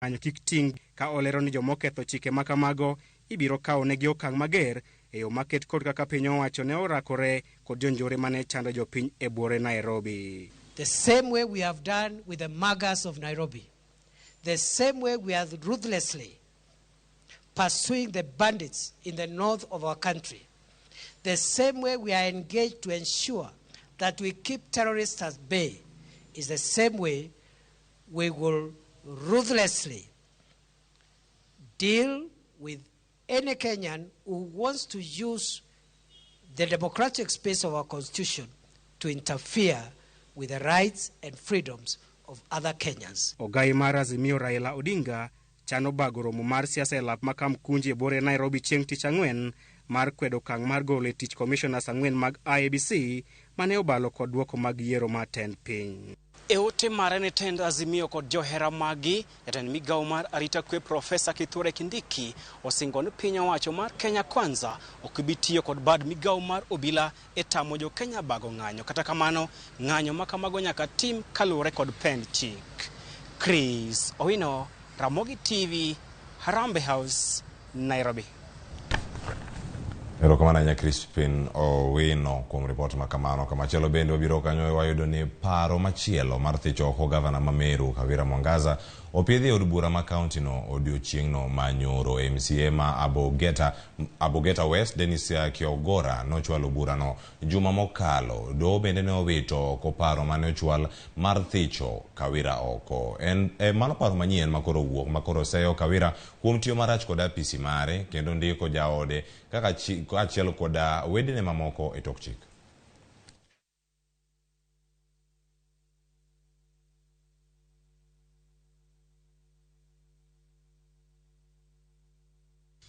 Ng'anyo kik ting' ka olero ni jomoketho chike ma kamago ibiro kawo negi okang' mager e yo maket kod kaka piny owacho ne orakore kod jonjore mane chando jopiny e buore Nairobi. The same way we have done with the muggers of Nairobi, the same way we are ruthlessly pursuing the bandits in the north of our country, the same way we are engaged to ensure that we keep terrorists at bay, is the same way we will ruthlessly deal with any Kenyan who wants to use the democratic space of our constitution to interfere with the rights and freedoms of other Kenyans. Ogai mar Azimio Raila Odinga chano bago romo mar siasa e lap ma Kamkunji e buore Nairobi chieng' tich ang'wen mar kwedo okang' mar golo e tich commissioners ang'wen mag IEBC mane obalo kod duoko mag yiero mar tend piny. E ote mare ne tend Azimio kod johera maggi, jatend migawo mar arita kwe Profesa Kithure Kindiki osingo ni piny owacho mar Kenya Kwanza ok bi tiyo kod bad migawo mar obila e tamo jo Kenya bago ng'anyo. Kata kamano, ng'anyo ma kamago nyaka tim kaluwore kod pend chik. Chris Owino, Ramogi TV, Harambee House, Nairobi. Erokamano ahinya Crispin Owino kuom ripot ma kamano. Kamachielo bende wabiro kanyo wayudo ni paro machielo mar thicho oko gavana ma Meru Kawira Mwangaza opiedhi e od bura ma kaunti no odiochieng'no ma nyoro. MCA ma Abogeta West Dennis Kiogora nochwalo burano juma mokalo. Doho bende ne owito oko paro mane ochwal mar thicho Kawira oko. En mano paro manyien makoro owuok makoro seyo Kawira kuom tiyo marach kod apisi mare kendo ndiko jaode kaka kaachiel koda wedene mamoko e tok chik.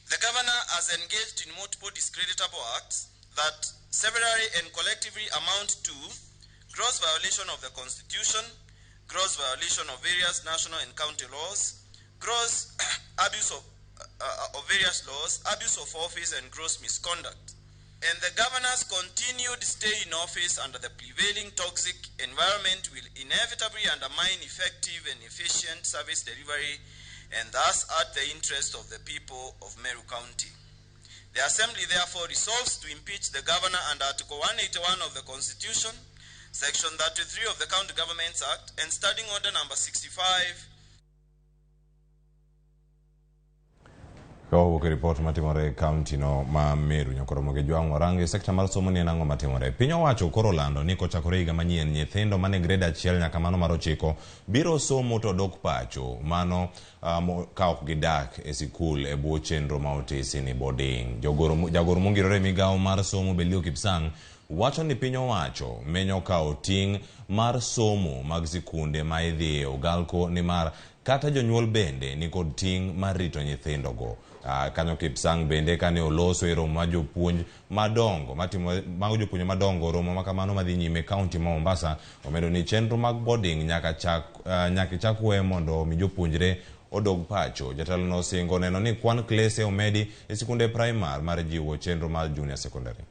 The governor has engaged in multiple discreditable acts that severally and collectively amount to gross violation of the Constitution, gross violation of various national and county laws, gross abuse of various laws, abuse of office, and gross misconduct. And the governor's continued stay in office under the prevailing toxic environment will inevitably undermine effective and efficient service delivery and thus at the interest of the people of Meru County. The Assembly therefore resolves to impeach the governor under Article 181 of the Constitution, Section 33 of the County Governments Act, and Standing Order Number 65. Ka wawuok e ripot matimore e kaunti no ma Meru nyakoromo gi Jwang' warango e sekta mar somo ni en ang'o matimore. Piny owacho koro olando ni kochakore higa manyien nyithindo mane grade 1 nyaka mano mar 9 biro somo to dok pacho mano ka ok gidak e sikul e bwo chenro ma otisi ni boarding. Jagoro mongirore e migawo mar somo Belio Kipsang wacho ni piny owacho menyo kawo ting' mar somo mag sikunde ma idhiye Ogalko nimar kata jonyuol bende nikod ting' mar rito nyithindogo. Kanyo Kipsang bende kane oloso e romo mar jopuonj madongo matimo mago jopuonj madongo romo ma kamano madhi nyime kaunti ma Mombasa omedo ni chenro mag boarding nyaka chak we mondo mi jopuonjre odog pacho. Jatelo no osingo neno ni kwan klese omedi e sikunde primar mar jiwo chenro mar junior secondary.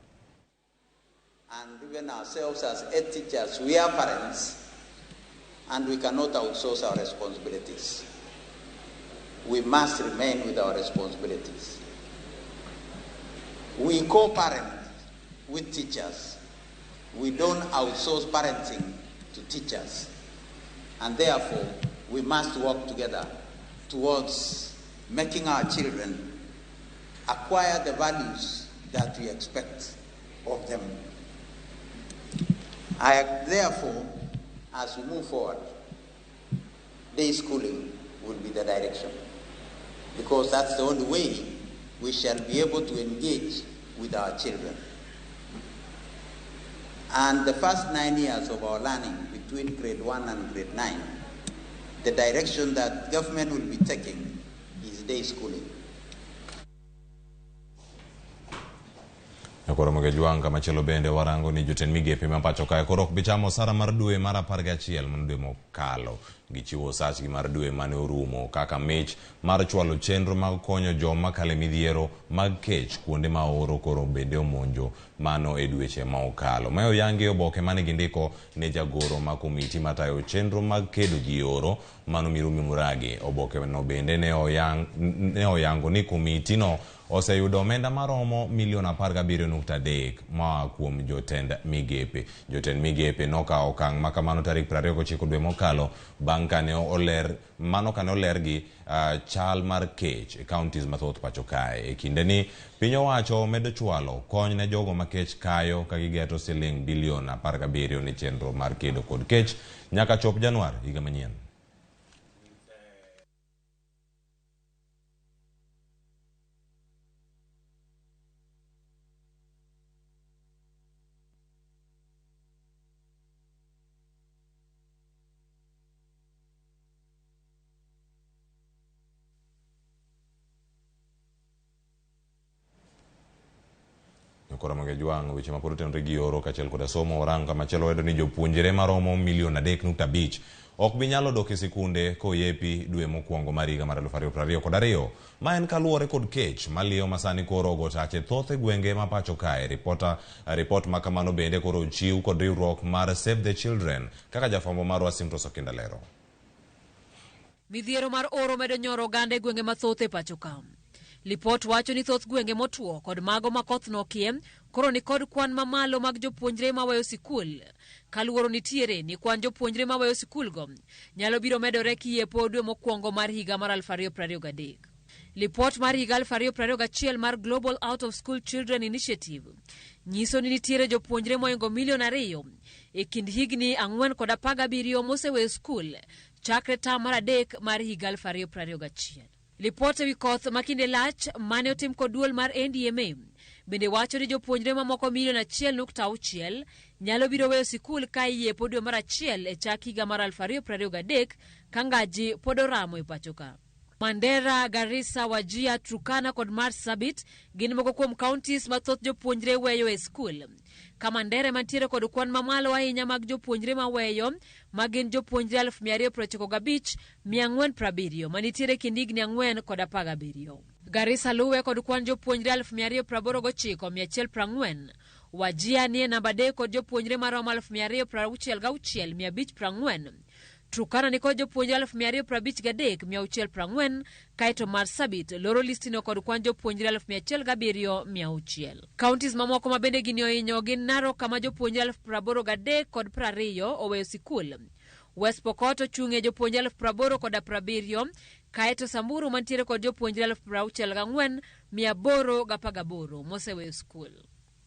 And even ourselves as head teachers, we are parents, and we cannot outsource our responsibilities. We must remain with our responsibilities. We co-parent with teachers. We don't outsource parenting to teachers. And therefore, we must work together towards making our children acquire the values that we expect of them. I, therefore, as we move forward, day schooling will be the direction, because that's the only way we shall be able to engage with our children. And the first 9 years of our learning, between grade 1 and grade 9, the direction that government will be taking is day schooling. Koro Mogejwang' kamachielo bende warango ni jotend migepe ma pacho kae koro ok bi chamo osara mar dwe mar 11 mano dwe mokalo. Gichiwo osachgi mar dwe mane orumo kaka mich mar chwalo chenro mag konyo joma kale midhiero mag kech kuonde ma oro koro bende omonjo mano e dweche ma okalo. Mae oyangi e oboke mane gindiko ne jagoro ma komiti matayo chenro mag kedo gi oro mano Mirumi Murage. Oboke no bende ne oyango ni komiti no oseyudo omenda maromo milion 17.3 moa kuom jotend migepe. Jotend migepe nokawo okang' ma kamano tarik 29 dwe mokalo bang' kane oler mano kane olergi chal mar kech e counties mathoth pacho kae. E kinde ni piny owacho medo chwalo kony ne jogo ma kech kayo ka gigeto siling bilion 17 ne chenro mar kedo kod kech nyaka chop Januar higa manyien. Koro Jwang' weche ma pod otenore gi oro kaachiel koda somo orang kamachielo wayudo ni jopuonjre maromo milion 3.5 ok bi nyalo dok e sikunde koyepi dwe mokwongo mar higa mar 2022. Ma en kaluwore kod kech maliyo masani koro ogo tache thoth e gwenge ma pacho kae. Ripot ma kamano bende koro ochiw kod riwruok mar Save the Children kaka jafwambo marwa Simtos Okinda lero. Midhiero mar oro medo nyoro oganda e gwenge mathoth e pacho ka. Lipot wacho ni thoth gwenge motwo kod mago ma koth nokie koro ni kod kwan mamalo mag jopuonjre maweyo sikul. Kaluoro nitiere ni kwan jopuonjre maweyo sikul go nyalo biro medore kiyepo dwe mokwongo mar higa mar 2023. Lipot mar higa 2021 mar Global Out of School Children Initiative nyiso ni nitiere jopuonjre moingo milion 2 e kind higni 4 kod 17 moseweyo skul chakre tam mar 3 mar higa 2021. Lipot ewi koth ma kinde lach mane otim kod duol mar NDMA bende wacho ni jopuonjre mamoko milion 1.6 nyalo biro weyo sikul ka iyepo dwe mar 1 e chak higa mar 2023 ka ngaji pod oramo e pacho ka. Mandera, Garissa, Wajir, Turkana kod Marsabit gin moko kuom counties ma thoth jopuonjre weyo e skul. Ka Mandera mantiere kod kwan mamalo ahinya mag jopuonjre maweyo ma gin jopuonjre 295,470 manitiere kind higni 4 kod 17. Garissa luwe kod kwan jopuonjre 289,140. Wajir nie namba 3 kod jopuonjre maromo 266,540. Turkana ni kod jopuonjre 253,640 kaeto Marsabit loro listino kod kwan jopuonjre 107,600. Counties mamoko ma bende gini ohinyo gin Narok kama jopuonjre 83,20 oweyo sikul. West Pokot ochung' e jopuonjre 80,70 kaeto Samburu mantiere kod jopuonjre 64,818 moseweyo sikul.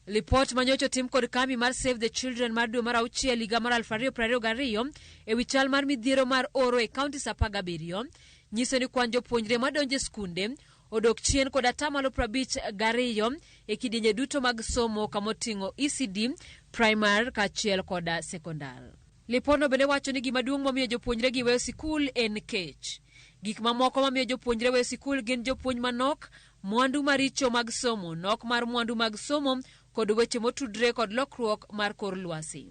Lipot manyocha otim kod kambi mar Save the Children mar dwe mar 6 higa mar 2022 ewi chal mar midhiero mar oro e counties 17 nyiso ni kwan jopuonjre madonjo e skunde odok chien kod 52% e kidienje duto mag somo kamoting'o ECD, primary kaachiel kod sekondar. Lipotno bende wacho ni gima duong' momiyo jopuonjre gi weyo sikul en kech. Gik mamoko mamiyo jopuonjre weyo sikul gin jopuonj manok, mwandu maricho mag somo, nok mar mwandu mag somo kod weche motudre kod lokruok mar kor lwasi.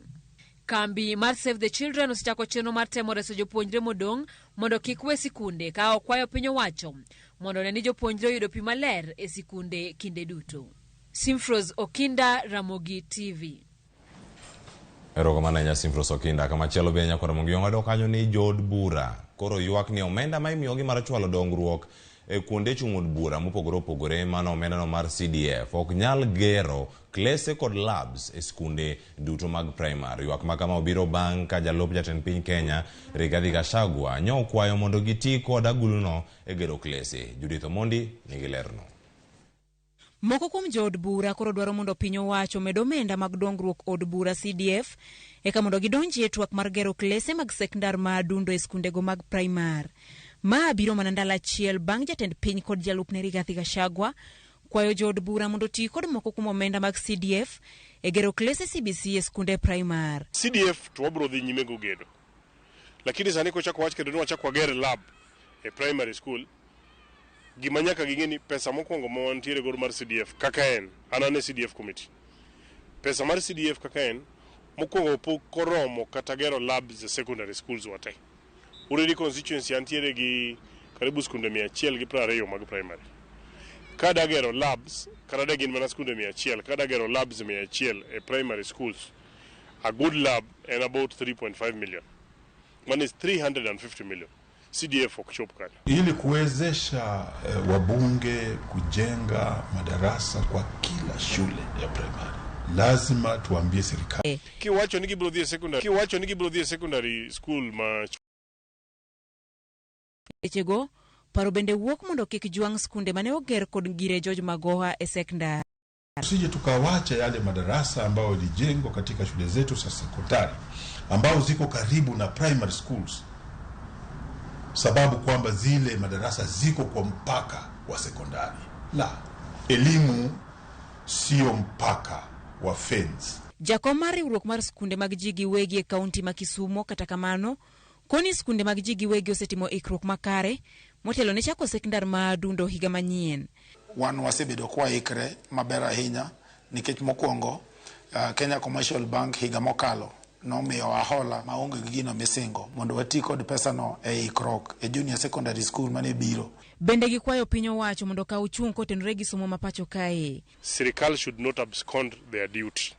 Kambi mar Save the Children osechako chenro mar temo reso jopuonjre modong' mondo kik we sikunde ka okwayo piny owacho mondo one ni jopuonjre oyudo pi maler e sikunde kinde duto. Simfros Okinda, Ramogi TV. Erokamano ahinya Simfros Okinda. Kamachielo be nyakora Ramogi ong'ado kanyo ni jood bura koro ywak ni omenda ma imiyogi mar chwalo dongruok e kuonde chung' od bura mopogore opogore mano omendano mar CDF ok nyal gero klese kod labs e skunde duto mag primary. Ywak ma kama obiro bang' ka jalup jatend piny Kenya Rigathi Gachagua nyo okwayo mondo giti kod aguluno e gero klese. Judith Omondi nigi lerno. Moko kuom jood bura koro dwaro mondo piny owacho omed omenda mag dongruok od bura CDF eka mondo gidonjie twak mar gero klese mag sekondar ma adundo e skundego mag primar. Ma biro mana ndalo achiel bang' jatend piny kod jalupne Rigathi Gachagua kwayo jood bura mondo oti kod moko kuom omenda mag CDF e gero klese CBC e skunde primar. CDF to wabiro dhi nyime go gedo. Lakini sani kochako wach kendo ni wachak wager lab e primary school, gima nyaka ging'e ni pesa mokwongo ma wantiere godo mar CDF kaka en, an an e CDF committee. Pesa mar CDF kaka en, mokwongo pok oromo kata gero labs e secondary schools wate. Uriri constituency antiere gi karibu skunde 120 mag primary. Kada gero labs, kata da gin mana skunde 100, kada gero labs 100 e primary schools, a good lab en about 3.5 million. One is 350 million. CDF ok chop kanyo. Ili kuwezesha wabunge kujenga madarasa kwa kila shule ya primary, lazima tuambie serikali. Kiwacho ni gibiro dhi e secondary, kiwacho ni gibiro dhi e secondary school ma Wechego, paro bende wuok mondo kik jwang' skunde mane oger kod ngire George Magoha e sekondar. Tusije tukawacha yale madarasa ambayo yalijengwa katika shule zetu za sekondari ambao ziko karibu na primary schools, sababu kwamba zile madarasa ziko kwa mpaka wa sekondari. La, elimu sio mpaka wa fence. Jakom mar riwruok mar skunde mag ji giwegi e kaunti ma Kisumo kata kamano, koni skunde mag ji giwegi osetimo ikruok makare motelo ne chako sekondar ma Adundo higa manyien. Wan wasebedo kwaikre maber ahinya nikech mokwongo Kenya Commercial Bank higa mokalo nomiyowa hola maonge gi gino misingo mondo wati kod pesano e ikruok e junior secondary school mane biro. Bende gikwayo piny owacho mondo okaw chung' kotenore gi somo ma pacho kae. Sirikal should not abscond their duty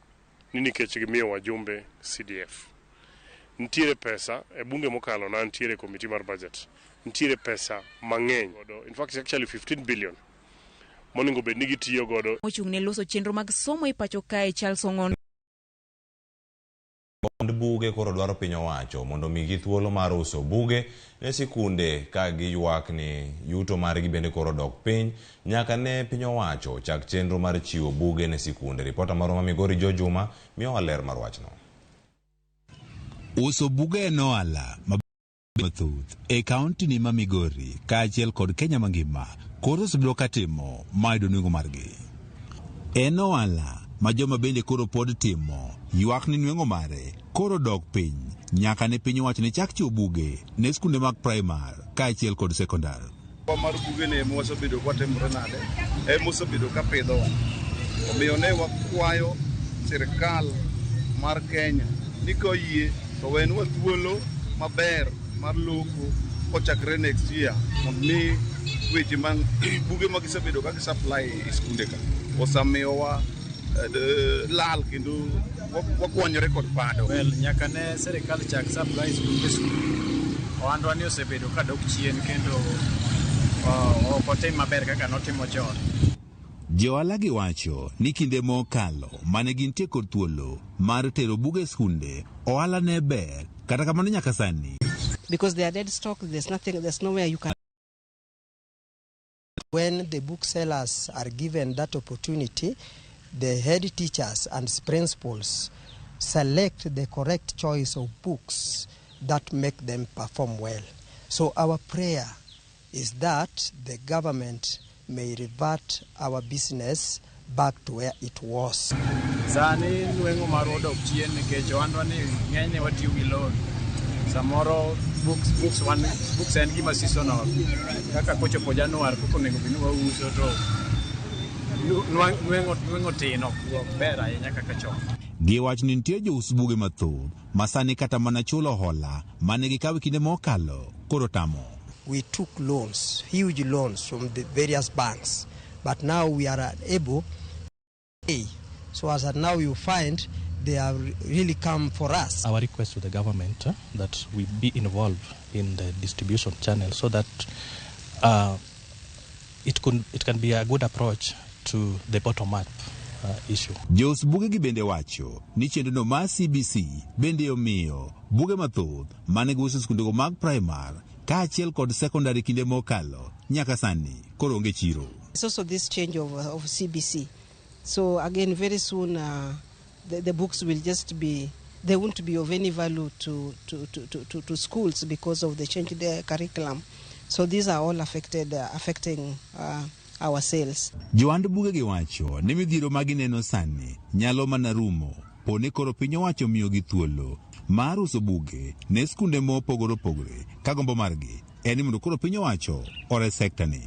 ni nikech gimiyo wajumbe CDF. Nitiere pesa e bunge mokalo na nitiere committee mar budget. Nitiere pesa mang'eny. In fact, it's actually 15 billion. Monego bed ni gitiyo godo. Mochung' ne loso chenro mag somo e pacho kae Charles Ong'ondo. Od buge koro dwaro piny owacho mondo omigi thuolo mar uso buge ne sikunde ka giywak ni yuto margi bende koro dok piny nyaka ne piny owacho chak chenro mar chiwo buge ne sikunde. Ripota marwa ma Migori Joe Juma miyowa ler mar wachno. Uso buge en ohala mathoth e kaunti ni ma Migori kaachiel kod Kenya mangima koro osebedo katimo mayudo nweng'o margi. En ohala ma joma bende koro pod timo ywak ni nweng'o mare koro dok piny nyaka ne piny owacho ne chak chiwo buge ne skunde mag primar kaachiel kod sekondar. Mar buge ni ema wasebedo kwatimore nade, ema osebedo ka pidhowa. Omiyo ne wakwayo sirikal mar Kenya ni koyie to wenwa thuolo maber mar loko kochakre next year mondo mi weche mag buge ma gisebedo ka gisupply e skunde ka osemiyowa lal kendo wakwonyore kod pado. Well, nyaka ne sirikal chak supply buge skul, ohandwa ni osebedo ka dok chien kendo ok otim maber kaka notimo chon. Johala gi wacho ni kinde mokalo mane gintie kod thuolo mar tero buge e skunde, ohala ne ber, kata kamano nyaka sani. Because they are dead stock, there's nothing, there's nowhere you can. When the booksellers are given that opportunity, the head teachers and principals select the correct choice of books that make them perform well. So our prayer is that the government may revert our business back to where it was. Sani nweng'o marwa odok chien nikech ohandwa ni ng'enyne watiyo gi loan. Samoro books, wan, books en gima seasonal. Kaka kochopo Januar koko onego bed ni wauso to nweng'o tin ok ber ahinya kaka chon. Giwacho ni nitie jous buge mathoth ma sani kata mana chulo hola mane gikawo e kinde mokalo koro tamo. We took loans, huge loans from the various banks, but now we are unable to pay. So as at now you find they have really come for us. Our request to the government that we be involved in the distribution channel so that it can be a good approach to the bottom up issue. Jous buge gi bende wacho ni chenrono mar CBC bende omiyo buge mathoth mane giuso e skundego mag primar kaachiel kod sekondari kinde mokalo nyaka sani koro onge chiro. It's also this change of CBC. So again, very soon the books will just be, they won't be of any value to schools because of the change in the curriculum. So these are all affecting our sales. Johand buge gi wacho ni midhiero ma gineno sani nyalo mana rumo po ni koro piny owacho miyogi thuolo mar uso buge ne skunde mopogore opogore ka gombo margi en ni mondo koro piny owacho ores sekta ni.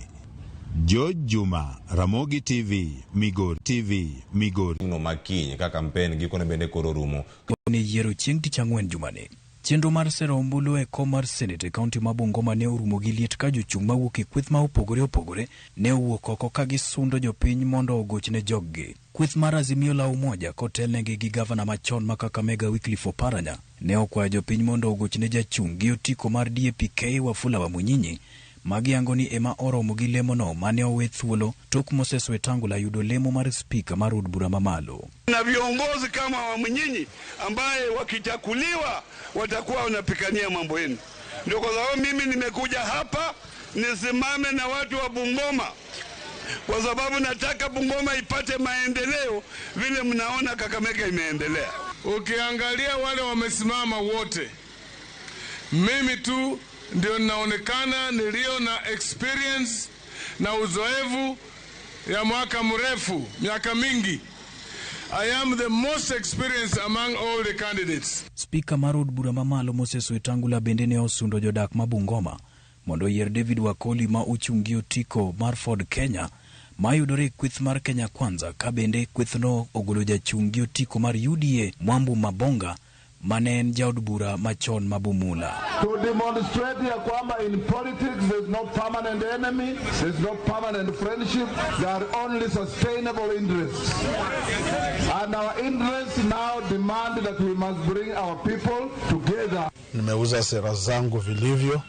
George Juma, Ramogi TV, Migori TV, Migori. No makiny ka kampen gikone bende koro rumo. Ne yiero chieng' tich ang'wen jumani. Chenro mar sero ombulu e kom mar Senate e kaunti ma Bungoma ne orumo gi liet ka jochung' mawuok e kweth ma opogore opogore ne owuok oko ka gisundo jopiny mondo ogochne joggi. Kweth mar Azimio la Umoja kotelnegi gi gavana machon ma Kakamega Wycliffe Oparanya ne okwayo jopiny mondo ogochne jachung' gi otiko mar DAP-K Wafula Wamunyinyi ma giyango ni ema oromo gi lemono mane owe thuolo tok Moses Wetangula yudo lemo mar spika mar od bura mamalo. Na viongozi kama Wamunyinyi ambaye wakichakuliwa watakuwa wanapigania mambo yenu. Ndio kwa sababu mimi nimekuja hapa nisimame na watu wa Bungoma, kwa sababu nataka Bungoma ipate maendeleo vile mnaona Kakamega imeendelea. Ukiangalia wale wamesimama wote, mimi tu ndio ninaonekana nilio na experience na uzoefu ya mwaka mrefu, miaka mingi. I am the most experienced among all the candidates. Spika mar od bura mamalo Moses Wetangula bende ne osundo jodak ma Bungoma mondo oyier David Wakoli ma ochung' gi otiko mar Ford Kenya mayudore e kweth mar Kenya Kwanza ka bende kwethno ogolo jachung' gi otiko mar UDA Mwambu Mabonga mane en jaod bura machon ma Bumula. To demonstrate ya kwamba in politics there's no permanent enemy, there's no permanent friendship, there are only sustainable interests. And our interests now demand that we must bring our people together. Nimeuza sera zangu vilivyo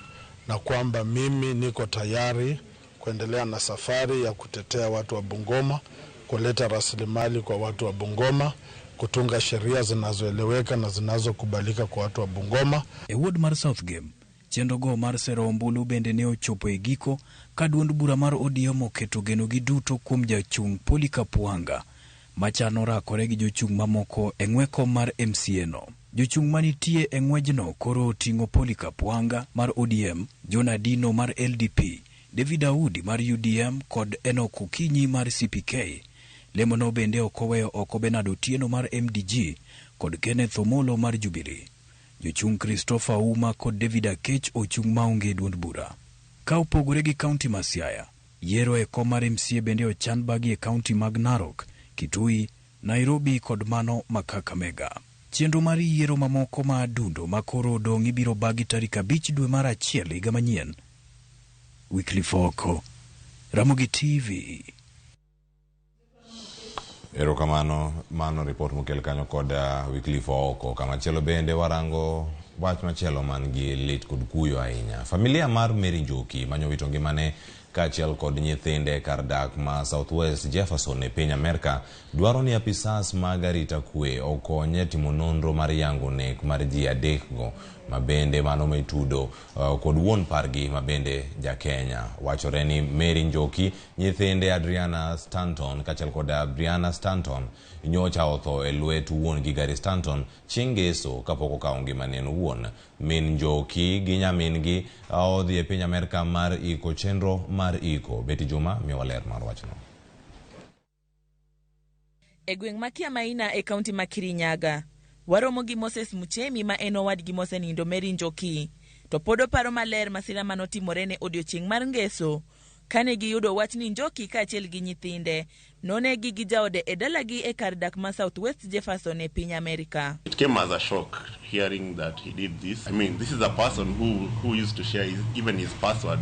na kwamba mimi niko tayari kuendelea na safari ya kutetea watu wa Bungoma, kuleta rasilimali kwa watu wa Bungoma, kutunga sheria zinazoeleweka na zinazokubalika kwa watu wa Bungoma. E ward mar South Game, chenro go mar sero ombulu bende ne ochopo e giko ka duond bura mar ODM oketo genogi duto kuom jachung' Polycarp Wanga machano rakore gi jochung' mamoko e ng'we kom mar MCA no. Jochung' manitie e ng'wejno koro oting'o Polycarp Wanga mar ODM, John Adino mar LDP, David Audi mar UDM kod Enoch Okinyi mar CPK. Lemono bende ok oweyo oko Bernard Otieno mar MDG kod Kenneth Omolo mar Jubilee. Jochung' Christopher Ouma kod David Akech ochung' maonge duond bura. Ka opogore gi kaunti ma Siaya, yiero e kom mar MCA bende ochan bagi e kaunti mag Narok, Kitui, Nairobi kod mano ma Kakamega. Chenro mar yiero mamoko ma adundo ma koro odong' ibiro bagi tarik 5 dwe mar 1 higa manyien. Wycliffe Oko, Ramogi TV. Erokamano, mano report mokel kanyo kod Wycliffe Oko. Kamachielo bende warango wach machielo man gi lit kod kuyo ahinya. Familia mar Mary Njoki manyowito ngimane kaachiel kod nyithinde kar dak ma Southwest Jefferson e piny Amerka dwaro ni apisas mag arita kwe okonye timo nonro mar yango nek mar ji adekgo mabende mano mitudo kod wuon pargi mabende ja Kenya. Wachore ni Mary Njoki, nyithinde Adriana Stanton kaachiel kod Brianna Stanton nyocha otho e lwet wuon gi Gary Stanton chieng' ngeso kapok okawo ngimane en owuon. Min Njoki gi nyamin-gi odhi e piny Amerka mar iko chenro mar iko. Betty Juma miyowa ler mar wachno. E gweng' ma Kiamaina e kaunti ma Kirinyaga, waromo gi Moses Muchemi ma en owadgi mosenindo Mary Njoki, to pod oparo maler masira manotimore ne odiochieng' mar ngeso kane giyudo wach ni Njoki kaachiel gi nyithinde nonegi gi jaode e dalagi e kar dak ma Southwest Jefferson e piny Amerka. It came as a shock hearing that he did this. I mean, this is a person who used to share even his password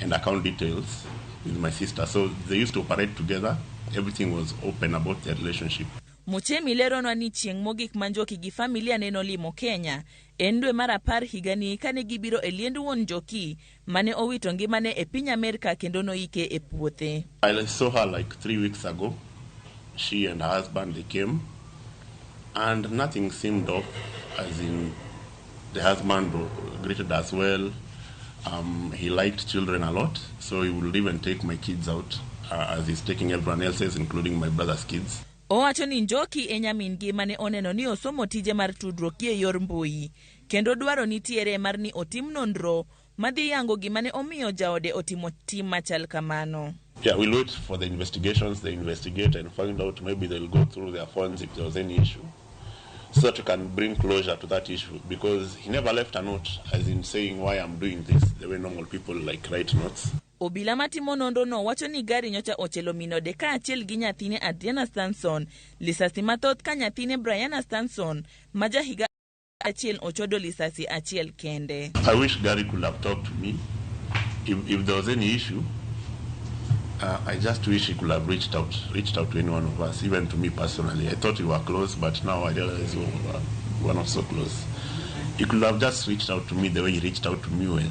and account details with my sister. So they used to operate together. Everything was open about their relationship. Muchemi leronwa ni chieng' mogik ma Njoki gi familia ne nolimo Kenya en dwe mar 10 higani kane gibiro e liend wuon Njoki mane owito ngimane e piny Amerka kendo noike e puothe. I saw her like 3 weeks ago. She and her husband, they came and nothing seemed off, as in the husband greeted us well. He liked children a lot, so he would even take my kids out as he's taking everyone else's, including my brother's kids. Owacho ni Njoki e nyamin-gi mane oneno ni osomo tije mar tudruok gi e yor mbui, kendo dwaro nitiere mar ni otim nonro madhi yango gima ne omiyo jaode otimo tim machal kamano. Yeah, we'll wait for the investigations. They investigate and find out. Maybe they'll go through their phones if there was any issue, so that we can bring closure to that issue, because he never left a note as in saying why I'm doing this, the way normal people like write notes. Obila matimo nonro no wacho ni gari nyocha ochelo minode kaachiel gi nyathine Adriana Stanson lisasi mathoth ka nyathine Brianna Stanson ma jahiga achiel ochodo lisasi achiel kende. I wish Gary could have talked to me. If there was any issue, I just wish he could have reached out to any one of us, even to me personally. I thought we were close, but now I realize we were not so close. He could have just reached out to me the way he reached out to me when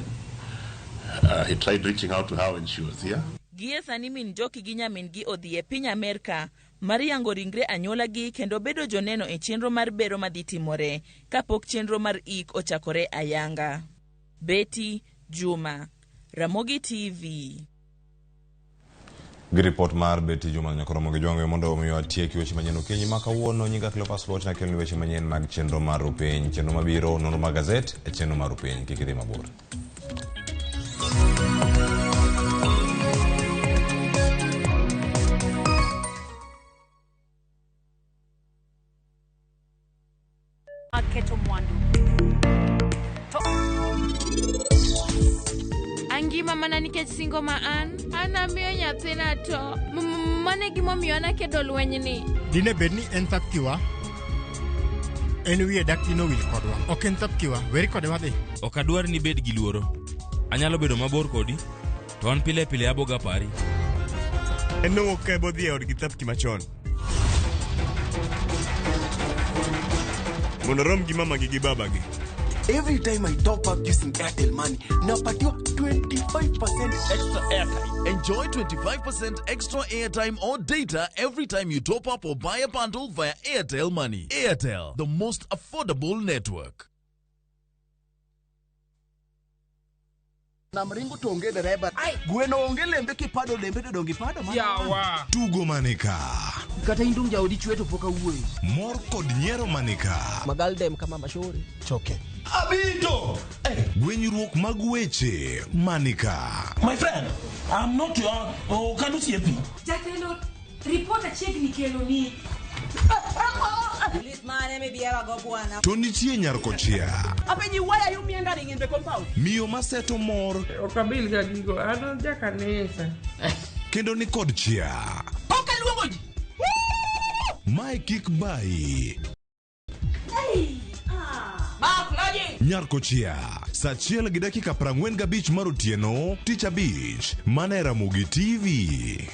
he tried reaching out to her when she was here. Gie sani min Njoki gi nyamin gi odhi e piny Amerka mar yango ringre anyuola gi kendo bedo joneno e chenro mar bero madhi timore kapok chenro mar ik ochakore ayanga. Betty Juma, Ramogi TV. Gi ripot mar Betty Juma nyakoromo gi jwang'o mondo omiyo atieki weche manyien okinyi ma kawuono. Nyinga Cleophas Luoch nakeloni weche manyien mag chenro mar Rupiny, chenro mabiro nonro mag gazet e chenro mar Rupiny. Kik idhi mabor. Keto mwandu. Angima mana nikech singo ma an amiyo nyathina to mane gimomiyo an akedo lwenyni. Dine bed ni en thapkiwa, en wiye dak dino wil kodwa. Ok en thapkiwa, weri kode wadhi. Ok adwar ni bed gi luoro. Anyalo bedo mabor kodi, to an pile pile aboga pari. En nowuok kae bodhi e odgi thapki machon. Mondo rom gi mamagi gi babagi. Every time I top up using Airtel Money, napatiwa 25% extra airtime. Enjoy 25% extra airtime or data every time you top up or buy a bundle via Airtel Money. Airtel, the most affordable network. Namringo to onge dereba. Gweno onge lembe kipado lembe to donge ipado mana. Yawa. Tugo manika. Kata indung jaodi chwe to pok awuoyo. Mor kod nyiero manika. Magaldem kama mashori. Choke. Abito. Gwenyruok mag weche manika. My friend, I'm not your okanu siepi. Jatelo, report achiegni kelo ni. To nitie nyar kochia. Apenji, why are you meandering in the compound? Miyo maseto mor. Ok abil ga gigo, an jakanisa. Kendo ni kod chia. Ok aluongo ji. Mae kik bayi. Nyar kochia, saa 1:45 mar otieno, tich abich, mana e Ramogi TV.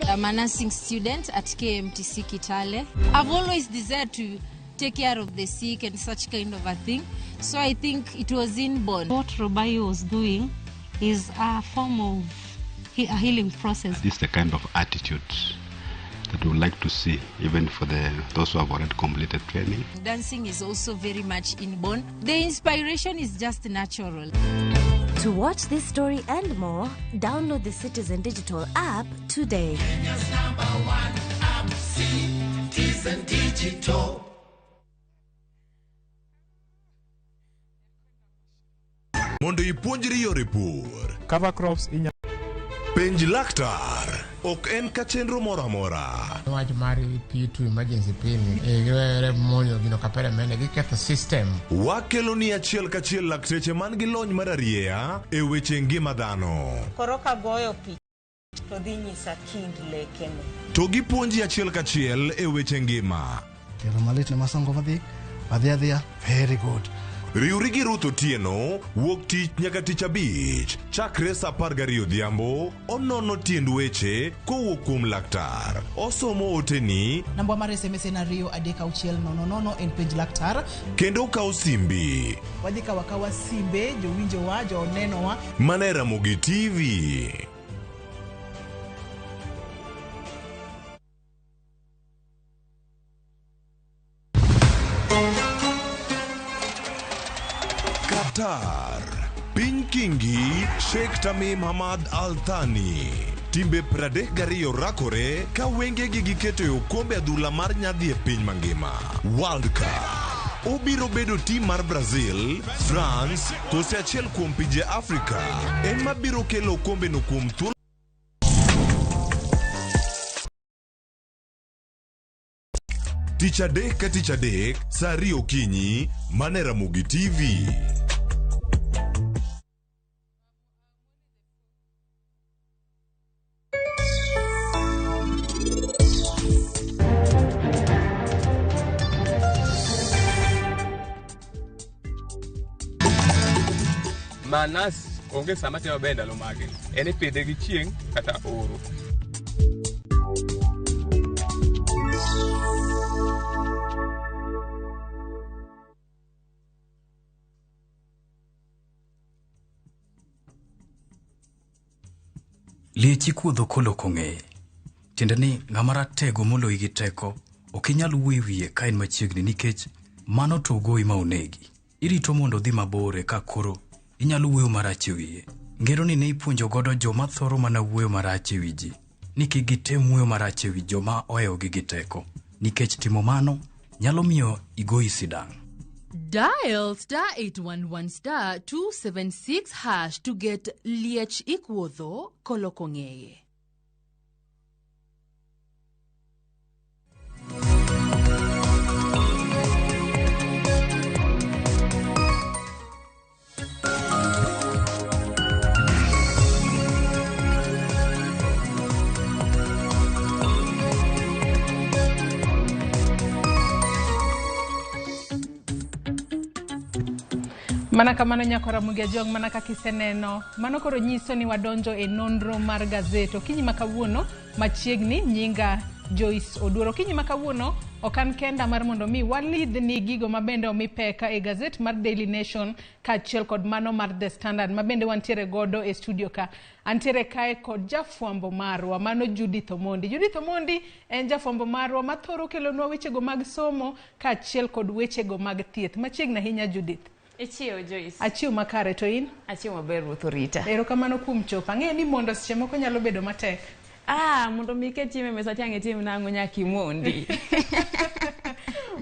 I'm a nursing student at KMTC Kitale. I've always desired to take care of the sick and such kind of a thing. So I think it was inborn. What Robayo was doing is a form of a healing process. This is the kind of attitude that we would like to see, even for those who have already completed training. Dancing is also very much inborn. The inspiration is just natural. To watch this story and more, download the Citizen Digital app today. Kenya's number one app, Citizen Digital. Mondo ipuonjri yore pur. Cover crops inya. Penj laktar. Ok en ka chenro moro amora. Wach mar P2 emergency pin giwere monjo gino kapere mene giketho system. Wakelo ni achiel kachiel lakteche man gi lony mar arieya e weche ngima dhano. Koro kagoyo picha to dhi nyisa kind lekene. To gipuonji achiel kachiel e weche ngima. Tielo malit ne masongo madhi adhi adhiya. Very good. Riwri gi Ruth Otieno wuok tich nyaka tich abich chakre saa 12 odhiambo onono tiend weche kowuok kuom laktar. Osomo oteni Namba mar SMS en 2 3 6 0 0 en penj laktar. kendo okawo simbi. Wadhi kawo akawa simbe jowinjowa jonenowa. Mana e Ramogi TV. Qatar. Piny Kingi Sheikh Tamim Hamad Al Thani. Timbe 32 rakore ka wengegi giketo e okombe adhula mar nyadhi e piny mangima. World Cup. Obiro bedo tim mar Brazil, France, kose achiel kuom pinje Afrika ema biro kelo okombe no kuom thuolo Tich adek ka tich adek saa 2 okinyi mana e Ramogi TV. Manas onge sama timo maber ndalo mage. En ipidhe gi chieng' kata oro. Liech ikuodho koloko ng'eye. Tiende ni ng'ama ratego moloyi gi teko ok inyal wuoyo e wiye ka en machiegni nikech mano to ogoyi ma onegi. Irito mondo odhi mabor eka koro inyalo wuoyo marach e wiye. Ngeroni ne ipuonjo godo joma thoro mana wuoyo marach e wi ji ni kik gitem wuoyo marach e wi joma ohewogi gi teko nikech timo mano nyalo miyo igoyi sidang'. Dial star 811 star 276 hash to get Liech Ikuodho koloko ng'eye. Mana kamano nyakora Mugia Jong, mana kaka iseneno, mano koro nyiso ni wadonjo e nonro mar gazet. Okinyi ma kawuono machiegni nyinga Joyce Oduor. Okinyi ma kawuono ok an kenda mar mondo mi walidhni gigo mabende omi pek e gazet mar Daily Nation kaachiel kod mano mar The Standard mabende wantiere godo e studio ka. Antiere kae kod jafwambo marwa mano Judith Omondi. Judith Omondi en jafwambo marwa mathoro kelonwa wechego mag somo kaachiel kod wechego mag thieth. Machiegni ahinya Judith. Ichiewo Joyce. Achiewo makare to in? Achiewo maber Ruoth orita. Erokamano kuom chopo. Ang'eyo ni mondo seche moko nyalo bedo matek. Ah, mondo mi iket chiemo e mesa tiang' itim nang'o nyaka imondi.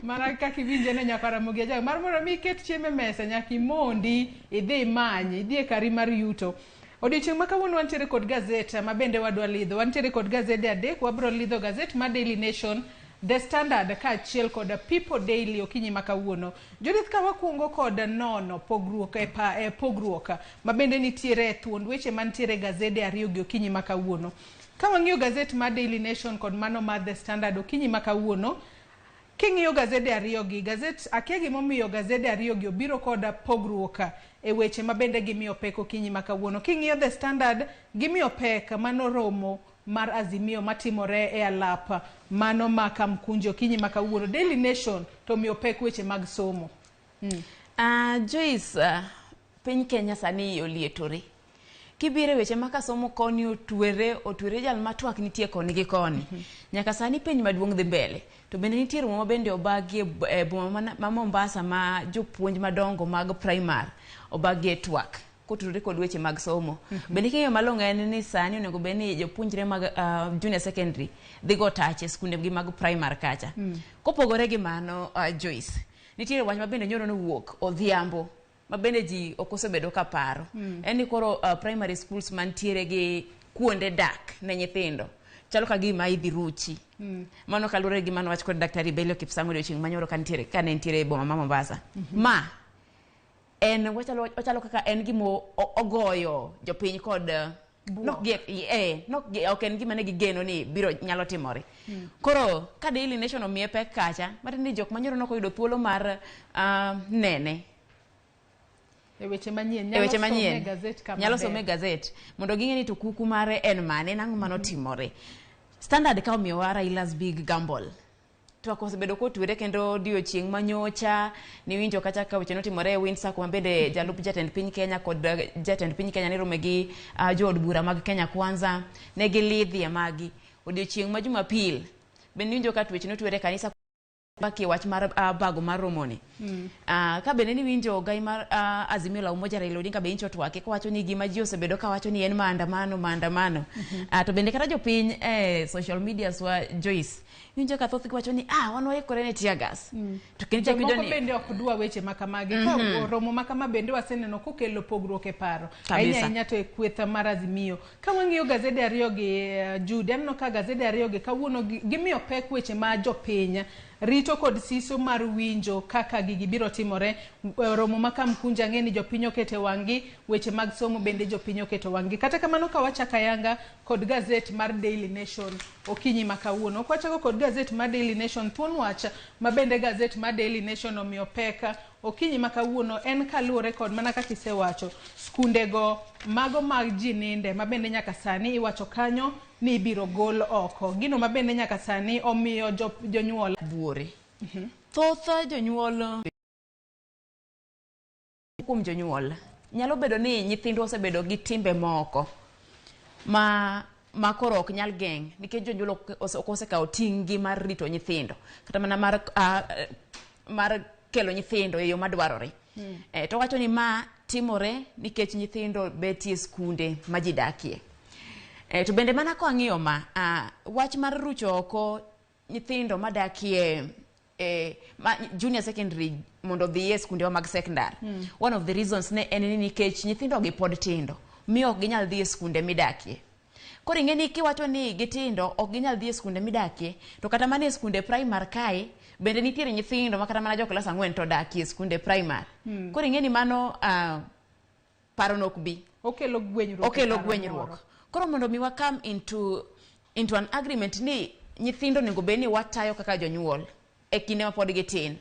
Mana kaka iwinje no nyaka Ramogi Ajwang'. Mar mondo mi iket chiemo e mesa nyaka imondi, idhi imany, idhi e kari mar yuto. Odiochieng' ma kawuono wantiere kod gazet ma bende wadwa lidho. Wantiere kod gazede adek, wabro lidho gazet mar Daily Nation, The Standard kaachiel kod People Daily okinyi ma kawuono. Judith, ka wakwongo kod nono pogruok e pa, e pogruok ma bende nitiere e thuond weche mantiere e gazede ariyo gi okinyi ma kawuono. Ka wang'iyo gazet mar Daily Nation kod mano mar The Standard okinyi ma kawuono, king'iyo gazede ariyo gi, gazet akia gimomiyo gazede ariyo gi obiro kod pogruok e weche ma bende gimiyo pek okinyi ma kawuono. King'iyo The Standard, gimiyo pek mano romo mar Azimio matimore e alap mano ma Kamkunji okinyi ma kawuono. Daily Nation to omiyo pek weche mag somo. Joyce, piny Kenya sani olietore. Kibiro e weche ma somo koni otwere, otwere jal ma twak nitie koni gi koni. Nyaka sani penj maduong' dhi mbele. To bende nitie romo ma bende obagi e boma ma Mombasa ma jopuonj madongo mag primar obagi e twak kotudore kod weche mag somo. Bende king'iyo malong'o en ni sani onego bed ni jopuonjre mag junior secondary dhi go tach e skunde gi mag primar kacha. Kopogore gi mano, Joyce, nitiere wach ma bende nyoro nowuok odhiambo ma bende ji ok osebedo ka paro. En ni koro primary schools mantiere gi kuonde dak ne nyithindo chalo ka gima idhi ruchi. Mano kaluwore gi mano wach kod Daktari Belio Kipsang' odiochieng' manyoro kane nitiere e boma ma Mombasa. Ma en wachalo kaka en gima ogoyo jopiny kod nok gi, ok en gima ne gigeno ni biro nyalo timore. Koro ka Daily Nation omiye pek kacha, matiende ni jok manyoro nok oyudo thuolo mar nene e weche manyien, e weche nyalo some manyien e gazet kama nyalo ber. some e gazet mondo ging'e ni to kuku mare en mane, en ang'o manotimore. Standard ka omiyowa Raila's big gamble. Twak osebedo kotwere kendo odiochieng' manyocha niwinjo kacha ka weche notimore e Windsor kuma bende jalup jatend piny Kenya kod jatend piny Kenya ne rome gi jood bura mag Kenya Kwanza ne gilidhie magi odiochieng' ma Jumapil bende niwinjo ka twech notwere e kanisa bakie wach mar bago mar romoni. Ka bende niwinjo gai mar Azimio la Umoja Raila Odinga be nyicho twake kowacho ni gima ji osebedo kawacho ni en maandamano maandamano. To bende kata jopiny e social media wa Joyce iwinjo ka thothgi wacho ni wan waikore ne tear gas. To kendo ichako iwinjo Jomoko ni bende ok dwa weche ma kamagi. Ka romo ma kama bende waseneno kokelo pogruok e paro. Ahinya ahinya to e kweth mar Azimio. Ka wang'iyo gazede ariyo gi, Judy, aneno ka gazede ariyo gi kawuono gimiyo pek weche ma jopiny Rito kod siso mar winjo kaka gigi biro timore. Romo ma Kamkunji ang'e ni jopiny oketo wang'gi, weche mag somo bende jopiny oketo wang'gi. Kata kamano ka wachako ayanga kod gazet mar Daily Nation okinyi ma kawuono. Kwachako kod gazet mar Daily Nation, thuon wach ma bende gazet mar Daily Nation omiyo pek okinyi ma kawuono en kaluwore kod mana kaka isewacho, skundego mago mag ji ninde ma bende nyaka sani iwacho kanyo ni ibiro gol oko. Gino ma bende nyaka sani omiyo jonyuol buore. Thoth jonyuol kuom jonyuol nyalo bedo ni nyithindwa osebedo gi timbe moko ma koro ok nyal geng' nikech jonyuol ok osekawo ting' gi mar rito nyithindo kata mana mar kelo nyithindo e yo madwarore. To wacho ni ma timore nikech nyithindo betie skunde ma ji dakie. To bende mana ka wang'iyo ma wach mar rucho oko nyithindo madakie ma junior secondary mondo odhi e skundewa mag secondary. One of the reasons ne en ni nikech nyithindo gi pod tindo, miyo ok ginyal dhi e skunde midakie. Koro ing'e ni kiwacho ni gitindo ok ginyal dhi e skunde midakie, to kata mana e skunde primary kae bende nitiere nyithindo ma kata mana jo klas 4 to odakie e skunde primary. Koro ing'e ni mano paro nok bi. Okelo gwenyruok. Okelo gwenyruok. Koro mondo mi wa come into an agreement ni nyithindo onego bed ni watayo kaka jonyuol e kinde ma pod gitin.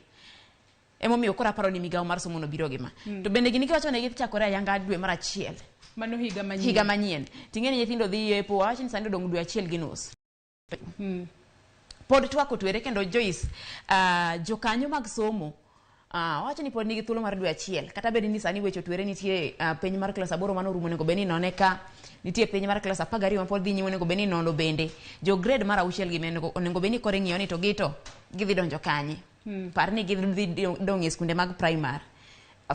Emomiyo koro aparo ni migawo mar somo no biro gi ma. To bende gini kiwacho ni gichakore ayanga dwe mar 1. Mano higa manyien. Higa manyien. Ting'e ni nyithindo dhi yepo, wawach ni sani odong' dwe 1.5. Pod twak otwere kendo Joyce, jokanyo mag somo wacho ni pod nigi thuolo mar dwe 1 kata bed ni sani weche otwere, nitie penj mar klas 8 manorumo onego bed ni inone, ka nitie penj mar klas 12 ma pod dhi nyime onego bed ni inono, bende jo grade mar 6 gi onego bed ni koro ing'iyo ni to gito gidhi donjo kanye. Par ni gidhi dong' e skunde mag primary,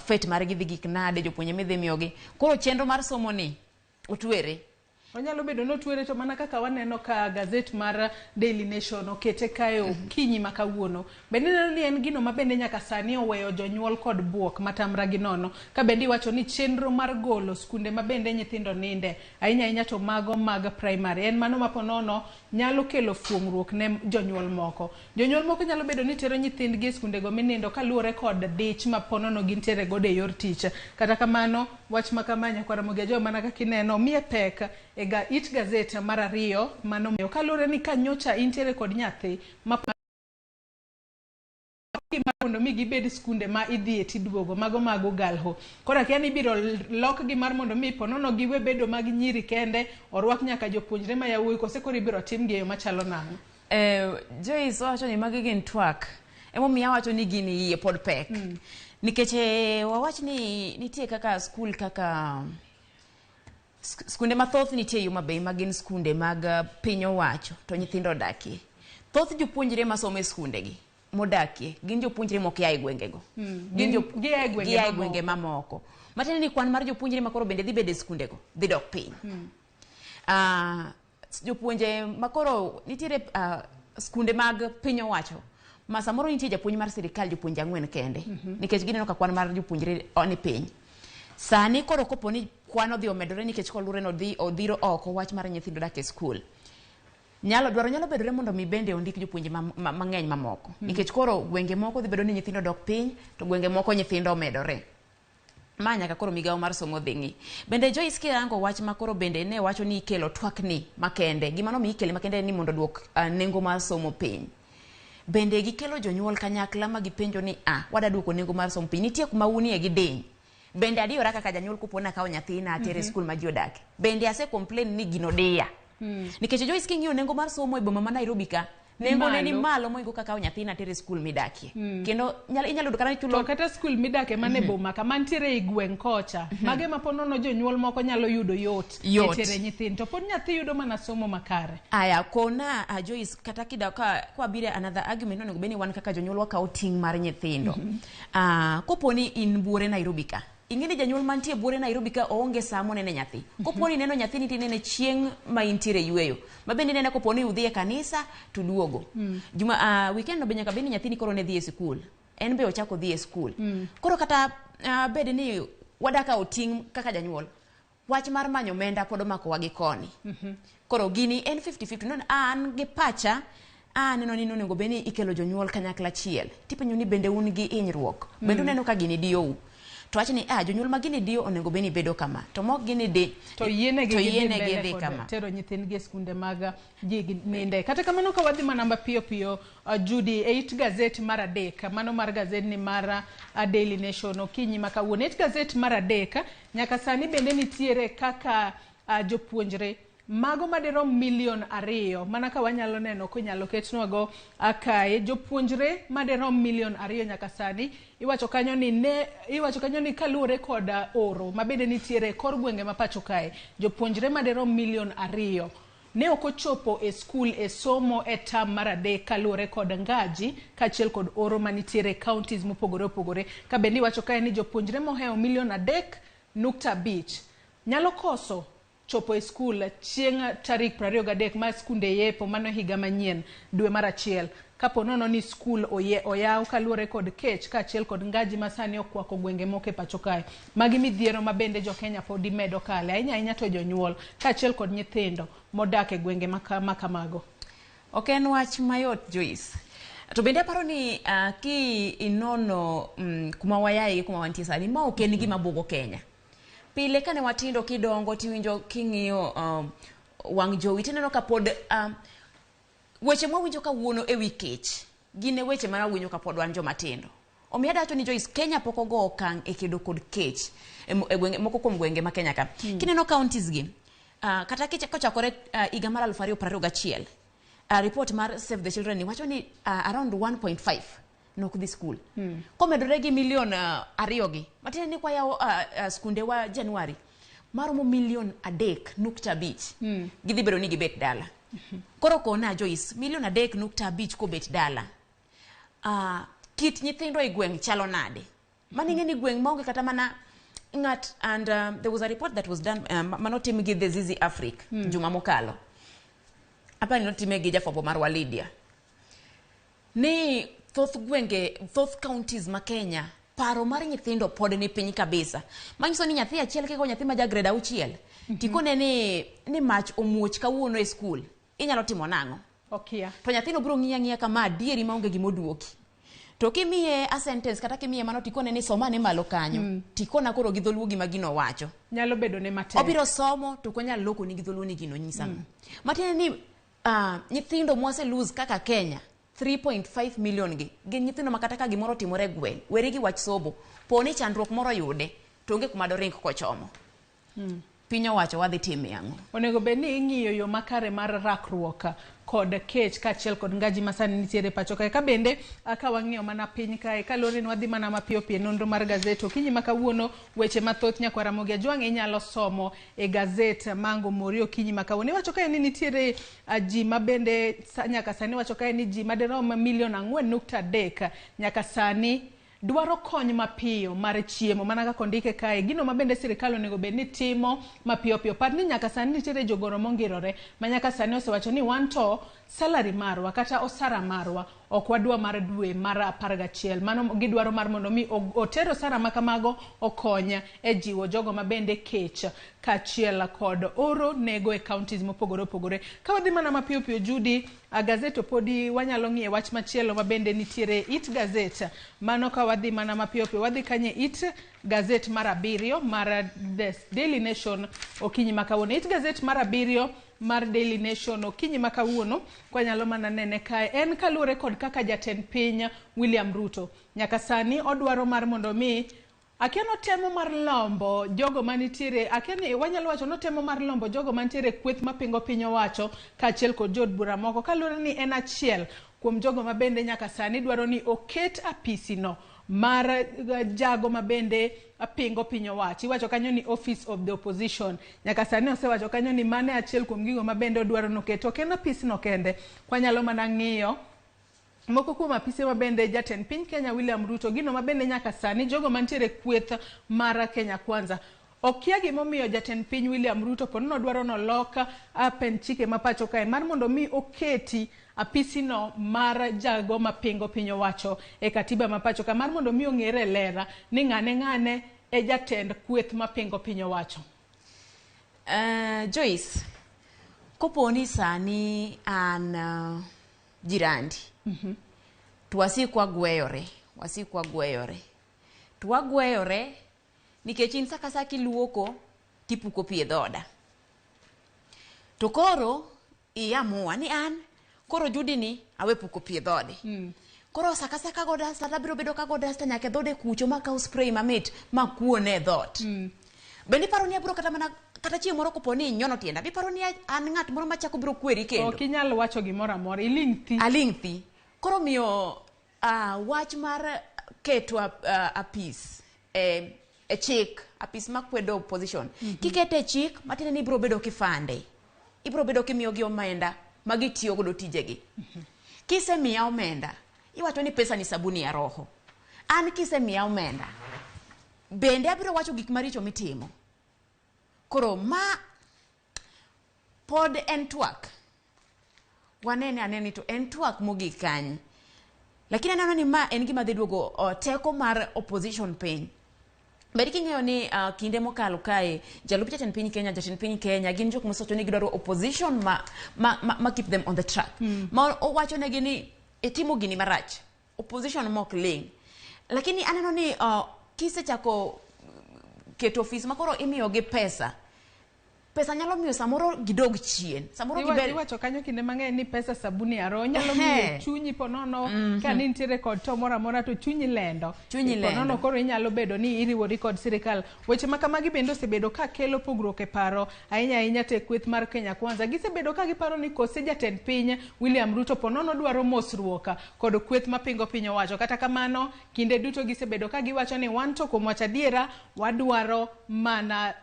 fet margi dhi gik nade, jopuonje midhi miyogi. Koro chenro mar somo ni otwere. Onyalo bedo ni otwere, to mana kaka waneno ka gazet mar Daily Nation okete kae okinyi ma kawuono, bende ineno ni en gino ma bende nyaka sani oweyo jonyuol kod buok matamra gi nono, ka bende iwacho ni chenro mar golo skunde ma bende nyithindo ninde ahinya ahinya to mago mag primary en mano ma ponono nyalo kelo fuong'ruok ne jonyuol moko. Jonyuol moko nyalo bedo ni tero nyithindgi e skundego minindo kaluwore kod dich ma ponono gintiere godo e yor tich. Kata kamano wach ma kama, nyakwar Ramogi Ajwang', mana kaka ineno miye pek e ga it gazet mar 2 mano kaluwore ni ka nyocha intiere kod nyathi ma mondo mi gibed skunde ma idhiye tiduogo mago mag ugalho. Koro akia ni ibiro lokgi mar mondo mi ponono giwe bedo mag nyiri kende, orwak nyaka jopuonjre ma yawuoyi, kose koro ibiro timgi e yo machalo nang'o? Joyce wacho ni magi gin twak, emomiyo awacho ni gini iye pod pek. Nikech wawach ni nitie kaka skul, kaka skunde mathoth nitie Homa Bay ma gin skunde mag piny owacho to nyithindo odakie. Thoth jopuonjre masomo e skundegi modakie gin jopuonjre mok a e gwengego. Gin Gia e gwenge gia e mamoko. gwenge mamoko. Matiende ni kwan mar jopuonjre makoro bende dhi bedo e skundego dhi dok piny. Jopuonje makoro nitiere skunde mag piny owacho ma samoro nitie japuonj mar sirikal, jopuonje 4 kende, nikech gineno ka kwan mar jopuonjre ni piny. Sani koro kopo ni kwan odhi omedore nikech kolure nodhi odhiro oko wach mar nyithindo dak e skul. Nyalo dwaro nyalo bedore mondo mi bende ondik jopuonje mang'eny mamoko. Nikech koro gwenge moko dhi bedo ni nyithindo dok piny to gwenge moko nyithindo omedore. Ma nyaka koro migawo mar somo dhi ng'i. Bende Joyce, kirango wach ma koro bende ne wacho ni ikelo twak ni makende. Gima nomiyo ikele makende en ni mondo oduok nengo mar somo piny. Bende gikelo jonyuol kanyakla ma gipenjo ni wada duoko nengo mar somo piny. Nitie kuma unie gi diny. Bende adiyora kaka janyuol kopo nakawo nyathina atere skul ma ji odake. Bende ase complain ni gino diya. Nikech Joyce, king'iyo nengo mar somo e boma ma Nairobi ka, nengo ne ni malo mohingo kaka kawo nyathina atere skul midakie. Kendo inyalo yudo kata ni chulo To kata skul midake mane boma kama nitiere e gweng' kocha, mage ma ponono jonyuol moko nyalo yudo yot Yot. e tere nyithindo, to pod nyathi yudo mana somo makare. Aya, kona Joyce, kata kida ka kwabire another argument onego bed ni wan kaka jonyuol wakawo ting' mar nyithindo. Kopo ni in buore Nairobi ka, ing'e ni janyuol mantie buore Nairobi ka oonge saa monene nyathi. Kopo ni ineno nyathini tinene chieng' ma intiere yueyo. Ma bende inene kopo ni udhi e kanisa to duogo. Juma weekend no be nyaka bed ni nyathini koro ne dhi e sikul. En be ochako dhi e skul. Koro kata bed ni wadaka oting' kaka janyuol, wach mar manyo omenda pod omakowa gi koni. Koro gini en 50-50. Non an gi pacha, Aneno ni nonego bed ni ikelo jonyuol kanyakla achiel. Tipenjo ni bende un gi hinyruok. Bende uneno ka gini diyou. To wach ni ah jonyuol ma gini diyo onego bed ni bedo kama. To mok gini di to yienegi to gidhi yienegi mbele dhi kod kama. tero nyithindgi e skunde mag ji gi ninde. Kata kamano ka wadhi mana mapiyo piyo Judy, e it gazet mar adek, mano mar gazedni mar Daily Nation okinyi ma kawuono. E it gazet mar adek, nyaka sani bende nitiere kaka jopuonjre mago madirom milion 2, mana ka wanyalo neno kinyalo ketnwago kae, jopuonjre madirom milion 2 nyaka sani iwacho kanyo ni ne iwacho kanyo ni kaluwore kod oro mabende nitiere e kor gwenge ma pacho kae, jopuonjre madirom milion 2 ne ok ochopo e skul e somo e tam mar adek kaluwore kod ngaji kaachiel kod oro manitiere e counties mopogore opogore. Ka bende iwacho kae ni jopuonjre mohewo milion 3.5 nyalo koso chopo e skul chieng' tarik 23 ma skunde yepo mano higa manyien dwe mar 1 kapo nono ni skul oyaw kaluwore kod kech kaachiel kod ngaji ma sani okwako gwenge moko e pacho kae. Magi midhiero ma bende jo Kenya podi medo kale ahinya ahinya to jonyuol kaachiel kod nyithindo modak e gwenge ma kamago. Ok en wach mayot Joyce. To bende aparo ni ki inono kuma wayae gi kuma wantie sani, ma ok en gima buogo Kenya. Pile kane watindo kidongo tiwinjo king'iyo wang' jowi tineno ka pod weche mwawinjo kawuono e wi kech gin e weche mana wawinjo kapod wan joma tindo. Omiyo adawacho ni Joyce, Kenya pok ogo okang' e kedo kod kech e gwenge moko kuom gwenge ma Kenya ka. Kineno counties gi, kata kochakore higa mar 2021, report mar Save the Children ni wacho ni around 1.5 nok dhi skul. Komedore gi milion 2 gi, matiende ni kwayawo skunde wa Januari maromo milion 3.5 gidhi bedo ni gibet dala. Koro kona Joyce, milion 3.5 kobet dala, kit nyithindo e gweng' chalo nade? Mano ing'e ni gweng' maonge kata mana ng'at, and there was a report that was done manotim gi the Zizi Africa juma mokalo. Apani notime gi jafwambo marwa Lydia. Ni thoth gwenge, thoth counties ma Kenya, paro mar nyithindo pod ni piny kabisa. Manyiso ni nyathi achiel kiko nyathi ma ja grade 6, tikone ni mach omuoch kawuono e skul, inyalo timo nang'o? Okia. To nyathino biro ng'iya ng'iya kama adieri maonge gima oduoki. To kimiye a sentence kata kimiye mano tikone ni soma ne malo kanyo, tikona koro gi dholuo gima gino wacho. Nyalo bedo ne matek. Obiro somo to ok onyal loko ni gi dholuo ni gino nyisa. Matiende ni nyithindo mwase lose kaka Kenya 3.5 million gi gin nyithindo ma kata ka gimoro otimore e gweng', weri gi wach somo, po ni chandruok moro oyude to onge kuma doring kochomo. Piny owacho wadhi time ang'o? Onego bed ni ing'iyo yo makare mar rakruok kod kech kaachiel kod ngaji ma sani nitiere pacho kae. Ka bende ka wang'iyo mana piny kae, kaluwore ni wadhi mana mapiyo piyo e nonro mar gazet okinyi ma kawuono, weche mathoth nyakwar Ramogi Ajwang' inyalo somo e gazet Mango Mori okinyi ma kawuono. Iwacho kae ni nitiere ji ma bende nyaka sani iwacho kae ni ji madirom milion 4.3 nyaka sani dwaro kony mapiyo mar chiemo, mana kaka ondike kae, gino ma bende sirikal onego bed ni timo mapiyo piyo. Par ni nyaka sani nitiere jogoro mongirore ma nyaka sani osewacho ni wan to salary marwa kata osara marwa ok wadwa mar dwe mar 11. Mano gidwaro mar mondo mi oter osara ma kamago okony e jiwo jogo ma bende kech kaachiel kod oro nego e counties mopogore opogore. Ka wadhi mana mapiyo piyo Judy, gazet podi wanyalo ng'iye wach machielo ma bende nitiere it gazet. Mano ka wadhi mana mapiyo piyo, wadhi kanye it gazet mar 7 mar The Daily Nation okinyi ma kawuono. It gazet mar 7 mar Daily Nation okinyi ma kawuono kwanyalo mana nene kae en kaluwore kod kaka jatend piny William Ruto nyaka sani odwaro mar mondo mi akia notemo mar lombo jogo manitiere, akia ni wanyalo wacho notemo mar lombo jogo manitiere kweth mapingo piny owacho kaachiel kod jood bura moko, kaluwore ni en achiel kuom jogo ma bende nyaka sani dwaro ni oket apisi no mar jago ma bende pingo piny owacho. Iwacho kanyo ni Office of the Opposition nyaka sani osewacho kanyo ni mane achiel kuom gigo ma bende odwaro noket. Ok en apisi no kende, kwanyalo mana ng'iyo moko kuom apise ma bende jatend piny Kenya William Ruto, gino ma bende nyaka sani jogo mantiere kweth mar Kenya Kwanza okia gimomiyo jatend piny William Ruto pod nodwaro nolok pend chike ma pacho kae mar mondo mi oketi apisi no mar jago mapingo piny owacho e katiba ma pacho kae mar mondo mi ong'ere lera ni ng'ane ng'ane e jatend kweth mapingo piny owacho. Joyce, kopo ni sani an jirandi. To wasik wagweyore, wasik wagweyore. To wagweyore nikech in sa ka sa kiluoko tipuko pi e dhoda. To koro iamua ni an koro Judy ni awe puko pi e dhode. Koro sa ka sa kago dasta abiro bedo kago dasta nyaka e dhode kucho makaw spray mamit makuone e dhot. Bende iparo ni abiro kata mana kata chieng' moro kopo ni inyono tienda biparo ni an ng'at moro machako biro kweri kendo. Ok inyal wacho gimoro amora, iling' thi. Aling' thi. Koro miyo wach mar keto apis e chik, apis makwedo opposition. Kikete e chik, matiende ni ibiro bedo kifande. Ibiro bedo kimiyogi omenda ma gitiyo godo tijegi. Kisemiya omenda, iwacho ni pesa ni sabuni ya roho. An kisemiya omenda, bende abiro wacho gik maricho mitimo. Koro ma pod en twak. Wanene anene to en twak mogik kanye. Lakini aneno ni ma en gima dhi duogo teko mar opposition piny. Bed king'eyo ni kinde mokalo kae jalup jatend piny Kenya, jatend piny Kenya gin jok mosewacho ni gidwaro opposition ma keep them on the track. Ma owacho negi ni itimo gini marach. Opposition mok ling. Lakini aneno ni kisechako keto ofis ma koro imiyo gi pesa. Pesa nyalo miyo samoro gidog chien. Samoro gibed Iwacho kanyo kinde mang'eny ni pesa sabuni ya roho nyalo miyo chunyi ponono ka ni nitiere kod to moro amora to chunyi lendo. Chunyi lendo. Ponono koro inyalo bedo ni iriwori kod sirikal. Weche ma kamagi bende osebedo ka kelo pogruok e paro ahinya ahinya te kweth mar Kenya Kwanza. Gisebedo ka giparo ni kose jatend piny William Ruto ponono dwaro mosruok kod kweth mapingo piny owacho. Kata kamano kinde duto gisebedo ka giwacho ni wan to kuom wacho adiera wadwaro mana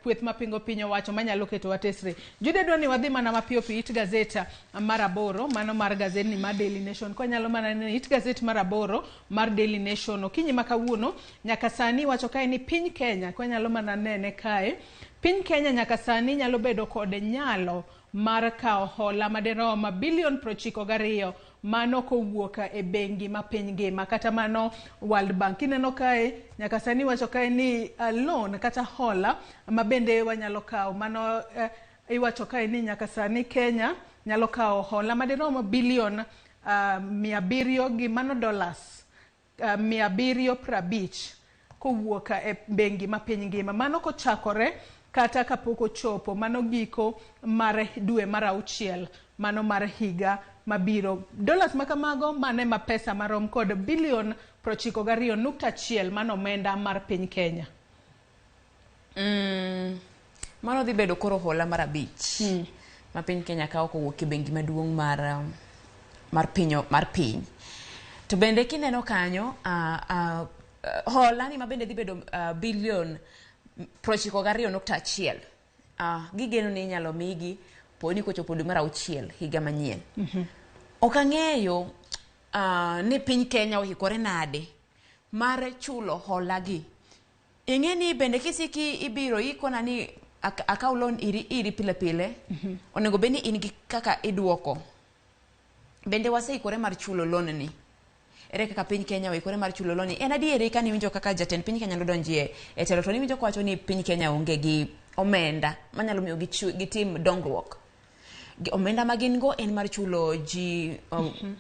kweth mapingo piny owacho manyalo keto watesre. Jude dwa ni wadhi mana mapiyo piyo it gazeta mar 8, mano mar gazetni mar Daily Nation. Kwanyalo mana neno it gazet mar 8 mar Daily Nation. Okinyi ma kawuono nyaka sani wacho kae ni piny Kenya, kwanyalo mana nene kae, piny Kenya nyaka sani nyalo bedo kod nyalo mar kawo hola madirom bilion 92 mano kowuok e bengi ma piny ngima kata mano World Bank. Ineno kae nyaka sani wacho kae ni loan kata hola ma bende wanyalo kawo mano iwacho kae ni nyaka sani Kenya nyalo kawo hola madirom bilion 700 gi mano dollars 750 kowuok e bengi ma piny ngima. Mano kochakore kata kapok ochopo mano giko mar dwe mar 6 mano mar higa mabiro. Dollars makamago mane ma pesa marom kod bilion 92.1 mano omenda mar piny Kenya. Mano dhi bedo koro hola mar 5 ma piny Kenya kawo kowuok e bengi maduong' mar piny. To bende kineno kanyo hola ni ma bende dhi bedo bilion 92.1. Gigeno ni inyalo migi poni kochopo dwe mar 6 higa manyien. Ok ang'eyo ni piny Kenya oikore nade mar chulo hola gi. Ing'e ni bende kisiki ibiro ikona ni akaw loan iri pile pile, onego bed ni in gi kaka iduoko. Bende waseikore mar chulo loan ni. Ere kaka piny Kenya oikore mar chulo loan ni? En adieri ka niwinjo kaka jatend piny Kenya nodonjie e telo to niwinjo kowacho ni piny Kenya onge gi omenda manyalo miyo gitim dongruok. Omenda ma gin go en mar chulo ji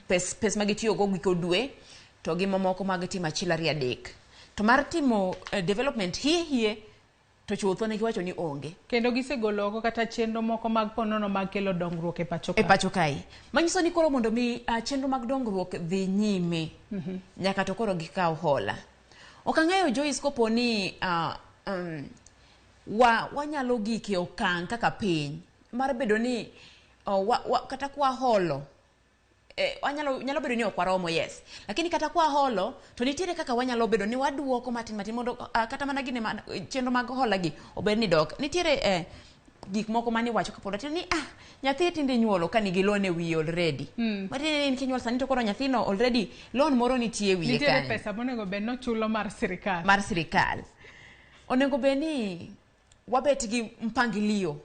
pes ma gitiyogo giko dwe to gi mamoko mag timo 1 2 3. To mar timo development hie to chutho ne giwacho ni onge. Kendo gisegolo oko kata chenro moko mag ponono mag kelo dongruok e pacho kae. E pacho kae. Manyiso ni koro mondo mi chenro mag dongruok dhi nyime, nyaka to koro gikaw hola. Ok ang'eyo Joyce kopo ni wanyalo gike okang' kaka piny mar bedo ni kata kwa holo nyalo bedo ni ok waromo, yes, lakini kata kwa holo to nitiere kaka wanyalo bedo ni waduoko matin matin mondo kata mana gine chenro mag hola gi obed ni dok. Nitiere gik moko mane iwacho kapod atin ni nyathi tinde nyuolo ka nigi loan e wiye already. Matiende ni kinyuol sani to koro nyathino already loan moro nitie e wiye Nitiere kanyo. pesa monego bed nochulo mar sirikal. Mar sirikal. Onego bed ni wabet gi mpangilio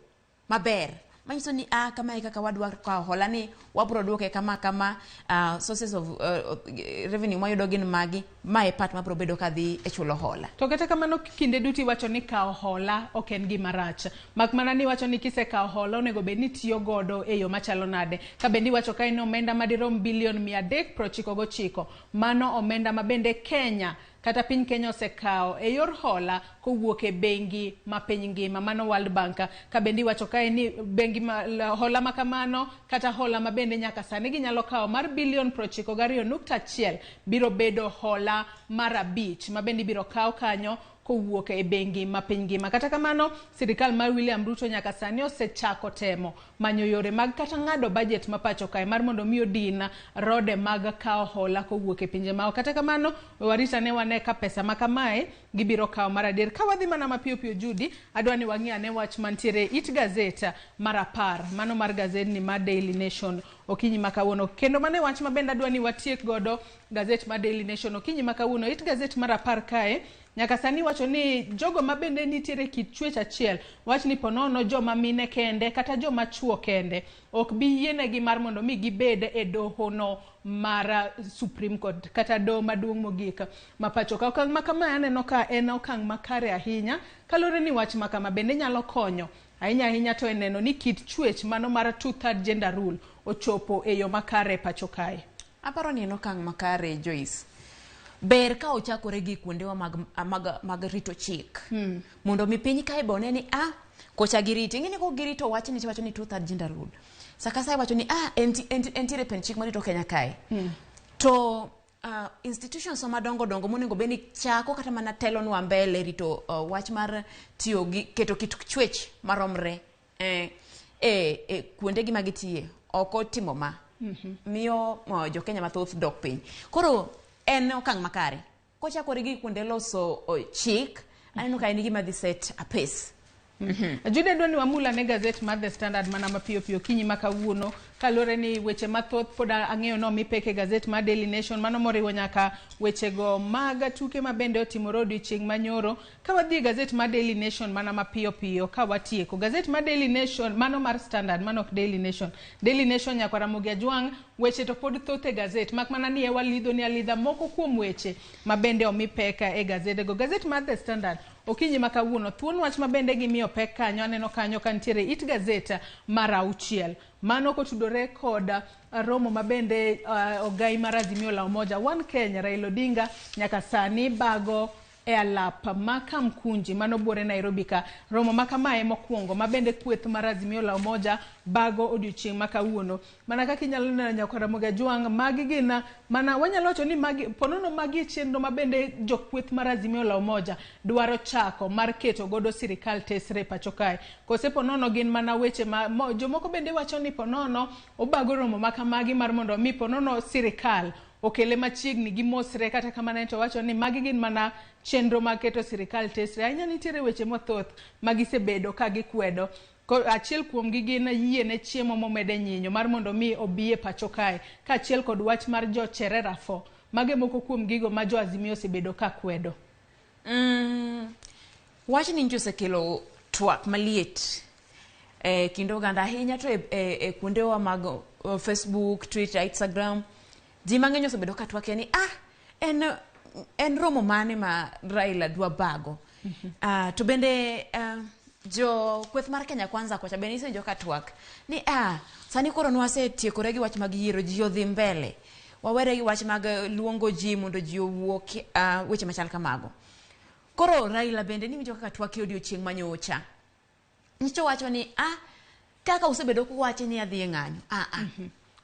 maber. Manyiso ni a kama e kaka wadwa kawo hola ni wabro duoke kama kama sources of revenue mwayudo gin magi ma e part mabro bedo kadhi e chulo hola. To kata kamano kinde duto iwacho ni kawo hola ok en gima rach. Mak mana ni iwacho ni kisekawo hola onego bed ni itiyo godo e yo machalo nade. Ka bende iwacho ka en omenda madirom bilion 399. Mano omenda ma bende Kenya kata piny Kenya osekawo e yor hola kowuok e bengi ma piny ngima mano World Bank. Ka bende iwacho kae ni bengi ma, hola ma kamano kata hola ma bende nyaka sani ginyalo kawo mar bilion 92.1 biro bedo hola mar 5 ma bende ibiro kaw kanyo kowuok e bengi ma piny ngima. Kata kamano, sirikal mar William Ruto nyaka sani osechako temo manyo yore mag kata ng'ado budget ma pacho kae mar mondo mi odin rode mag kawo hola kowuok e pinje maoko. Kata kamano, we warit ane wane ka pesa ma kamae gibiro kawo mar adier. Ka wadhi mana mapiyo piyo Judy, adwa ni wang'i ane wach mantiere it gazet mar 10, mano mar gazedni mar Daily Nation okinyi ma kawuono. Kendo mano e wach ma bende adwa ni watiek godo gazet mar Daily Nation okinyi ma kawuono. It gazet mar 10 kae, nyaka sani wacho ni jogo ma bende nitiere kit chwech achiel, wach ni ponono joma mine kende kata joma chuo kende ok bi yienegi mar mondo mi gibed e doho no mar Supreme Court kata doho maduong' mogik ma pacho ka. Okang' ma kamae aneno ka en okang' makare ahinya kaluwore ni wach ma kama bende nyalo konyo ahinya ahinya to e neno ni kit chwech mano mar 2/3 gender rule ochopo e yo makare pacho kae. Aparo ni en okang' makare Joyce. Ber ka ochakore gi kuondewa mag rito chik. Mondo mi piny kae be one ni a kocha girito. Ing'e ni kok girito wach ni tiwacho ni 2/3 gender rule. Saka sa iwacho ni a entiere pend chik marito Kenya kae. To institutions madongo dongo monego bed ni chako kata mana telonwa mbele rito wach mar tiyo gi keto kit chwech maromre e kuondegi ma gitiye ok otimo ma. Miyo jo Kenya mathoth dok piny. Koro en okang' makare. Kochakore gi kuonde loso chik, aneno ka en gima dhi set a pace. Jude, adwa ni wamul ane gazet mar The Standard mana mapiyo piyo okinyi ma kawuono kaluwore ni weche mathoth pod ang'eyo nomi pek e gazet mar Daily Nation, mano moriwo nyaka wechego mag tuke ma bende otimore odiochieng' manyoro. Ka wadhi e gazet mar Daily Nation mana mapiyo piyo ka watieko gazet mar Daily Nation, mano mar Standard, mano ok Daily Nation. Daily Nation nyakwar Ramogi Ajwang', weche to pod thoth e gazet mak mana ni e walidho ni alidha moko kuom weche ma bende omi pek e gazedego. Gazet mar The Standard okinyi ma kawuono thuon wach ma bende gimiyo pek kanyo aneno kanyo ka nitiere it gazet mar 6 mano kotudore kod romo ma bende ogai mar Azimio la Umoja One Kenya Raila Odinga nyaka sani bago e alap ma Kamkunji mano buore Nairobi ka. Romo ma kamae mokwongo ma bende kweth mar Azimio la Umoja bago odiochieng' ma kawuono. Mana kaka inyalo neno nyakwar Ramogi Ajwang', magi gin mana wanyalo wacho ni magi ponono magi e chenro ma bende jokweth mar Azimio la Umoja dwaro chako mar keto godo sirikal tesre pacho kae. Kose ponono gin mana weche ma jomoko bende wacho ni ponono obago romo ma kamagi mar mondo mi ponono sirikal okele machiegni gi mosre. Kata kamano to wacho ni magi gin mana chenro mag keto sirikal tesre. Ahinya nitiere weche mathoth ma gisebedo ka gikwedo. Achiel kuomgi gin yie ne chiemo momede nyinyo mar mondo mi obi e pacho kae, kaachiel kod wach mar jo Cherera 4. Mage moko kuom gigo ma jo Azimio osebedo ka kwedo. Wach ni nyocha osekelo twak maliet kind oganda ahinya to e kuondewa mag Facebook, Twitter, Instagram. Ji mang'eny osebedo ka twak ni en romo mane ma Raila dwa bago. To bende jo kweth mar Kenya Kwanza kocha bende isenjo ka twak ni sani koro nwasetiekore gi wach mag yiero, ji odhi mbele, wawere gi wach mag luongo ji mondo ji owuok, weche machal kamago. Koro Raila bende niwinjo kaka twak e odiochieng' manyocha. Nyicho wacho ni kaka usebedo kuwache ni adhi e ng'anyo.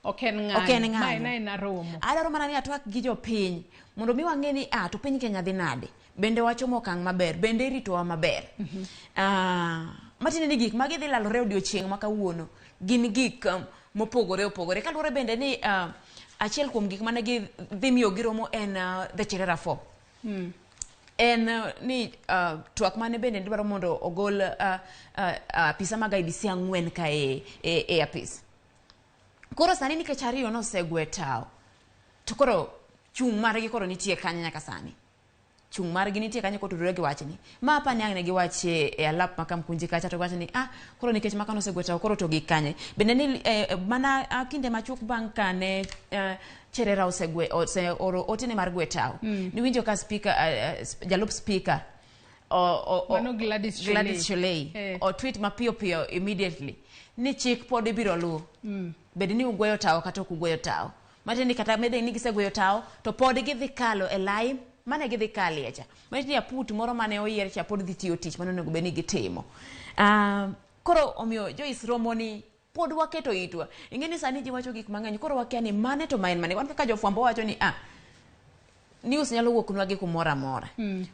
Ok en ng'anyo. Ok en ng'anyo. Ma en aena romo. Adwaro mana ni atwak gi jopiny mondo mi wang'e ni to piny Kenya dhi nade. Bende wachomo okang' maber, bende iritowa maber. Matiende ni gik ma gidhi lalore odiochieng' ma kawuono gin gik mopogore opogore. Kaluwore bende ni achiel kuom gik mane gidhi miyo giromo en the Cherera 4. En ni twak mane bende dwaro mondo ogol apisa mag IEBC 4 ka e apis. Koro sani nikech 2 nosegwe tao, to koro chung' margi koro nitie kanyo nyaka sani. Chung' margi nitie kanyo kotudore gi wachni. Ma apa ni ang' ne giwachi e alap ma Kamkunji kacha to giwacho ni ah koro nikech maka nosegwe tawo koro to gik kanye. Bende ni mana kinde machuok bang' kane Cherera osegwe oseoro otene mar gwe tawo. Niwinjo ka speaker jalup speaker Mano Gladys Shollei. Gladys Shollei o tweet mapiyo piyo immediately ni chik pod ibiro luw. Bed ni ugweyo tawo kata ok ugweyo tawo. Matiende ni kata bed ni gisegweyo tawo to pod gidhi kalo e lai mane gidhi kalie cha. Matiende ni aput moro mane oyier cha pod dhi tiyo tich mane onego bed ni gitimo. Koro omiyo Joyce romo ni pod waketo itwa. Ing'e ni sani ji wacho gik mang'eny koro wakia ni mane to ma en mane. Wan kaka jofwambo wacho ni news nyalo wuok nwa gi kumoro amora.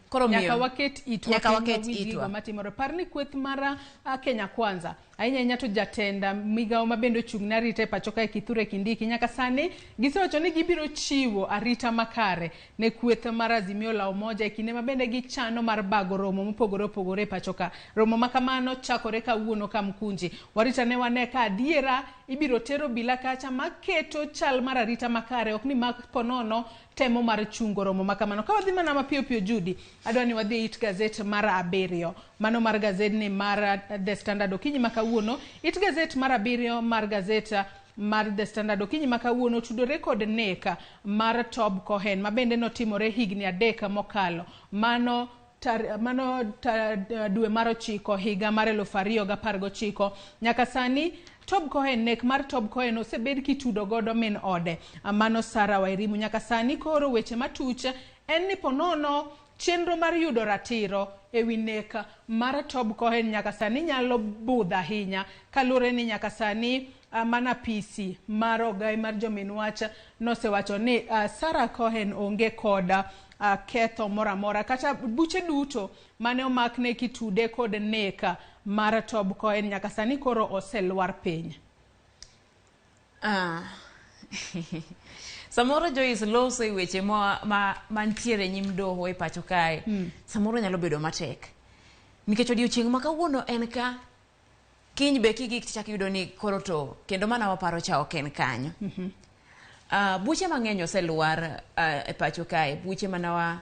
Koro Nyaka waket itwa nyaka piny waket wawinj gigo itwa. matimore. Par ni kweth mar Kenya Kwanza ahinya ahinya to jatend migawo ma bende ochung' ne arita e pacho kae Kithure Kindiki nyaka sani gisewacho ni gibiro chiwo arita makare ne kweth mar Azimio la Umoja e kinde ma bende gichano mar bago romo mopogore opogore e pacho ka. Romo ma kamano chakore kawuono Kamkunji. Warita ne wane ka adiera ibiro tero bila kacha maketo chal mar arita makare ok ni mak ponono temo mar chungo romo ma kamano. Ka wadhi mana mapiyo piyo Judy, adwa ni wadhi e it gazet mar 7. Mano mar gazedni mar The Standard okinyi ma kawuono. It gazet mar 7 mar gazet mar The Standard okinyi ma kawuono tudore kod nek mar Tob Cohen ma bende notimore higni 3 mokalo. Mano dwe mar 9 higa mar 2019. Nyaka sani Tob Cohen, nek mar Tob Cohen osebed kitudo godo min ode mano Sarah Wairimu. Nyaka sani koro weche matuch en ni ponono chenro mar yudo ratiro ewi nek mar Tob Cohen nyaka sani nyalo budho ahinya kaluwore ni nyaka sani mana PC mar ogai mar jomin wach nosewacho ni Sarah Cohen onge kod ketho moro amora kata buche duto mane omakne kitude kod nek mar Tob Cohen nyaka sani koro oselwar piny. Samoro Joyce loso e weche mantiere nyim doho e pacho kae. Samoro nyalo bedo matek. Nikech odiochieng' ma kawuono en ka kiny be kigik tichak iyudo ni koro to kendo mana waparo cha ok en kanyo. Buche mang'eny oselwar e pacho kae. Buche mana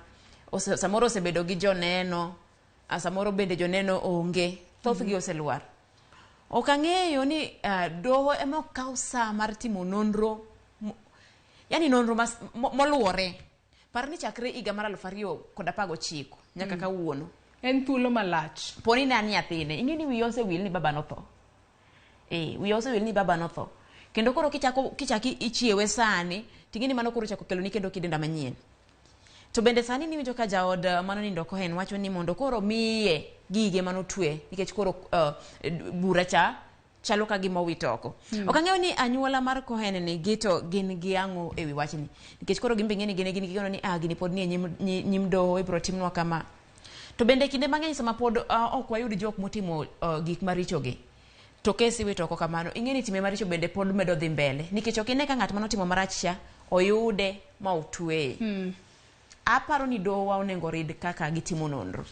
samoro osebedo gi joneno, samoro bende joneno onge. Thothgi oselwar. Ok ang'eyo ni doho ema okaw sa mar timo nonro, yani nonro moluwore. Par ni chakre higa mar 2019 nyaka kawuono. En thuolo malach. Poni ne an nyathine, ing'e ni wiyi osewil ni baba notho. Wiyi osewil ni baba notho. Kendo koro kichaki ichiewe sani, ting'e ni mano koro chako keloni kendo kidenda manyien. To bende sani niwinjo ka jaod manonindo Cohen wacho ni mondo koro miye gige manotwe nikech koro bura cha chalo ka gima owito oko. Ok ang'eyo ni anyuola mar Cohen ni gito gin gi ang'o ewi wachni. Nikech koro gin be ng'eni gin gi geno ni gini pod nie nyim doho ibiro timnwa kama. To bende kinde mang'eny sama pod ok wayud jok motimo gik maricho gi. To kesi wito oko kamano, ing'e ni time maricho bende pod medo dhi mbele. Nikech ok ine ka ng'at manotimo marach cha oyude ma otweye. Aparo ni doho onego rid kaka gitimo nonro.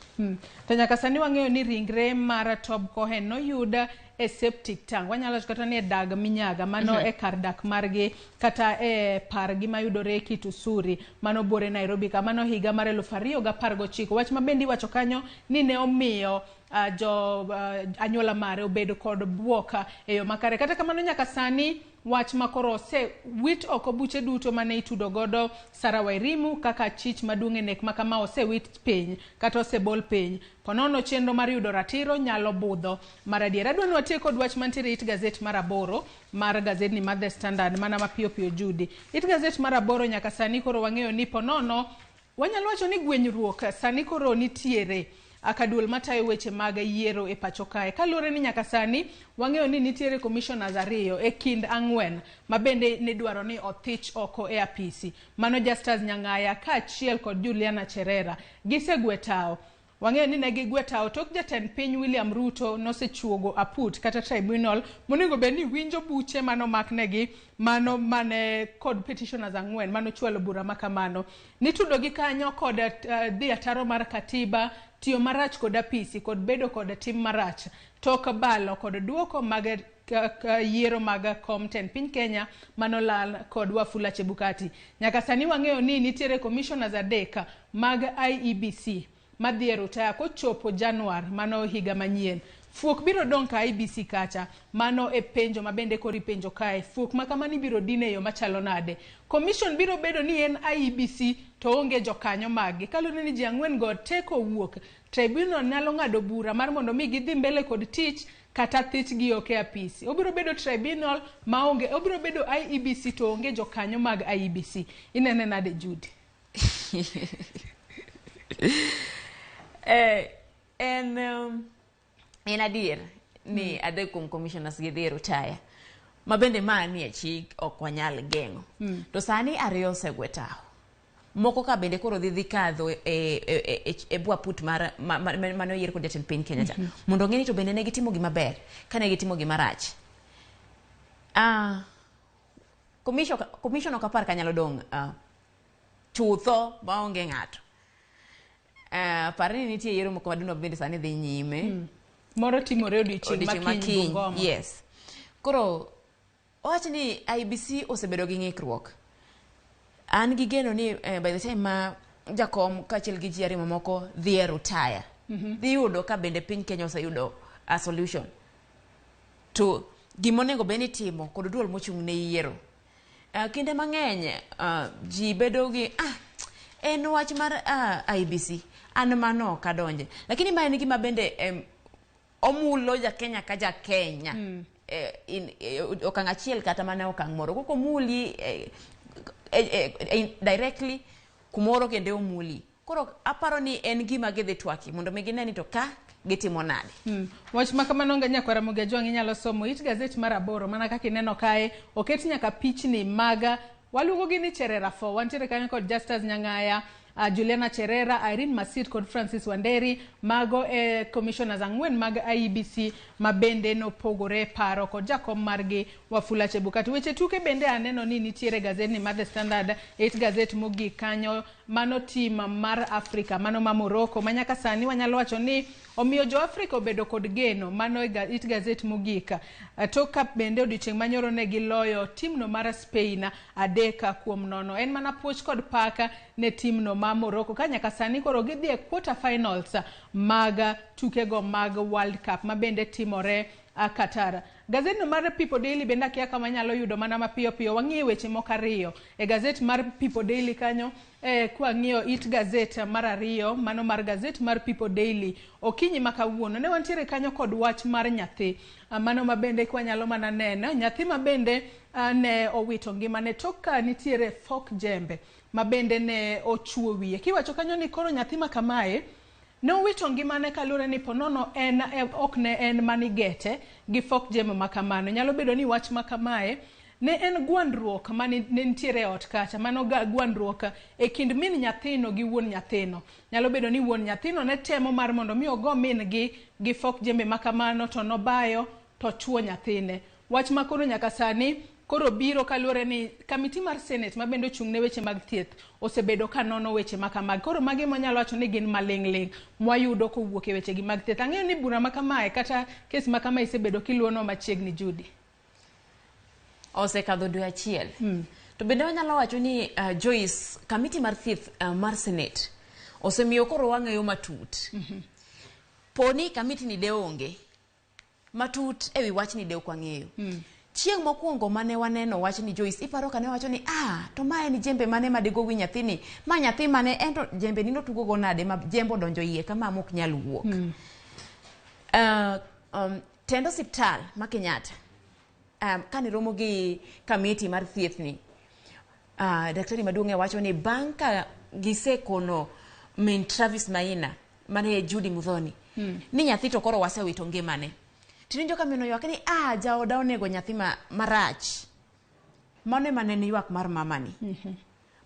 To nyaka sani wang'eyo ni ringre mar Tob Cohen noyud e septic tank. Wanyalo wacho kata ni e dag minyaga, mano e kar dak margi kata e pargi mayudore Kitusuri, mano bore Nairobi ka, mano higa mar 2019. Wach ma bende iwacho kanyo ni ne omiyo jo anyuola mare obedo kod bwok e yo makare. Kata kamano nyaka sani wach ma koro osewit oko buche duto mane itudo godo Sarah Wairimu kaka chich maduong' e nek ma kama osewit piny kata osebol piny. Ponono chenro mar yudo ratiro nyalo budho mar adier. Adwa ni watiek kod wach mantiere it gazet mar 8 mar gazetni mar The Standard mana mapiyo piyo Judy. It gazet mar 8 nyaka sani koro wang'eyo ni ponono wanyalo wacho ni gwenyruok sani koro nitiere akaduol matayo weche mag yiero e pacho kae. Kaluwore ni nyaka sani wang'eyo ni nitiere commissioners 2 e kind 4 ma bende ne dwaro ni othich oko e apisi. Mano Justus Nyang'aya kaachiel kod Juliana Cherera gisegwe tawo. Wang'eyo ni ne gigwe tawo tok jatend piny William Ruto nosechuogo aput kata tribunal monego bed ni winjo buche manomaknegi mano mane kod petitioners 4 manochwalo bura makamano. Nitudo gi kanyo kod dhi ataro mar katiba, tiyo marach kod apisi kod bedo kod tim marach tok balo kod duoko mag Yiero mag kom tend piny Kenya manolal kod Wafula Chebukati. Nyaka sani wang'eyo ni nitiere commissioners 3 mag IEBC madhi e rutaya kochopo Januar mano higa manyien. Fuok biro dong' ka IEBC kacha, mano e penjo ma bende koro ipenjo kae. Fuok ma kamano ibiro din e yo machalo nade? Commission biro bedo ni en IEBC to onge jokanyo maggi. Kaluwore ni ji 4 go te kowuok, tribunal nyalo ng'ado bura mar mondo mi gidhi mbele kod tich kata thichgi ok e apisi. Obiro bedo tribunal maonge, obiro bedo IEBC to onge jokanyo mag IEBC. Inene nade Judy? En adier ni 3 kuom commissioners gi dhi e rutaya. Ma bende ma ni e chik ok wanyal geng'o. To sani 2 osegwe tawo. Moko ka bende koro dhi kadho e bwo aput mar mane oyier kod jatend piny Kenya cha. Mondo ong'e ni to bende ne gitimo gima ber ka ne gitimo gima rach. Commission ok apar ka nyalo dong' chutho maonge ng'ato. Par ni nitie yiero moko madongo bende sani dhi nyime. Moro timore odiochieng' ma kiny Bungoma. Yes. Koro owach ni IEBC osebedo gi ng'ikruok. An gi geno ni by the time ma jakom kaachiel gi ji 2 mamoko dhi e rutaya, dhi yudo ka bende piny Kenya oseyudo a solution to gima onego bed ni itimo kod duol mochung' ne yiero. Kinde mang'eny ji bedo gi en wach mar IEBC, an mano ok adonje, lakini ma en gima bende omulo ja Kenya ka ja Kenya. Okang' achiel kata mana okang' moro koko omuli directly kumoro kende omuli. Koro aparo ni en gima gidhi twaki mondo mi gine ni to ka gitimo nade. Wach ma kamano nyakwar Ramogi Ajwang' inyalo somo it gazet mar 8 mana kaka ineno kae oket nyaka pichni mag waluongo gi ni Cherera 4. Wantiere kanyo kod Justus Nyang'aya, Juliana Cherera, Irene Masit kod Francis Wanderi. Mago e commissioners 4 mag IEBC ma bende nopogore paro kod jakom margi Wafula Chebukati. Weche tuke bende aneno ni nitiere gazetni mar The Standard, it gazet mogik kanyo, mano team mar Africa, mano ma Morocco, ma nyaka sani wanyalo wacho ni omiyo jo Africa obedo kod geno, mano it gazet mogik. Tok ka bende odiochieng' manyoro ne giloyo timno mar Spain 3-0. En mana puoch kod paka ne timno ma Morocco ka nyaka sani koro gidhi e quarter finals mag tukego mag World Cup ma bende timore Qatar. Gazetno mar People Daily bende akia kama nyalo yudo mana mapiyo piyo. Wang'iyo weche moko 2 e gazet mar People Daily kanyo. Kwang'iyo it gazet mar 2, mano mar gazet mar People Daily okinyi ma kawuono ne wantiere kanyo kod wach mar nyathi, mano ma bende kwanyalo mana neno nyathi ma bende ne owito ngimane tok ka nitiere fok jembe ma bende ne ochuo wiye. Kiwacho kanyo ni koro nyathi ma kamae ne owito ngimane kaluwore ni ponono en ok ne en manigete gi fok jembe ma kamano. Nyalo bedo ni wach ma kamae ne en gwandruok mane nitiere e ot kacha, mano gwandruok e kind min nyathino gi wuon nyathino. Nyalo bedo ni wuon nyathino ne temo mar mondo mi ogo min gi gi fok jembe ma kamano, to nobayo to chuo nyathine. Wach ma koro nyaka sani koro biro kaluwore ni kamiti mar Senate ma bende ochung' ne weche mag thieth osebedo ka nono weche ma kamagi. Koro magi mwanyalo wacho ni gin maling'ling' mwayudo kowuok e wechegi mag thieth. Ang'eyo ni bura ma kamae kata kes ma kamae isebedo kiluono machiegni Judy. Osekadho dwe achiel. To bende wanyalo wacho ni Joyce, kamiti mar thieth mar Senate osemiyo koro wang'eyo matut. Poni kamiti ni de onge matut ewi wachni de ok wang'eyo. Chieng' mokwongo mane waneno wachni Joyce, iparo ka ne wacho ni to ma en jembe mane ma digo wi nyathini, ma nyathi mane en to jembe ni notugo go nade ma jembe odonjo iye kama mok nyal wuok. Tend osiptal ma Kenyatta kane romo gi kamiti mar thieth ni, daktari maduong' e wacho ni bang' ka gisekono min Travis Maina mane Judy Muthoni ni nyathi to koro wasewito ngimane. Tiwinjo ka min oywak ni jaoda onego nyathi marach. Mano ema ne en ywak mar mamani.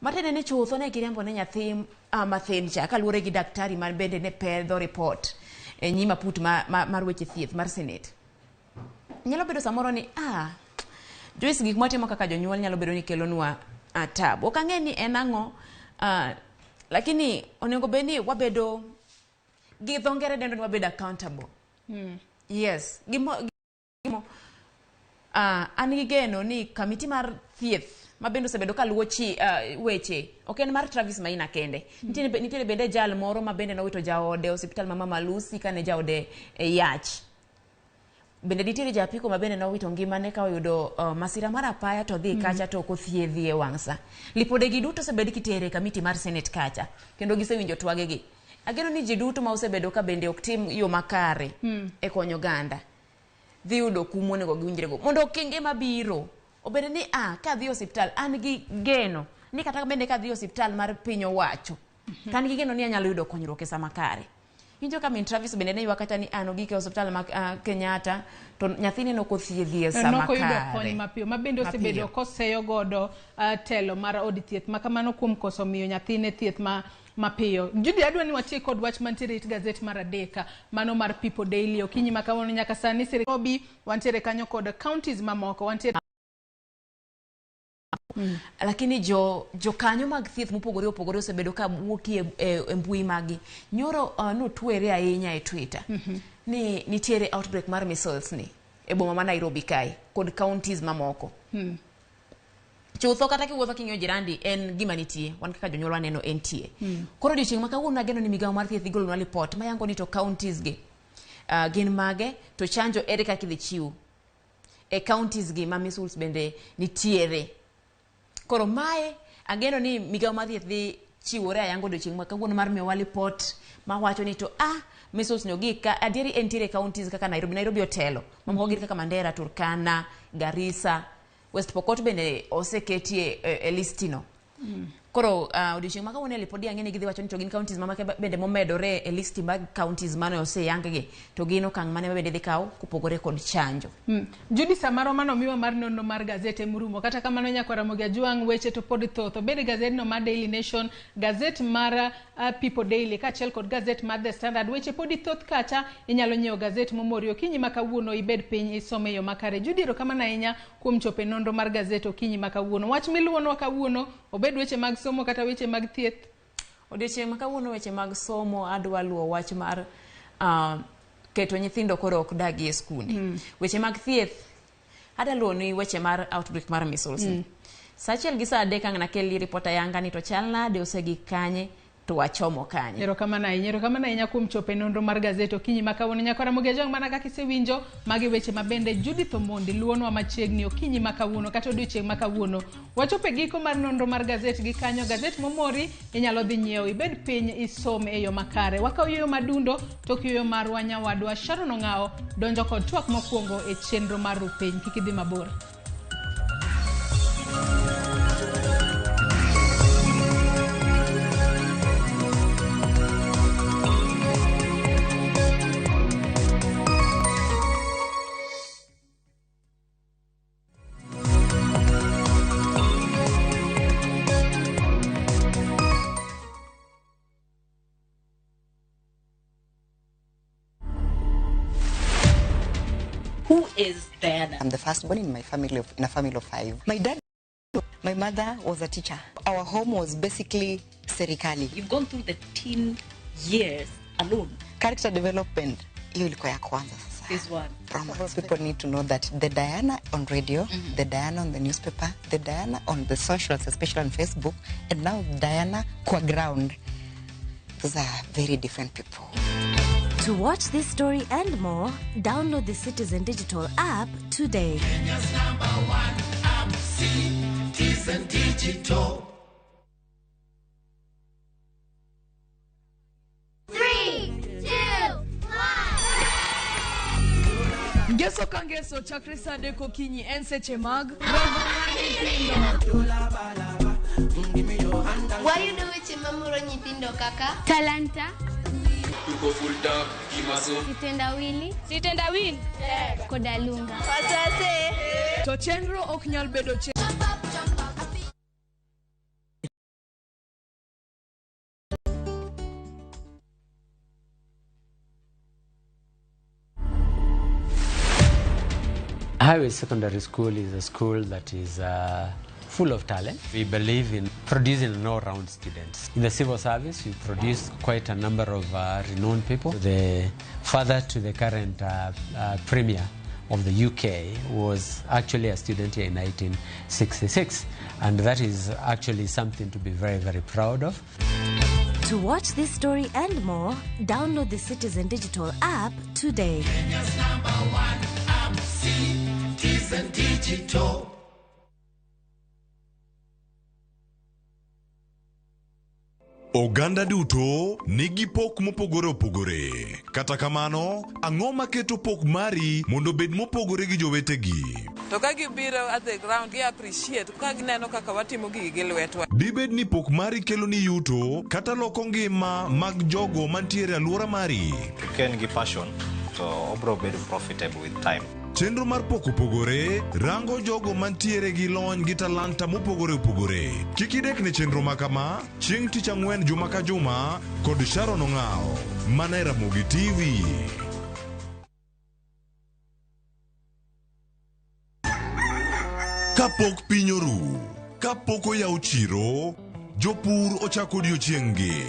Matiende ni chutho ne giriambo ne nyathi mathin cha kaluwore gi daktari man bende ne pedho report e nyim aput mar weche thieth mar Senate. Nyalo bedo samoro ni Joyce, gik mwatimo kaka jonyuol nyalo bedo ni kelonwa tabu. Ok ang'e ni en ang'o, lakini onego bed ni wabedo gi dho ngere dendo ni wabedo accountable. Yes, gimo An gi geno ni kamiti mar thieth ma bende osebedo ka luwo chi weche ok en mar Travis Maina kende. Nitiere bende jal moro ma bende nowito jaode e osiptal ma Mama Lucy kane jaode yach. Bende nitiere japiko ma bende nowito ngimane ka oyudo masira mar apaya to dhi kacha to ok othiedhi e wang' sa. Lipode gi duto osebed kitere e kamiti mar Senate kacha kendo gisewinjo twagegi. Ageno ni ji duto ma osebedo ka bende ok tim yo makare e konyo oganda dhi yudo kum monego giwinjrego mondo okenge mabiro obed ni kadhi e osiptal an gi geno ni kata bende kadhi e osiptal mar piny owacho to an gi geno ni anyalo yudo konyruok e sama kare. Winjo ka min Travis bende ne ywak kata ni an ogik e osiptal ma Kenyatta to nyathine nok othiedhi e sama Nok oyudo kare. kony mapiyo ma bende osebedo Mapiyo. koseyo godo telo mar od thieth ma kamano kuom koso miyo nyathine thieth ma mapiyo. Judy, adwa ni watiek kod wach mantiere it gazet mar adek, mano mar People Daily. Okinyi ma kawuono nyaka sani Nairobi, wantiere kanyo kod counties mamoko, wantiere Lakini jokanyo mag thieth mopogore opogore osebedo ka wuok e mbui maggi. Nyoro notwere ahinya e Twitter ni nitiere outbreak mar measles ni e boma ma Nairobi kae kod counties mamoko. Chutho kata kiwuotho king'iyo jirandi en gima nitie, wan kaka jonyuol waneno entie. Koro odiochieng' ma kawuono ageno ni migawo mar thieth igolonwa lipot mayango ni to counties gi gin mage to chanjo ere kaka idhi chiw e counties gi ma measles bende nitiere. Koro mae ageno ni migawo mar thieth dhi chiwore ayanga odiochieng' ma kawuono mar miyowa lipot mawacho ni to measles ni ogik ka adieri entiere counties kaka Nairobi, Nairobi otelo, mamoko gin kaka Mandera, Turkana, Garissa, West Pokot bende oseketie e listino. Koro odiochieng' ma kawuono e lipodi ang'e ni gidhi wacho ni to gin counties mamake bende momedore e listi mag counties mane oseyang gi to gin okang' mane ma bende dhi kaw kopogore kod chanjo. Judy, samoro mano miwa mar nonro mar gazet emorumo. Kata kamano nyakwa Ramogi Ajwang' weche to pod thoth. Obed gazetno mar Daily Nation, gazet mar People Daily kaachiel kod gazet mar The Standard. Weche podi thoth kacha, inyalo nyiewo gazet momori okinyi ma kawuono ibed piny isome e yo makare. Judy, erokamano ahinya kuom chopo e nonro mar gazet okinyi ma kawuono. Wach miluwonwa kawuono obed weche mag somo kata weche mag thieth? Odiochieng' ma kawuono weche mag somo adwa luwo wach mar keto nyithindo koro ok dagi e skunde. Weche mag thieth adwa luwo ni weche mar outbreak mar measles. Sa achiel gi sa adek ang' nakelni ripot ayanga ni to chal nade osegik kanye to wachomo kanye. Erokamano ahinya, erokamano ahinya kuom chopo e nonro mar gazet okinyi ma kawuono. Nyakwa Ramogi Ajwang' mana kaka isewinjo, magi weche ma bende Judith Omondi luwonwa machiegni okinyi ma kawuono kata odiochieng' ma kawuono. Wachopo e giko mar nonro mar gazet gi kanyo. Gazet momori inyalo dhi nyiewo, ibed piny isom e yo makare. Wakawo yueyo madundo tok yueyo marwa nyawadwa Sharon Ong'awo donjo kod twak mokwongo e chenro mar Rupiny. Kik idhi mabor. Who is Diana? I'm the firstborn in my family of, in a family of 5. My dad, my mother was a teacher. Our home was basically serikali. You've gone through the teen years alone. Character development, hiyo ilikuwa ya kwanza sasa. This one. Promise. People need to know that the Diana on radio, the Diana on the newspaper, the Diana on the socials, especially on Facebook, and now Diana kwa ground. Those are very different people. To watch this story and more, download the Citizen Digital app today. Kenya's #1 app, Citizen Digital. 3, 2, 1. Ngeso ka ngeso chakre sa adek okinyi en seche mag Wayudo weche mamoro nyithindo kaka Talanta, Tuko full tank, kimaso. Sitendawili, Sitendawili koda Lunga. To chenro ok nyal bedo Highway Secondary School is a school that is full of talent. We believe in producing an all-round students. In the civil service, we produce quite a number of renowned people. The father to the current premier of the UK was actually a student here in 1966. And that is actually something to be very, very proud of. To watch this story and more, download the Citizen Digital app today. Kenya's number one app, Citizen Digital. Oganda duto nigi pok mopogore opogore. Kata kamano, ang'o maketo pok mari mondo obed mopogore gi jowetegi? To ka gibiro at the ground, gi appreciate ka gineno kaka watimo gigi gi lwetwa. Dibed ni pok mari kelo ni yuto kata loko ngima mag jogo mantiere e alwora mari? Ka en gi passion to obro bedo profitable with time. Chenro mar pok opogore rango jogo mantiere gi lony gi talanta mopogore opogore. Kik idek ne chenro ma kama chieng' tich ang'wen juma ka juma kod Sharon Ong'awo mana e Ramogi TV. Kapok piny oru, kapok oyaw chiro, jopur ochako odiochieng'-gi.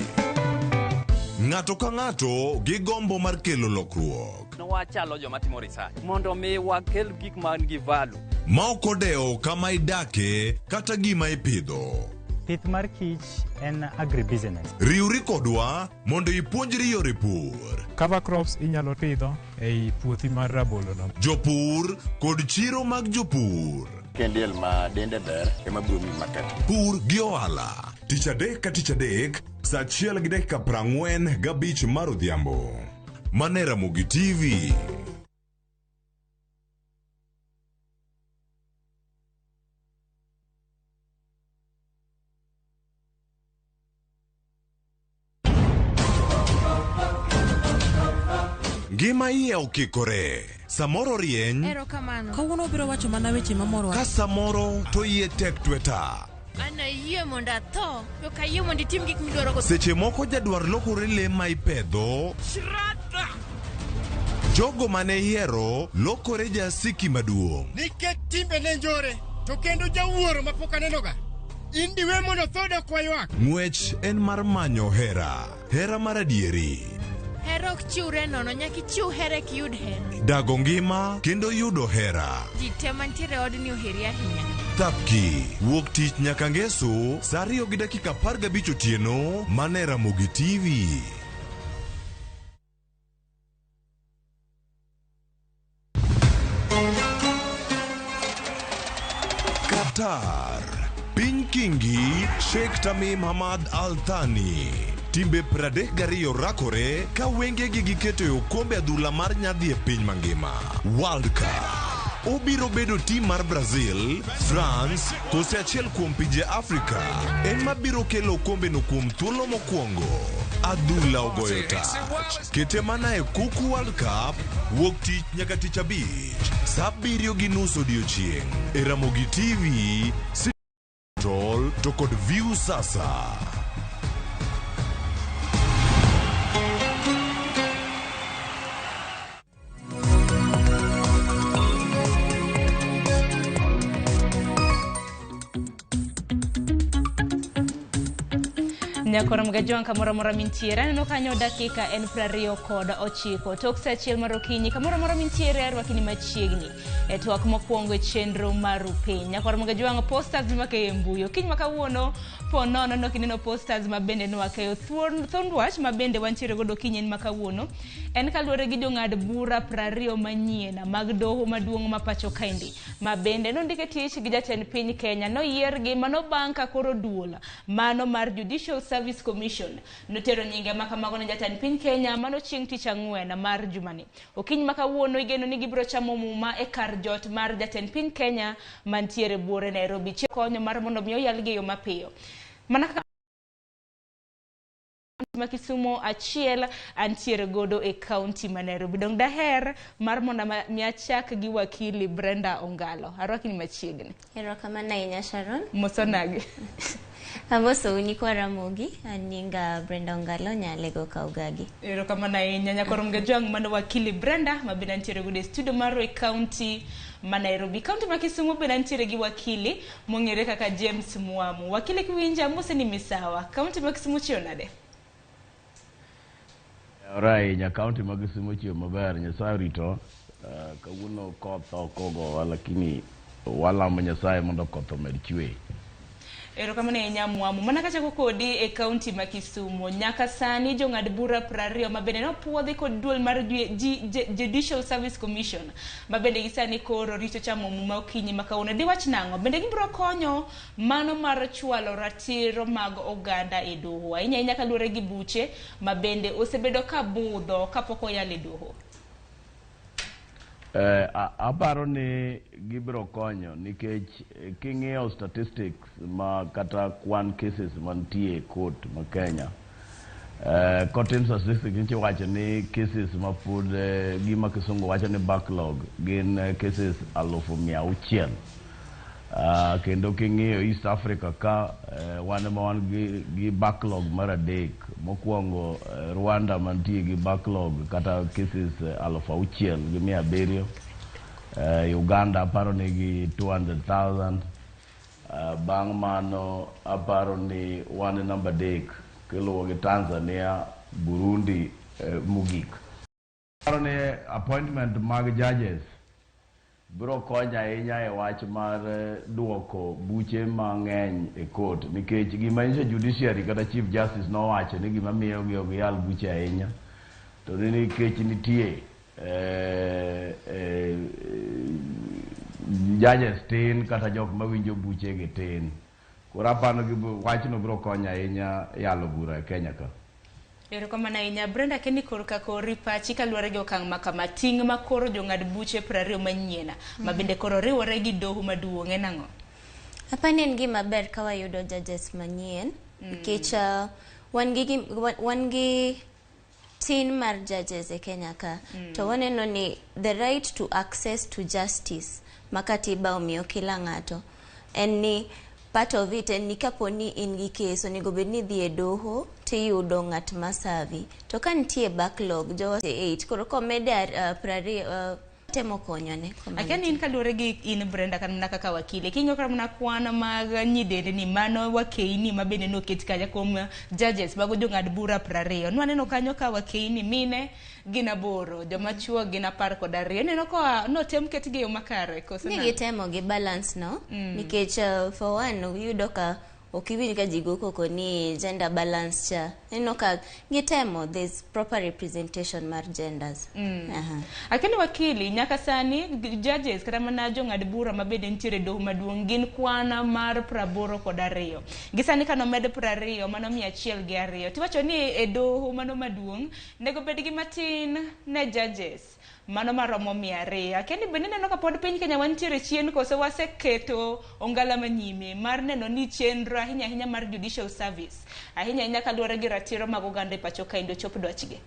Ng'ato ka ng'ato gi gombo mar kelo lokruok. Wachalo joma timo research mondo mi wakel gik man gi value. Ma ok odewo kama idake kata gima ipidho. Pith mar kich en agribusiness. Riwri kodwa mondo ipuonjri yore pur. Cover crops inyalo pidho ei puothi mar rabolo no. Jopur kod chiro mag jopur. Kendiel ma dende ber ema biro miyi market. Pur gi ohala. Tich adek ka tich adek, saa 1:45 mar odhiambo. Mana e Ramogi TV. Ngima iye okikore. Samoro rieny, Erokamano. Kawuono obiro wacho mana weche mamorowa. ka samoro to iye tek tweta. An ayie mondo atho, to ok ayie mondo itim gik midwaro go. Seche moko jadwar lokore le ma ipedho. Jogo mane ihero lokore jasiki maduong'. Nikech timbe ne njore, to kendo jawuoro mapok anenoga. In diwe mondo tho dok waywak. Ng'wech en mar manyo hera, hera mar adieri. Hera ok chiwre nono, nyaka ichiw hera eka iyud hera. Dago ngima kendo yudo hera. Ji te mantiere e odni oheri ahinya. Thapki, wuok tich nyaka ngeso, saa 2:15 otieno, mana e Ramogi TV. Qatar, piny Kingi, Sheikh Tamim Hamad Al Thani. Timbe 32 rakore ka wengegi giketo e okombe adhula mar nyadhi e piny mangima. World Cup. Obiro bedo tim mar Brazil, France, kose achiel kuom pinje Afrika ema biro kelo okombeno kuom thuolo mokwongo. Adhula ogoyo tach. Kete mana e Kuku World Cup, wuok tich nyaka tich abich, saa 7:30 odiochieng' e Ramogi TV, Tol to kod View Sasa. Nyakoro Mgajwang' kamoro amora mintiere aneno kanyo dakika en 29 tok saa 1 mar okinyi kamoro amora mintiere arwakini machiegni e twak mokwongo e chenro mar piny. Nyakoro Mgajwang' posters mimakeyo e mbui okinyi ma kawuono po nono nok ineno posters ma bende nwakeyo thuond wach ma bende wantiere godo okinyi en ma kawuono en kaluwore gi jong'ad bura 20 manyien mag doho maduong' ma pacho kaendi ma bende nondike tich gi jatend piny Kenya noyiergi mano bang' ka koro duol mano mar Judicial Service Commission notero nyinge ma kamago ne jatend piny Kenya mano chieng' tich ang'wen mar jumani. Okinyi ma kawuono igeno ni gibiro chamo muma e kar jot mar jatend piny Kenya mantiere buore Nairobi. Konyo mar mondo mi oyalgi e yo mapiyo. Mana kaka ma Kisumo achiel antiere godo e kaunti ma Nairobi. Dong daher mar mondo mi achak gi wakili Brenda Ongalo. Arwaki ni machiegni. Erokamano ahinya Sharon. Mosonagi. Amosou nyikwa Ramogi, an nyinga Brenda Ongalo Nyalego Kaugagi. Erokamano ahinya nyakoro Mgajwang' mano wakili Brenda ma bende antiere godo e studio marwa e kaunti ma Nairobi. Kaunti ma Kisumu bende antiere gi wakili mong'ere kaka James Mwamu. Wakili kiwinja amose ni misawa. Kaunti ma Kisumu chiew nade? Ora ahinya, kaunti ma Kisumu chiew maber, Nyasaye orito. Kawuono koth ok ogowa lakini walamo Nyasaye mondo koth omed chwe. Erokamano ahinya Mwamu. Mana kachako kodi e kaunti ma Kisumu, nyaka sani jong'ad bura 20 ma bende nopuodhi kod duol mar Judicial Service Commission ma bende gi sani koro rito chamo muma okinyi ma kawuono. Diwach nang'o? Bende gibiro konyo mano mar chwalo ratiro mag oganda e doho, ahinya ahinya kaluwore gi buche ma bende osebedo ka budho kapok oyal e doho. Aparo ni gibiro konyo nikech king'iyo statistics ma kata kwan cases mantie e court ma Kenya, kotim statistics nyicho wacho ni cases ma pod gima kisungu wacho ni backlog gin cases 600,000. Kendo king'iyo East Africa ka wan ema wan gi backlog mar adek. Mokwongo Rwanda mantie gi backlog kata cases 6,700. Uganda aparo ni gi 200,000. Bang' mano aparo ni wan e namba 3 kiluwo gi Tanzania, Burundi mogik. Aparo ni appointment mag judges biro konyo ahinya e wach mar duoko buche mang'eny e court nikech gima nyiso judiciary kata chief justice nowacho ni gima miyo gi ok yal buche ahinya to ni nikech nitie judges tin kata jok mawinjo buche gi tin. Koro aparo ni wachno biro konyo ahinya yalo bura e Kenya ka. Erokamano ahinya Brenda Kenny korka kori pachi kaluwore gi okang' ma kama ting' ma koro jong'ad buche 20 manyien ma bende koro riwore gi doho maduong' en ang'o? Apani en gima ber ka wayudo judges manyien nikech wan gi tin mar judges e Kenya ka. To waneno ni the right to access to justice ma katiba omiyo kila ng'ato en ni part of it en ni kapo ni in gi case onego bed ni idhi e doho tiyudo ng'at ma serve. To ka nitie backlog jo 8 koro komede 20 temo konyone. Akia ni in kaluwore gi in Brenda kata mana kaka wakili king'iyo kata mana kwan mag nyidendni mano wakeini ma bende noket kacha kuom judges mago jong'ad bura 20 nwaneno kanyo ka wakeini mine gin 8 joma chuo gin 12 ineno ka notem ketgi e yo makare koso Ni nang'o? gitemo gi balance no nikech for one iyudo ka ok iwinj ka ji go koko ni gender balance cha. Ineno ka gitemo, there's proper representation mar genders. Akeni wakili nyaka sani judges kata mana jong'ad bura ma bende nitiere e doho maduong' gin kwan mar 82. Gi sani kanomed 20 mano 102. Tiwacho ni e doho mano maduong' nego bed gi matin ne judges mano maromo 200. Akia ni bende ineno ka pod piny Kenya wantiere chien koso waseketo ongala manyime mar neno ni chenro ahinya ahinya mar judicial service ahinya ahinya kaluwore gi ratiro mag oganda e pacho kaendi ochop dwachgi.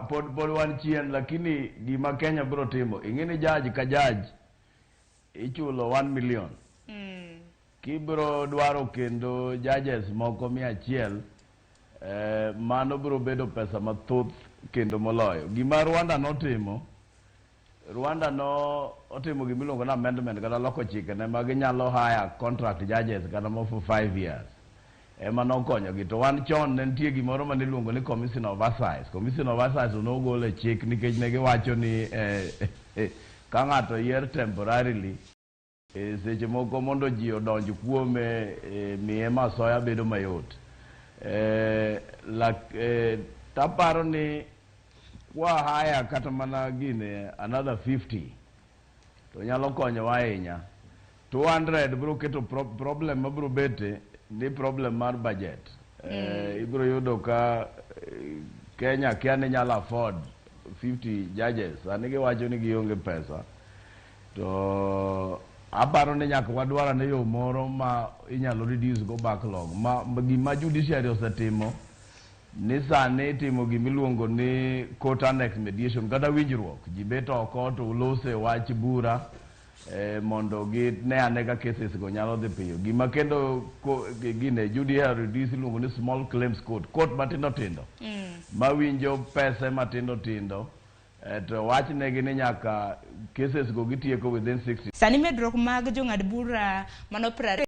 Pod wan chien lakini gima Kenya biro timo ing'e ni judge ka judge ichulo 1 million. Kibiro dwaro kendo judges moko 100 mano biro bedo pesa mathoth kendo moloyo. Gima Rwanda notimo, Rwanda no otimo gima iluongo ni amendment kata loko chikene ma ginyalo hire contract judges kata mo for 5 years. Ema nokonyogi. To wan chon ne nitie gimoro mane iluongo ni Commissioner of Assize. Commissioner of Assize nogol e chik nikech ne giwacho ni ka ng'ato yier temporarily seche moko mondo ji odonj kuome miye masoya bedo mayot. Taparo ni kwa hire kata mana gine another 50 to nyalo konyowa ahinya. 200 biro keto problem mabiro bete ni problem mar budget. Ibiro yudo ka Kenya kia ni nyalo afford 50 judges. Sani giwacho ni gionge pesa. To aparo ni nyaka wadwar ane yo moro ma inyalo reduce go backlog. Ma gima judiciary osetimo ni sani itimo gima iluongo ni court annex mediation kata winjruok. Ji bet oko to ulose wach bura mondo gine ane ka cases go nyalo dhi piyo. Gima kendo gine judiciary reduce iluongo ni small claims court, court matindo tindo mawinjo pese matindo tindo. To wachnegi ni nyaka cases go gitieko within 60. Sani medruok mag jong'ad bura mano 20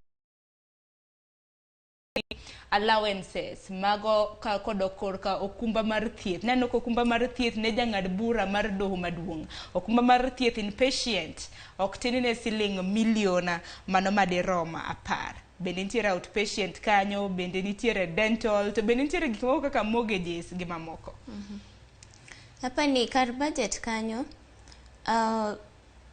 Allowances mago ka kodok korka okumba mar thieth. Naneno ka okumba mar thieth ne jang'ad bura mar doho maduong'. Okumba mar thieth inpatient ok tin ne siling milion mano madirom 10. Bende nitiere outpatient kanyo, bende nitiere dental, to bende nitiere gik moko kaka mortgages gi mamoko. Hapa ni kar budget kanyo,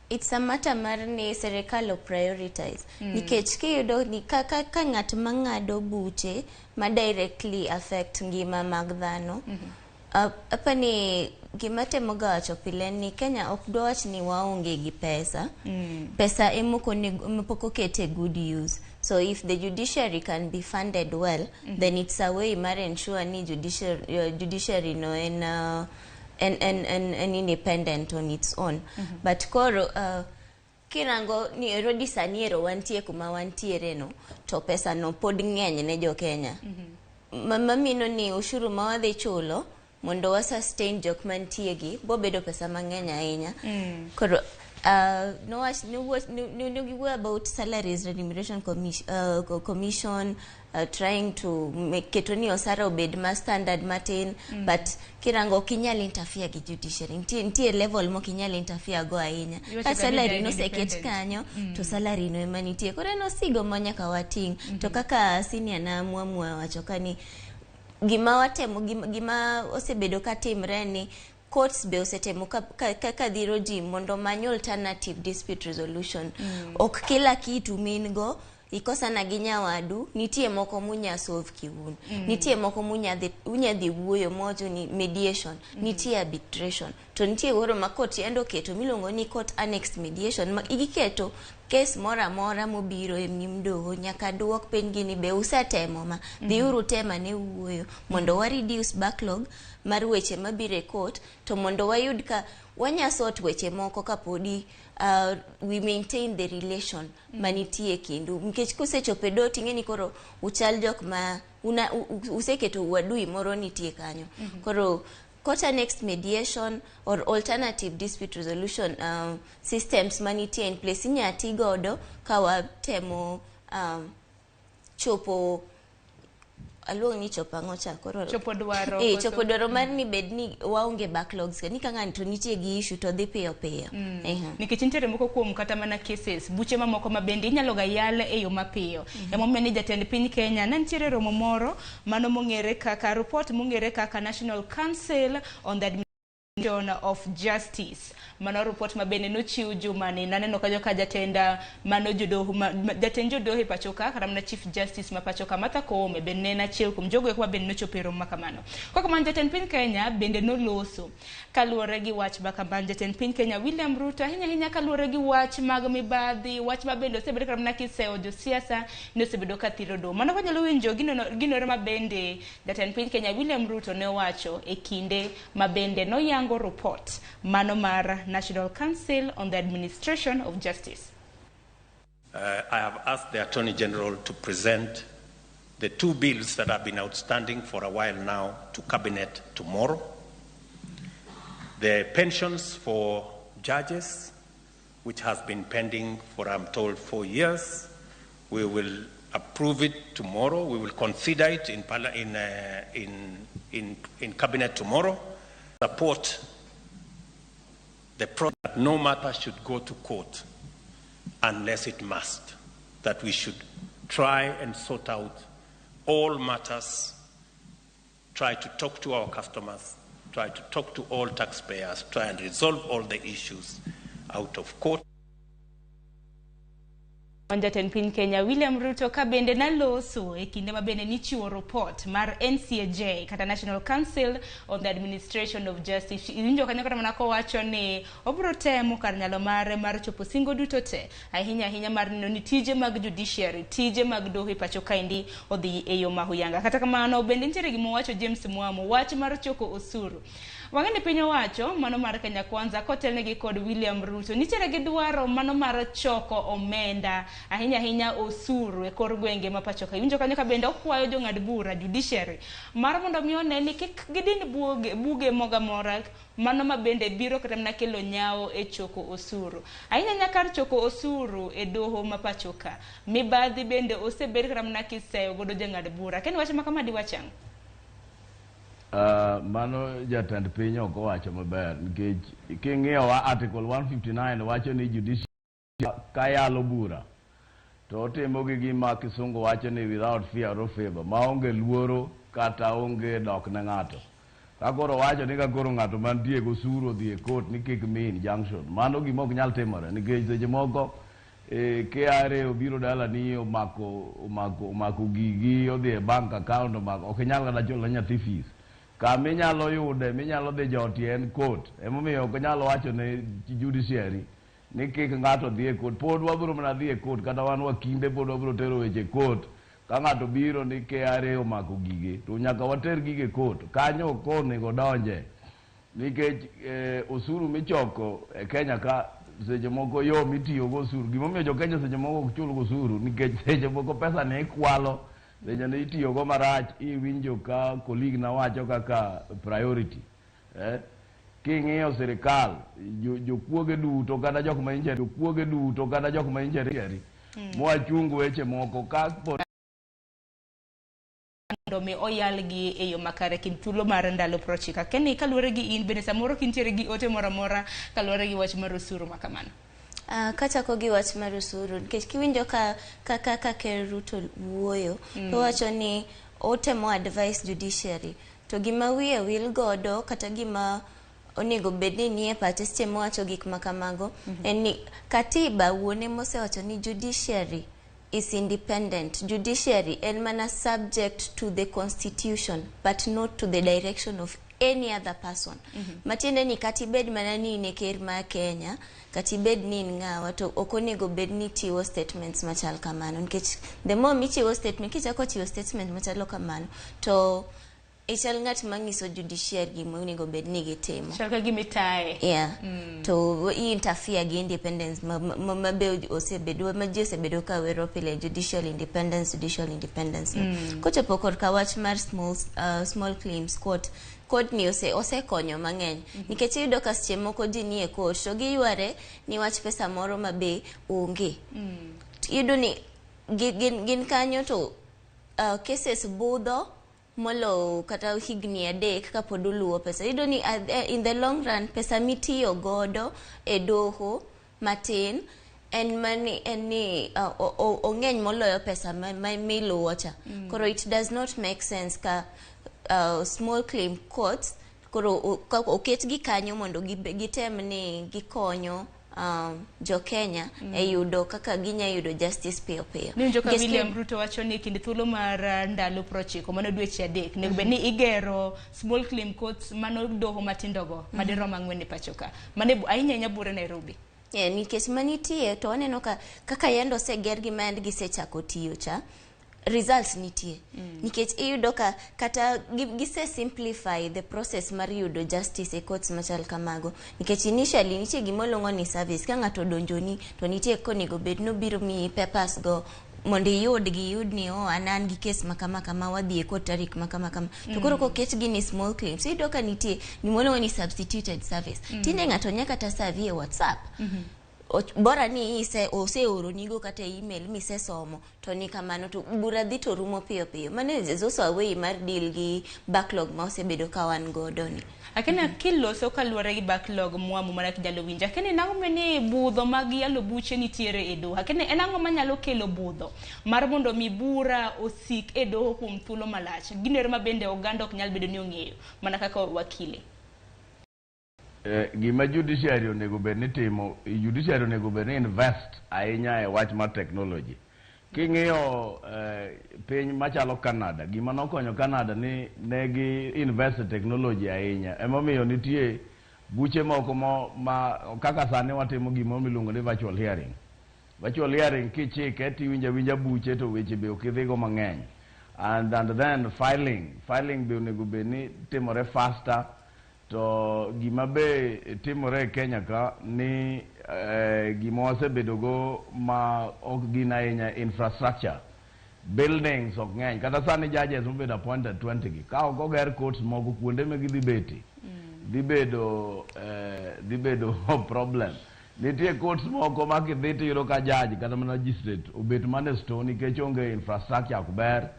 it's a matter mar ni serikal o prioritize nikech kiyudo ni ka ng'at mang'ado buche ma directly affect ngima mag dhano. Hapa ni gima temo ga wacho pile en ni Kenya ok dwawach ni waonge gi pesa. Pesa emok onego emopok oket e good use. So if the judiciary can be funded well, then it's a way mar ensure ni judiciary no en en independent on its own. But koro kirango ni already sani ero wantie kuma wantiere no, to pesa no pod ng'eny ne jo Kenya. Mamino ni ushuru ma wadhi chulo mondo wa sustain jok mantie gi bobedo pesa mang'eny ahinya. Koro nowach no giwuoyo about Salaries Remuneration Commission, trying to make keto ni osara obed ma standard matin. But kirango ok inyal interfere gi judiciary. Nitie level mok inyal interfere go ahinya. Iwacho Ka ga ni salary they are noseket independent. kanyo, to salary no ema nitie. Koro en osigo ma nyaka wating'. To kaka senior na Mwamwa wacho ka ni gima watemo gima osebedo ka timre ni courts be osetemo ka dhiro ji mondo omany alternative dispute resolution. Ok kila kitu min go ikosana gi nyawadu, nitie moko munya solve kiun. Nitie moko munya dhi unya dhi wuoyo mowacho ni mediation. Nitie arbitration, to nitie koro ma court endo oketo miluongo ni court annexed mediation, ma giketo kes moro amora mobiro e nyim doho nyaka duok piny gi ni be usetemo ma dhiuru tema ne wuoyo mondo wa reduce backlog mar weche mabiro e court, to mondo wayud ka wanya sort weche moko kapodi we maintain the relation manitie e kindu, nikech kusechopo e doho ting'e ni koro uchal jok ma una, useketo uadui moro nitie kanyo. Koro court annexed mediation or alternative dispute resolution systems manitie in place inya ti godo ka watemo chopo aluong ni chopo ang'o cha koro? Chopo dwaro. Eh, chopo dwaro mar ni bed ni waonge backlogs, ni ka ng'ani to nitie gi issue to dhi piyo piyo. Ehe. Nikech nitiere moko kuom kata mana cases, buche mamoko ma bende inyalo ga yal e yo mapiyo. Emomiyo ni jatend piny Kenya ne nitiere romo moro mano mong'ere kaka report mong'ere kaka National Council on the Administration of Justice. Mano report ma bende nochiw jumani. Naneno kanyo ka jatend mano jodoho jatend jodoho e pacho ka, kata mana Chief Justice ma pacho ka Martha Koome bende ne en achiel kuom jogo eko ma bende nochopo e romo ma kamano. Kok kamano, jatend piny Kenya bende noloso kaluwore gi wach ma kamano. Jatend piny Kenya William Ruto, ahinya ahinya kaluwore gi wach mag mibadhi, wach ma bende osebedo kata mana kisewo josiasa ni osebedo ka thiro doho. Mano wanyalo winjo gino ma bende jatend piny Kenya William Ruto ne owacho e kinde ma bende noyango report mano mar National Council on the Administration of Justice. I have asked the Attorney General to present the two bills that have been outstanding for a while now to Cabinet tomorrow. The pensions for judges, which has been pending for, I'm told, 4 years. We will approve it tomorrow. We will consider it in Cabinet tomorrow. Support the process that no matter should go to court unless it must, that we should try and sort out all matters, try to talk to our customers, try to talk to all taxpayers, try and resolve all the issues out of court. Jatend piny Kenya William Ruto ka bende naloso e kinde ma bende nichiwo report mar NCAJ kata National Council on the Administration of Justice. Iwinjo kanyo kata mana kowacho ni obiro temo kar nyalo mare mar chopo singo duto te, ahinya ahinya mar neno ni tije mag judiciary, tije mag doho e pacho kaendi odhi e yo mahuyanga. Kata kamano bende nitiere gima owacho James Mwamo, wach mar choko osuru. Wang'e ni piny owacho mano mar Kenya Kwanza kotelnegi kod William Ruto nitiere gi dwaro mano mar choko omenda ahinya ahinya osuru e kor gwenge ma pacho ka. Iwinjo kanyo ka bende okwayo jong'ad bura judiciary mar mondo mi one ni kik gidin buge mogo amora mano ma bende biro kata mana kelo nyawo e choko osuru. Ahinya ahinya kar choko osuru e doho ma pacho ka. Mibadhi bende osebed kata mana kiseyo godo jang'ad bura. Ken wach ma kama diwach ang'o? Mano jatend piny ok owacho maber nikech king'iyo wa article 159 wacho ni judiciary kayalo bura to otimo gi gima kisungu wacho ni without fear or favor, maonge luoro kata onge dok ne ng'ato. Ka koro wacho ni ka koro ng'ato mantie gosuru odhi e court ni kik mi injunction, mano gima ok nyal timore nikech seche moko KRA obiro dalani omako gigi odhi e bank account omako, ok inyal kata chulo ne nyathi fees. Kama inyalo yude minyalo dhi jotie en court. Emomiyo ok inyal wacho ne judiciary ni kik ng'ato dhi e court. Pod wabiro mana dhi e court, kata wan wakinde pod wabiro tero weche e court. Ka ng'ato biro ni KRA omako gige, to nyaka water gige e court. Kanyo ok onego donje. Nikech osuru michoko e Kenya ka seche moko yo mitiyo go osuru. Gimomiyo jo Kenya seche moko ok chul osuru nikech seche moko pesa ne ikwalo, seche ne itiyo go marach, iwinjo ka colleague na wacho kaka priority. King'iyo sirikal, jokuoge duto kata jok ma inje, jokuoge duto kata jok ma inje mwachung weche moko ka po mondo mi oyalgi e yo makare kind thuolo mar ndalo 90. Keni kaluwore gi in bende samoro kintiere gi ote moro amora kaluwore gi wach mar osuru ma kamano. Kachako gi wach mar osuru, nikech kiwinjo ka Ker Ruto wuoyo, to owacho ni otemo advise judiciary, to gima wiye wil godo kata gima onego bed ni nie pache seche mowacho gik ma kamago en ni katiba wuone mosewacho ni judiciary is independent. Judiciary en mana subject to the constitution but not to the direction of any other person. Matiende ni kata ibed mana ni in e ker mar Kenya, kata ibed ni in ng'awa, to ok onego bed ni ichiwo statements machal kamano. Nikech the more michiwo statement, kichako chiwo statement machalo kamano, to ichal ng'at manyiso judiciary gima onego bed ni gitimo. Chal ka gima itaye. Yeah. To i interfere gi independence ma be osebedo ma ji osebedo ka wero pile, judicial independence, judicial independence. Kochopo korka wach mar small claims court, court ni osekonyo mang'eny. Nikech iyudo ka seche moko ji nie court to giyware ni wach pesa moro ma be onge. Iyudo ni gin kanyo to cases budho molo kata higni 3 kapod oluwo pesa. Iyudo ni in the long run pesa mitiyo godo e doho matin en mani en ni ong'eny moloyo pesa miluwo cha. Koro it does not make sense ka small claim courts koro oketgi kanyo mondo gitem ni gikonyo jo Kenya e yudo kaka ginya yudo justice piyo piyo. Niwinjo ka William Ruto wacho ni kind thuolo mar ndalo 90 mano dweche 3 onego bed ni igero small claim courts mano doho matindo go madirom 4 e pacho ka. Mane ahinya ahinya bure Nairobi. Nikech manitie to waneno ka kaka yando oseger gi ma gisechako tiyo cha, results nitie. Nikech iyudo ka kata gise simplify the process mar yudo justice e courts machal kamago. Nikech initially nitie gima iluongo ni service, ka ng'ato odonjoni to nitie konego bed nobiro miyi papers go mondo iyud ni an an gi case ma kama kama, wadhi e court tarik ma kama kama. To koro koket gi ni small claims, iyudo ka nitie gima iluongo ni substituted service. Tinde ng'ato nyaka kata serve e WhatsApp. Bora ni oseoronigo kata email misesomo to ni kamano to bura dhi to rumo piyo piyo. Mano is also a way mar deal gi backlog ma osebedo ka wan godo ni. Akena kiloso kaluwore gi backlog mwamu mana kijalo winjo. Akena nang'o meni budho mag yalo buche nitiere e doho. Akena en ang'o manyalo kelo budho mar mondo mi bura osik e doho kuom thuolo malach. Gino ma bende oganda ok nyal bedo ni ong'eyo mana kaka wakile. Gima judiciary onego bed ni timo, judiciary onego bed ni invest ahinya e wach mar technology. King'iyo piny machalo Canada, gima nokonyo Canada ni negi invest e technology ahinya. Emomiyo nitie buche moko ma kaka sani watimo gimoro miluongo ni virtual hearing. Virtual hearing kichike tiwinjo awinja buche to weche be ok idhigo mang'eny. And then filing be onego bed ni timore faster. To gima be timore e Kenya ka ni gima wasebedo go ma ok gin ahinya infrastructure. Buildings ok ng'eny. Kata sani judges mobedo appointed 20 gi. Ka ok oger courts moko kuonde ma gidhi bete, dhi bedo problem. Nitie courts moko ma kidhi tiyudo ka judge kata mana magistrate obet mana e store nikech onge infrastructure, ok ber.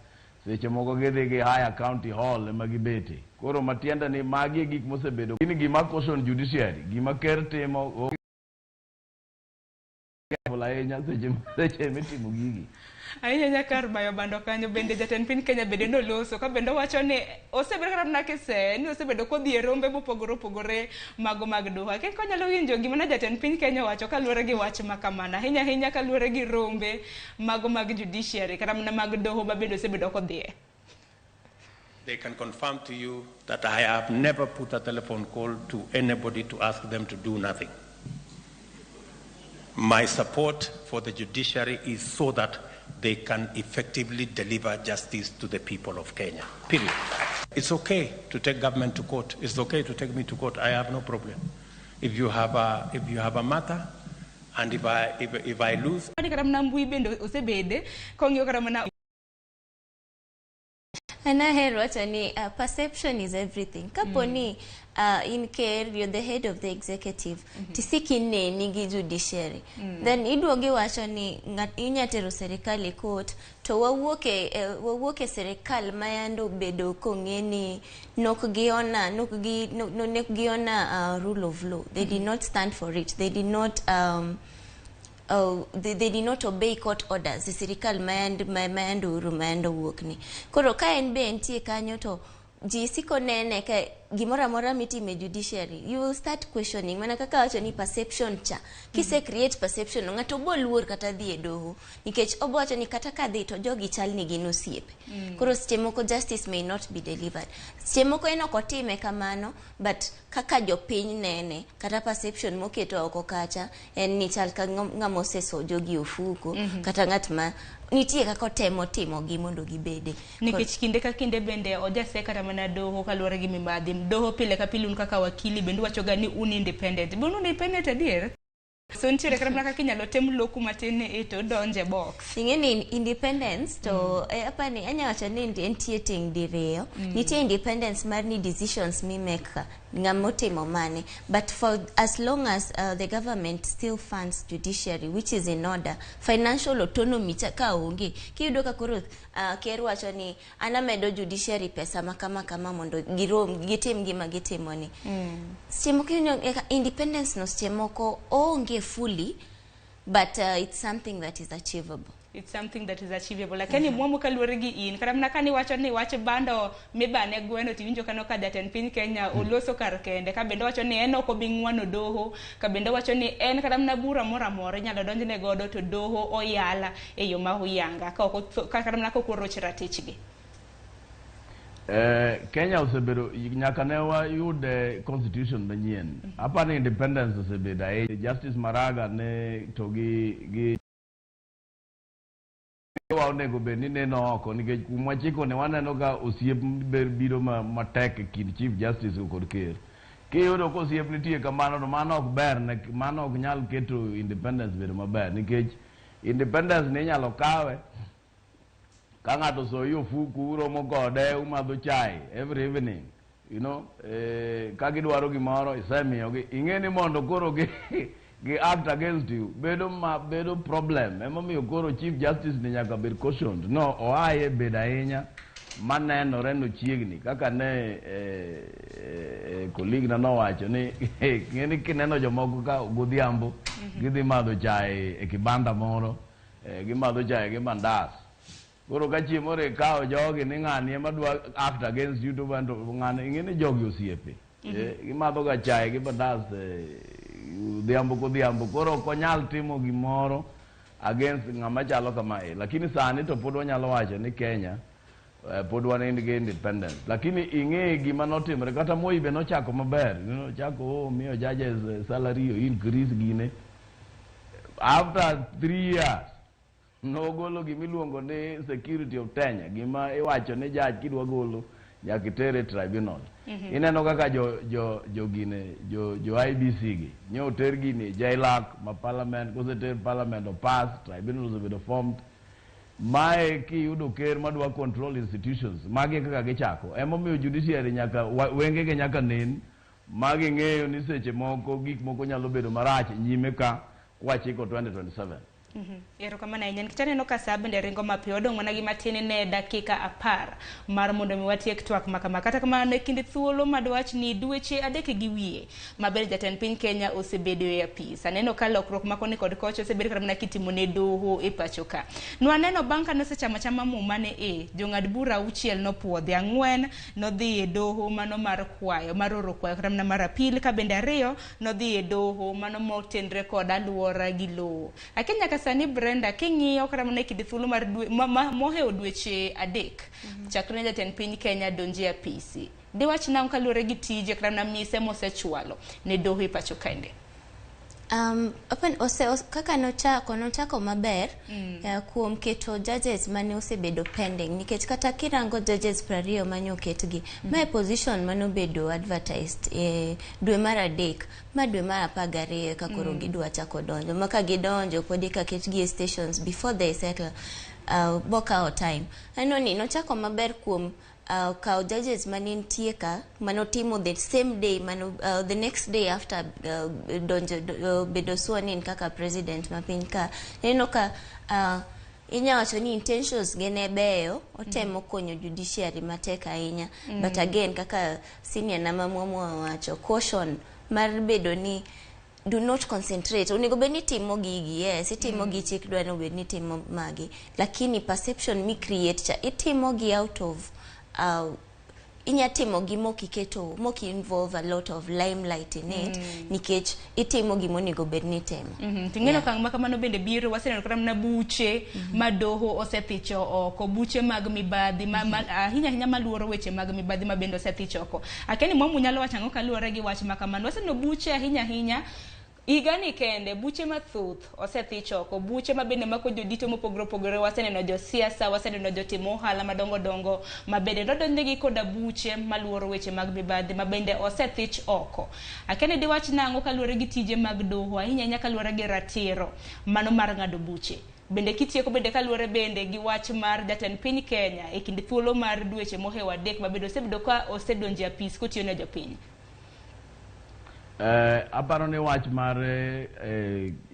Seche moko gidhi gi hire county hall ema gibete. Koro matiende ni magi e gik mosebedo. Gini gima caution judiciary, gima ker timo careful ahinya seche mitimo gigi. Ahinya nyakar bayo bando kanyo bende jatend piny Kenya bende noloso ka bende owacho ni osebedo kata mana kise ni osebedo kodhi e rombe mopogore opogore mago mag doho. Akia ka wanyalo winjo gima ne jatend piny Kenya owacho kaluwore gi wach ma kamano, ahinya ahinya kaluwore gi rombe mago mag judiciary kata mana mag doho ma bende osebedo kodhiye. They can confirm to you that I have never put a telephone call to anybody to ask them to do nothing. My support for the judiciary is so that they can effectively deliver justice to the people of Kenya. Period. It's okay to take government to court. It's okay to take me to court. I have no problem. If you have a matter, and if I lose, Kata mana mbui bende osebede kong'iyo kata mana An ahero wacho ni perception is everything. Kapo ni in ker, you're the head of the executive, tisik ineni gi judiciary. Then iduogo iwacho ni ng'at inya tero serikal e court to wawuok e serikal ma yande obedo kong'e ni nok giona nok gi no, no, nok giona rule of law. They did not stand for it. They did not they did not obey court orders e sirikal mayande Uhuru mayande owuok ni. Koro ka en be entie kanyo to ji siko nene ka gimoro amora mitimo e judiciary, you will start questioning, mana kaka wacho ni perception cha kise create perception no, ng'ato bo luor kata dhi e doho nikech obo wacho ni kata kadhi to jogi chal ni gin osiepe. Koro seche moko justice may not be delivered. Seche moko en ok otime kamano, but kaka jopiny nene kata perception moketo oko kacha en ni chal ka ng'ama oseso jogi ofuko kata ng'at ma nitie kaka otemo timogi mondo gibede. Nikech kinde ka kinde bende ojase kata mana doho kaluwore gi mibadhi. Doho pile ka pile un kaka wakili bende uwacho ga ni un independent. Be un independent adier? So nitiere kata mana kaka inyalo tem loku matin ni to donje box. Ing'e ni independence to apani anya wacho ni entie tieng' diriyo. Nitie independence mar ni decisions mimake ka ng'ama otimo mane, but for as long as the government still funds judiciary, which is in order, financial autonomy cha ka onge, kiyudo ka koro ker wacho ni an amedo judiciary pesa ma kama kama mondo girom gitim gima gitimo ni, seche moko iyudo eka independence no seche moko oonge fully, but it's something that is achievable. It's something that is achievable, lakini mwamu kaluwore gi in kata mana kani wacho ni wach bando mibane gweno, tiwinjo kano ka jatend piny Kenya oloso kar kende ka bende wacho ni en ok obi ng'wano doho, ka bende wacho ni en kata mana bura moro amora inyalo donjne godo to doho oyala e yo ma huyanga ka ok kata mana ka ok oroch ratichgi. Kenya osebedo nyaka ne wayud constitution manyien. Apani independence osebedo ahinya. Justice Maraga ne to gi wa onego bed ni neno oko nikech kuma chiko ne waneno ka osiep ber biro matek e kind Chief Justice kod ker. Kiyudo ka osiep nitie kamano to mano ok ber ne, mano ok nyal keto independence bedo maber nikech independence ni inyalo kawe ka ng'ato osoyi ofuku, uromo kode, umadho chai every evening, ka gidwaro gimoro isemiyogi, ing'e ni mondo koro gi act against you bedo ma bedo problem. Emomiyo koro Chief Justice ni nyaka bed cautioned no oaye bed ahinya manenore nochiegni kaka ne colleague na nowacho ni ing'e ni kineno jomoko ka godhiambo gidhi madho chai e kibanda moro, gimadho chai gi mandas. Koro ka chieng' moro ikawo jogi ni ng'ani ema dwa act against you, to banto ng'ani ing'e ni jogi osiepe. Gimadho ga chai gi mandas odhiambo kodhiambo, koro ok onyal timo gimoro against ng'ama chalo kamae. Lakini sani to pod wanyalo wacho ni Kenya pod wan gi independence, lakini ing'e gima notimore kata Moi be nochako maber, nochako miyo judges salary o increase gine. After 3 years nogolo gimiluongo ni security of tenure, gima iwacho ni judge kidwa golo Nyaka itere e tribunal. Ineno kaka jo jo jo gine jo jo IEBC gi nye oter gini e JLAC ma parliament koseter parliament opas tribunal osebedo formed. Mae kiyudo ker madwa control institutions magi e kaka gichako. Emomiyo judiciary nyaka wengege nyaka nen ma ging'eyo ni seche moko gik moko nyalo bedo marach nyime ka kwachiko 2027. Erokamano ahinya nikech aneno ka saa bende ringo mapiyo odong' mana gi matin ne dakika 10 mar mondo mi watiek twak ma kama. Kata kamano e kind thuolo madwach ni dweche 3 gi wiye maber jatend piny Kenya osebedo e apis. Aneno ka lokruok ma koni kod kocha osebedo kata mana kitimo ne doho e pacho ka. Nwaneno bang' kane osechamo achama muma ne e jong'ad bura 6 nopuodhi, 4 nodhi e doho mano mar kwayo mar oro kwayo kata mana mar apil ka bende 2 nodhi e doho mano motenre kod aluora gi lowo. Akia nyaka sani Brenda king'iyo kata mana e kind thuolo mar dwe, mohewo dweche 3 chakre ne jatend piny Kenya donji e apisi. Diwach nang'o kaluwore gi tije kata mana mise mosechwalo ne doho e pacho kaende? Kaka nochako maber kuom keto judges mane osebedo pending nikech kata kirango judges 20 mane oketgi mae position mane obedo advertised dwe mar 3 ma dwe mar 12 ka koro gidwa chako donjo ma ka gidonjo pod eka ketgi e stations before they settle bokawo time. Aneno ni nochako maber kuom kawo judges mane nitie ka manotimo the same day mano, the next day after donjo bedo sworn in kaka president ma piny ka. Ineno ka inya wacho ni intentions ge ne beyo, otemo konyo judiciary matek ahinya. But again kaka senior na mamwamwa owacho, caution mar bedo ni do not concentrate. Onego bed ni itimo gigi, yes, itimo gi chik dwa ni obed ni itimo magi. Lakini perception mi create cha itimo gi out of inya timo gi mokiketo moki involve a lot of limelight in it nikech itimo gima onego bed ni itimo. Ting'eno okang' ma kamano bende biro waseneno kata mana buche ma doho osethicho oko, buche mag mibadhi ahinya ahinya maluoro weche mag mibadhi ma bende osethich oko. Akia ni Mwamu nyalo wacho ang'o kaluwore gi wach ma kamano. Waseneno buche ahinya ahinya higani kende, buche mathoth osethich oko, buche ma bende mako jodito mopogore opogore, waseneno josiasa, waseneno jotim ohala madongo dongo ma bende nodonjnegi koda buche maluoro weche mag mibadhi ma bende osethich oko. Akia ni diwach nang'o kaluwore gi tije mag doho, ahinya ahinya kaluwore gi ratiro mano mar ng'ado buche. Bende kitieko bende kaluwore bende gi wach mar jatend piny Kenya e kind thuolo mar dweche mohewo 3 ma bende osebedo ka osedonjo e apis kotiyo ne jopiny. Aparo ni wach mar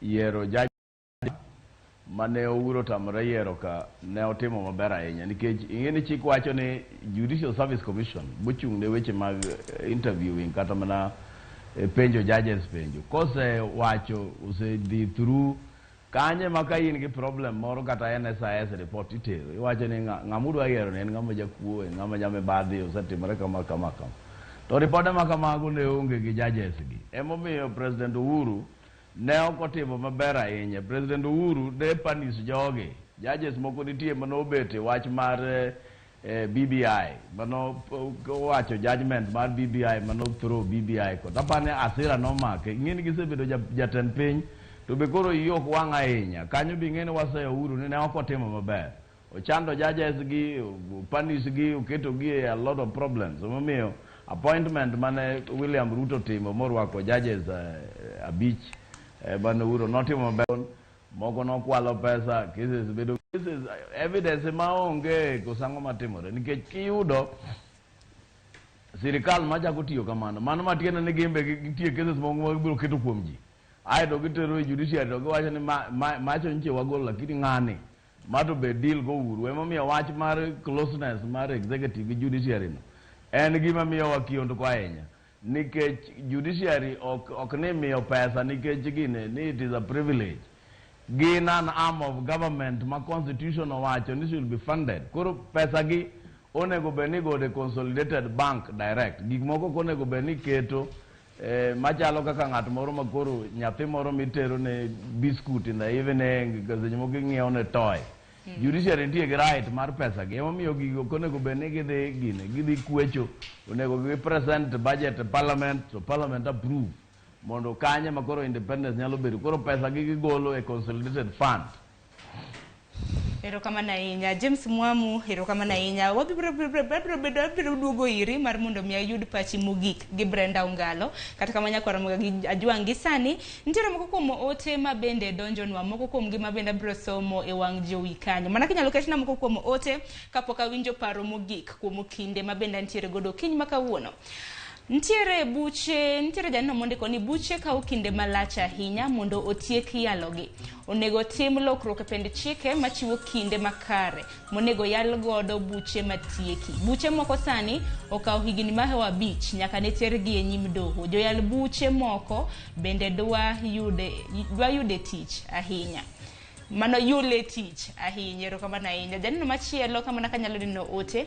yiero judge mane Uhuru otamore yiero ka ne otimo maber ahinya nikech ing'e ni chik wacho ni Judicial Service Commission mochung' ne weche mag interviewing kata mana penjo judges penjo kose wacho osedhi through kanye ma ka in gi problem moro kata NSIS report itero iwacho ni ng'ama udwa yiero ni en ng'ama jakuo, en ng'ama jamibadhi, osetimore kama kama kama. To ripode ma kamago ne onge gi judges gi. Emomiyo President Uhuru ne ok otimo maber ahinya. President Uhuru ne punish jogi. Judges moko nitie manobet e wach mar BBI mano owacho judgment mar BBI mano throw BBI kod apani asira nomake. Ing'e ni gisebedo jatend piny to be koro iyi ok wang' ahinya. Kanyo be ing'e ni waseyo Uhuru ni ne ok otimo maber. Ochando judges gi, punish gi, oketo gi e a lot of problems. Emomiyo appointment mane William Ruto timo morwako judges 5 mane Uhuru notimo maber. Moko nokwalo pesa, cases bedo cases, evidence maonge koso ang'o matimore nikech kiyudo sirikal machako tiyo kamano mano matiende ni gin be nitie cases moko ma gibiro keto kuom ji aeto gitero e judiciary to giwacho ni macho nyiche wagolo lakini ng'ani ma to be deal go uru. Emomiyo wach mar closeness mar executive gi judiciary no en gima miyowa kiondko ahinya nikech judiciary ok ni miyo pesa nikech gine ni it is a privilege. Gin an arm of government ma constitution owacho ni should be funded. Koro pesa gi onego bed ni gode consolidated bank direct. Gik moko ok onego bed ni keto machalo kaka ng'at moro ma koro nyathi moro mitero ne biscuit in the evening, seche moko ing'iewo ne toy. Judiciary nitie gi right mar pesa gi. Emomiyo gigo ok onego bed ni gidhi gine, gidhi kwecho. Onego gi present budget e parliament, to parliament approve. Mondo kanye ma koro independence nyalo bedo. Koro pesa gi gigolo e consolidated fund. Erokamano ahinya James Mwamu, erokamano ahinya. Wabiro biro bedo abiro duogo iri mar mondo mi ayud pachi mogik gi Brenda Ongalo. Kata kamano nyakwar Ramogi gi Ajwang' gi sani nitiere moko kuom ote ma bende donjonwa, moko kuom gi ma bende abiro somo e wang' jowi kanyo. Mana kinyalo ketna moko kuom ote kapok awinjo paro mogik kuom kinde ma bende antiere godo okinyi ma kawuono. Nitiere buche, nitiere janeno mondiko ni buche kawo kinde malach ahinya mondo otiek yalogi. Onego tim lokruok e pend chike machiwo kinde makare monego yal godo buche matieki. Buche moko sani okawo higni mahewo 5 nyaka ne tergi e nyim doho. Joyal buche moko bende dwa yude tich ahinya. Mano yule tich ahinya, erokamano ahinya. Janeno machielo kamano kanyalo neno ote.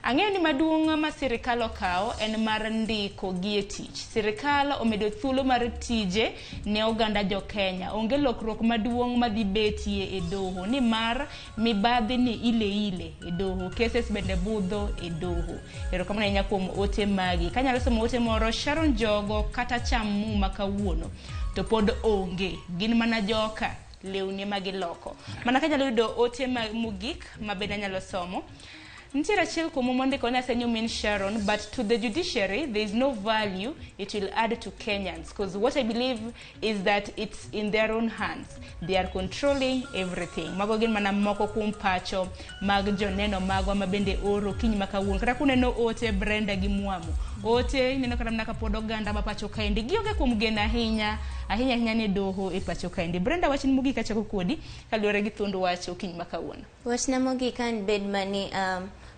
Ang'eyo ni maduong' ma sirikal okawo en mar ndiko gi e tich. Sirikal omedo thuolo mar tije ne oganda jo Kenya. Onge lokruok maduong' madhi betie e doho nimar mibadhi ni ile ile e doho. Cases bende budho e doho. Erokamano ahinya kuom ote magi. Kanyalo somo ote moro, Sharon Jogo kata cham muma kawuono to pod onge. Gin mana joka lewni ema giloko. Mana kanyalo yudo ote mogik ma bende anyalo somo. Nitiere achiel kuom mondiko ni asenyo min Sharon, but to the judiciary there is no value it will add to Kenyans, because what I believe is that it's in their own hands. They are controlling everything. Mago gin mana moko kuom pacho mag joneno magwa ma bende oro kiny ma kawuono. Kata kuneno ote Brenda gi Mwamu, ote ineno kata mana kapod oganda ma pacho kaendi gionge kuom geno ahinya ahinya ahinya ne doho e pacho kaendi. Brenda, wachni mogik achako kodi kaluwore gi thuond wach okinyi ma kawuono. Wachna mogik an bed mani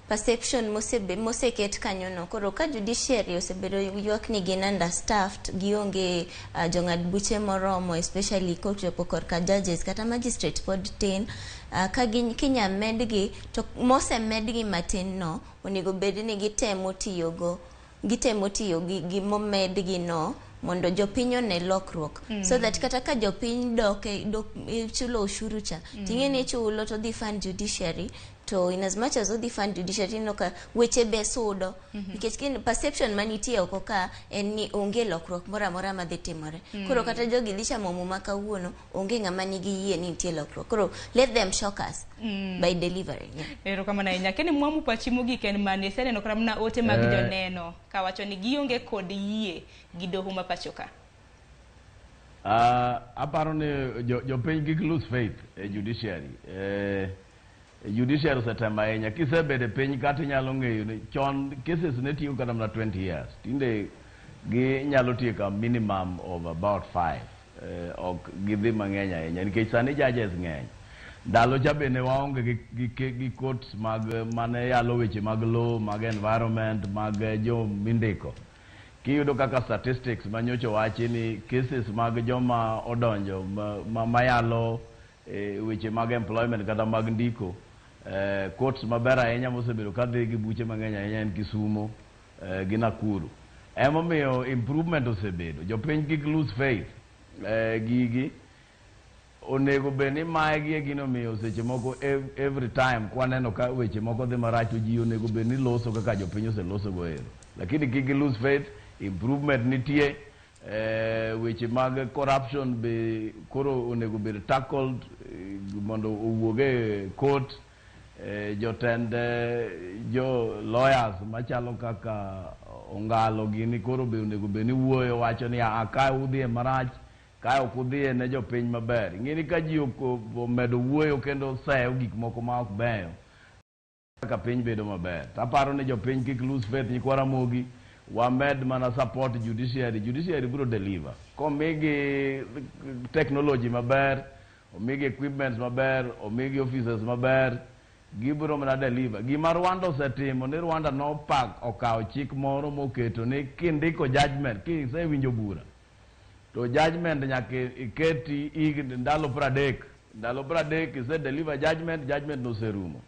perception moseket kanyono. Koro ka judiciary osebedo ywak ni gin understaffed, gionge jong'ad buche moromo, especially kochopo korka judges kata magistrate pod tin. Ka kinya medgi to mosemedgi matin no onego bed ni gitemo tiyo gi momedgi no mondo jopiny one lokruok. So that kata ka jopiny dok chulo ushuru cha, ting'e ni chulo to dhi fund judiciary, to in as much as odhi fund judiciary no ka weche be sudo. Nikech kin perception manitie oko ka en ni onge lokruok moro amora madhi timore. Koro kata jogi dhi chamo muma kawuono, onge ng'ama nigi yie ni nitie lokruok. Koro let them shock us by delivering. Erokamano ahinya. Kene Mwamu, pachi mogik en mane? Iseneno kata mana ote mag joneno kawacho ni gionge kod yie gi doho ma pacho ka. Aparo ni jopiny kik lose faith e judiciary. Judiciary osetemo ahinya. Kisebedo e piny kata inyalo ng'eyo ni chon cases ne tiyo kata mana 20 years. Tinde ginyalo tieko a minimum of about 5. Ok gidhi mang'eny ahinya nikech sani judges ng'eny. Ndalo cha bende waonge gi courts mag mane yalo weche mag law, mag environment, mag jo mindiko. Kiyudo kaka statistics manyocha wachi ni cases mag joma odonjo mayalo weche mag employment kata mag ndiko, courts maber ahinya mosebedo kadhi gi buche mang'eny ahinya en Kisumo gi Nakuru. Emomiyo improvement osebedo. Jopiny kik lose faith. Gigi onego bed ni maegi e gino miyo seche moko every time kwaneno ka weche moko dhi marach to ji onego bed ni loso kaka jopiny oseloso go ero. Lakini kik gi lose faith, improvement nitie. Weche mag corruption be koro onego bed tackled mondo owuog e court. Jotend jo lawyers machalo kaka Ongalo gini koro be onego bed ni wuoyo wacho ni ka udhiye marach, ka ok udhiye ne jopiny maber. Ing'e ni ka ji omedo wuoyo kendo seyo gik moko ma ok beyo, kaka piny bedo maber. Taparo ni jopiny kik lose faith nyikwa Ramogi, wamed mana support judiciary. Judiciary biro deliver. Komigi technology maber, omigi equipment maber, omigi officers maber, gibiro mana deliver. Gima Rwanda osetimo ni Rwanda nopak okawo chik moro moketo ni kindiko judgment, kisewinjo bura, to judgment nyaka iketi ndalo 30. Ndalo 30 ise deliver judgment, judgment noserumo.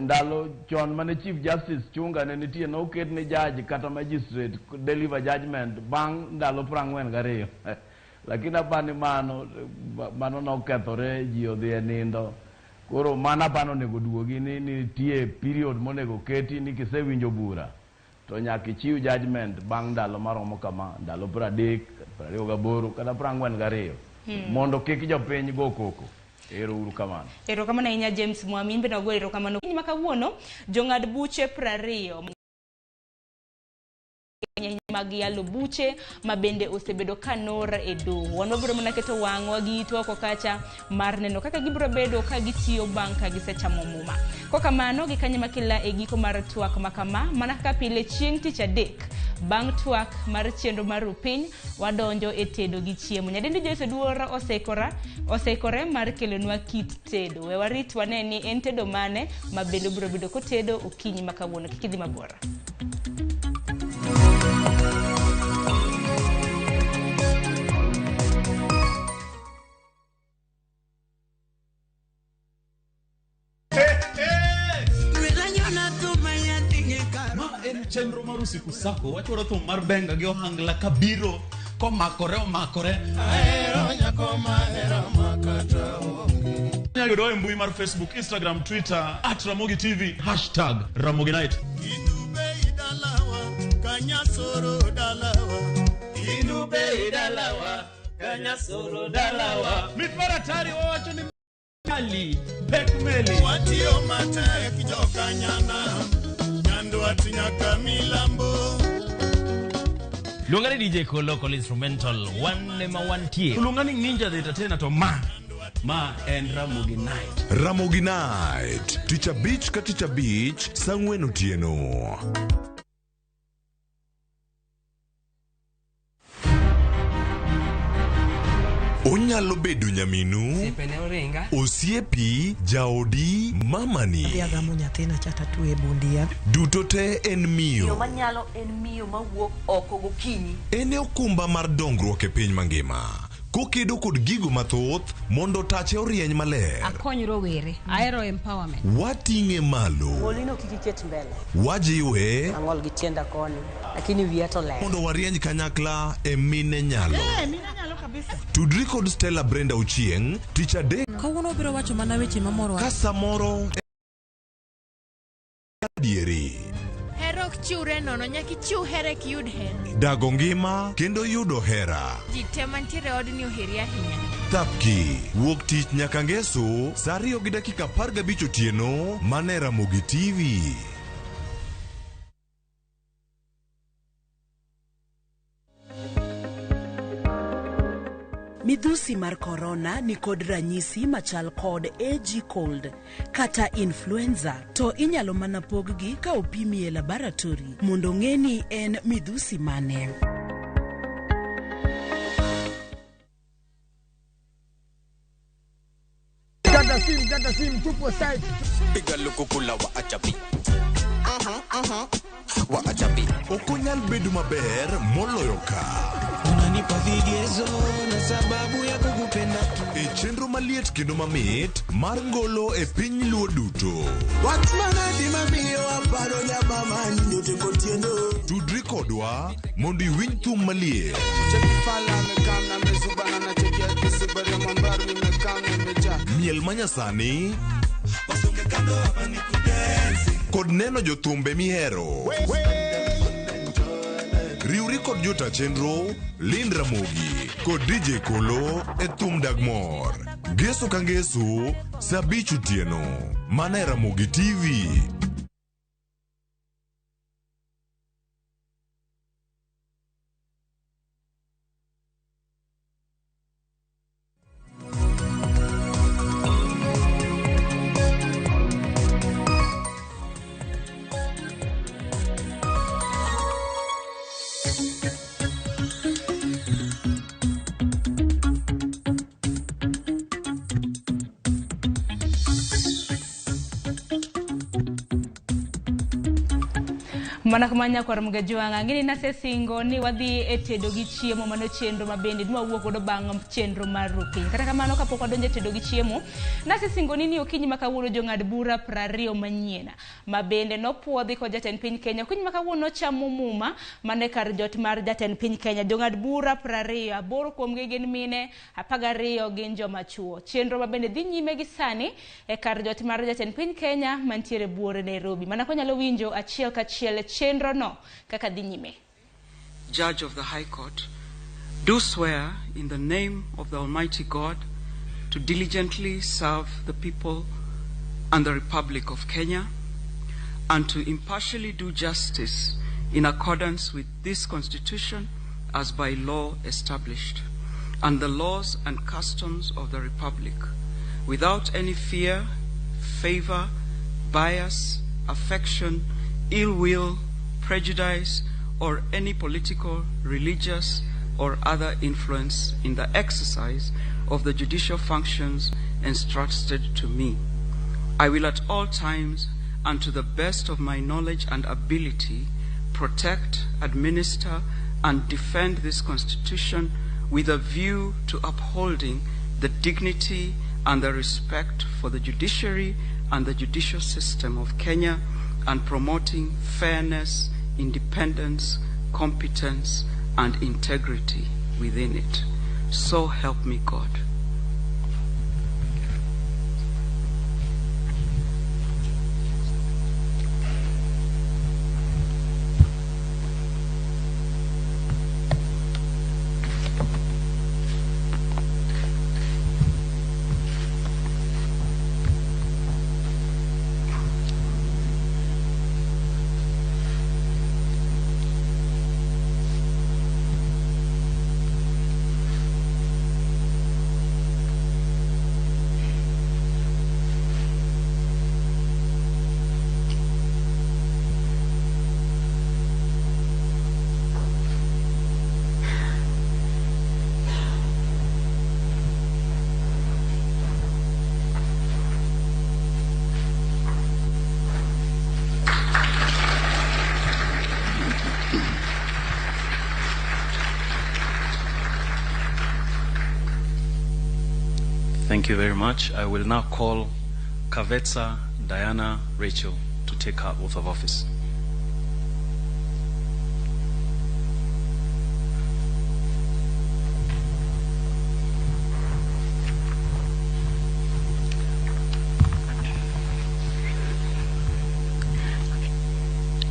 Ndalo chon mane Chief Justice Chunga ne nitie, noket ni judge kata magistrate deliver judgment bang' ndalo 42. Lakini apani mano nokethore, ji odhi e nindo. Koro mano apani onego duogi ni nitie period monego keti ni kisewinjo bura to nyaka ichiw judgment bang' ndalo maromo kama, ndalo 30, 28 kata 42, mondo kik jopiny go koko. Ero uru kamano. Erokamano ahinya James Mwami, in bende wagoyo erokamano. Ma kawuono jong'ad buche 20 mag yalo buche ma bende osebedo kanor e doho. Wan wabiro mana keto wang'wa gi itwa oko kacha mar neno kaka gibiro bedo ka gitiyo bang' ka gisechamo muma. Kokamano gi kanye makila e giko mar twak ma kama, mana kaka pile chieng' tich adek bang' twak mar chenro mar rupiny wadonjo e tedo gi chiemo. Nyadendi Joyce Oduor oseikore mar kelonwa kit tedo. We warit wane ni en tedo mane ma bende obiro bedo kotedo okinyi ma kawuono. Kik idhi mabor. Ma en chenro mar Usiku Sako. Wachwaro thum mar benga gi ohangla kabiro komakore omakore. Inyalo yudowa e mbui mar Facebook, Instagram, Twitter at Ramogi TV, hashtag Ramogi Night. Mit mar atari wawacho ni mali pek meli. Watiyo matek jokanyana, Nyandwat nyaka milambo. Luonga ni DJ Kolo Kolo Instrumental, wan ema wantie. Luonga ni Ninja the Entertainer to ma en Ramogi Night. Ramogi Night, tich abich ka tich abich, saa ang'wen otieno. Onyalo bedo nyaminu, osiepi, jaodi, mamani. Adhi agamo nyathina cha tatwe e bundia. Duto te en Miyo miyo. manyalo en miyo mawuok oko gokinyi. En e okumba mar dongruok e piny mangima. Kokedo kod gigo mathoth mondo tache orieny maler. Akony rowere, ahero empowerment. Wating'e malo. Ng'olino kik iket mbele. Wajiwe Ang'ol gi tienda koni, lakini wiya to ler. mondo warieny kanyakla e mine nyalo. Mine nyalo kabisa. Tudri kod Stella Brenda Ochieng' tich adek Kawuono wabiro wacho mana weche mamoro. ka samoro adieri. Hera ok chiwre nono, nyaka ichiw hera eka iyud hera. Dago ngima kendo yudo hera. Ji te mantiere e odni oheri ahinya. Thapki wuok tich nyaka ngeso saa 2:15 otieno mana e Ramogi TV. Midhusi mar korona ni kod ranyisi machal kod AG cold kata influenza to inyalo mana pog-gi ka opimi e laboratory mondo ong'e ni en midhusi mane. Kata sim, kata sim, tupo site. Piga lukukula wa achapi. Wa achapi. Ok onyal bedo maber moloyo ka. Unanipa vigezo na sababu ya kukupenda. E chenro maliet kendo mamit mar ngolo e piny luo duto. Wach manadi mamiyo aparo nyamama nyote kotieno. Tudri kodwa mondo iwinj thum maliet. Miel manyasani kod neno jothumbe mihero. Riwri kod jota chenro Lynn Ramogi kod DJ Kolo e thum dag mor. Ngeso ka ngeso saa 5 otieno mana e Ramogi TV. Mana kama nyakwar Mgajwang'a, ang'e ni nasesingo ni wadhi e tedo gi chiemo mano chenro ma bende dwa wuok godo bang' chenro mar rupiny. Kata kamano kapok wadonjo e tedo gi chiemo, nasesingo ni okinyi ma kawuono jong'ad bura 20 manyien ma bende nopuodhi kod jatend piny Kenya. Okinyi ma kawuono chamo muma mane kar jot mar jatend piny Kenya. Jong'ad bura 20, 8 kuomgi gin mine, 12 gin joma chuo. Chenro ma bende dhi nyime gi sani e kar jot mar jatend piny Kenya mantiere buore Nairobi. Mana konyalo winjo achiel kachiel chenro no kaka dhi nyime. Judge of the High Court, do swear in the name of the Almighty God to diligently serve the people and the Republic of Kenya, and to impartially do justice in accordance with this Constitution as by law established, and the laws and customs of the Republic, without any fear, favor, bias, affection, ill will, prejudice, or any political, religious, or other influence in the exercise of the judicial functions entrusted to me. I will at all times, and to the best of my knowledge and ability, protect, administer, and defend this Constitution with a view to upholding the dignity and the respect for the judiciary and the judicial system of Kenya, and promoting fairness, independence, competence, and integrity within it. So help me God. Thank you very much. I will now call Kavetsa Diana Rachel to take her oath of office.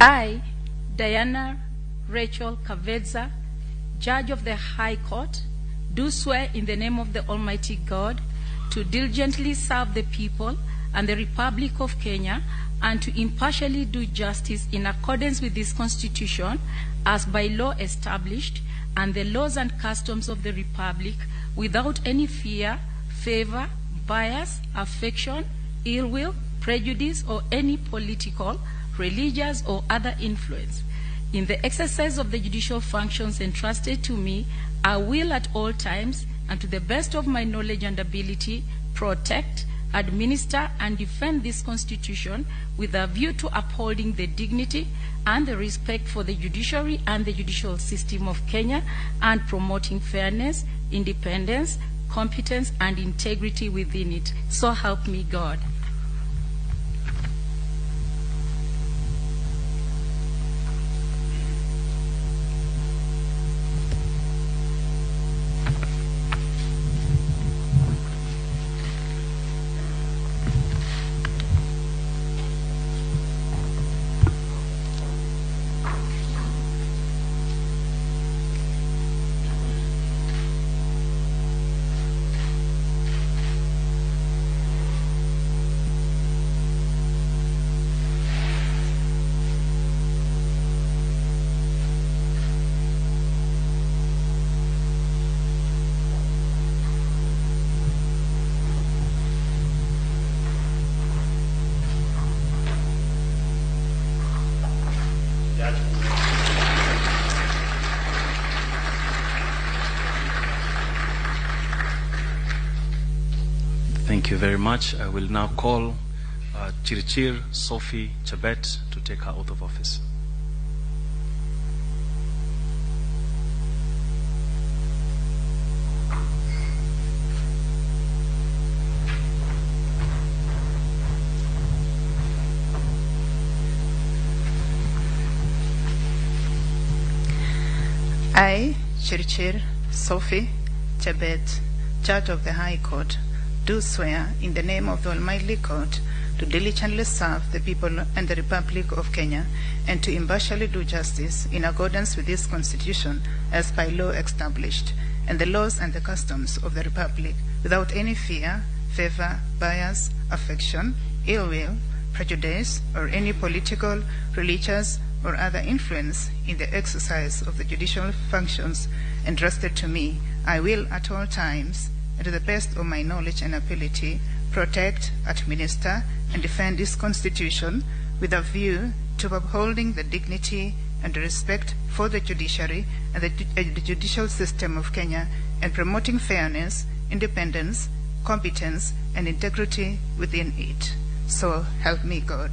I, Diana Rachel Kavedza, Judge of the High Court, do swear in the name of the Almighty God to diligently serve the people and the Republic of Kenya, and to impartially do justice in accordance with this Constitution as by law established, and the laws and customs of the Republic, without any fear, favor, bias, affection, ill will, prejudice, or any political, religious, or other influence. In the exercise of the judicial functions entrusted to me, I will at all times, and to the best of my knowledge and ability, protect, administer, and defend this Constitution with a view to upholding the dignity and the respect for the judiciary and the judicial system of Kenya, and promoting fairness, independence, competence, and integrity within it. So help me God. Thank you very much. I will now call Chirchir Sophie Chabet to take her oath of office. I, Chirchir Sophie Chebet, Judge of the High Court, do swear in the name of the Almighty God to diligently serve the people and the Republic of Kenya, and to impartially do justice in accordance with this Constitution as by law established, and the laws and the customs of the Republic without any fear, favor, bias, affection, ill will, prejudice, or any political, religious, or other influence in the exercise of the judicial functions entrusted to me. I will at all times, and to the best of my knowledge and ability, protect, administer, and defend this Constitution with a view to upholding the dignity and the respect for the judiciary and the judicial system of Kenya, and promoting fairness, independence, competence, and integrity within it. So help me God.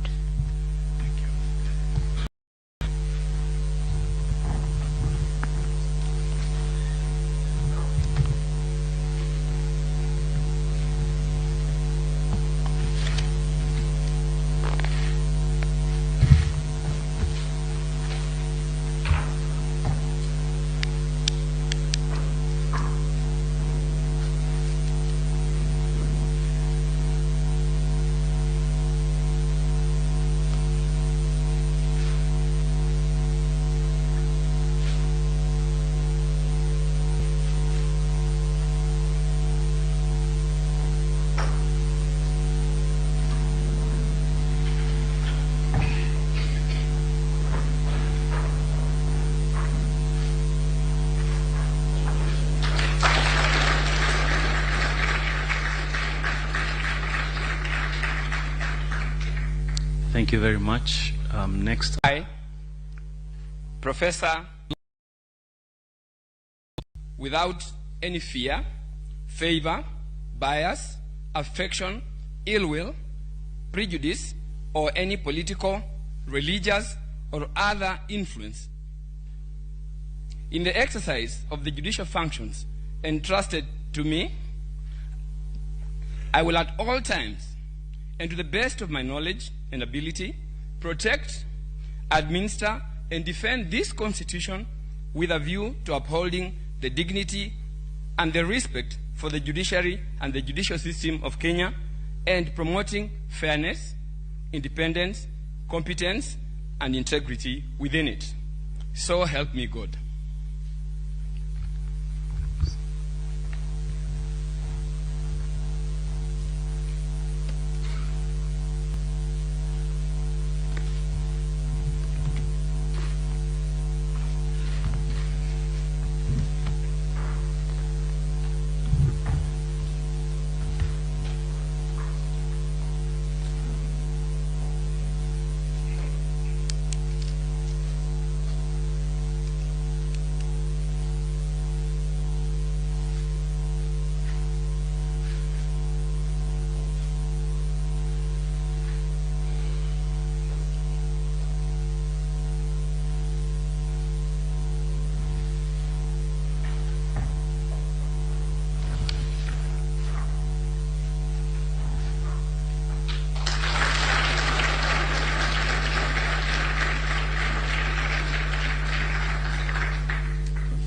Thank you very much. Next. I, Professor, without any fear, favor, bias, affection, ill will, prejudice, or any political, religious, or other influence, in the exercise of the judicial functions entrusted to me, I will at all times, and to the best of my knowledge and ability, protect, administer, and defend this Constitution with a view to upholding the dignity and the respect for the judiciary and the judicial system of Kenya, and promoting fairness, independence, competence, and integrity within it. So help me God.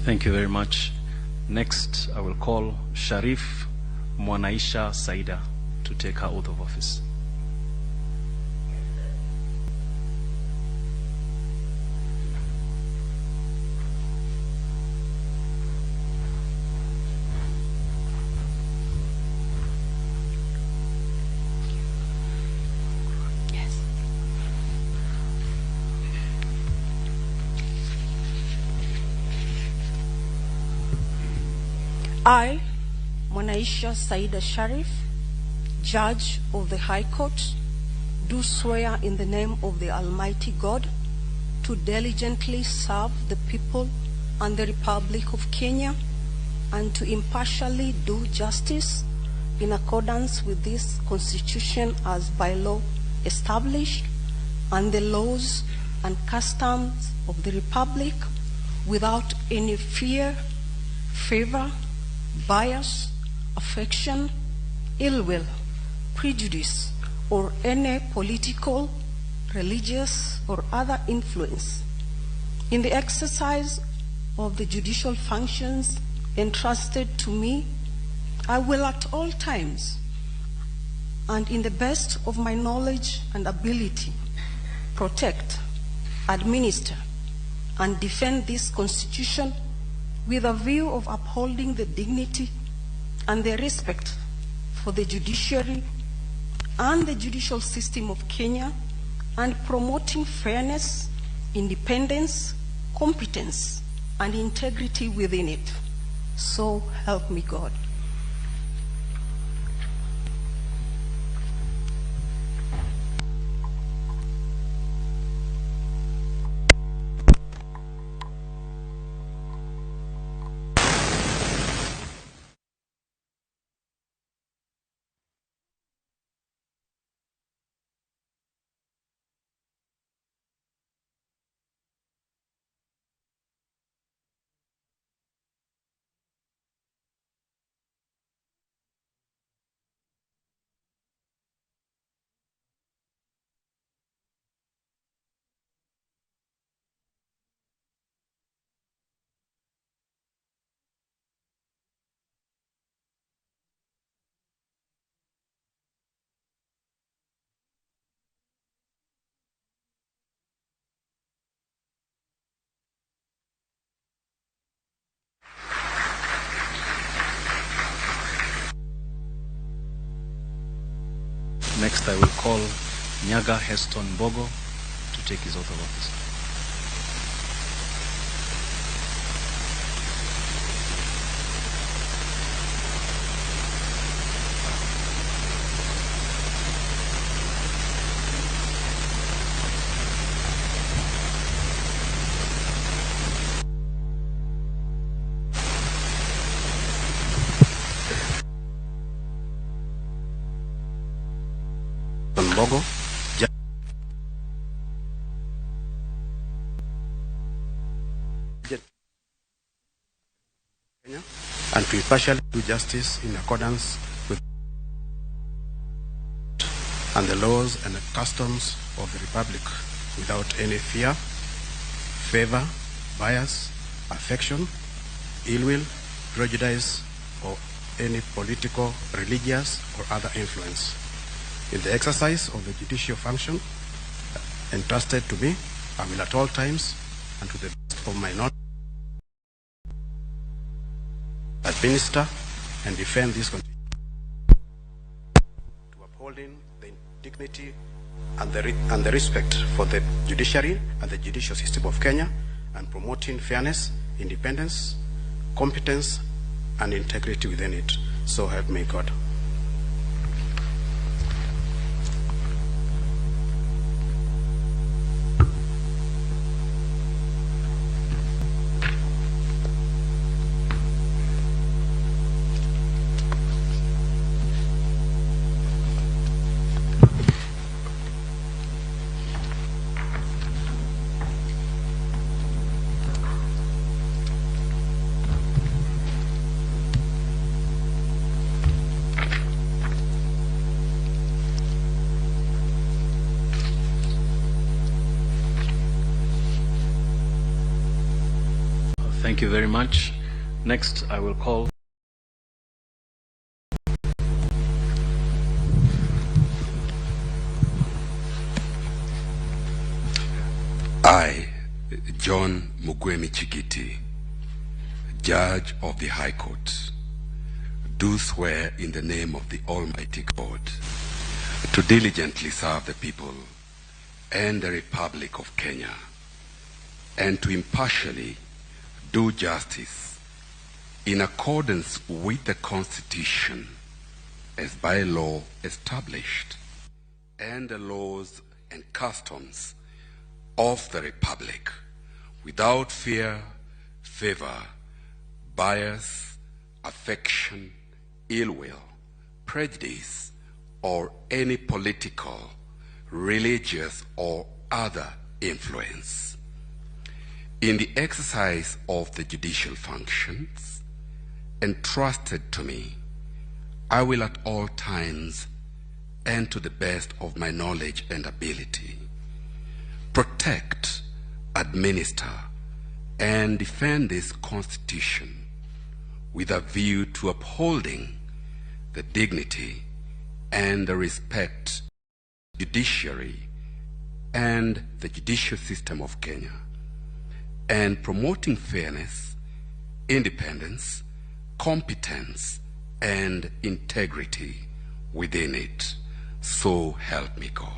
Thank you very much. Next, I will call Sharif Mwanaisha Saida to take her oath of office. I, Mwanaisha Saida Sharif, Judge of the High Court, do swear in the name of the Almighty God to diligently serve the people and the Republic of Kenya and to impartially do justice in accordance with this Constitution as by law established and the laws and customs of the Republic without any fear, favor, bias, affection, ill will, prejudice, or any political, religious, or other influence. In the exercise of the judicial functions entrusted to me, I will at all times, and in the best of my knowledge and ability, protect, administer, and defend this Constitution with a view of upholding the dignity and the respect for the judiciary and the judicial system of Kenya, and promoting fairness, independence, competence, and integrity within it. So help me God. Next, I will call Nyaga Heston Bogo to take his oath of office. Mbogo, Kenya, and to impartially do justice in accordance with and the laws and the customs of the Republic, without any fear, favor, bias, affection, ill will, prejudice, or any political, religious, or other influence. In the exercise of the judicial function entrusted to me, I will at all times and to the best of my knowledge administer and defend this Constitution, to upholding the dignity and the respect for the judiciary and the judicial system of Kenya, and promoting fairness, independence, competence, and integrity within it. So help me God. Thank you very much. Next, I will call I, John Mugwemi Chigiti, Judge of the High Court, do swear in the name of the Almighty God to diligently serve the people and the Republic of Kenya, and to impartially do justice in accordance with the Constitution as by law established, and the laws and customs of the Republic, without fear, favor, bias, affection, ill will, prejudice, or any political, religious, or other influence. In the exercise of the judicial functions entrusted to me, I will at all times and to the best of my knowledge and ability protect, administer, and defend this Constitution with a view to upholding the dignity and the respect judiciary and the judicial system of Kenya, and promoting fairness, independence, competence, and integrity within it. So help me God.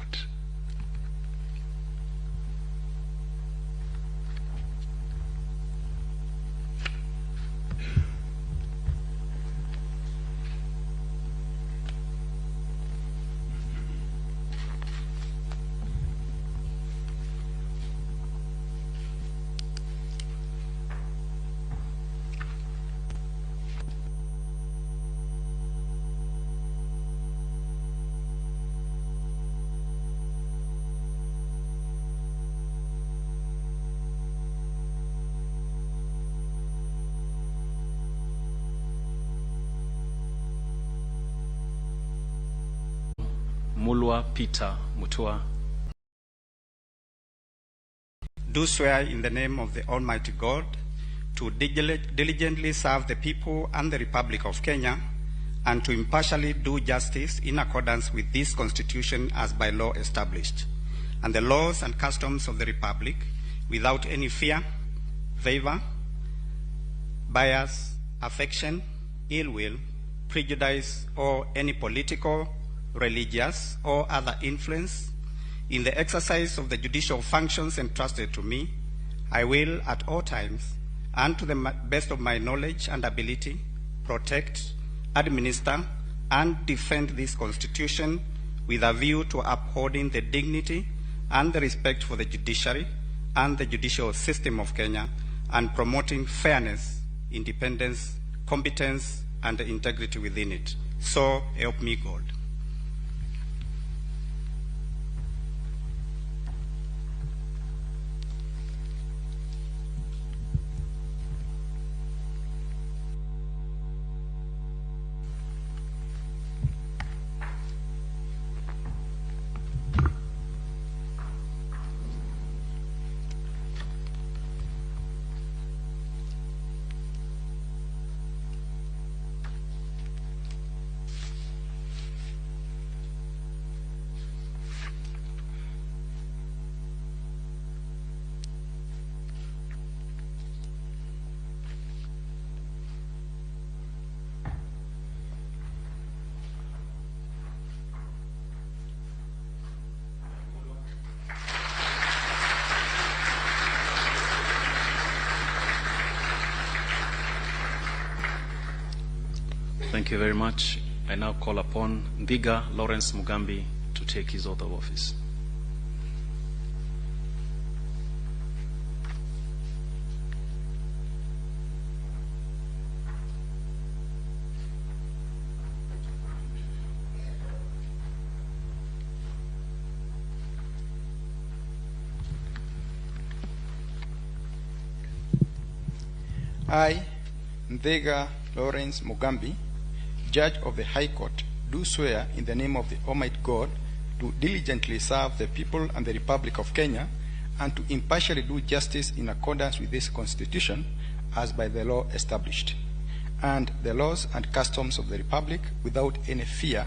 Mulwa Peter Mutua. Do swear in the name of the Almighty God to diligently serve the people and the Republic of Kenya and to impartially do justice in accordance with this Constitution as by law established, and the laws and customs of the Republic without any fear, favor, bias, affection, ill will, prejudice, or any political, religious, or other influence. In the exercise of the judicial functions entrusted to me, I will at all times, and to the best of my knowledge and ability, protect, administer, and defend this Constitution with a view to upholding the dignity and the respect for the judiciary and the judicial system of Kenya, and promoting fairness, independence, competence, and integrity within it. So help me God. Thank you very much. I now call upon Ndiga Lawrence Mugambi to take his oath of office. I, Ndega Lawrence Mugambi, Judge of the High Court, do swear in the name of the Almighty God to diligently serve the people and the Republic of Kenya and to impartially do justice in accordance with this Constitution as by the law established, and the laws and customs of the Republic without any fear,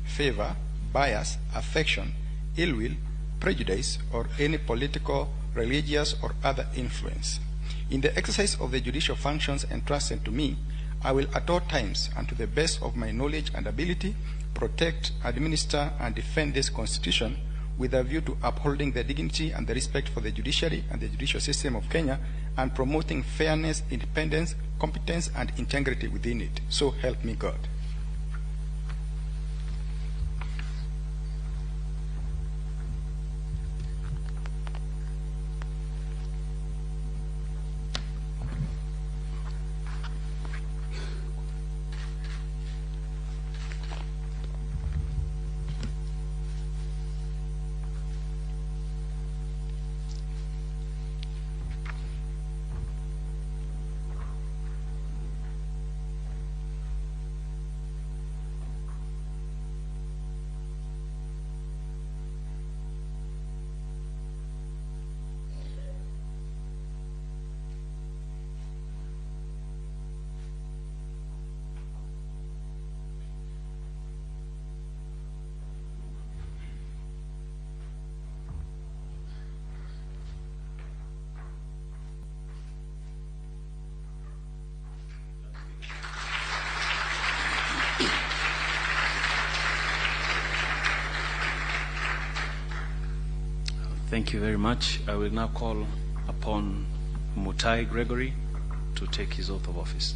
favor, bias, affection, ill will, prejudice, or any political, religious, or other influence. In the exercise of the judicial functions entrusted to me, I will at all times, and to the best of my knowledge and ability, protect, administer, and defend this Constitution with a view to upholding the dignity and the respect for the judiciary and the judicial system of Kenya, and promoting fairness, independence, competence, and integrity within it. So help me God. Thank you very much. I will now call upon Mutai Gregory to take his oath of office.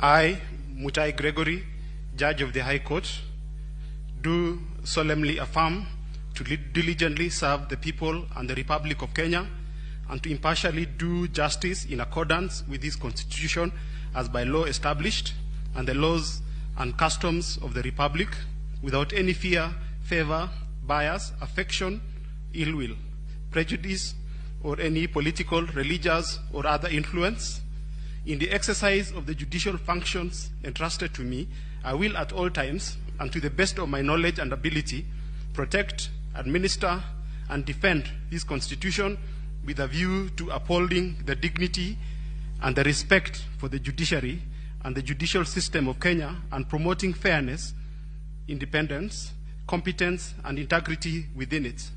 I, Mutai Gregory, Judge of the High Court, do solemnly affirm to diligently serve the people and the Republic of Kenya and to impartially do justice in accordance with this Constitution as by law established and the laws and customs of the Republic without any fear, favor, bias, affection, ill will, prejudice, or any political, religious, or other influence. In the exercise of the judicial functions entrusted to me, I will at all times, and to the best of my knowledge and ability, protect, administer, and defend this Constitution with a view to upholding the dignity and the respect for the judiciary and the judicial system of Kenya and promoting fairness, independence, competence, and integrity within it.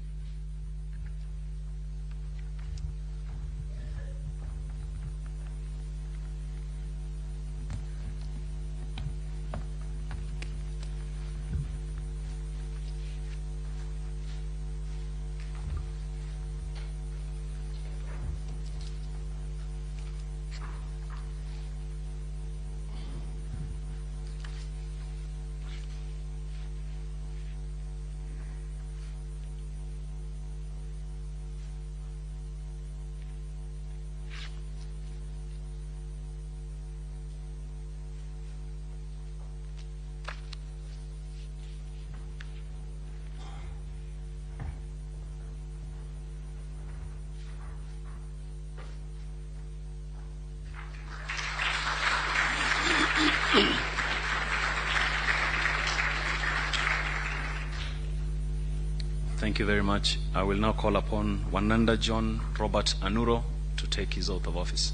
Thank you very much. I will now call upon Wananda John Robert Anuro to take his oath of office.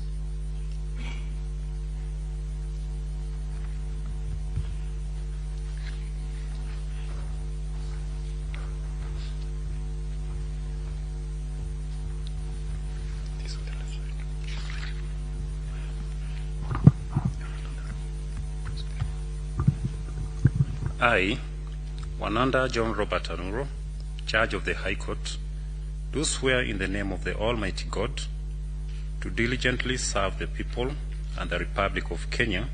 I, Wananda John Robert Anuro, Judge of the High Court, do swear in the name of the Almighty God to diligently serve the people and the Republic of Kenya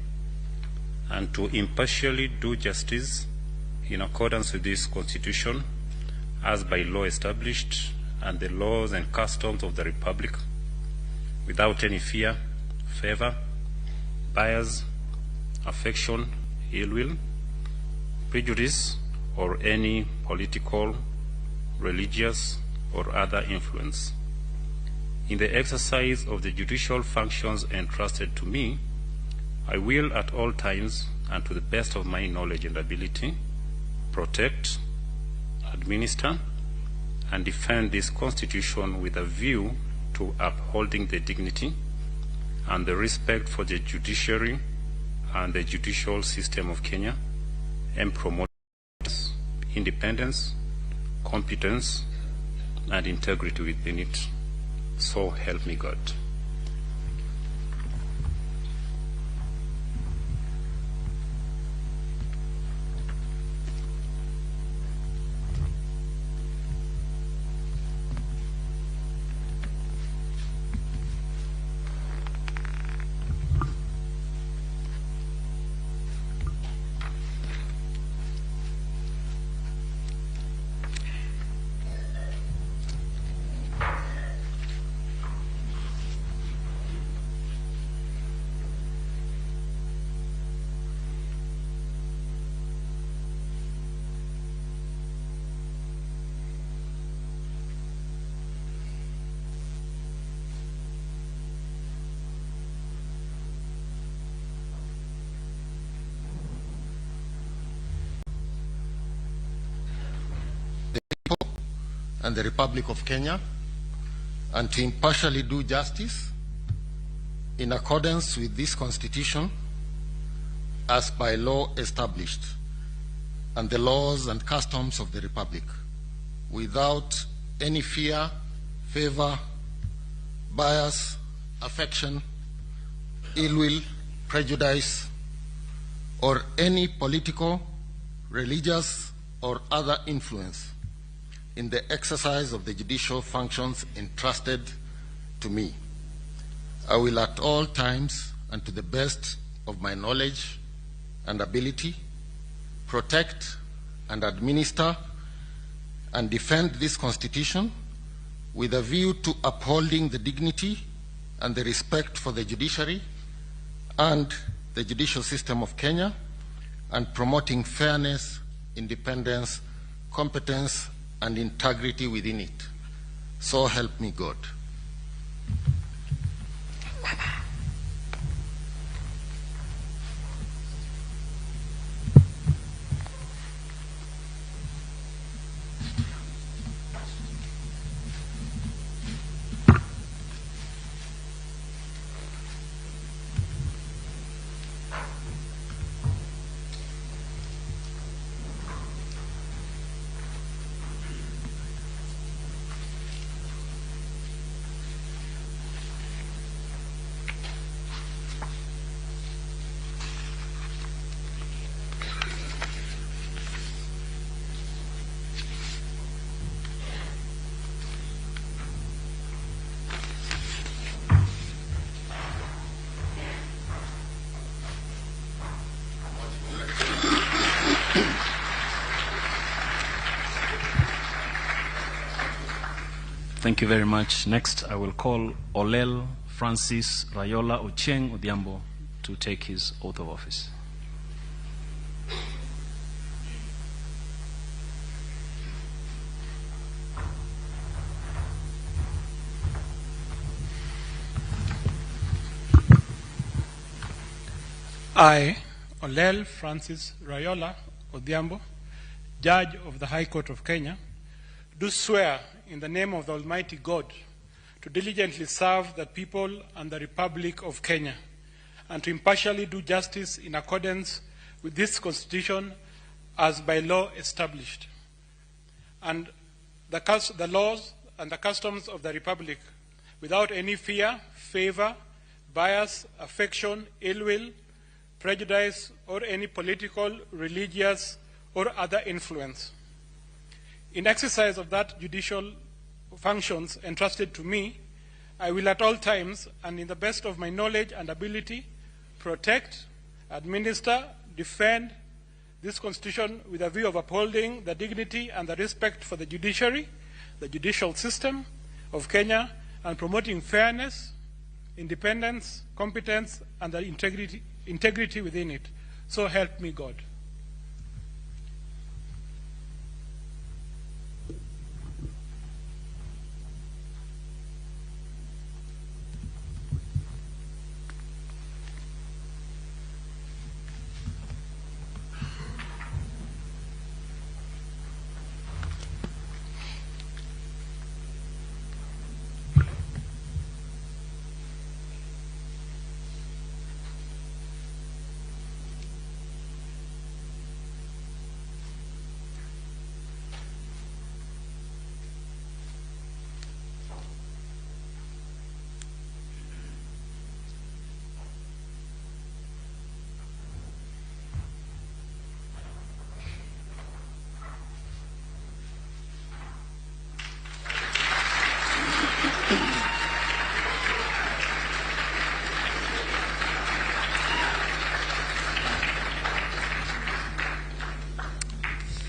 and to impartially do justice in accordance with this Constitution as by law established and the laws and customs of the Republic without any fear, favor, bias, affection, ill will, prejudice, or any political, religious, or other influence. In the exercise of the judicial functions entrusted to me, I will at all times and to the best of my knowledge and ability protect, administer, and defend this Constitution with a view to upholding the dignity and the respect for the judiciary and the judicial system of Kenya and promote independence, competence, and integrity within it. So help me God. And the Republic of Kenya, and to impartially do justice in accordance with this Constitution as by law established, and the laws and customs of the Republic without any fear, favor, bias, affection, ill will, prejudice, or any political, religious, or other influence in the exercise of the judicial functions entrusted to me. I will at all times and to the best of my knowledge and ability protect and administer and defend this Constitution with a view to upholding the dignity and the respect for the judiciary and the judicial system of Kenya, and promoting fairness, independence, competence, and integrity within it. So help me God. Thank you very much. Next, I will call Olel Francis Rayola Ochieng Odhiambo to take his oath of office. I, Olel Francis Rayola Odhiambo, Judge of the High Court of Kenya, do swear in the name of the Almighty God to diligently serve the people and the Republic of Kenya, and to impartially do justice in accordance with this Constitution as by law established, and the laws and the customs of the Republic, without any fear, favor, bias, affection, ill will, prejudice, or any political, religious, or other influence. In exercise of that judicial functions entrusted to me, I will at all times, and in the best of my knowledge and ability, protect, administer, defend this Constitution with a view of upholding the dignity and the respect for the judiciary, the judicial system of Kenya, and promoting fairness, independence, competence, and the integrity within it. So help me God.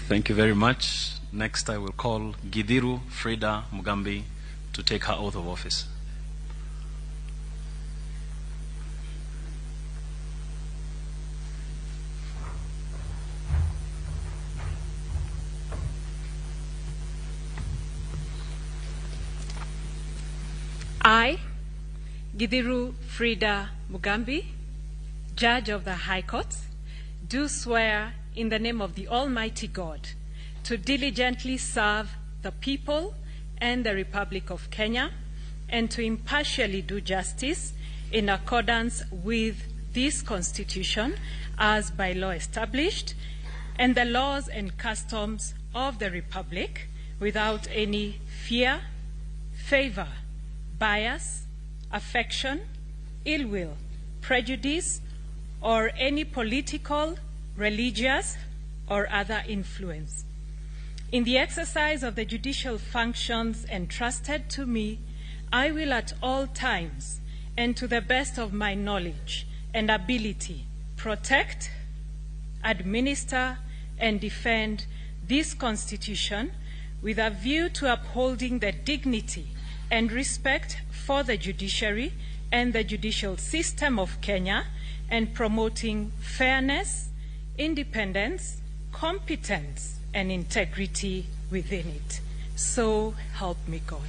Thank you very much. Next, I will call Githiru Frida Mugambi to take her oath of office. I, Githiru Frida Mugambi, Judge of the High Court, do swear in the name of the Almighty God to diligently serve the people and the Republic of Kenya, and to impartially do justice in accordance with this Constitution as by law established, and the laws and customs of the Republic without any fear, favor, bias, affection, ill will, prejudice, or any political, religious, or other influence. In the exercise of the judicial functions entrusted to me, I will at all times and to the best of my knowledge and ability protect, administer, and defend this Constitution with a view to upholding the dignity and respect for the judiciary and the judicial system of Kenya and promoting fairness, independence, competence, and integrity within it. So help me God.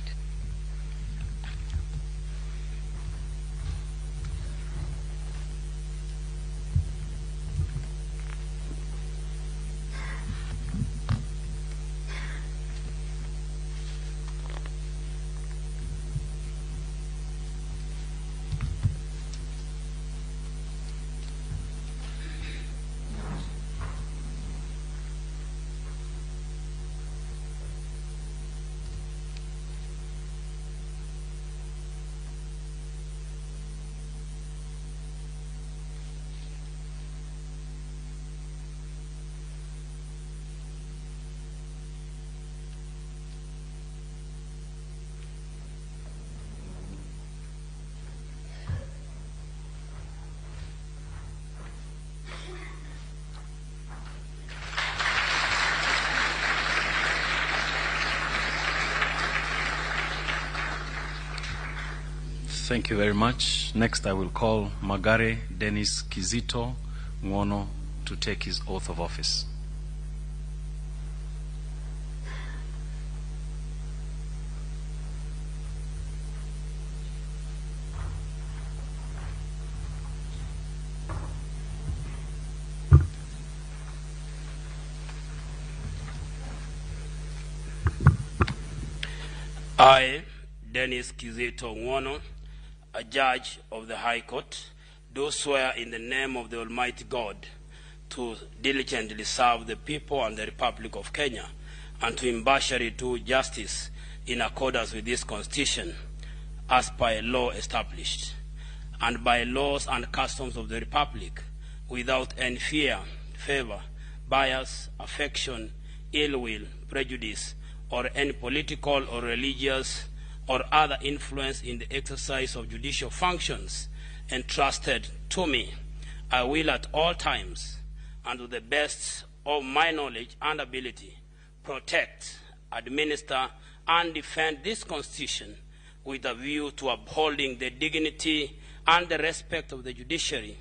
Thank you very much. Next, I will call Magare Dennis Kizito Ng'ono to take his oath of office. I, Dennis Kizito Ng'ono, a judge of the High Court, do swear in the name of the Almighty God to diligently serve the people and the Republic of Kenya and to impartially do justice in accordance with this Constitution as by law established and by laws and customs of the Republic without any fear, favor, bias, affection, ill will, prejudice, or any political or religious or other influence in the exercise of judicial functions entrusted to me. I will at all times, and to the best of my knowledge and ability, protect, administer, and defend this Constitution with a view to upholding the dignity and the respect of the judiciary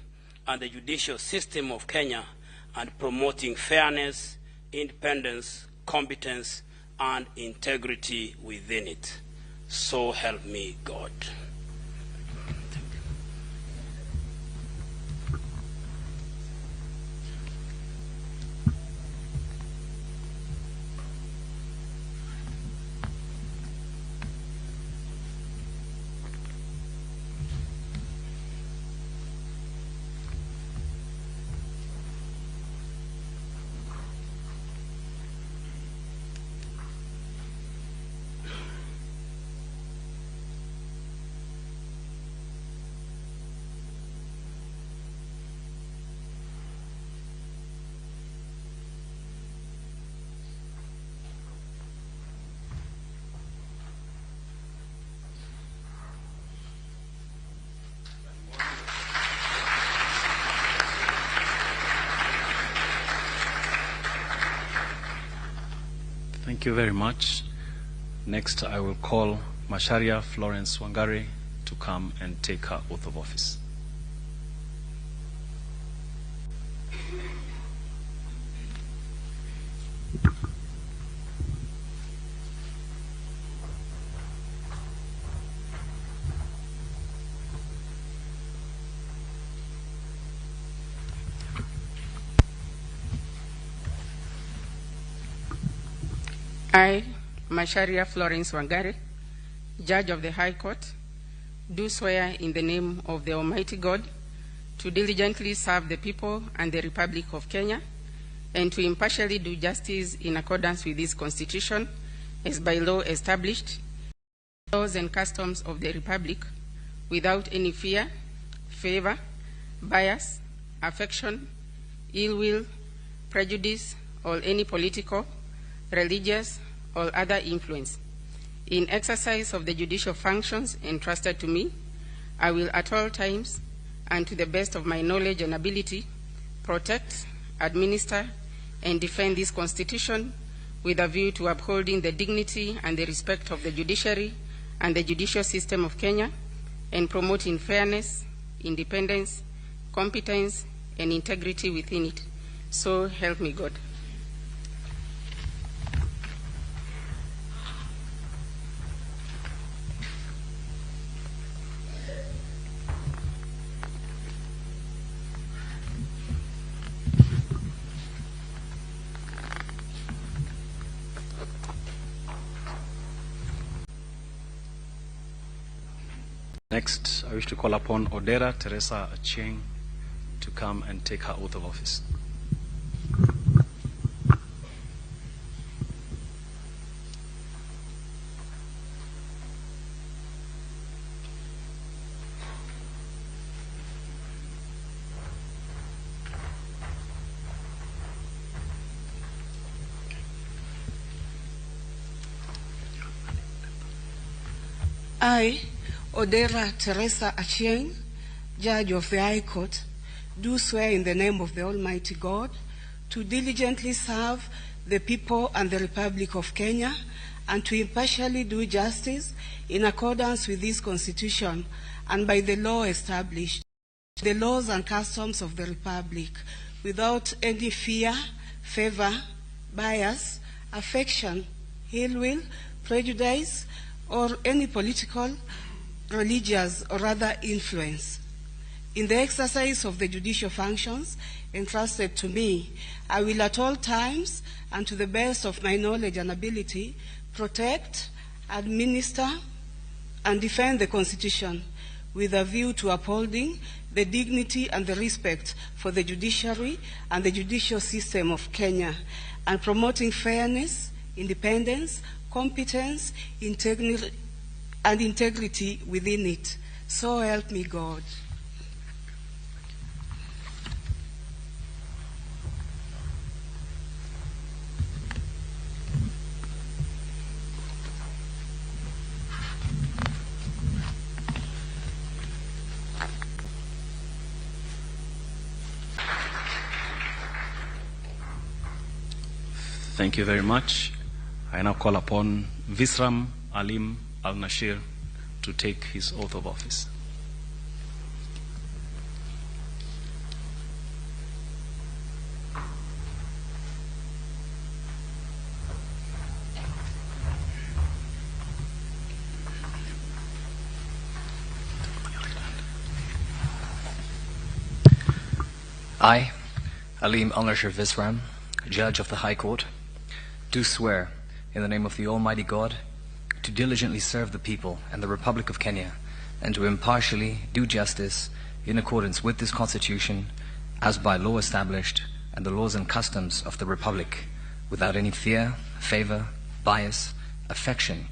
and the judicial system of Kenya and promoting fairness, independence, competence, and integrity within it. So help me God. Thank you very much. Next, I will call Macharia Florence Wangari to come and take her oath of office. I, Macharia Florence Wangari, Judge of the High Court, do swear in the name of the Almighty God to diligently serve the people and the Republic of Kenya and to impartially do justice in accordance with this Constitution as by law established, laws and customs of the Republic, without any fear, favor, bias, affection, ill will, prejudice, or any political, religious, or other influence. In exercise of the judicial functions entrusted to me, I will at all times, and to the best of my knowledge and ability, protect, administer, and defend this Constitution with a view to upholding the dignity and the respect of the judiciary and the judicial system of Kenya, and promoting fairness, independence, competence, and integrity within it. So help me God. Next, I wish to call upon Odera Teresa Achieng to come and take her oath of office. I, Odera Teresa Achieng, Judge of the High Court, do swear in the name of the Almighty God to diligently serve the people and the Republic of Kenya and to impartially do justice in accordance with this Constitution and by the law established, the laws and customs of the Republic, without any fear, favor, bias, affection, ill will, prejudice, or any political, religious, or other influence. In the exercise of the judicial functions entrusted to me, I will at all times and to the best of my knowledge and ability protect, administer, and defend the Constitution with a view to upholding the dignity and the respect for the judiciary and the judicial system of Kenya, and promoting fairness, independence, competence, integrity, and integrity within it. So help me God. Thank you very much. I now call upon Visram Alim Al-Nashir to take his oath of office. I, Alim Al-Nashir Visram, Judge of the High Court, do swear in the name of the Almighty God to diligently serve the people and the Republic of Kenya, and to impartially do justice in accordance with this Constitution as by law established and the laws and customs of the Republic, without any fear, favor, bias, affection,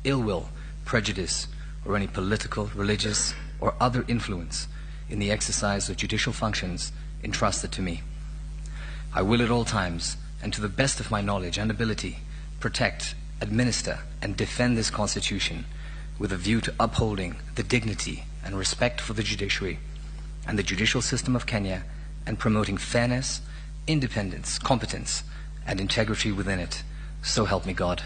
ill will, prejudice, or any political, religious, or other influence in the exercise of judicial functions entrusted to me. I will at all times, and to the best of my knowledge and ability, protect, administer, and defend this Constitution with a view to upholding the dignity and respect for the judiciary and the judicial system of Kenya, and promoting fairness, independence, competence, and integrity within it. So help me God.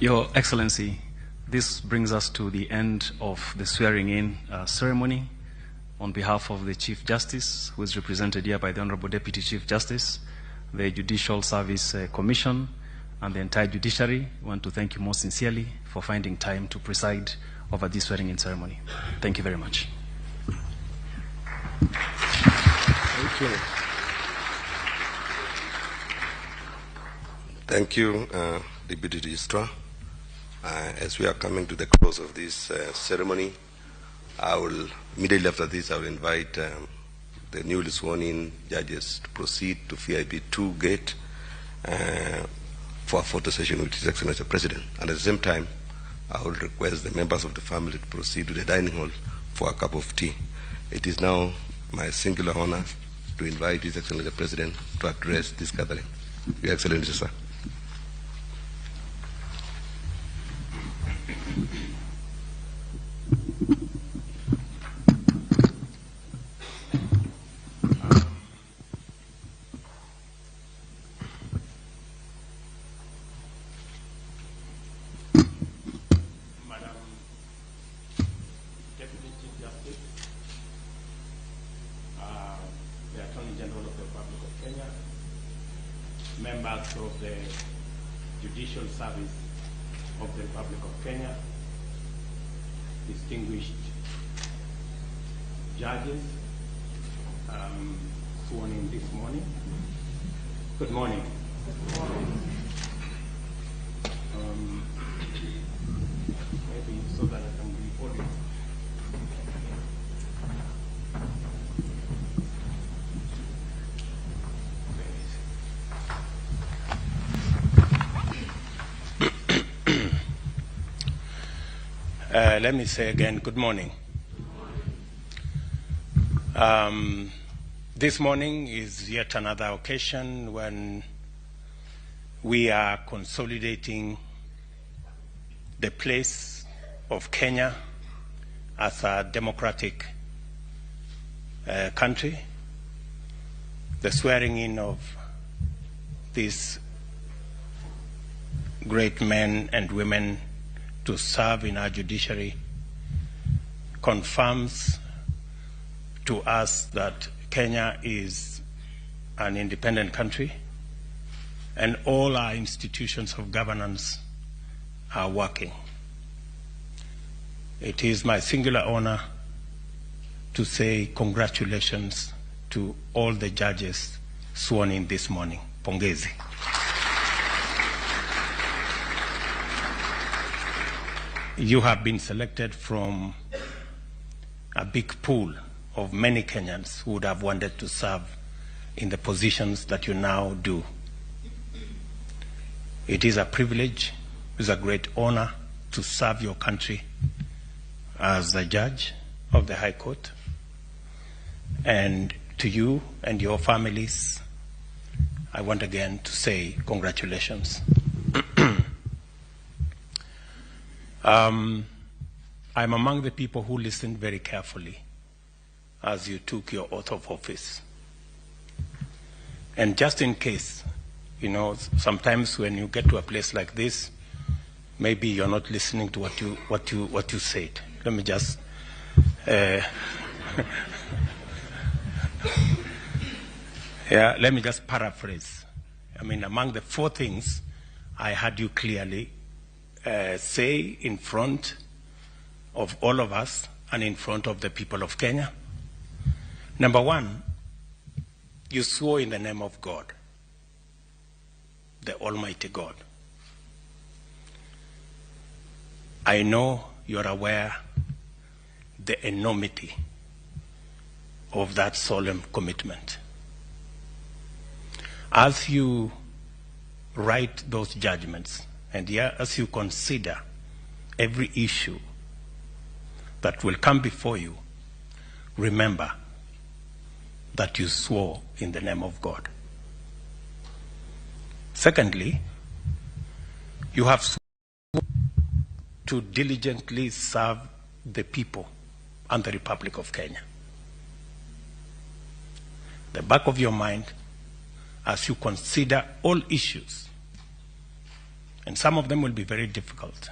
Your Excellency, this brings us to the end of the swearing-in ceremony. On behalf of the Chief Justice, who is represented here by the Honorable Deputy Chief Justice, the Judicial Service Commission, and the entire judiciary, we want to thank you most sincerely for finding time to preside over this swearing-in ceremony. Thank you very much. Thank you. Thank you, Deputy Registrar. As we are coming to the close of this ceremony, I will, immediately after this, I will invite the newly sworn in judges to proceed to VIP 2 gate for a photo session with His Excellency the President. And at the same time, I will request the members of the family to proceed to the dining hall for a cup of tea. It is now my singular honor to invite His Excellency the President to address this gathering. Your Excellency, sir. Madam Deputy Chief Justice, the Attorney General of the Republic of Kenya, members of the Judicial Service of the Republic of Kenya, distinguished judges sworn in this morning. Good morning. Good morning. Maybe so that I can be audible. Let me say again, good morning. This morning is yet another occasion when we are consolidating the place of Kenya as a democratic country. The swearing in of these great men and women to serve in our judiciary confirms to us that Kenya is an independent country and all our institutions of governance are working. It is my singular honor to say congratulations to all the judges sworn in this morning. Pongezi. You have been selected from a big pool of many Kenyans who would have wanted to serve in the positions that you now do. It is a privilege, it is a great honor to serve your country as a judge of the High Court. And to you and your families, I want again to say congratulations. I'm among the people who listened very carefully as you took your oath of office. And just in case, you know, sometimes when you get to a place like this, maybe you're not listening to what you said. Let me just let me just paraphrase. I mean, among the four things I heard you clearly say in front of all of us and in front of the people of Kenya. Number one, you swore in the name of God, the Almighty God. I know you're aware the enormity of that solemn commitment. As you write those judgments, and as you consider every issue that will come before you, remember that you swore in the name of God. Secondly, you have sworn to diligently serve the people and the Republic of Kenya. The back of your mind, as you consider all issues And some of them will be very difficult.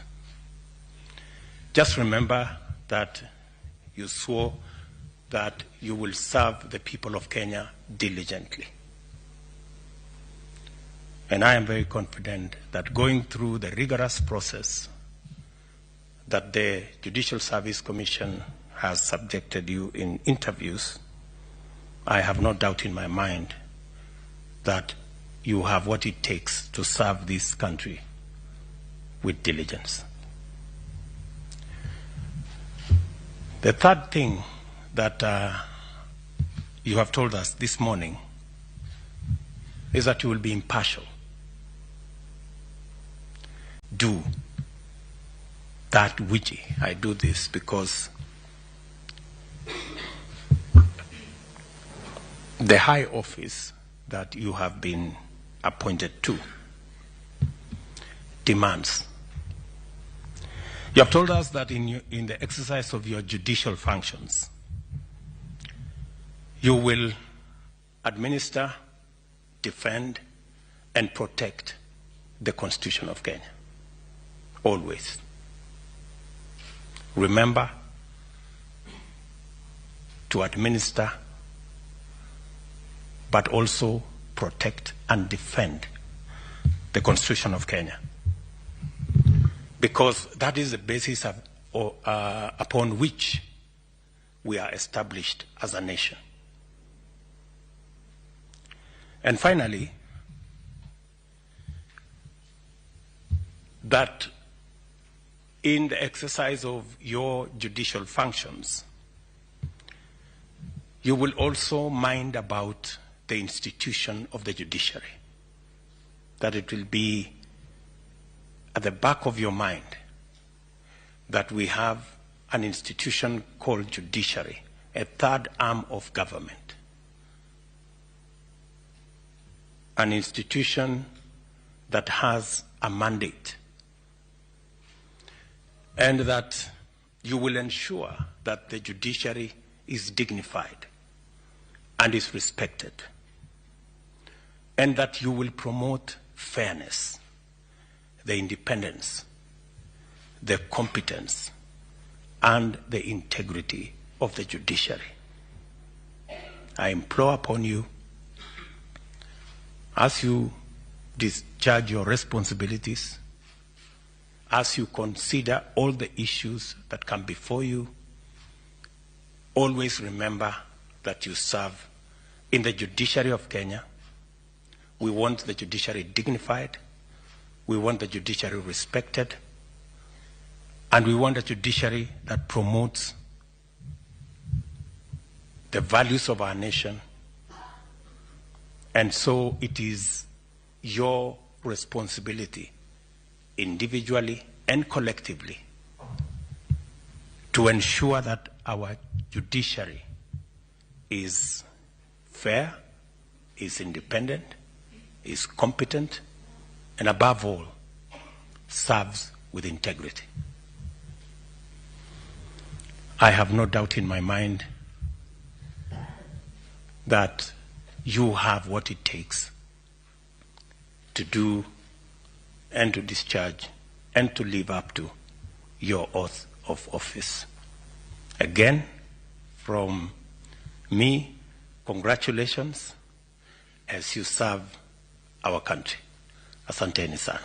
Just remember that you swore that you will serve the people of Kenya diligently. And I am very confident that going through the rigorous process that the Judicial Service Commission has subjected you in interviews, I have no doubt in my mind that you have what it takes to serve this country with diligence. The third thing that you have told us this morning is that you will be impartial. Do that which I do this because the high office that you have been appointed to demands. You have told us that in the exercise of your judicial functions, you will administer, defend, and protect the Constitution of Kenya. Always. Remember to administer, but also protect and defend the Constitution of Kenya. Because that is the basis of, upon which we are established as a nation. And finally, that in the exercise of your judicial functions, you will also mind about the institution of the judiciary, that it will be at the back of your mind that we have an institution called judiciary, a third arm of government, an institution that has a mandate, and that you will ensure that the judiciary is dignified and is respected, and that you will promote fairness, the independence, the competence, and the integrity of the judiciary. I implore upon you, as you discharge your responsibilities, as you consider all the issues that come before you, always remember that you serve in the judiciary of Kenya. We want the judiciary dignified. We want the judiciary respected. And we want a judiciary that promotes the values of our nation. And so it is your responsibility, individually and collectively, to ensure that our judiciary is fair, is independent, is competent, and above all, serves with integrity. I have no doubt in my mind that you have what it takes to do and to discharge and to live up to your oath of office. Again, from me, congratulations as you serve our country. Asanteni sana.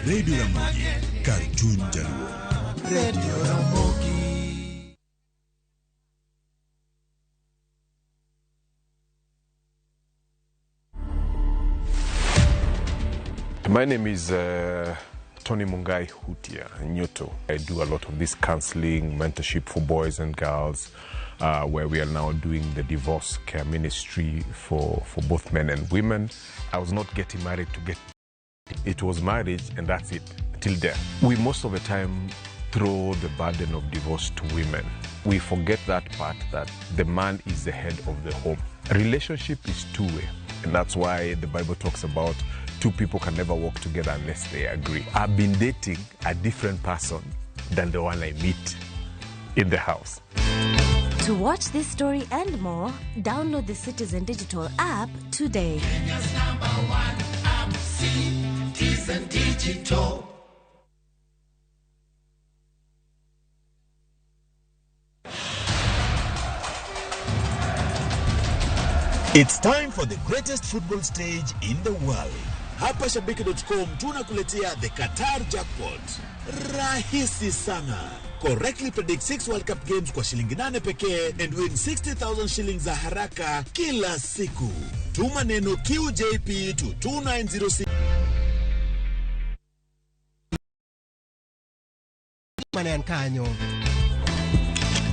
Radio Ramogi, kar chuny Jaluo. Radio Ramogi. My name is Tony Mungai Hutia Nyoto. I do a lot of this counseling, mentorship for boys and girls, where we are now doing the divorce care ministry for both men and women. I was not getting married to get... It was marriage and that's it, till death. We most of the time throw the burden of divorce to women. We forget that part, that the man is the head of the home. Relationship is two-way, and that's why the Bible talks about two people can never walk together unless they agree. I've been dating a different person than the one I meet in the house. To watch this story and more, download the Citizen Digital app today. Kenya's number one app, Citizen Digital. It's time for the greatest football stage in the world. Hapa Shabiki.com tunakuletea the Qatar Jackpot. Rahisi sana. Correctly predict 6 World Cup games kwa shilingi 8 pekee and win 60,000 shillings za haraka kila siku. Tuma neno QJP to 2906. Manan kanyo.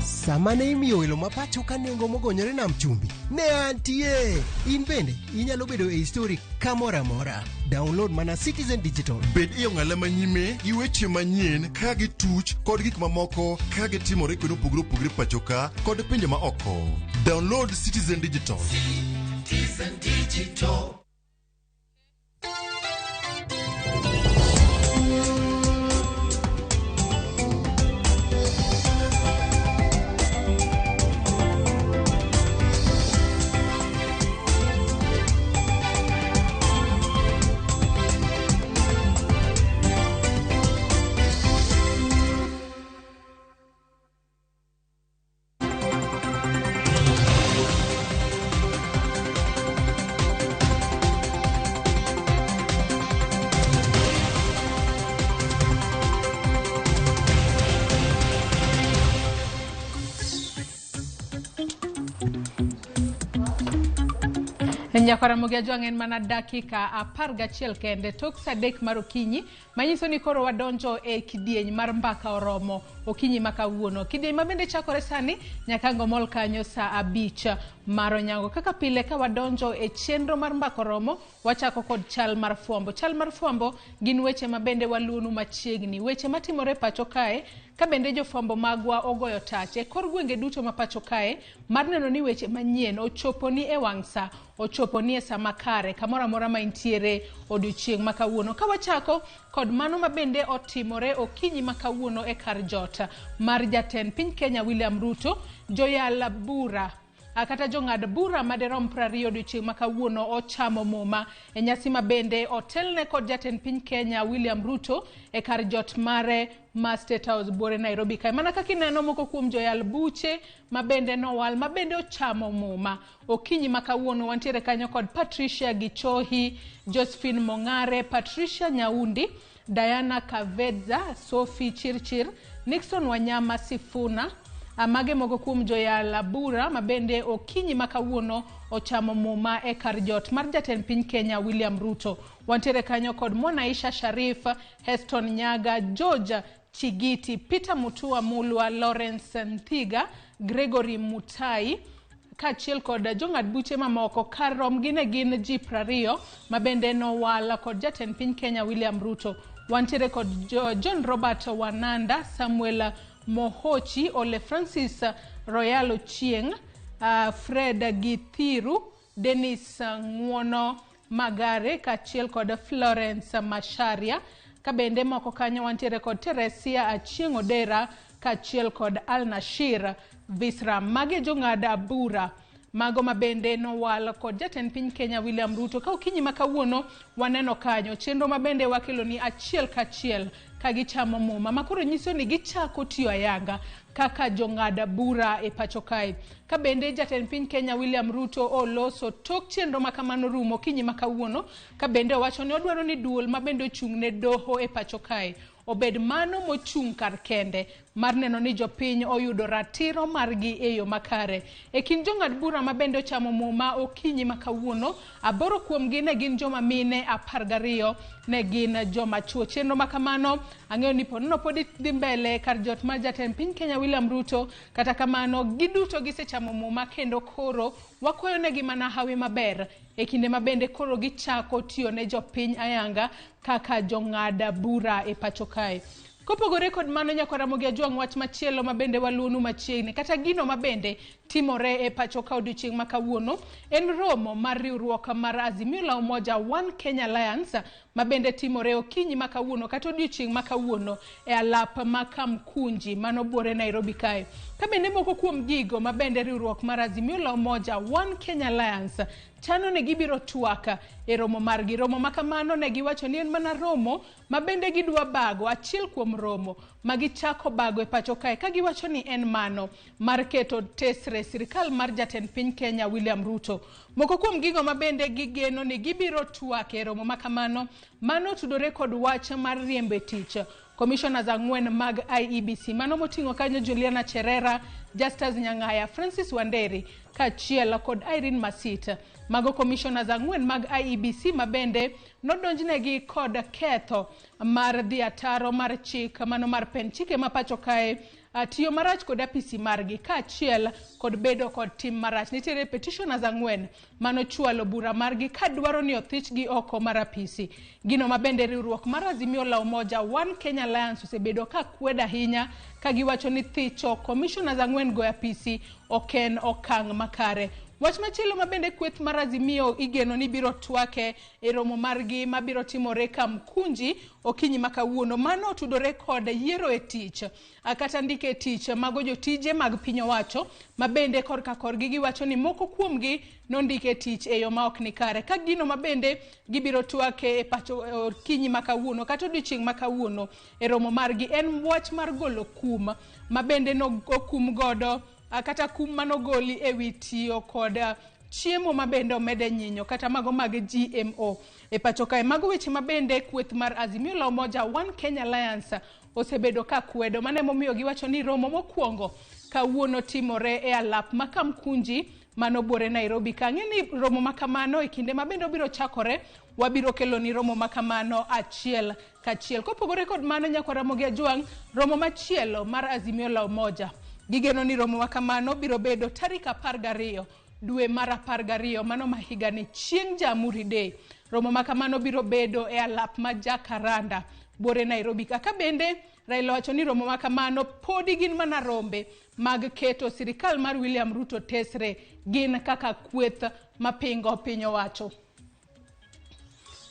Sama ne imiyo welo ma pacho ka nengo mogonyore nam chumbi, ne antie. In bende inyalo bedo e histori kamoro amora. Download mana Citizen Digital. Bed e ong'ala manyime gi weche manyien ka gituch kod gik mamoko ka gitimore kuonde mopogore opogore pacho ka kod pinje ma oko. Download Citizen Digital. Citizen Digital. Nyakwaramogi Ajwang' en mana dakika 11 kende tok saa 3 mar okinyi, manyiso ni koro wadonjo e kidieny mar mbaka oromo okinyi ma kawuono. Kidieny ma bende chakore sani nyaka ngomol kanyo saa 5 mar onyango. Kaka pile ka wadonjo e chenro mar mbaka oromo, wachako kod chal mar fwambo. Chal mar fwambo gin weche ma bende waluonu machiegni, weche matimore pacho kae, ka bende jofwambo magwa ogoyo tach e kor gwenge duto ma pacho kae mar neno ni weche manyien ochopo ni e wang' sa, ochopo ni e sa makare kamoro amora ma intiere odiochieng' ma kawuono. Ka wachako kod mano ma bende otimore okinyi ma kawuono e kar jot mar jatend piny Kenya William Ruto, joyal bura kata jong'ad bura maderom 20 odiochieng' ma kawuono ochamo muma e nyasi ma bende otelne kod jatend piny Kenya William Ruto e kar jot mare ma State House buore Nairobi kae. Mana kaka ineno moko kuom joyal buche ma bende nowal ma bende ochamo muma okinyi ma kawuono, wantiere kanyo kod Patricia Gichohi, Josephine Mong'are, Patricia Nyaundi, Diana Kavedza, Sophie Chirchir, Nixon Wanyama Sifuna. Mage moko kuom joyal bura ma bende okinyi ma kawuono ochamo muma e kar jot mar jatend piny Kenya William Ruto. Wantiere kanyo kod Mwanaisha Sharif, Heston Nyaga, George Chigiti, Peter Mutua Mulwa, Lawrence Nthiga, Gregory Mutai, kaachiel kod jong'ad buche mamoko. Kar romgi ne gin ji 20 ma bende nowal kod jatend piny Kenya William Ruto. Wantiere kod John Robert Wananda, Samuel Mohochi, Ole Francis Royal Ochieng, Fred Githiru, Dennis Ng'wono Magare kaachiel kod Florence Masharia. Ka bende moko kanyo wantiere kod Teresia Achieng' Odera kaachiel kod Al-Nashir Visram. Magi jong'ad bura mago ma bende nowal kod jatend piny Kenya William Ruto. Ka okinyi ma kawuono waneno kanyo chenro ma bende wakelo ni achiel kachiel ka gichamo muma ma koro nyiso ni gichako tiyo ayanga kaka jong'ad bura e pacho kae. Ka bende jatend piny Kenya William Ruto oloso tok chenro ma kamano rumo okinyi ma kawuono, ka bende owacho ni odwaro ni duol ma bende ochung' ne doho e pacho kae obed mano mochung' kar kende mar neno ni jopiny oyudo ratiro margi e yo makare. E kind jong'ad bura ma bende ochamo muma okinyi ma kawuono, 8 kuomgi ne gin joma mine, 12 ne gin joma chuo. Chenro ma kamano ang'eyo ni ponono pod dhi mbele kar jot mar jatend piny Kenya William Ruto. Kata kamano giduto gisechamo muma kendo koro wakwayo negi mana hawi maber e kinde ma bende koro gichako tiyo ne jopiny ayanga kaka jong'ad bura e pacho kae. Kopogore kod mano, nyakwa Ramogi Ajwang', wach machielo ma bende waluonu machiegni kata gino ma bende timore e pacho ka odiochieng' ma kawuono en romo mar riwruok mar Azimio la Umoja One Kenya Alliance ma bende timore okinyi ma kawuono kata odiochieng' ma kawuono e alap ma Kamkunji mano buore Nairobi kae. Ka bende moko kuom gigo ma bende riwruok mar Azimio la Umoja One Kenya Alliance chano ne gibiro twak e romo margi. Romo ma kamano ne giwacho ni en mana romo ma bende gidwa bago achiel kuom romo ma gichako bago e pacho kae, ka giwacho ni en mano mar keto tesre sirikal mar jatend piny Kenya William Ruto. Moko kuom gigo ma bende gigeno ni gibiro twak e romo ma kamano mano tudore kod wach mar riembo e tich commissioners 4 mag IEBC mano moting'o kanyo Juliana Cherera, Justus Nyang'aya, Francis Wanderi kaachiel kod Irene Masit. Mago commissioners 4 mag IEBC ma bende nodonjnegi kod ketho mar dhi ataro mar chik mano mar pen chike ma pacho kae, tiyo marach kod apisi margi kaachiel kod bedo kod tim marach. Nitiere petitioners 4 manochwalo bura margi kadwaro ni othichgi oko mar apisi. Gino ma bende riwruok mar Azimio la Umoja One Kenya Alliance osebedo ka kwedo ahinya ka giwacho ni thicho commissioners 4 go e apisi ok en okang' makare. Wach machielo ma bende kweth mar Azimio igeno ni biro twake e romo margi mabiro timore Kamkunji okinyi ma kawuono, mano otudore kod yiero e tich kata ndiko e tich mago jotije mag piny owacho ma bende korka korgi giwacho ni moko kuomgi nondike e tich e yo ma ok ni kare. Ka gino ma bende gibiro twake e pacho okinyi ma kawuono kata odiochieng' ma kawuono e romo margi en wach mar golo kum ma bende nokum godo kata kum manogoli e wi tiyo kod chiemo ma bende omede nyinyo kata mago mag GMO e pacho kae. Mago weche ma bende kweth mar Azimio la Umoja One Kenya Alliance osebedo ka kwedo, mano emomiyo giwacho ni romo mokwongo kawuono timore e alap ma Kamkunji mano buore Nairobi. Ka ang'e ni romo ma kamano e kinde ma bende obiro chakore, wabiro kelo ni romo ma kamano achiel kachiel. Kopogore kod mano, nyakwa Ramogi Ajwang', romo machielo mar Azimio la Umoja gigeno ni romo ma kamano biro bedo tarik 12 dwe mar 12 mano ma higani chieng' Jamhuri Day. Romo ma kamano biro bedo e alap ma Jacaranda buore Nairobi. Kaka bende Raila wacho ni romo ma kamano podi gin mana rombe mag keto sirikal mar William Ruto tesre gin kaka kweth mapingo piny owacho.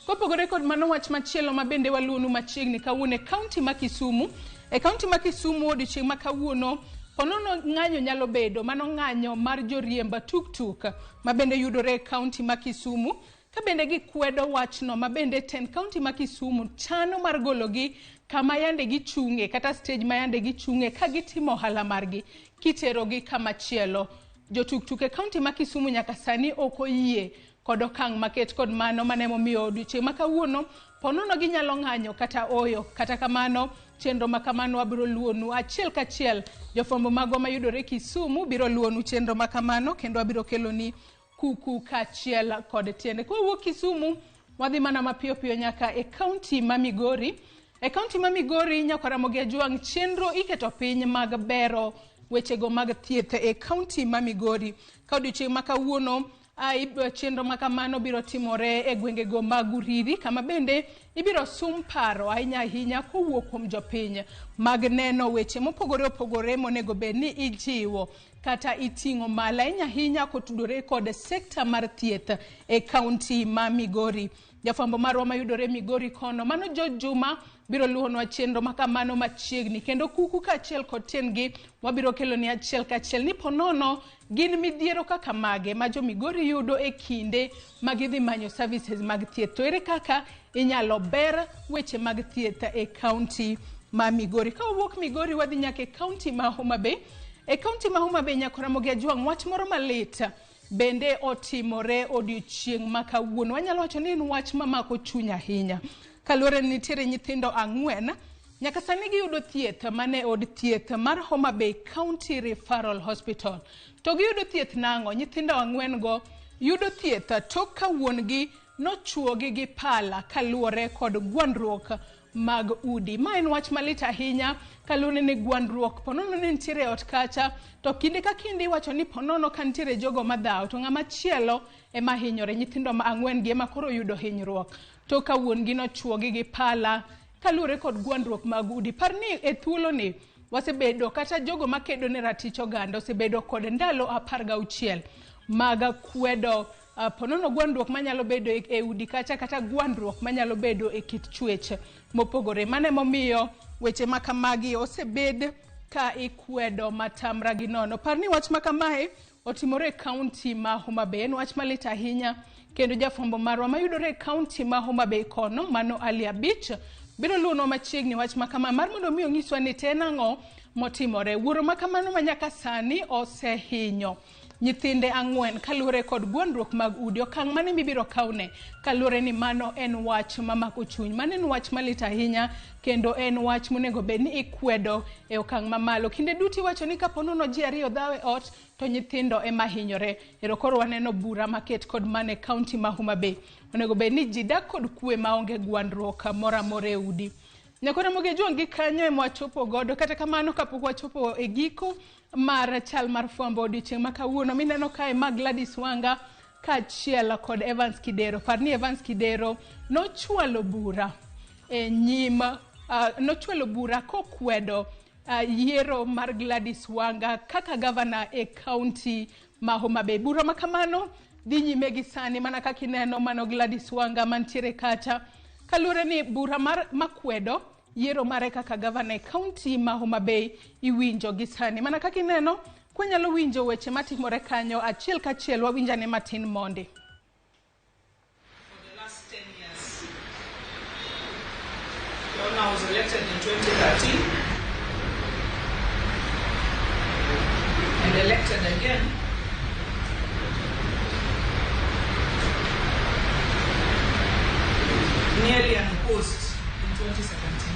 Kopogore kod mano, wach machielo ma bende waluonu machiegni kawuono e kaunti ma Kisumu. E kaunti ma Kisumu odiochieng' ma kawuono ponono ng'anyo nyalo bedo mano ng'anyo mar joriemb tuktuk ma bende yudore e kaunti ma Kisumu, ka bende gikwedo wachno ma bende tend kaunti ma Kisumu chano mar gologi kama yande gichung'e kata stage ma yande gichung'e ka gitimo ohala margi kiterogi kama chielo. Jotuktuk e kaunti ma Kisumu nyaka sani ok oyie kod okang' maket kod mano mane momiyo odiochieng' ma kawuono ponono ginyalo ng'anyo kata oyo. Kata kamano chenro ma kamano wabiro luonu achiel kachiel. Jofwambo magwa mayudore Kisumu biro luonu chenro ma kamano kendo wabiro keloni kuku kaachiel kod tiende. Kwawuok Kisumu wadhi mana mapiyo piyo nyaka e kaunti ma Migori. E kaunti ma Migori, nyakwa Ramogi Ajwang', chenro iketo piny mag bero wechego mag thieth e kaunti ma Migori. Ka odiochieng' ma kawuono chenro ma kamano biro timore e gwengego mag Uriri, kama bende ibiro sum paro ahinya ahinya kowuok kuom jopiny mag neno weche mopogore opogore monego bed ni ijiwo kata iting'o malo ahinya ahinya kotudore kod sekta mar thieth e kaunti ma Migori. Jafwambo marwa mayudore Migori kono mano George Juma biro luwonwa chenro ma kamano machiegni kendo kuku kaachiel kod tiendgi wabiro keloni achiel kachiel ni ponono gin midhiero kaka mage ma jo Migori yudo e kinde ma gidhi manyo services mag thieth to ere kaka inyalo ber weche mag thieth e kaunti ma Migori. Ka wawuok Migori wadhi nyaka e kaunti ma Homa Bay. E kaunti ma Homa Bay nyaka Ramogi Ajwang' wach moro malit bende otimore odiochieng' ma kawuono. Wanyalo wacho ni en wach mamako chuny ahinya. Kaluwore ni nitiere nyithindo 4 nyaka sani giyudo thieth mane od thieth mar Homa Bay County Referral Hospital. To giyudo thieth nang'o? Nyithindo 4 go yudo thieth tok ka wuon-gi nochuogi gi pala kaluwore kod gwandruok mag udi. Ma en wach malit ahinya kaluwore ni gwandruok ponono ni nitiere ot kacha to kinde ka kinde iwacho ni ponono ka nitiere jogo madhawo to ng'ama chielo ema hinyore. Nyithindo ma 4 gi ema koro yudo hinyruok to ka wuon gi nochuogi gi pala kaluwore kod gwandruok mag udi. Par ni e thuoloni wasebedo kata jogo makedo ne ratich oganda osebedo kod ndalo 16 mag kwedo ponono gwandruok manyalo bedo e udi kacha kata gwandruok manyalo bedo e kit chwech mopogore. Mano emomiyo weche ma kamagi osebed ka ikwedo matamra gi nono. Par ni wach ma kamae otimore e kaunti ma Homa Bay. En wach malit ahinya kendo jafwambo marwa mayudore e kaunti ma Homa Bay kono mano Ali Abich biro luwonwa machiegni wach ma kama mar mondo mi onyiswa ni to en ang'o motimore. Wuoro ma kamano ma nyaka sani osehinyo nyithinde 4 kaluwore kod gwandruok mag udi. Okang' mane mibiro kawne kaluwore ni mano en wach mamako chuny, mano en wach malit ahinya kendo en wach monego bed ni ikwedo e okang' mamalo. Kinde duto iwacho ni kapo nono ji 2 dhawo e ot to nyithindo ema hinyore. Ero koro waneno bura maket kod mane kaunti ma Homa Bay. Onego bed ni ji dak kod kwe maonge gwandruok moro amora e udi. Nyakora Ramogi Ajwang' gi kanyo ema wachopo godo. Kata kamano kapok wachopo e giko mar chal mar fwambo odiochieng' ma kawuono mineno kae ma Gladys Wanga kaachiel kod Evans Kidero. Par ni Evans Kidero nochwalo bura e nyim nochwalo bura kokwedo yiero mar Gladys Wanga kaka gavana e kaunti ma Homa Bay. Bura ma kamano dhi nyime gi sani mana kaka ineno mano Gladys Wanga mantiere kacha kaluwore ni bura mar makwedo yiero mare kaka gavana e kaunti ma Homa Bay iwinjo gi sani. Mana kaka ineno kwanyalo winjo weche matimore kanyo achiel kachiel wawinjane matin mondi. For the last 10 years. Your Honor, I was elected in 2013 and elected again nearly unopposed in 2017.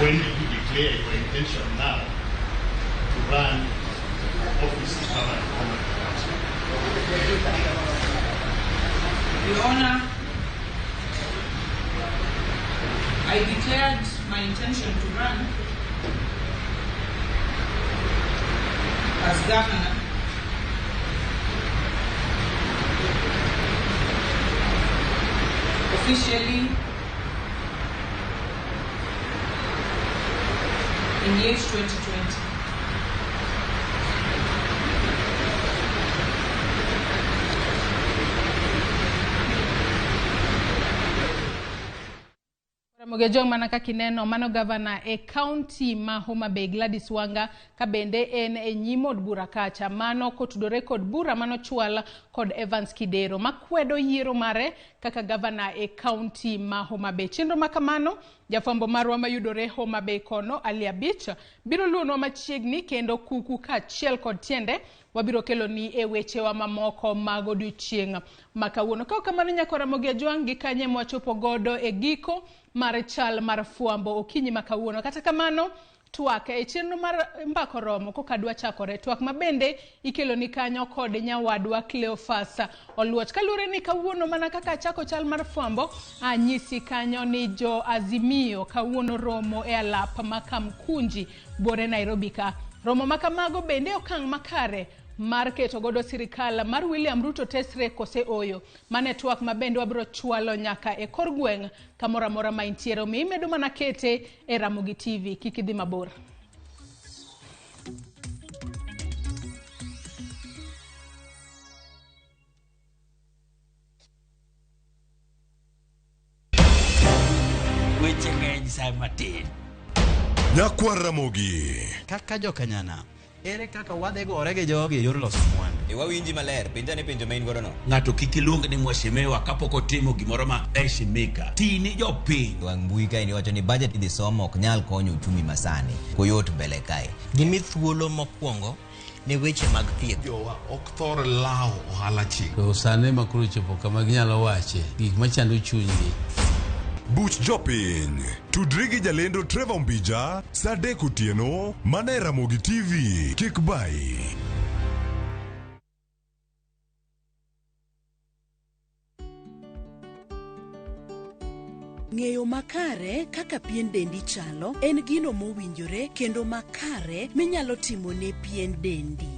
When did you declare your intention now to run for office of governor of Homa Bay County? Your Honor, I declared my intention to run as governor officially in late 2020. Ramogi Ajwang' mana kaka ineno mano gavana e kaunti ma Homa Bay Gladys Wanga ka bende en e nyim od bura kacha mano kotudore kod bura manochwal kod Evans Kidero makwedo yiero mare kaka gavana e kaunti ma Homa Bay. Chenro ma kamano jafwambo marwa mayudore Homa Bay kono Ali Abich biro luwonwa machiegni kendo kuku kaachiel kod tiende wabiro keloni e wechewa mamoko mag odiochieng' ma kawuono. Ka ok kamano nyaka Ramogi Ajwang' gi kanye mwachopo godo e giko mar chal mar fwambo okinyi ma kawuono. Kata kamano twak e chenro mar mbako romo koka dwa chakore twak mabende ikeloni kanyo kod nyawadwa Cleophas Oluoch. Kaluwore ni kawuono mana kaka achako chal mar fwambo anyisi kanyo ni jo Azimio kawuono romo e alap ma Kamkunji buore Nairobi ka. Romo ma kamago bende okang' makare mar keto godo sirikal mar William Ruto tesre kose oyo. Mane twak mabende wabiro chwalo nyaka e kor gweng' kamoro amora ma intiere. Omiyo imedo mana kete e Ramogi TV. Kik idhi mabor. Weche ng'eny sa matin. Nyakwar Ramogi. Kaka jokanyana, ere kaka wadhi gore gi jogi e yor loso mwandu? E wawinji maler, penja ne penjo ma in godo no. Ng'ato kik iluong ni mheshimiwa kapok otimo gimoro ma heshimika. Ti ni jopiny. Wang' mbui kae ni wacho ni budget idhi somo ok nyal konyo uchumi masani. Koyot mbele kae. Gimi thuolo mokwongo ne weche mag thieth. Jowa ok thor lawo ohala chik. To sani ema koro ochopo kama ginyalo wache gik machando chunygi. Buch jopiny. Tudri gi jalendo Trevor Mbija saa 3 otieno mana e Ramogi TV. Kik bai. Ng'eyo makare kaka pien dendi chalo en gino mowinjore kendo makare minyalo timo ne pien dendi.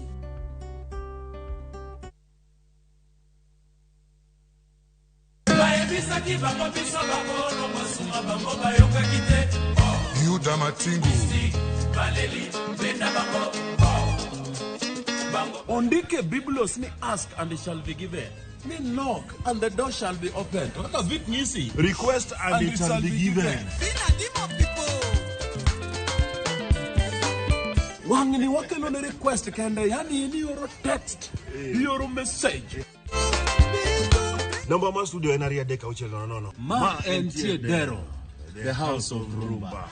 Bayebisaki bango biso bakolo masuka bango bayokaki te. Yuda Matingu. Baleli benda bango. Ondike Biblos ni ask and it shall be given. Ni knock and the door shall be opened. Kaka vit nyisi. Request and it shall be given. Wang'ni wakelo ne request kende, yani in ioro text, ioro message. Namba mar studio en 23600. Ma entie Dero, the house of Rumba.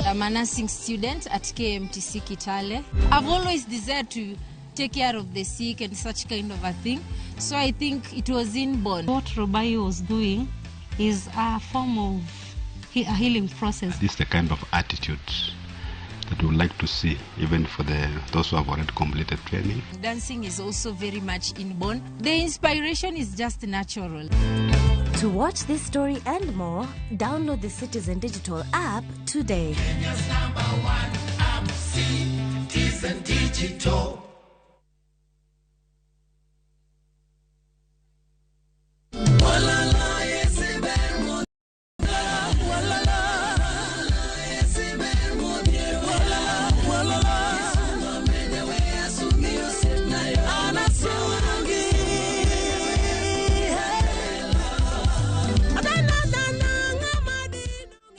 I'm a nursing student at KMTC Kitale. I've always desired to take care of the sick and such kind of a thing. So I think it was inborn. What Robai was doing is a form of a healing process. This is the kind of attitude that we would like to see, even for those who have already completed training. Dancing is also very much inborn. The inspiration is just natural. To watch this story and more, download the Citizen Digital app today. Kenya's number one app, Citizen Digital.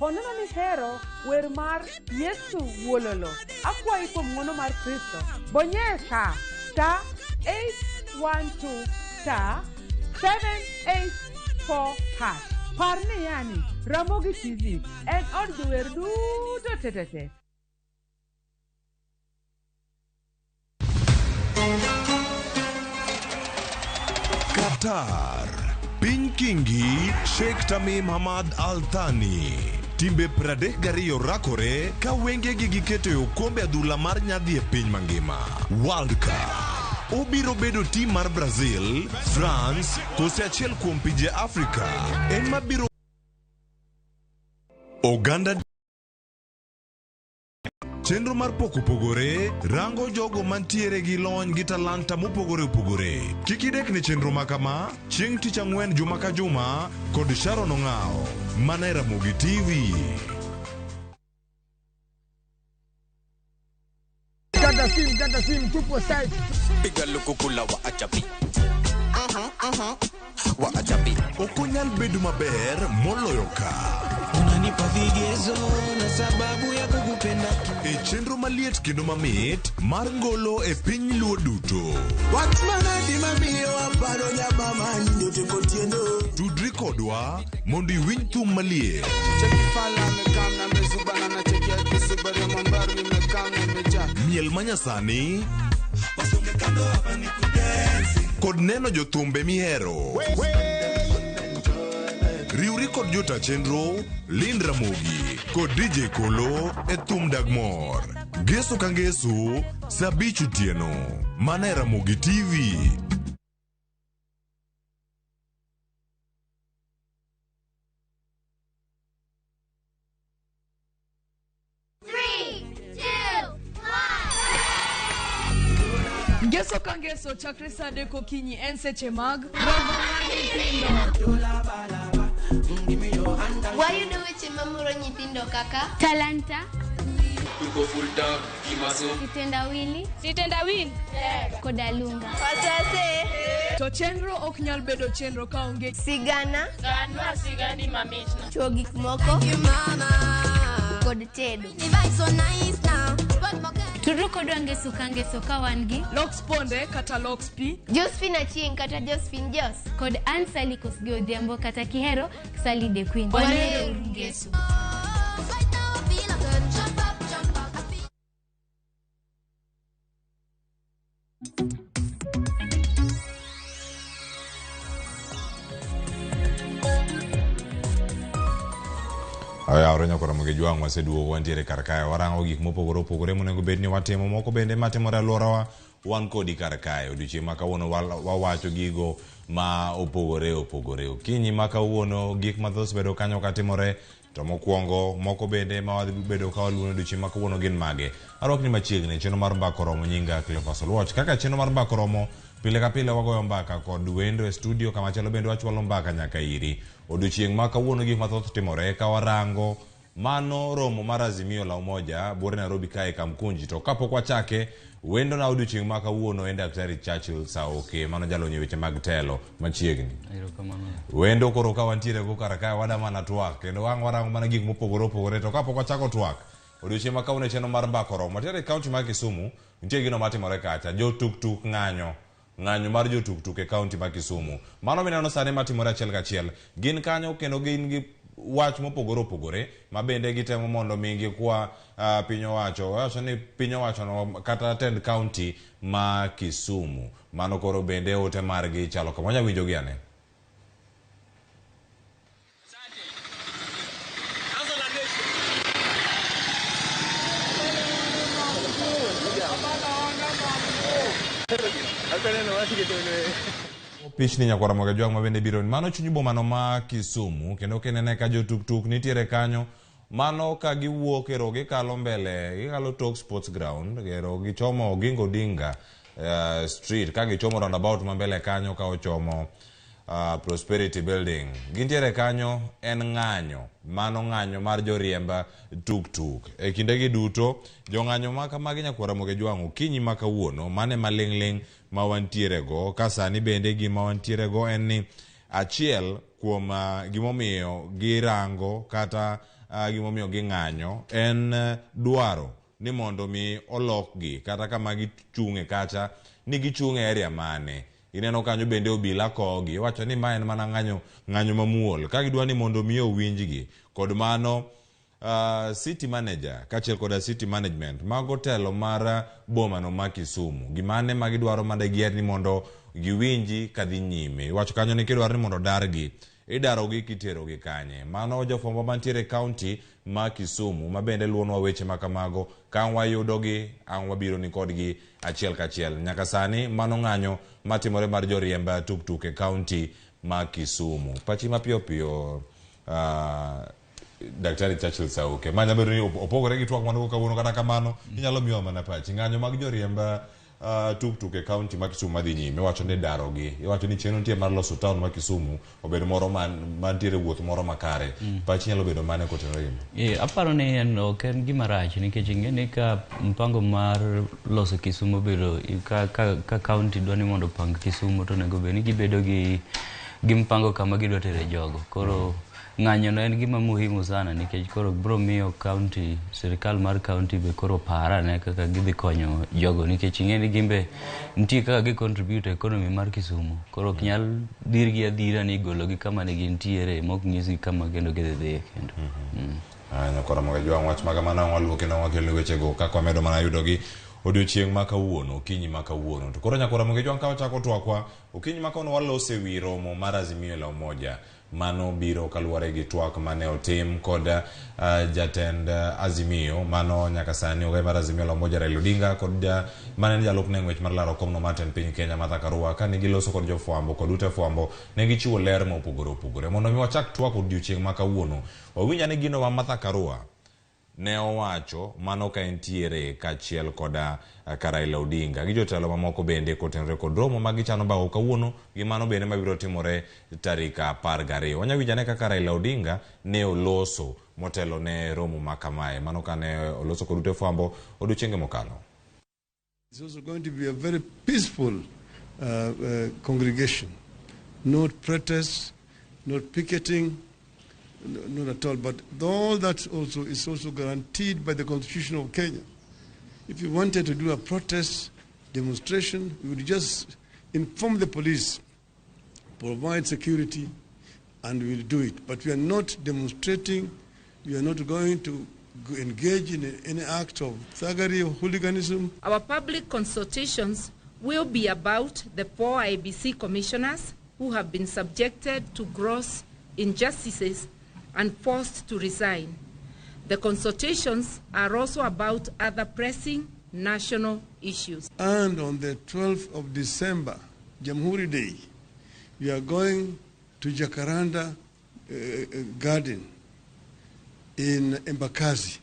Honeno ni hero wer mar Yesu Wuololo. Akwayi kuom ng'wono mar Kristo. Bonyesa star 812 star 784 hash. Par ni yani Ramogi TV en od jower duto tetete. Qatar. Piny Kingi Sheikh Tamim Hamad Al Thani. Timbe 32 rakore ka wengegi giketo e okombe adhula mar nyadhi e piny mangima. World Cup. Obiro bedo tim mar Brazil, France, kose achiel kuom pinje Afrika. En mabiro Oganda Chenro mar pok opogore rango jogo mantiere gi lony gi talanta mopogore opogore. Kik idek ne chenro ma kama chieng' tich ang'wen juma ka juma kod Sharon Ong'ao mana e Ramogi TV. Kata sim, tupo site. Piga lukukula wa achapi. Wa achapi. Ok onyal bedo maber moloyo ka. Unanipa vigezo na sababu ya kukupenda. E chenro maliet kendo mamit mar ngolo e piny Luo duto. Wach manadi mamiyo aparo nyamama nyote kotieno. Tudri kodwa mondo iwinj thum maliet. Miel manyasani kod neno jothumbe mihero. Riwri kod jota chenro Lynn Ramogi kod DJ Kolo e thum dag mor. Ngeso ka ngeso saa 5 otieno mana e Ramogi TV. Ngeso ka ngeso chakre saa 3 okinyi en seche mag romo mar nyithindo. Wayudo weche mamoro nyithindo kaka Talanta, Tuko full down kimaso. Sitendawili, Sitendawili koda Lunga. Wasase. To chenro ok nyal bedo chenro kaonge sigana, Ganwa sigani mamitna. chuo gik moko kod tedo. Tudru kodwa ngeso ka ngeso ka wan gi Lox Ponde kata Lox P, Josephine Achieng' kata Josephine Jos. kod Ann Sally Kosgei Odhiambo kata Kihero Sally the Queen. Wanero ngeso. Oyawore nyakora Jwang' waseduogo wantiere kar kae warango gik mopogore opogore monego bed ni watimo moko bende matimore e alworawa wan kodi kar kae odiochieng' ma kawuono wawacho gigo ma opogore opogore okinyi ma kawuono gik mathoth osebedo kanyo katimore to mokwongo moko bende ma wadhi bedo ka waluwo odiochieng' ma kawuono gin mage arwakni machiegni chenro mar mbaka oromo nyinga Cleophas Oluoch kaka chenro mar mbaka oromo pile ka pile wagoyo mbaka kod wendo e studio kamachielo bende wachwalo mbaka nyaka iri odiochieng' ma kawuono gik mathoth timore ka warango mano romo mar Azimio la Umoja buore Nairobi kae Kamkunji to kapok wachake wendo na odiochieng' ma kawuono en Daktari Churchill Saoke mano jalony e weche mag telo machiegni Erokamano. wendo koro ka wantiere go kar kae wada mana twak kendo wang' warango mana gik mopogore opogore to kapok wachako twak odiochieng' ma kawuono e chenro mar mbaka oromo watiere e kaunti ma Kisumu nitie gino matimore kacha jo tuktuk ng'anyo ng'anyo mar jotuktuk e kaunti ma Kisumu mano mineno sani matimore achiel kachiel gin kanyo kendo gin gi wach mopogore opogore ma bende gitemo mondo mi gikwa piny owacho wacho ni piny owacho no kata tend kaunti ma Kisumu mano koro bende ote margi chalo kama wanya winjogi ane. Pichni nyakwara Ramogi Jwang' ma bende biro mano chuny bomano ma Kisumu kendo kinene ka jotuktuk nitiere kanyo mano ka giwuok ero gikalo mbele gikalo tok sports ground ero gichomo Oginga Odinga street ka gichomo roundabout ma mbele kanyo ka ochomo Prosperity Building gintiere kanyo en ng'anyo mano ng'anyo mar joriemb tuktuk e kindegi duto jong'anyo ma kamagi nyakwara Ramogi Jwang' okinyi ma kawuono mane maling'ling' ma wantiere go ka sani bende gima wantiere go en ni achiel kuom gimomiyo girango kata gimomiyo ging'anyo en dwaro ni mondo mi olokgi kata kama gichung'e kacha ni gichung' e area mane ineno kanyo bende obila kogi iwacho ni ma en mana ng'anyo ng'anyo mamuol ka gidwa ni mondo mi owinjgi kod mano city manager kaachiel koda city management mago telo mar bomano ma Kisumu gimane ma gidwaro made giher ni mondo giwinji kadhi nyime iwacho kanyo ni kidwaro ni mondo dargi idarogi kiterogi kanye mano jofwambo mantiere e kaunti ma Kisumu ma bende luonwa weche ma kamago ka ang' wayudogi ang' wabiro ni kodgi achiel kachiel nyaka sani mano ng'anyo matimore mar joriemb tuktuk e kaunti ma Kisumu pachi mapiyo piyo Daktari Churchill Sauke ma nyalo bedo ni opogore gi twak wan go kawuono kata kamano inyalo miyowa mana pachi ng'anyo mag joriemb tuktuk e kaunti ma Kisumu madhi nyime iwacho ni darogi iwacho ni chenro nitie mar loso town ma Kisumu obed moro mantiere wuoth moro makare pachi nyalo bedo mane kotenore gi Aparo ni en ok en gima rach nikech ing'e ni ka mpango mar loso Kisumu obedo ka kaunti dwa ni mondo opang Kisumu to onego bed ni gibedo gi mpango kama gidwa tere jogo. Koro ng'anyo no en gima muhimu sana nikech koro bro miyo kaunti sirikal mar kaunti be koro par ane kaka gidhi konyo jogo nikech ing'e ni gin be nitie kaka gi contribute e economy mar Kisumu. Koro ok nyal dhirgi adhira ni igologi kama ne gintiere mok nyisgi kama kendo gidhi dhiye kendo. Nyakwara Ramogi Jwang' wach ma kamano waluwo kendo wakeloni wechego kaka wamedo mana yudogi odiochieng' ma kawuono okinyi ma kawuono to koro nyakwara Ramogi Jwang' ka wachako twakwa okinyi ma kawuono walose wi romo mar Azimio la Umoja mano biro kaluwore gi twak mane otim kod jatend Azimio mano nyaka sani ogai mar Azimio la Umoja Raila Odinga kod mane en jalupne e ng'wech mar laro komno mar tend piny Kenya Martha Karua kane giloso kod jofwambo kod ute fwambo ne gichiwo ler mopogore opogore mondo mi wachak twak odiochieng' ma kawuono wawinj ane gino ma Martha Karua Ne owacho mano ka entiere kaachiel koda ka Raila Odinga gi jotelo mamoko bende kotenore kod romo ma gichano bago kawuono gi mano bende mabiro timore tarik 12. Wanya winjo ane kaka Raila Odinga ne oloso motelo ne romo ma kamae. Mano kane oloso kod ute fwambo odiochienge mokalo. It's also going to be a very peaceful congregation. Not protests, not picketing, not at all. But all that also is also guaranteed by the Constitution of Kenya. If you wanted to do a protest demonstration, we would just inform the police, provide security, and we'll do it. But we are not demonstrating. We are not going to engage in any act of thuggery or hooliganism. Our public consultations will be about the 4 IEBC commissioners who have been subjected to gross injustices and forced to resign. The consultations are also about other pressing national issues. And on the 12th of December, Jamhuri Day, we are going to Jacaranda Garden in Embakasi,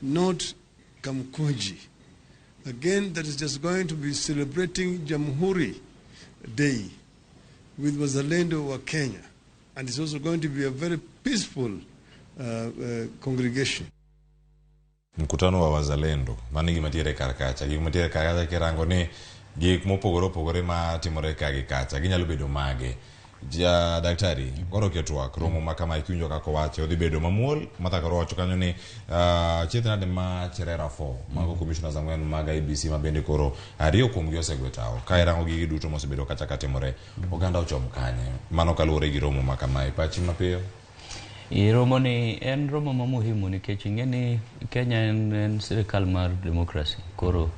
not Kamkunji. Again, that is just going to be celebrating Jamhuri Day with Wazalendo wa Kenya. And it's also going to be a very peaceful congregation. Mkutano wa Wazalendo, mano gima tiere kar kacha. Gik matiere kar kacha kirango ni gik mopogore opogore ma timore ka gi kacha ginyalo bedo mage. Ja daktari, koro ketwak romo ma kama ikiwinjo kaka owacho odhi bedo mamuol. Martha Karua wacho kanyo ni chieth nade ma Cherera 4 mago commissioners 4 mag IEBC ma bende koro 2 kuomgi osegwe tawo. Ka irango gigi duto mosebedo kacha katimore, oganda ochom kanye? Mano kaluwore gi romo ma kamae. Pachi mapiyo? Romo ni en romo ma muhimu nikech ing'e ni Kenya en sirikal mar democracy. Koro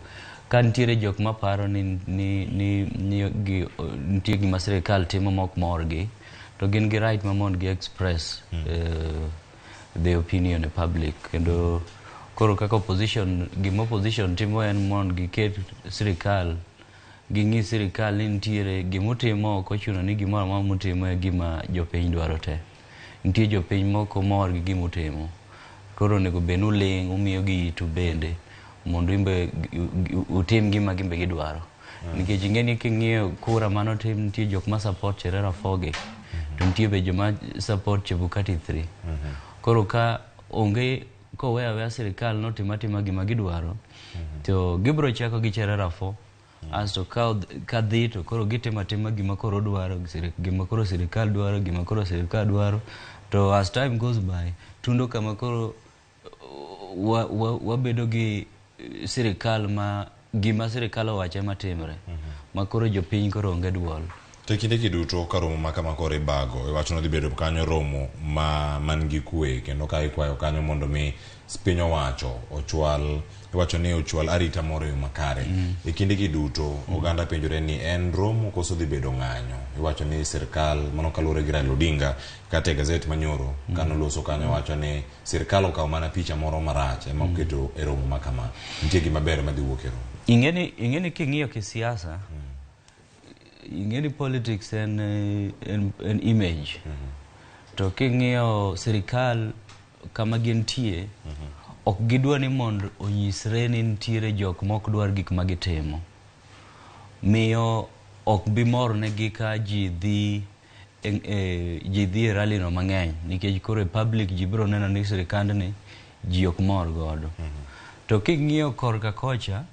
ka nitiere jok maparo ni nitie gima sirikal timo mok morgi, to gin gi right ma mondo gi express the opinion e public. Kendo koro kaka opposition, gima opposition timo en mondo giket sirikal, ging'i sirikal ni nitiere gimutimo ok ochuno ni gimoro amora mutimo e gima jopiny dwaro te. Nitie jopiny moko mor gi gimutimo. Koro onego bed ni uling', umiyogi itu bende mondo imbe utim gima gimbe gidwaro. Nikech ing'e ni king'iyo kura manotim, nitie jok ma support Cherera 4 gi, to nitie be joma support Chebukati 3. Koro ka onge koweyo aweya sirikal notim atima gima gidwaro, to gibiro chako gi Cherera 4. Asto ka dhi to koro gitimo atima gima koro dwaro, gima koro sirikal dwaro, gima koro sirikal dwaro. To as time goes by, tundo kama koro wabedo gi sirikal ma gima sirikal owacho ema timre, ma koro jopiny koro onge duol. To kinde gi duto ka romo ma kama koro ibago, iwacho ni odhi bedo kanyo romo ma man gi kwe, kendo ka ikwayo kanyo mondo mi piny owacho ochwal, iwacho ni ochwal arita moro e yo makare. E kinde gi duto oganda penjore ni en romo koso dhi bedo ng'anyo. Iwacho ni sirikal, mano kaluwore gi Raila Odinga kata e gazet manyoro kanoloso kanyo wacho ni sirikal okawo mana picha moro marach ema oketo e romo ma kama. Nitie gima ber madhi wuok e romo. Ing'e ni king'iyo kisiasa, ing'e ni politics en image. To king'iyo sirikal kama gintie, ok gidwa ni mondo onyisre ni nitiere jok mok dwar gik ma gitimo. Miyo ok bi mornegi ka ji dhi e rally no mang'eny, nikech koro e public ji biro neno ni sirikandni ji ok mor godo. To king'iyo korka kocha,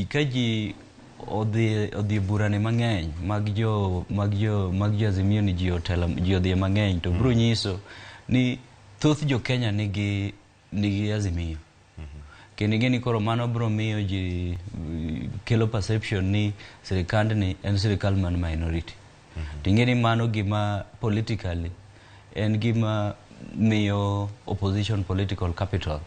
ka ji odhi burane mang'eny mag jo Azimio ni ji otelo, ji odhi mang'eny, to biro nyiso ni thoth jo Kenya nigi Azimio. Kendo ing'e ni koro mano biro miyo ji kelo perception ni sirikandni en sirikal man minority. To ing'e ni mano gima politically en gima miyo opposition political capital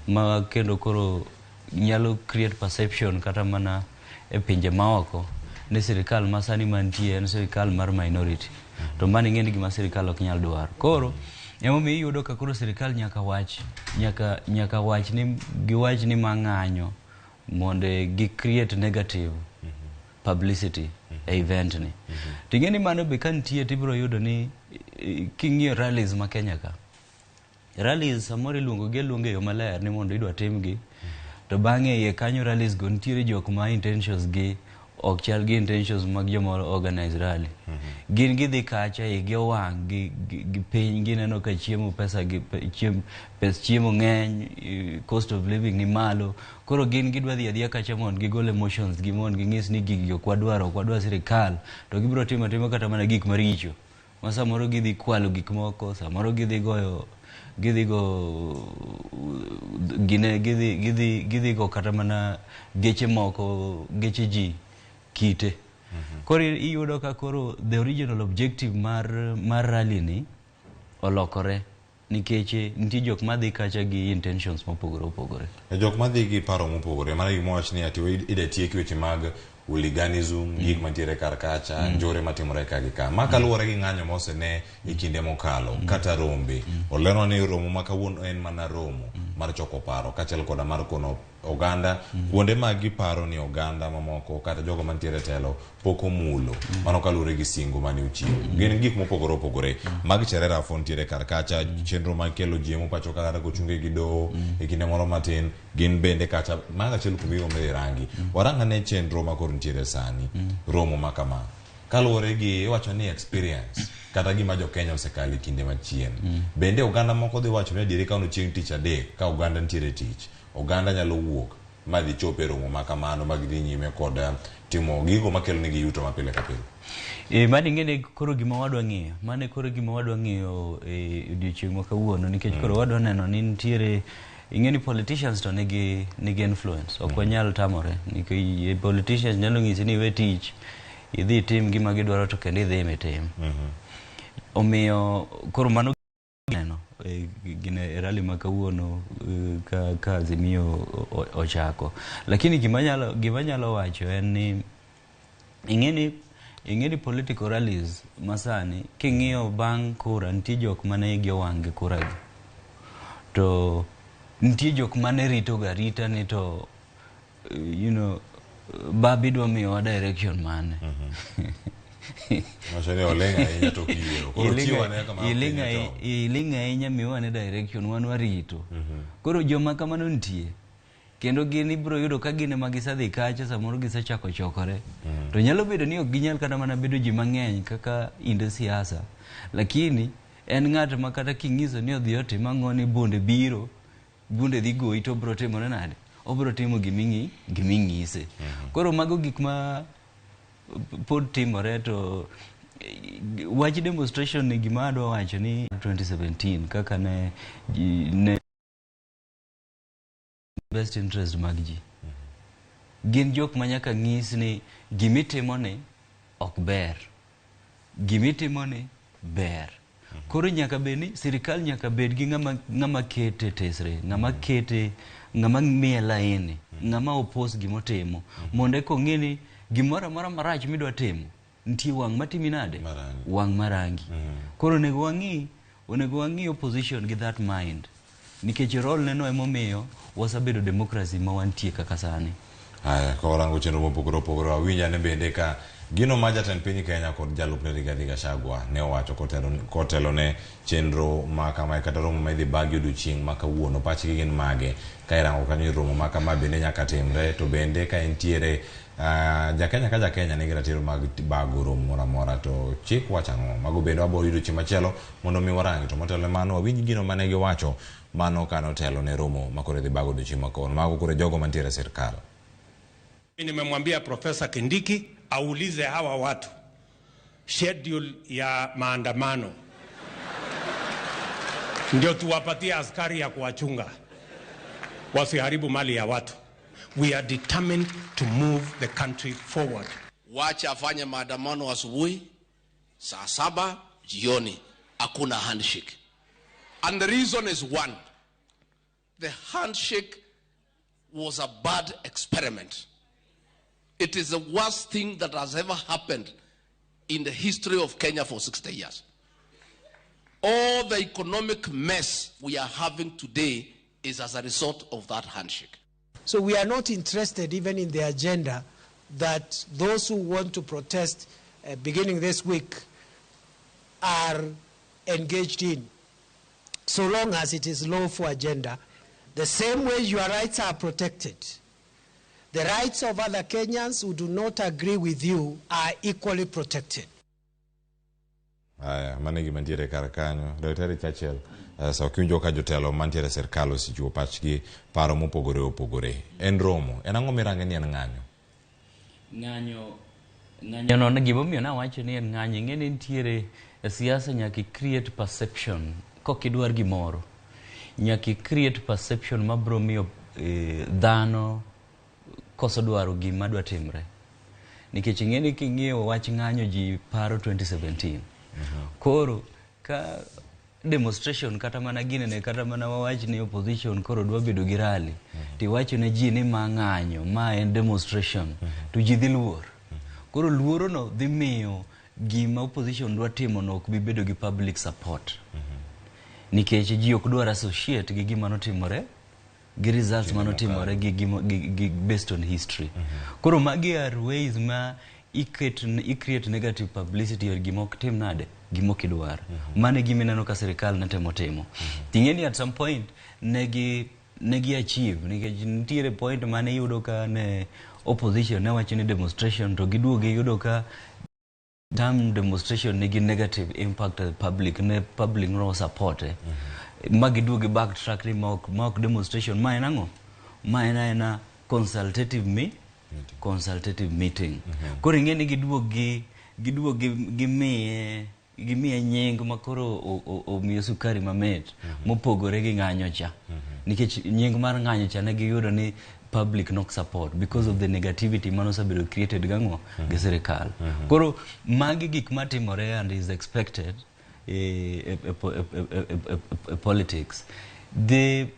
ma kendo koro nyalo create perception kata mana e pinje maoko ni sirikal masani mantie en sirikal mar minority. To mano ing'e ni gima sirikal ok nyal dwaro. Koro emomiyo iyudo ka koro sirikal nyaka wach ni giwach ni mang'anyo mondo gi create negative publicity e event ni. To ing'e ni mano be ka nitie tibiro yudo ni king'iyo rallies ma Kenya ka, Rallies samoro iluongo gi aluonga e yo maler ni mondo idwa timgi. To bang'e iye kanyo rallies go nitiere jok ma intentions gi ok chal gi intentions mag joma organize rally. Gin gidhi kacha igi owang' gi, gi, gi piny gineno ka chiemo pesa gi chiem, pes chiemo ng'eny, cost of living ni malo. Koro gin gidwa dhi adhiya kacha mondo gigol emotions gi mondo ging'is ni gigi ok wadwaro, ok wadwar sirikal. To gibiro timo atima kata mana gik maricho. Ma samoro gidhi kwalo gik moko, samoro gidhi goyo gidhi go gine gidhi gidhi gidhi go kata mana geche moko geche ji kite. Koro iyudo ka koro the original objective mar mar rally ni olokore nikech nitie jok madhi kacha gi intentions mopogore opogore. E jok madhi gi paro mopogore mana gima wach ni ati ida tiek weche mag hooliganism, gik mantiere kar kacha, njore matimore ka gi ka. Ma kaluwore gi ng'anyo mosene e kinde mokalo, kata rombe. Olerwa ni romo ma kawuono en mana romo mar choko paro kaachiel koda mar kono oganda kuonde ma giparo ni oganda mamoko kata jogo mantiere e telo pok omulo. Mano kaluwore gi singo mane ochiw. Gin gik mopogore opogore. Mag Cherera Afo nitiere kar kacha, chenro mag kelo jiemo pacho ka kata kochunge gi doho e kinde moro matin gin bende kacha mago achiel kuom gigo midhi rangi. Warang ane chenro ma koro nitiere sani, romo ma kama. Kaluwore gi iwacho ni experience kata gima jo Kenya osekalo e kinde machien. Bende oganda moko dhi wacho ni adieri ka chieng' tich adek ka oganda nitiere tich, oganda nyalo wuok ma dhi chop e romo ma kamano ma gidhi nyime kod timo gigo makelo negi yuto ma pile ka pile. E, mano ing'e koro gima wadwa ng'iyo mano koro gima wadwa ng'iyo e odiochieng' ma kawuono nikech koro wadwa neno ni nitiere ing'e ni politicians to nigi nigi influence ok wanyal tamore nikech politicians nyalo ng'isi ni iwe tich idhi itim gima gidwaro to kendo idhi mitim omiyo koro mano neno e, gine e rally ma kawuono ka, ka Azimio ochako lakini gima nyalo gima nyalo wacho en ni ing'e ni political rallies masani king'iyo bang' kura nitie jok mane igi owang' gi kura gi to nitie jok mane rito ga rita ni to you know babi dwa miyowa direction mane. Wacho ni oling' ahinya tok yiero. Koro chiw ane kama iling' ahinya miwa ane direction wan warito. Koro joma kamano nitie kendo gin ibiro yudo ka gin ema gisedhi kacha samoro gisechako chokore. To nyalo bedo ni ok ginyal kata mana bedo ji mang'eny kaka inde siasa lakini en ng'at ma kata king'iso ni odhi otim ang'o ni bunde biro bunde dhi goyi to obiro timore nade obiro timo giming'ise. Koro mago gik ma pod timore to wach demonstration ni gima adwa wacho ni 2017 kaka ne best interest mag ji. Gin jok ma nyaka ng'is ni gimitimo ni ok ber. Gimitimo ni ber. Koro nyaka bed ni sirikal nyaka bed gi ng'ama kete tesre, ng'ama kete, ng'ama miye laini, ng'ama oppose gimotimo mondo eka ong'e ni gimoro amora marach midwa timo nitie wang' matimi nade? Wang' marangi. Koro onego wang'i opposition gi that mind. Nikech role neno emomiyo wasebedo democracy ma wantie kaka sani. Aya, korango chenro mopogore opogore awinja ne bende ka gino ma jatend piny Kenya kod jalupne Rigathi Gachagua ne owacho kotelo ne chenro ma kama kata romo ma idhi bagi odiochieng' ma kawuono pachgi gin mage ka irango kanyo romo ma kama bende nyaka timre to bende ka entiere ja Kenya ka ja Kenya nigi ratiro mag bago romo moro amora to chik wacho ang'o mago bende wabiro yudo chieng' machielo mondo mi warangi to motelo ne mano wawinj gino mane giwacho mano kanotelo ne romo ma koro idhi bago odiochieng' ma kawuono mago koro jogo mantiere e sirkal. Nimemwambia Profesa Kindiki aulize hawa watu schedule ya maandamano ndio tuwapatie askari ya kuwachunga wasiharibu mali ya watu. We are determined to move the country forward. Wacha afanye maandamano asubuhi saa 7 jioni, hakuna handshake. And the reason is one. The handshake was a bad experiment. It is the worst thing that has ever happened in the history of Kenya for 60 years. All the economic mess we are having today is as a result of that handshake. So we are not interested even in the agenda that those who want to protest beginning this week are engaged in. So long as it is lawful agenda, the same way your rights are protected, the rights of other Kenyans who do not agree with you are equally protected. Aya, mano e gima ntiere kar kanyo. Daktari Churchill, sa kiwinjo ka jotelo mantiere e sirkal osechiwo pachgi paro mopogore opogore. En romo, en ang'o mirange ni en ng'anyo? Ng'anyo ng'anyo no gimomiyo nawacho ni en ng'anyo ing'e ni nitiere e siasa nyaka i create perception kok idwar gimoro nyaka i create perception mabro miyo dhano koso dwaro gima dwa timre nikech ing'e ni king'iyo wach ng'anyo ji paro 2017 koro ka demonstration kata mana ginene kata mana wawach ni opposition koro dwa bedo gi rally tiwacho ne ji ni ma ng'anyo ma en demonstration to ji dhi luor koro luoro no dhi miyo gima opposition dwa timo no ok bi bedo gi public support nikech ji ok dwar associate gi gima notimore gi results manotimore gi based on history. Koro magi are ways ma i create negative publicity or gima ok tim nade gima ok idwar. Mano e gima ineno ka sirikal ne temo timo. Ting'e ni at some point negi achieve nikech nitiere point mane iyudo ka ne opposition ne wacho ni demonstration to giduogo iyudo ka term demonstration nigi negative impact on the public ne public no support ma giduogo backtrack ni ma ok demonstration ma en ang'o ma en aena consultative meeting. Koro ing'e ni giduog gi giduog gi gimiye nying ma koro omiye sukari mamit mopogore gi ng'anyo cha nikech nying mar ng'anyo cha ne giyudo ni public nok support because of the negativity manosebedo created gang'o gi sirikal. Koro magi gik matimore and is expected e politics. The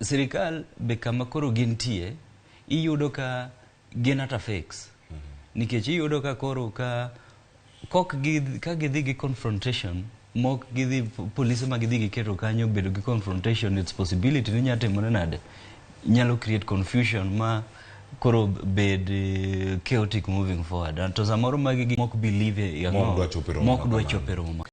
sirikal be kama koro gintie iyudo ka gin at a fix nikech iyudo ka koro ka kok gi ka gidhi gi confrontation mok gidhi polise ma gidhi giketo kanyo bedo gi confrontation, it's possibility ni nyalo timore nade nyalo create confusion ma koro bed chaotic moving forward. And to samoro magi gik mok believe e ang'o, Mok dwa chopo e romo mok dwa ma chopo e romo.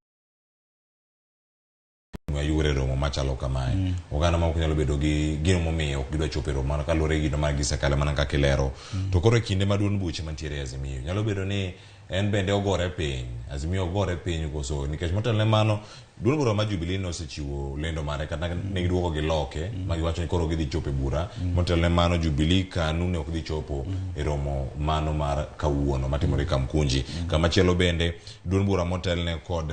Mayure e romo machalo kamae. Oganda moko nyalo bedo gi gino momiyo ok gidwa chopo e romo mano kaluwore gi gino ma gisekale mana kaka ilero. To koro e kinde ma duond buche mantiere e Azimio nyalo bedo ni en bende ogore piny, Azimio ogore piny koso nikech motelo ne mano duond bura mar Jubilee nosechiwo lendo mare kata ne giduoko giloke ma giwacho ni koro gidhi chopo e bura. Motelo ne mano Jubilee KANU ne ok dhi chopo e romo mano mar kawuono matimore Kamkunji. Kamachielo bende duond bura motelne kod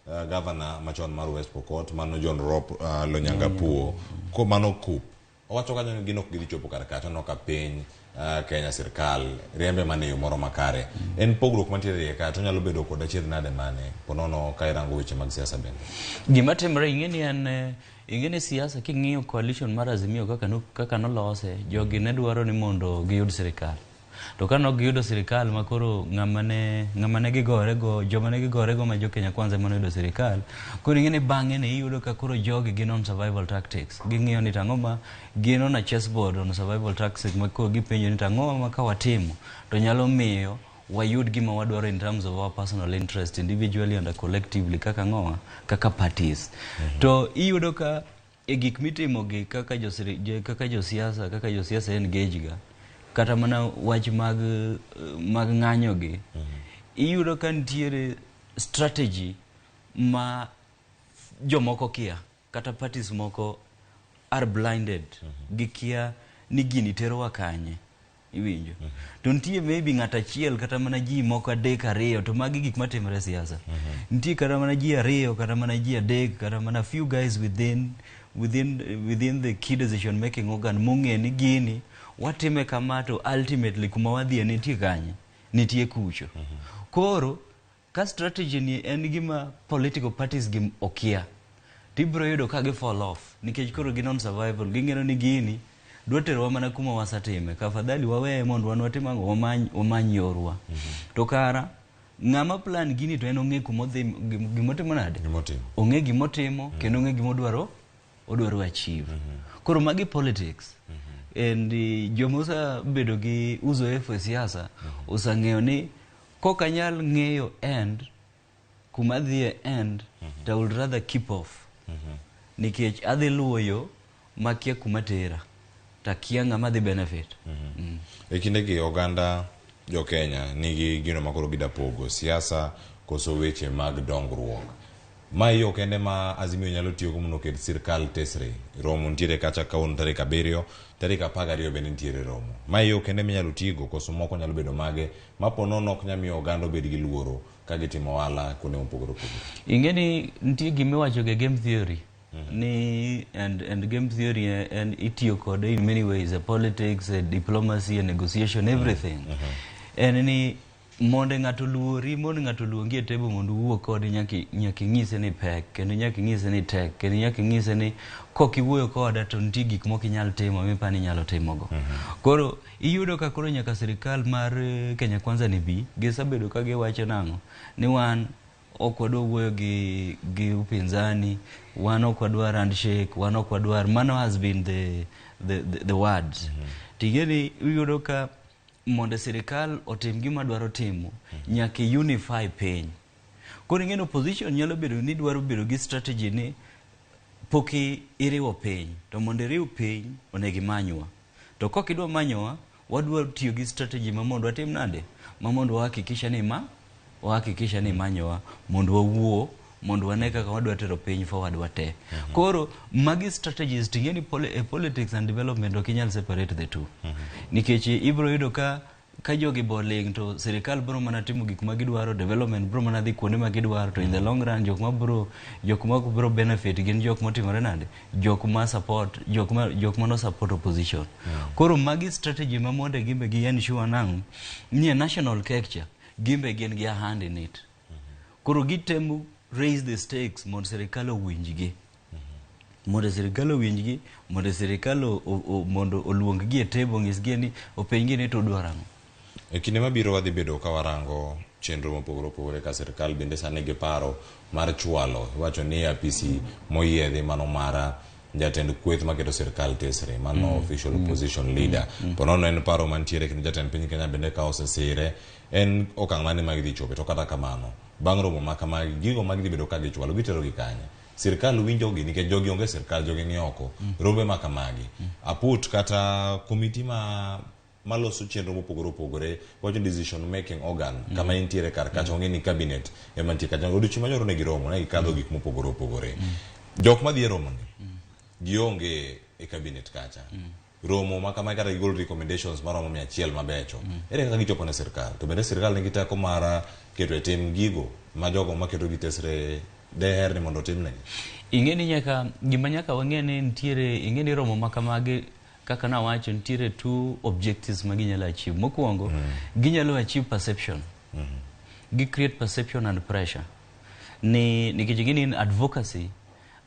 gavana machon mar West Pokot mano John Rop Lonyangapuo ko mano KUP owacho kanyo ni gin ok gidhi chopo kar kacha no ka piny Kenya sirkal riembe mana e yo moro makare. En pogruok mantiere iye ka to nyalo bedo kod achiedh nade mane ponono ka irango weche mag siasa bende? Gima timore ing'e ni en ing'e ni siasa king'iyo coalition mar Azimio kaka no, kaka nolose jogi ne dwaro ni mondo giyud sirikal to ka nok giyudo sirikal ma koro ng'ama ne gigore go joma ne gigore go ma jo Kenya Kwanza ema noyudo sirikal. Koro ing'e ni bang'e ni iyudo ka koro jogi gin on survival tactics ging'iyo ni tang'o ma gin on a chessboard on survival tactics ma koro gipenjo ni tang'o ma ka watimo to nyalo miyo wayud gima wadwaro in terms of our personal interest individually and collectively kaka ng'owa kaka parties. To iyudo ka e gik mitimo gi kaka josiasa engage ga kata mana wach mag ng'anyo gi iyudo ka nitiere strategy ma jomoko kia kata parties moko are blinded gikia ni gini terowa kanye iwinjo to nitie maybe ng'at achiel kata mana ji moko adek ariyo to magi gik matimore e siasa nitie kata mana ji ariyo kata mana ji adek kata mana few guys within the key decision making organ mong'e ni gini watime kama to ultimately kuma wadhiye nitie kanye nitie kucho koro ka strategy ni en gima political parties gi okia tibiro yudo ka gi fall off nikech koro gin on survival ging'eyo ni gini dwa terowa mana kuma wasatime ka afadhali waweye mondo wan watim ang'o wamany yorwa to kara ng'ama plan gini to en ong'e kumodhi gimotimo nade ong'e gimotimo kendo ong'e gimodwaro odwaro achieve koro magi politics and joma osebedo gi uzoefu e siasa oseng'eyo ni kok anyal ng'eyo end kuma dhiye end to I would rather keep off. Nikech adhi luwo yo makia kuma tera. Takia ng'ama dhi benefit. E kindegi oganda jo Kenya nigi gino ma koro gida pogo siasa koso weche mag dongruok. Ma yo kende ma Azimio nyalo tiyogo mondo oket sirkal tesre. Romo nitiere kacha kawuono tarik 7, tarik 12 bende nitiere romo. Ma yo kende minyalo tigo koso moko nyalo bedo mage ma po nono ok nyal miyo oganda obed gi luoro ka gitimo ohala kuonde mopogore opogore. Ing'e ni nitie gima iwacho ga game theory. Ni and game theory en itiyo kode in many ways, e politics, e diplomacy, e negotiation, everything. En ni mondo ng'ato luori, mondo ng'ato luongi e table mondo uwuo kode nyaka ing'ise ni pek, kendo nyaka ing'ise ni tek, kendo nyaka ing'ise ni kok iwuoyo koda to nitie gik mok inyal timo mipani ni inyalo timogo. Koro iyudo ka koro nyaka sirikal mar Kenya Kwanza ni bi, gisebedo ka giwacho nang'o ni wan ok wadwa wuoyo gi upinzani, wan ok wadwar handshake, wan ok wadwar, mano has been the words. Ting'e ni iyudo ka mondo sirikal otim gima dwaro timo, nyaka unify piny. Koro ing'e ni opposition nyalo bedo ni dwaro bedo gi strategy ni pok iriwo piny, to mondo iriw piny onego imanywa. To kok idwa manyowa, wadwa tiyo gi strategy ma mondo watim nade? Ma mondo wahakikisha ni ma wahakikisha ni imanyowa mondo wawuo, mondo wane kaka wadwa tero piny forward wate. Koro magi strategies ting'e ni politics and development ok inyal separate the two. Nikech ibiro yudo ka jogi boling to sirikal biro mana timo gik ma gidwaro, development biro mana dhi kuonde ma gidwaro, to in the long run jok ma biro benefit gin jok motimore nade? Jok ma support, jok ma no support opposition. Koro magi strategy ma mondo gimbe gi ensure nang'o? Ni e national cake cha gimbe gin gi a hand in it. Koro gitemo raise the stakes mondo sirikal owinjgi. Mondo sirikal owinjgi, mondo sirikal mondo oluong gi e table onyisgi ni openjgi ni to udwaro ang'o. E kinde mabiro wadhi bedo ka warango chenro mopogore opogore ka sirikal bende sani nigi paro mar chwalo. Iwacho ni apisi moyiedhi mano mara jatend kweth maketo sirikal tesre, mano official opposition leader. Po nono en paro mantiere kendo jatend piny Kenya bende ka osesire, en okang' mane ma gidhi chope. To kata kamano, bang' romo ma kamagi, gigo ma gidhi bedo ka gichwalo, gitero gi kanye? Sirikal winjogi nikech jogi onge sirikal, jogi ni oko. Rombe ma kamagi. Aput kata komiti ma maloso chenro mopogore opogore, wacho decision making organ, kama intiere kar kacha, ong'e ni cabinet ema nitie kacha. Odiochieng' manyoro ne giromo, ne gikadho gik mopogore opogore. Jok madhi e romo ni, gionge e cabinet kacha. Romo ma kama kata gigol recommendations maromo 100 mabecho. Ere kaka gichopo ne sirikal? To bende sirikal nigi teko mar keto e tim gigo ma jogo maketo gi tesre deher ni mondo otimnegi? Ing'e ni nyaka gima nyaka wang'e ni nitiere, ing'e ni romo ma kamagi kaka nawacho nitiere two objectives ma ginyalo achieve. Mokwongo, ginyalo achieve perception. Gi create perception and pressure. Ni nikech ing'e ni in advocacy,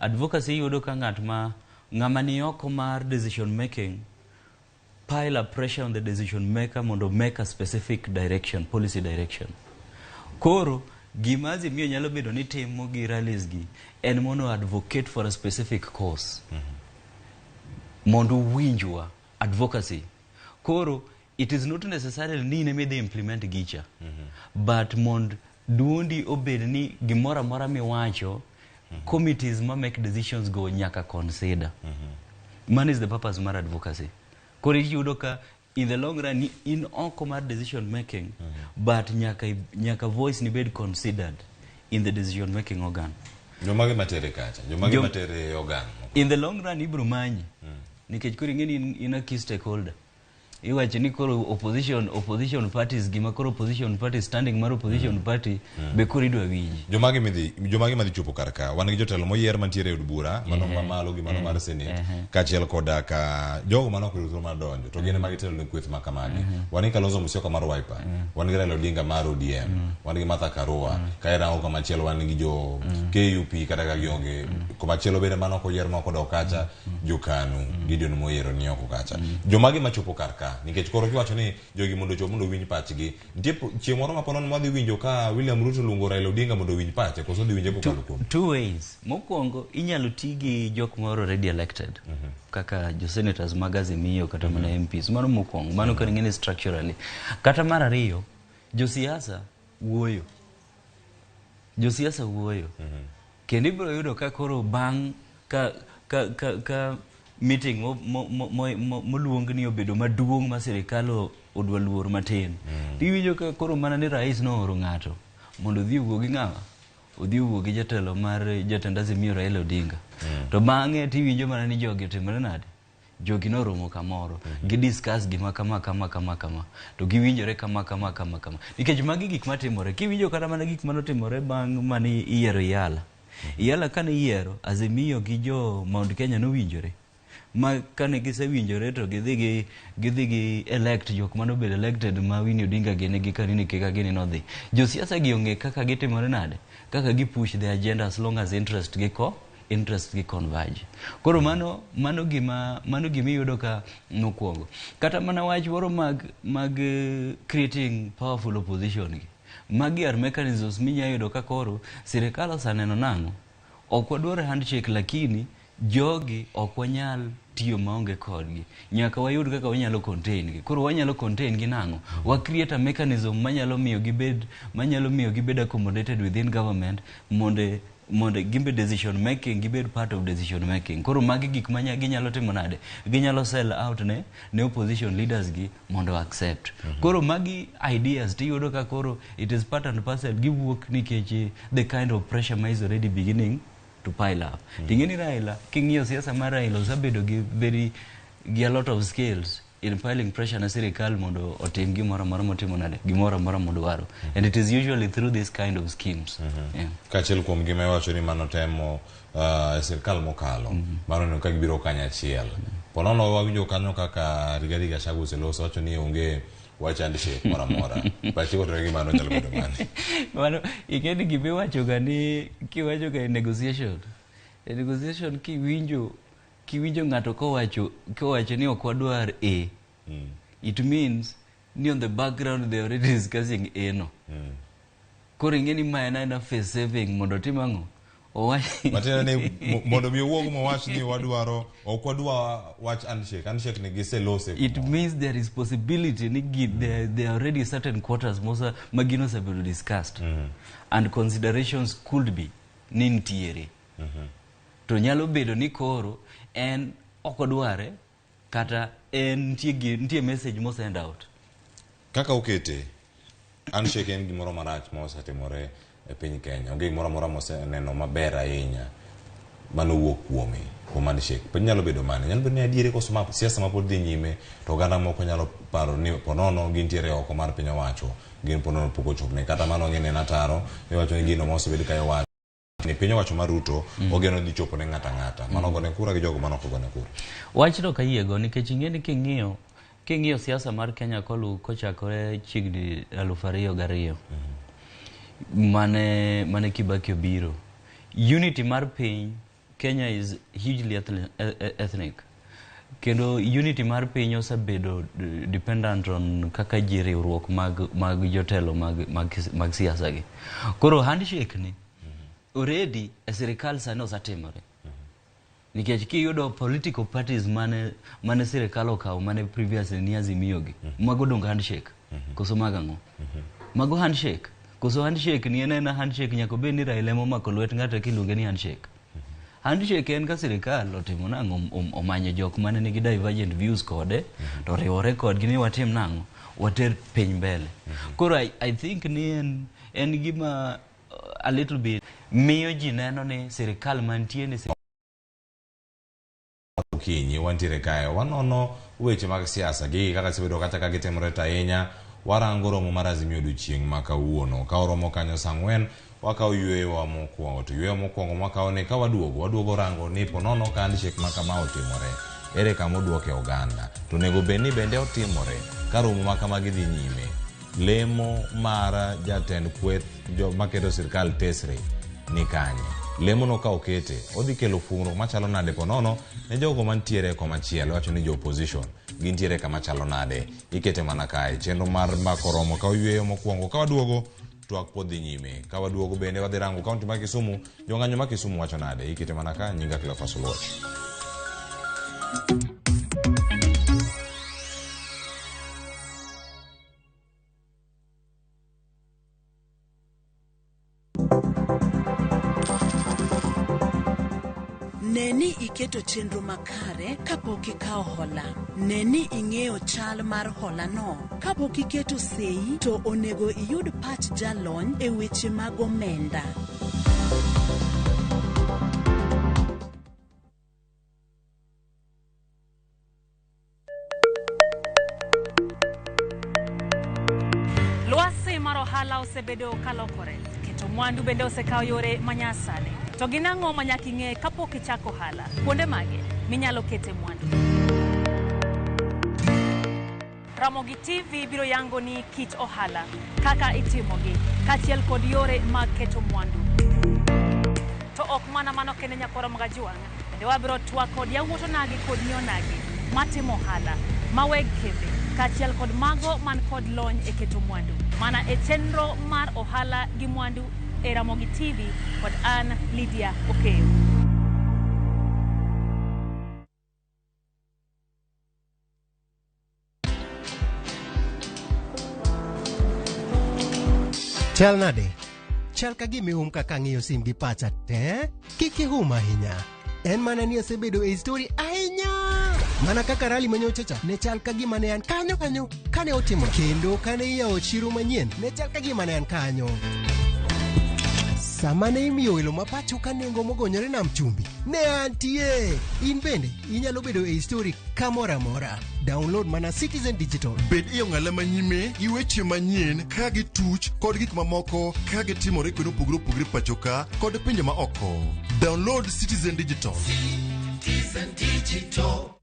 advocacy iyudo ka ng'at ma ng'ama ni oko mar decision making pile a pressure on the decision maker mondo make a specific direction, policy direction. Koro gima Azimio nyalo bedo ni timo gi rallies gi en mondo advocate for a specific cause. Mondo winjwa advocacy. Koro it is not necessarily ni in ema idhi implement gicha. But mond duondi obed ni gimoro amora miwacho, committees ma make decisions go nyaka consider. Mano is the purpose mar advocacy. Koro iyudo ka in the long run in oko mar decision making, but nyaka voice ni bed considered in the decision making organ. Jomage matere kacha? Jomage matere organ? In the long run ibro manyi. Nikech koro ing'e ni in a key stakeholder. Iwacho ni koro opposition parties, gima koro opposition party, standing mar opposition party, be koro idwa winji. Jomage madhi chopo kar ka? Wan gi jotelo moyier mantiere e od bura, mano mamalo gi mano mar senate, kaachiel koda ka jogo mane ok oyudo thuolo mar donjo, to gin ema gitelo ne kweth ma kamagi. Wan gi Kalonzo Musyoka mar Wiper, wan gi Raila Odinga mar ODM, wan gi Martha Karua, ka irango kamachielo wan gi jo KUP kata ka gionge, komachielo bende mano ok oyier ma ok odok kacha, jo KANU, Gideon Moi ni oko kacha. Jomage machopo kar ka? Nikech koro kiwacho ni jogi mondo ochop mondo owinj pachgi, nitie chieng' moro ma ponono mwadhi winjo ka William Ruto luongo Raila Odinga mondo owinj pache, koso odhi winje kokalo kuom? Two ways. Mokwongo, inyalo ti gi jok ma already elected, kaka jo senators mag Azimio kata mana MPs. Mano mokwongo, mano koro ing'e ni structurally. Kata mar ariyo, josiasa wuoyo. Josiasa wuoyo. Kendo ibiro yudo ka koro bang' ka ka ka, ka meeting moluong ni obedo maduong' ma sirikal odwa luor matin. Tiwinjo ka koro mana ni rais nooro ng'ato mondo odhi owuo gi ng'awa, odhi owuo gi jatelo mar jatend Azimio Raila Odinga. To bang'e tiwinjo mana ni jogi otimore nade? Jogi noromo kamoro, gi discuss gima kama kama kama kama, to giwinjore kama kama kama kama. Nikech magi gik matimore. Kiwinjo kata mana gik manotimore bang' mane iyiero Iyala. Iyala kane iyiero, Azimio gi jo Mount Kenya nowinjore. Ma kane gisewinjore to gidhi gi elect jok manobedo elected ma Winnie Odinga gini gi Kanini Kega gini nodhi. Josiasa gi ong'e kaka gitimore nade, kaka gi push the agenda as long as interest gi converge. Koro mano gima iyudo ka mokwongo. Kata mana wach moro mag creating powerful opposition gi. Magi are mechanisms minya yudo ka koro sirikal oseneno nang'o. Ok wadwar handshake, lakini jogi ok wanyal tiyo maonge kodgi. Nyaka wayud kaka wanyalo contain gi. Koro wanyalo contain gi nang'o? Wa create a mechanism manyalo miyo gibed accommodated within government mondo gimbe decision making, gibed part of decision making. Koro magi gik ma ginyalo timo nade? Ginyalo sell out ne opposition leaders gi mondo accept. Koro magi ideas tiyudo ka koro it is part and parcel, giwuok nikech the kind of pressure ma is already beginning to pile up. Ting'e ni Raila, king'iyo siasa mar Raila, osebedo gi very gi a lot of skills in piling pressure na sirikal mondo otim gimoro amora motimo nade, gimoro amora modwaro, and it is usually through this kind of schemes, yeah. Kaachiel kuom gima iwacho ni mano temo e sirikal mokalo mano neno ka gibiro kanyachiel. Ponono wawinjo kanyo kaka Rigathi Gachagua oseloso wacho ni onge wach handshake moro amora. Pachi kotenore gi mano nyalo bedo mane? Mano ing'e ni gima iwachoga ni kiwachoga e negotiation kiwinjo ng'ato kowacho ni ok wadwar A, it means ni on the background they already discussing A no. Koro ing'e ni ma en aena face saving mondo otim ang'o? Owach Matiende ni mondo mi owuog mowach ni wadwaro ok wadwa wach handshake ni giselose. It means there is possibility ni there are already certain quarters mosa ma gino osebedo discussed and considerations could be ni nitiere, to nyalo bedo ni koro en ok odware kata en nitie message mosend out. Kaka okete handshake en gimoro marach ma osetimore e piny Kenya. Onge gimoro amora moseneno maber ahinya manowuok kuome kuom handshake. Pod nyalo bedo mane? Nyalo bedo ni adieri koso ma siasa ma pod dhi nyime to oganda moko nyalo paro ni ponono gintiere oko mar piny owacho, gin ponono pok ochopne. Kata mano ng'e en ataro iwacho ni gino ma osebed ka iwacho ni piny owacho mar Ruto ogeno dhi chopo ne ng'ato ang'ata mano ogone kura gi jogo mane ok ogone kura. Wachno ok ayiego nikech ing'e ni king'iyo siasa mar Kenya kolu kochakore chiegni 2002 mane Kibaki obiro, unity mar piny Kenya is hugely ethnic kendo unity mar piny osebedo dependent on kaka ji riwruok mag jotelo mag siasa gi. Koro handshake ni already e sirikal sani osetimore nikech kiyudo political parties mane sirikal okawo mane previously ni Azimio gi, mago dong handshake koso mag ang'o? Mago handshake koso handshake ni en ena handshake nyaka obed ni Raila ema omako lwet ng'ato kiluonge ni handshake. Handshake en ka sirikal otimo nang'o? Omanyo jok mane nigi divergent views kode to oriwore kodgi ni watim nang'o, water piny mbele. Koro I think ni en gima a little bit miyo ji neno ni sirikal mantie ni Okinyi wantiere kae wanono weche mag siasa gi kaka osebedo kata ka gitimore to ahinya warango romo mar Azimio odiochieng' ma kawuono ka oromo kanyo saa 4 wakawo yueyowa mokwongo to yueyo mokwongo mwakawo ni ka waduogo rango ni ponono ka handshake ma kama otimore ere kama oduoke oganda to onego bed ni bende otimore ka romo ma kamagi dhi nyime. Lemo mar jatend kweth joma keto sirikal tesre ni kanye? Lemono ka okete odhi kelo fuong'ruok machalo nade ponono ne jogo mantiere komachielo? Iwacho ni jo opposition gintiere kama chalo nade? Ikete mana kae chenro mar mbako romo ka oyweyo mokwongo ka waduogo twak pod dhi nyime. Ka waduogo bende wadhi rango kaunti ma Kisumu. Jong'anyo ma Kisumu wacho nade? Ikete mana ka. Nyinga Cleophas Oluoch. Ne ni iketo chenro makare kapok ikawo hola. Ne ni ing'eyo chal mar holano. Kapok iketo sei to onego iyud pach jalony e weche mag omenda. Lwasi mar ohala osebedo kalokore, keto mwandu bende osekawo yore manyasani. To gin ang'o ma nyaka ing'e kapok ichako ohala? Kuonde mage minyalo kete mwandu? Ramogi TV biro yango ni kit ohala, kaka itimogi, kaachiel kod yore mag keto mwandu. To ok mana mano kende nyakwara Magajuang', bende wabiro twak kod yawuot onagi kod nyi onagi matimo ohala, ma weg kembe, kaachiel kod mago man kod lony e keto mwandu. Mana e chenro mar ohala gi mwandu e Ramogi TV kod an Lydia Okeyo. Chal nade? Chal ka gima ihum kaka ang'iyo sim gi pacha te. Kik ihum ahinya. En mana ni asebedo e story ahinya. Mana kaka rali manyocha cha ne chal ka gima ne an kanyo kanyo kane otimo kendo kane iyawo chiro manyien ne chal ka gima ne an kanyo. Sama ne imiyo welo ma pacho ka nengo mogonyore nam chumbi ne antie. In bende inyalo bedo e story kamoro amora. Download mana Citizen Digital. Bed e ong'ala manyime gi weche manyien ka gituch kod gik mamoko ka gitimore kuonde mopogore opogore pacho ka kod pinje ma oko. Download Citizen Digital. Citizen Digital.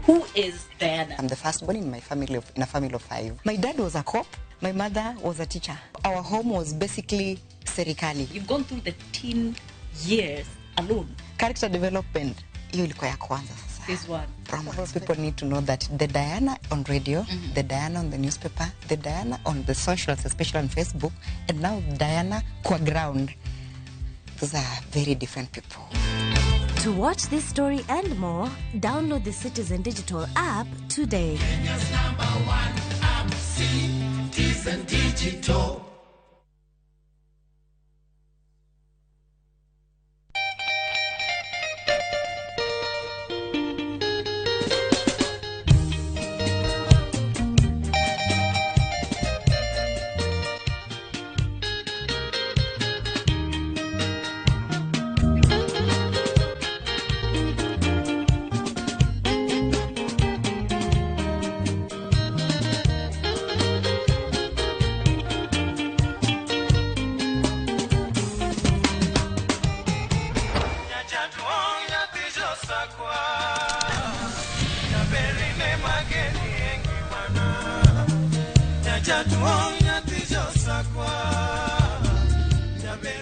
Who is Diana? I'm the firstborn in my family of, in a family of five. My dad was a cop. My mother was a teacher. Our home was basically serikali. You've gone through the teen years alone. Character development hiyo ilikuwa ya kwanza sasa. This one. Romance. People need to know that the Diana on radio, the Diana on the newspaper, the Diana on the socials, especially on Facebook, and now Diana kwa ground. Those are very different people. To watch this story and more, download the Citizen Digital app today. Kenya's number one app, Citizen Digital.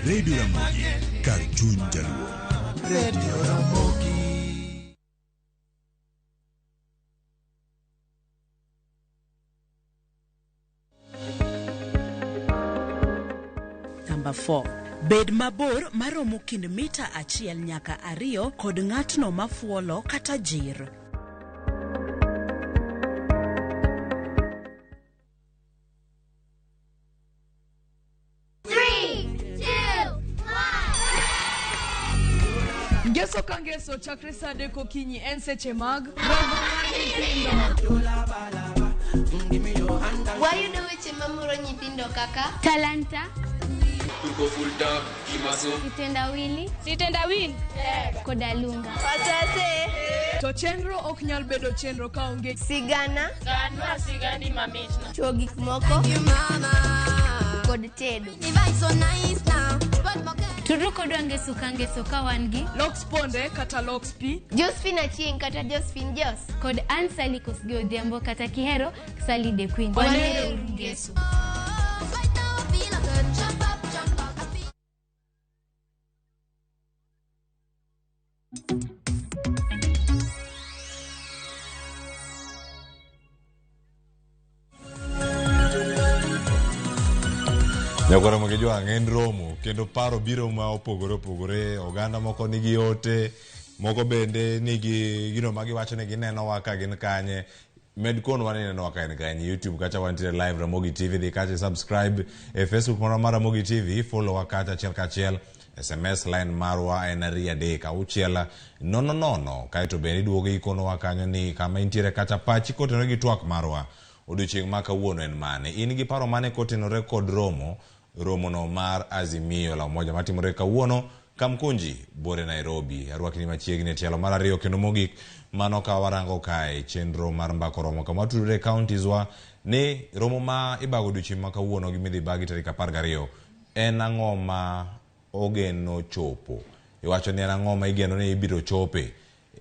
Radio Ramogi, kar chuny jaluo. Radio Ramogi. Number 4. Bed mabor maromo kind mita 1 nyaka 2 kod ng'atno mafuolo kata jir. Three, two, Ngeso ka ngeso chakre saa adek okinyi en seche mag romo mar nyithindo. Wayudo weche mamoro nyithindo kaka talanta, Tuko full tank, kimaso. Kitendawili. Kitendawili. Koda lunga. To chenro ok nyal bedo chenro kaonge sigana, Ganwa sigani mamitna. chuo gik moko kod tedo. Tudru kodwa ngeso ka ngeso ka wan gi Lox Ponde kata Lox P, Josephine Achieng' kata Josephine Jos. kod Ann Sally Kosgei Odhiambo kata Kihero Sally the Queen. Wanero ngeso. Nyakwara Mogejwang' en romo kendo paro biro ma opogore opogore oganda moko nigi ote moko bende nigi gino ma giwacho ni ginenowa ka gin kanye Med konwa ni inenowa ka en kanye. YouTube kacha wantiere live Ramogi TV, dhi kacha subscribe e Facebook marwa mar Ramogi TV, follow wa kacha achiel kachiel. SMS line marwa en 2 3 6 0 0. Kaeto bende iduogo ikonowa kanyo ni kama intiere kacha pachi kotenore gi twak marwa odiochieng' ma kawuono en mane. In gi paro mane kotenore kod romono mar Azimio la Umoja matimore kawuono Kamkunji bore Nairobi. Arwakni machiegni e tielo mar ariyo kendo mogik mano ka warango kae chenro mar mbako romo kama watudore e counties wa ni romo ma ibago odiochieng' ma kawuono gi midhi bagi tarik 12 en ang'o ma ogeno chopo. Iwacho ni en ang'o ma igeno ni ibiro chope.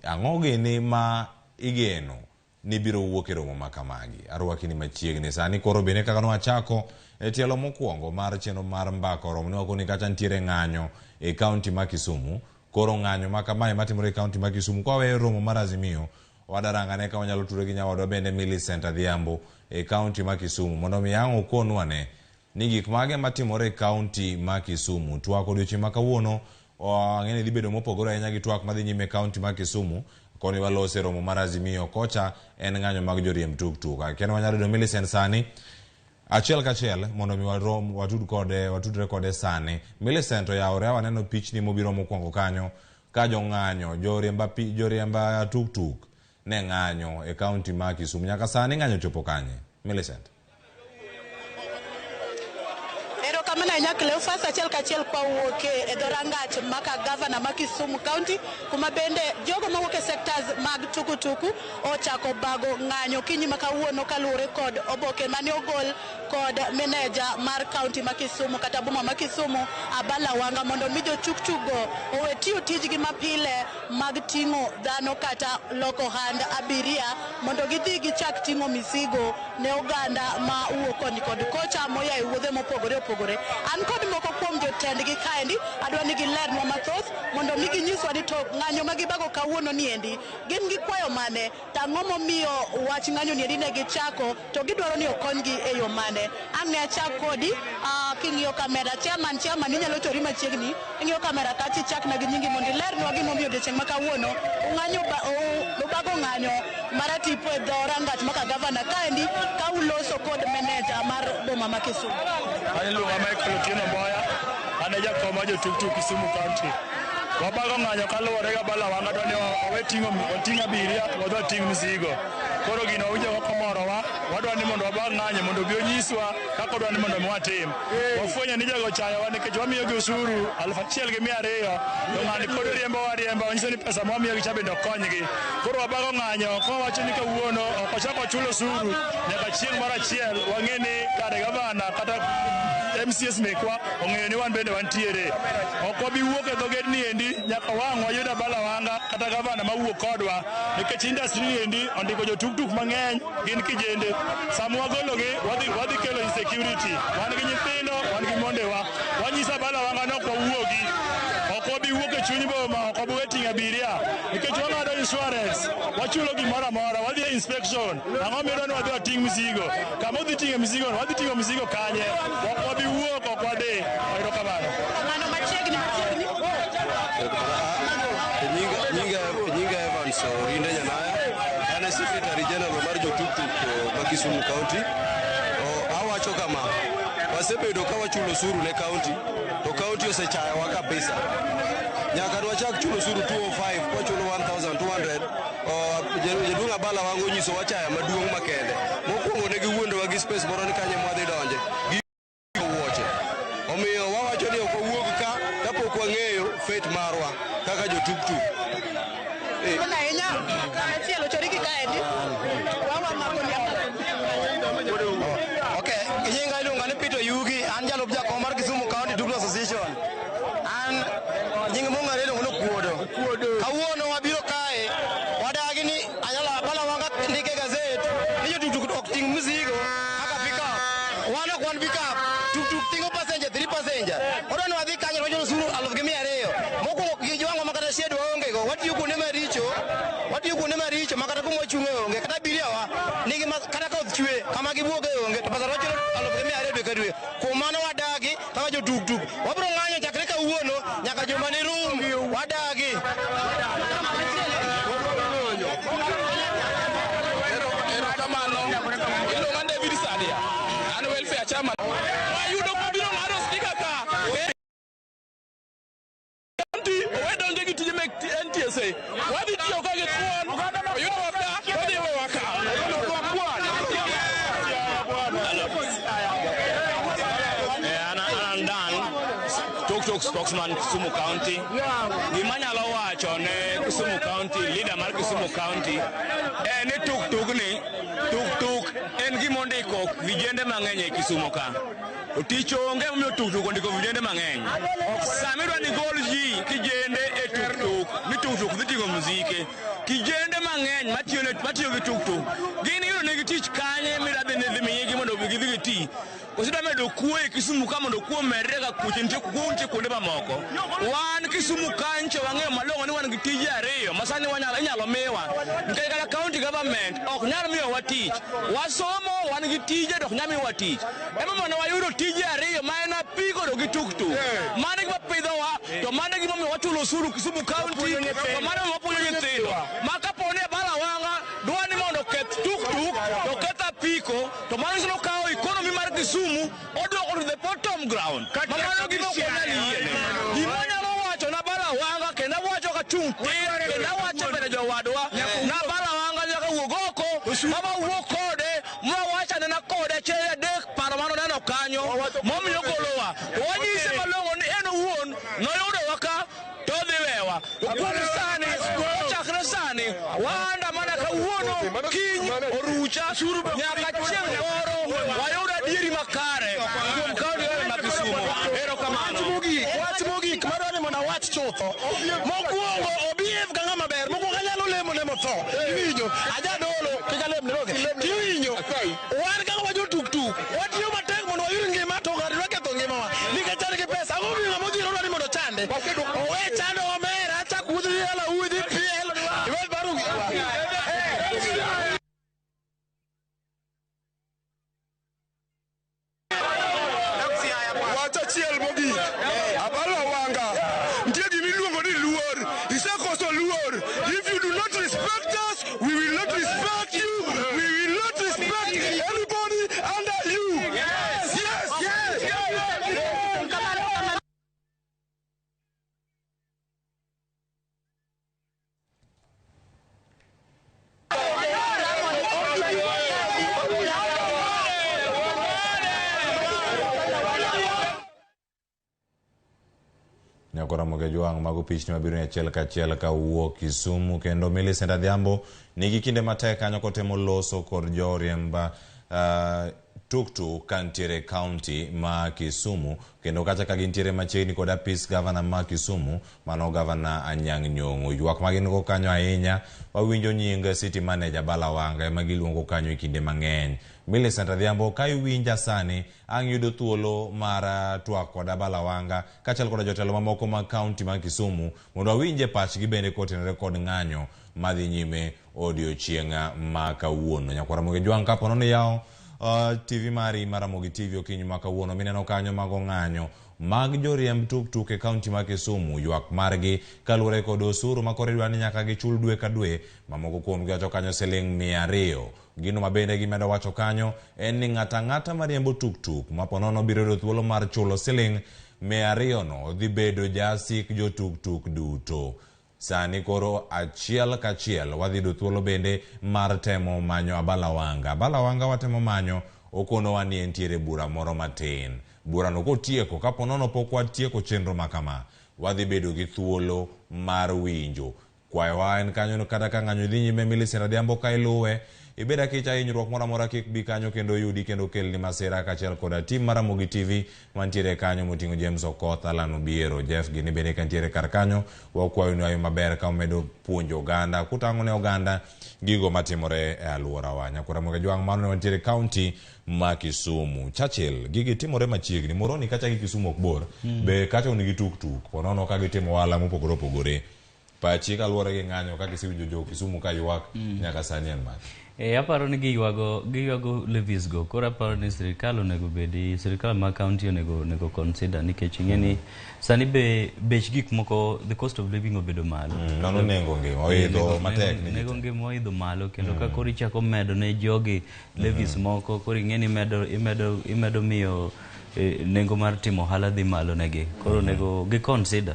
Ang'o gini ma igeno ni biro wuok e romo ma kamagi. Arwaki ni machiegni sani koro bende kaka nwachako e tielo mokwongo mar chenro mar mbako romo ne wakoni kacha nitiere ng'anyo e kaunti ma Kisumu. Koro ng'anyo ma kamae matimore e kaunti ma Kisumu kwaweyo romo mar Azimio wadarangane ka wanyalo tudore gi nyawadwa bende Millicent Adhiambo e kaunti ma Kisumu mondo mi ang' okonwa ne ni gik mage matimore e kaunti ma Kisumu. Twak odiochieng' ma kawuono ang'e ni dhi bedo mopogore ahinya gi twak madhi nyime e kaunti ma Kisumu. Koni walose romo mar Azimio kocha en ng'anyo mag joriemb tuktuk. Akia ni wanyalo yudo Millicent sani achiel kachiel mondo mi warom watud kode watudre kode sani. Millicent oyawore waneno pichni mobiro mokwongo kanyo ka jong'anyo joriemb tuktuk ne ng'anyo e kaunti ma Kisumu. Nyaka sani ng'anyo chopo kanye? Millicent. Erokamano ahinya Cleophas, achiel kachiel kwa wuok e dho rangach maka gavana ma Kisumu County, kuma bende jogo mawuok e sectors mag tukutuku ochako bago ng'anyo kinyi ma kawuono kaluwore kod oboke mane ogol kod meneja mar county ma Kisumu kata boma ma Kisumu Abala Wanga mondo mi jotuktuk go owe tiyo tijgi mapile mag ting'o dhano kata loko hand abiria mondo gidhi gichak ting'o mizigo ne oganda ma wuok koni kod kocha moya e wuodhe mopogore opogore. An kod moko kuom jotendgi kaendi adwa ni gilernwa mathoth mondo mi ginyiswa ni to ng'anyo ma gibago kawuono ni endi gin gi kwayo mane to ang'o momiyo wach ng'anyo ni endi ne gichako to gidwaro ni okonygi e yo mane. Ang' ne achak kodi king'iyo kamera chairman inyalo chori machiegni ing'iyo kamera kacha ichakna gi nyingi mondo ilernwa gimomiyo odiochieng' ma kawuono ung'anyo ubago ng'anyo maratipo e dho rangach maka gavana kaendi ka uloso kod meneja mar boma ma Kisumu. An iluonga Michael Otieno Mboya, an e jakom mar jotuktuk Kisumu County. Wabago ng'anyo kaluwore gi Abala Wanga dwa ni owe ting'o oting' abiria wadhi wating' mzigo. Koro gino wawinjo kaka omorowa, wadwa ni mondo wabag ng'anyo mondo obi onyiswa kaka odwa ni mondo mi watim. Wafwenyo ni jogo ochayowa nikech wamiyogi osuru 1200 to ng'ani pod riembowa ariemba, wanyiso ni pesa mwamiyogi cha bende ok konygi. Koro wabago ng'anyo kwawacho ni kawuono ok wachak wachul osuru nyaka chieng' moro achiel wang'e ni kare gavana kata MCS mekwa ong'eyo ni wan bende wantiere. Ok wabi wuok e dho gedni endi nyaka wang' wayud Abala Wanga kata gavana mawuok kodwa nikech industry ni endi ondiko jotuktuk mang'eny gin kijende. Sama wagologi wadhi kelo insecurity. Wan gi nyithindo, wan gi mondewa. Wanyiso Abala Wanga ni ok wawuogi. Ok wabi wuok e chuny boma, ok wabi we ting'o abiria nikech wang'ado insurance, wachulo gimoro amora, wadhi e inspection. Ang'o midwa ni wadhi wating' mzigo? Kama udhi ting'e mzigo no, wadhi ting'o mzigo kanye? Ok wabi wuok, ok wadhi. Erokamano. Kamano machiegni machiegni. Nyinga Evans Orinde Nyanaya, an e Secretary General mar jotuktuk ma Kisumu County. Awacho kama, wasebedo ka wachulo osuru ne county, to county osechayowa kabisa. Nyaka nwachak chulo osuru 205 kwachulo 1200. Jaduong' Abala Wanga onyisowa chaya maduong' makende. Mokwongo ne giwuondowa gi space moro ni kanye mwadhi donje. Wuoche. Omiyo wawacho ni ok wawuog ka kapok wang'eyo fate marwa kaka jotuktuk. Kamano ahinya achiel ochori gi kaendi. Wawa mako ni. Okay, nyinga iluonga ni Peter Yugi, an jalup jakom mar Kisumu County Tuktuk Association. An nying mong'ere iluongo ni Okuodo. Kawuono wabiro kae, wadagi ni anyala Abala Wanga ndike gazet ni jotuktuk ok ting' mzigo kaka pickup. Wan ok wan pickup, tuktuk ting'o passenger 3 passenger. Odwa ni wadhi kanyo wachulo osuru 1200. Mokwongo gijwang'wa ma kata shed waonge go, watiyo kuonde maricho, watiyo kuonde maricho ma kata kuma wachung'e onge, kata abiria wa nigi kata koth chwe kama gibuoge onge to pesa wachulo 1200 dwe ka dwe. Kuom mano wadagi kaka jotuktuk. Wabiro ng'anyo chakre kawuono nyaka juma ni rum, wadagi. ya chama. Wayudo kobiro ng'ado spika ka. County owe donjo gi tije mek NTSA. Wadhi tiyo ka gi thuon, oyudowa ka, odhi wewa ka. An Dan, Tuk Tuk spokesman Kisumu County. Gima anyalo wacho ne Kisumu County, leader mar Kisumu County, en ni tuk tuk ni, tuk tuk en gima ondiko vijende mang'eny e Kisumu ka. To tich onge momiyo tuk tuk ondiko vijende mang'eny. Sama idwa ni gol ji kijende e tuk tuk, ni tuk tuk dhi ting'o mzike. Kijende mang'eny matiyo gi tuk tuk, gin iyudo negi tich kanye midwa dhi ni miyigi mondo gidhi giti. Kosidwa medo kuo e Kisumu ka mondo kuo omedre ka kuche nitie kuo nitie kuonde mamoko. Wan Kisumu kancho wang'eyo malong'o ni wan gi tije ariyo ma sani inyalo miwa. Nikech kata county government ok nyal miyowa tich. Wasomo wan gi tije to ok nyal miyowa tich. Emomiyo ne wayudo tije ariyo ma en apiko to gi tuktuk. Mano e gima pidhowa to mano e gimomiyo wachulo osuru Kisumu County to mano ema wapuonjo nyithindo. Ma kapo ni Abala Wanga dwa ni mondo oketh tuktuk to oketh apiko to mano nyiso ni okawo economy mar Kisumu odwoko to the bottom ground. Ma mano gima ok wanyal yiene. Gima anyalo wacho na Abala Wanga kendo awacho kachung' tir kendo awacho mbele jowadwa na Abala Wanga nyaka wuog oko ma wawuo kode ma wach anena kode achiel adek paro mane oneno kanyo momiyo ogolowa. To wanyise malong'o ni en owuon noyudowa ka to odhi wewa. To kuom sani, kochakre sani, waandamana kawuono, kiny, orucha, nyaka chieng' moro wayud adieri makare kuom kaunti ma Kisumu. Erokamano. Wach mogik madwa ni mondo awach chutho. Mokwongo obehave ka ng'ama ber. Mokwongo anyalo lemo ne motho. Iwinjo? Ajadolo kik alem ne roge. Tiwinjo? Wan kaka wajo tuktuk, watiyo matek mondo wayud ngima to ng'ato dwa ketho ngimawa. Nikech an gi pesa. Ang'o momiyo ng'ama odhier odwa ni mondo ochande? Owe chando omera, chak wuoth dhi dala udhi piel. Iwe baru. Wach achiel mogik, Abala Wanga, nitie gima iluongo ni luor. Isekoso luor. If you do not respect us, we will not respect you. We will not respect anybody under you. Yes, yes, yes. Nyakora Mogejuang' mago pichni mabiro ni achiel kachiel ka wuok Kisumu kendo Millicent Adhiambo nigi kinde matek kanyo kotemo loso kod joriemb tuktuk kantiere county ma Kisumu kendo kacha ka gintiere machiegni kod apis gavana ma Kisumu mano gavana Anyang' Nyong'o. Ywak ma gin go kanyo ahinya wawinjo nying city manager Bala Wanga ema giluongo kanyo e kinde mang'eny. Millicent Adhiambo ka iwinja sani ang' yudo thuolo mar twak kod Abala Wanga kaachiel koda jotelo mamoko mag county ma Kisumu mondo wawinje pachgi bende kotenore kod ng'anyo madhi nyime odiochieng' ma kawuono. Nyakwar Ramogi Jwang' kapo nono yawo TV mari mar Ramogi TV okinyi ma kawuono mineno kanyo mago ng'anyo mag joriemb tuktuk e county ma Kisumu ywak margi kaluwore kod osuru ma koro idwa ni nyaka gichul dwe ka dwe mamoko kuomgi wacho kanyo siling 200. Gino ma bende gimedo wacho kanyo en ni ng'ato ang'ata mariembo tuktuk ma po nono biro yudo thuolo mar chulo siling 200 no dhi bedo jasik jotuktuk duto. Sani koro achiel kachiel wadhi yudo thuolo bende mar temo manyo Abala Wanga. Abala Wanga watemo manyo okonowa ni entiere bura moro matin. Burano kotieko, kapo nono pok watieko chenro ma kama, wadhi bedo gi thuolo mar winjo. Kwayowa en kanyo kata ka ng'anyo dhi nyime Millicent Adhiambo ka iluwe, ibed akicha hinyruok moro amora kik bi kanyo kendo yudi kendo kelni masira kaachiel koda tim mar Ramogi TV mantiere kanyo moting'o James Okoth, Alan Obiero, Jeff gini bende kantiere kar kanyo. Wakwayo ni ayo maber ka umedo puonjo oganda, kutang'o ne oganda gigo matimore e alworawa. Nyakwar Ramogi Jwang' mano ne wantiere county ma Kisumu. Churchill, gigi timore machiegni. Moroni kacha gi Kisumu ok bor. Be kacha un gi tuktuk, po nono ka gitimo ohala mopogore opogore. Pachi kaluwore gi ng'anyo kaka isewinjo jo Kisumu ka ywak nyaka sani en mane? E, aparo ni giywago giywago levies go koro aparo ni sirikal onego bedi sirikal ma county onego onego consider nikech ing'e ni sani be bech gik moko the cost of living obedo malo mano nengo ngima oidho matek ni ji nengo ngima oidho malo kendo ka koro ichako medo ne jogi levies moko koro ing'e ni imedo imedo imedo miyo eh, nengo mar timo ohala dhi malo negi koro onego gi consider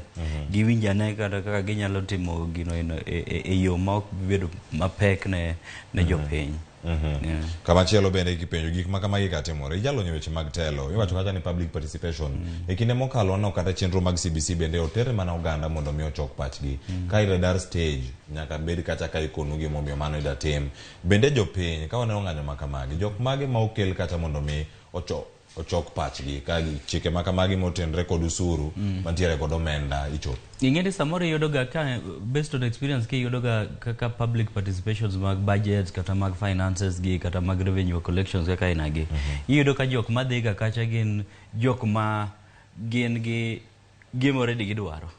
giwinj ane kata kaka ginyalo timo gino eno e, e, e yo ma ok bedo mapek ne, ne jopiny Yeah. Kamachielo bende kipenjo gik ma kamagi ka timore, ijalony e weche mag telo, iwacho kacha ni public participation. E kinde mokalo waneno kata chenro mag CBC bende oter mana oganda mondo mi ochok pachgi. Ka ida dar stage, nyaka bed kacha ka ikonu gimomiyo mano ida tim. Bende jopiny, ka waneno ng'anyo ma kamagi, jok mage ma okel kacha mondo mi ochok ochok pachgi ka chike ma kamagi motenre kod usuru mantiere kod omenda ichopo. Ing'e ni samoro iyudo ga ka based on experience kiyudo ga kaka public participations mag budgets kata mag finances gi kata mag revenue collections kaka aina gi. Iyudo ka jok madhi ga kacha gin jok ma gin gi gima already gidwaro.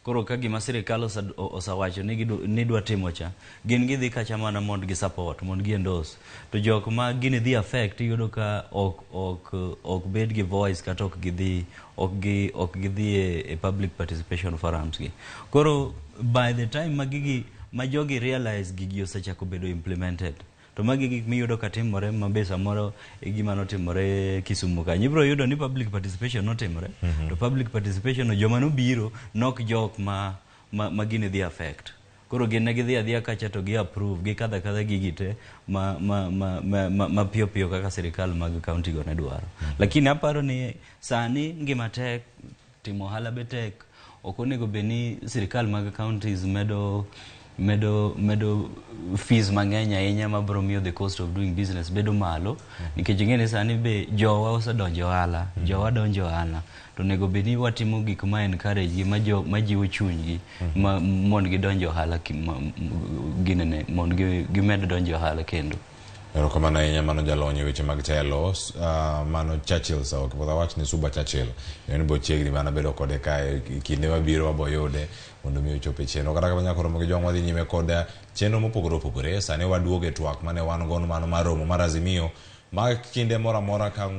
Koro ka gima sirikal osewacho ni ni dwa timo cha, gin gidhi kacha mana mondo gi support, mondo gi endorse. To jok ma gini dhi affect iyudo ka ok ok ok bed gi voice kata ok gidhi ok gi ok gidhi e, e public participation forums gi. Koro by the time ma gigi ma jogi realize gigi osechako bedo implemented to magi gik miyudo ka timore ma be samoro e gima notimore Kisumu kanyo ibiro yudo ni public participation notimore to public participation no joma nobiro nok jok ma, ma, ma gini dhi affect koro gin ne gidhi adhiya kacha to gi approve gikadho akadha gigi te ma, ma, ma, ma, ma, ma piyo piyo kaka sirikal mag county go ne dwaro lakini aparo ni sani ngima tek timo ohala be tek ok onego bed ni sirikal mag counties medo medo medo fees mang'eny ahinya mabiro miyo the cost of doing business bedo malo nikech ing'e ni sani be jowa osedonjo e ohala jowa donjo e ohala to onego bed ni watimo gik ma encourage gi ma, majiwo chunygi ma, mondo gidonj e ohala ki- ma- m- ginene mondo gimed donjo e ohala kendo Erokamano ahinya mano jalony e weche mag telo mano Churchill Saoki pod awach ni Suba Churchill en bo chiegni mana bedo kode kae e kinde mabiro wabo yude mondo mi ochop e chenro kata kamano nyaka romo gi jwang' wadhi nyime kod chenro mopogore opogore sani waduogo e twak mane wan gono mano mar romo mar Azimio ma kinde moro amora ka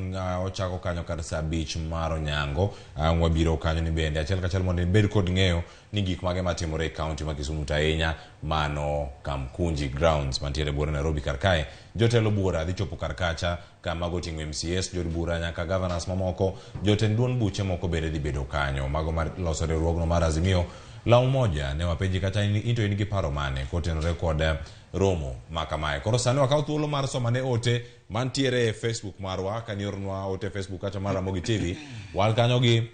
ochako kanyo kata saa abich mar onyango ang' wabiro kanyo ni bende achiel kachiel mondo ibed kod ng'eyo ni gik mage matimore e kaunti ma Kisumu to ahinya mano Kamkunji grounds mantiere buore Nairobi kar kae jotelo buora dhi chopo kar kacha kama goting'o MCAs jod bura nyaka governors mamoko jotend duond buche moko bende dhi bedo kanyo mago mar loso riwruogno mar Azimio la Umoja ne wapenji kata in to in gi paro mane kotenore kod romo ma kamae koro sani wakaw thuolo mar somane ote mantiere e Facebook marwa kanioronwa ote e Facebook kacha mar Ramogi TV wan kanyo gi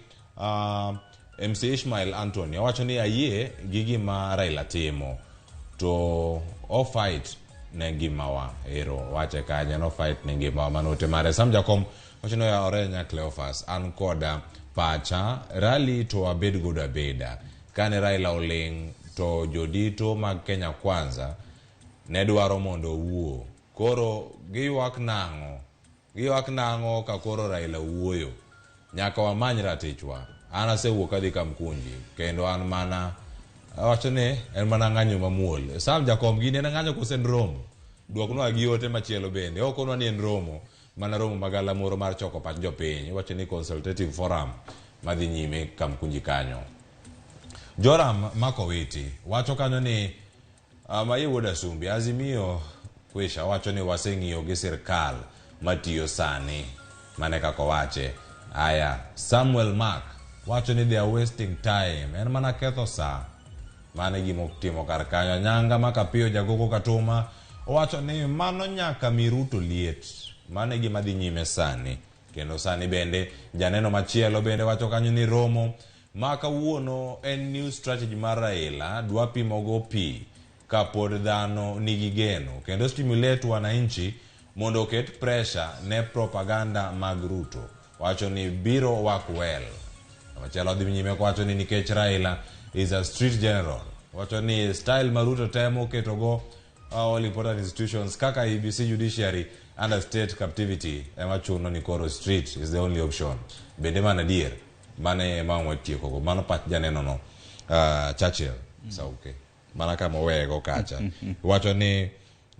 MC Ishmael Anthony owacho ni ayie gi gima Raila timo to o fight ne ngimawa ero wache kanyo no fight ne ngimawa mano ote mare Sam Jakom wacho ni oyawore nya Cleophas an koda pacha rally to abed godo abeda kane Raila oling to jodito mag Kenya Kwanza ne dwaro mondo owuo koro giywak nang'o giywak nang'o ka koro Raila wuoyo nyaka wamany ratichwa an asewuok adhi Kamkunji kendo an mana awacho ni en mana ng'anyo mamuol Sam Jakom gini en ng'anyo kose en romo duoknwa gi ote machielo bende ok onwa ni en romo mana romo magalamoro mar choko pach jopiny iwacho ni consultative forum madhi nyime Kamkunji kanyo Joram Makowiti wacho kanyo ni Maye wuod Asumbi Azimio kwisha wacho ni waseng'iyo gi sirkal matiyo sani mane kaka owache aya Samuel Mark wacho ni they are wasting time en mana ketho saa mano e gima otimo kar kanyo Anyanga Makapiyo Jagogo Katuma owacho ni mano nyaka mi Ruto liet mano e gima dhi nyime sani kendo sani bende janeno machielo bende wacho kanyo ni romo ma kawuono en new strategy mar Raila dwa pimogo pi kapod dhano nigi geno kendo stimulate wananchi mondo oket pressure ne propaganda mag Ruto wacho ni biro work well machielo dhi nyime kowacho ni nikech Raila is a street general wacho ni style ma Ruto temo ketogo all important institutions kaka IEBC judiciary under state captivity ema chuno ni koro street is the only option bende mana adier mane ema watieko go mano pach janeno no Churchill Sauke mana kama oweyego kacha wacho ni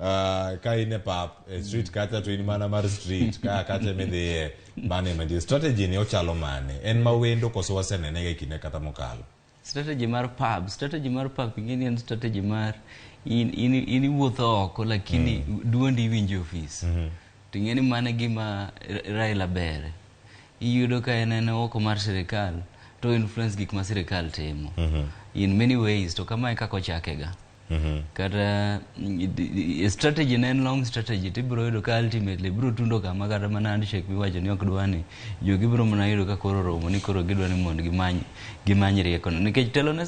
Ka in e pap e street kacha to in mana mar street ka kacha midhiye mane mantie strategy ni ochalo mane en mawendo koso wasenene e kinde kata mokalo. Strategy mar pub, strategy mar pub ing'eni en strategy mar in iwuotho oko lakini duondi iwinjo e ofis. To ing'eni mano e gima Raila bere. Iyudo ka en oko mar sirikal to influence gik ma sirikal timo. In many ways to kamae kaka ochakega. Kata strategy ne en long strategy tibiro yudo ka ultimately biro tundo kama kata mana handshake miwacho ni ok dwani jogi biro mana yudo ka koro romo ni koro gidwa ni mondo gimany rieko no nikech telo ne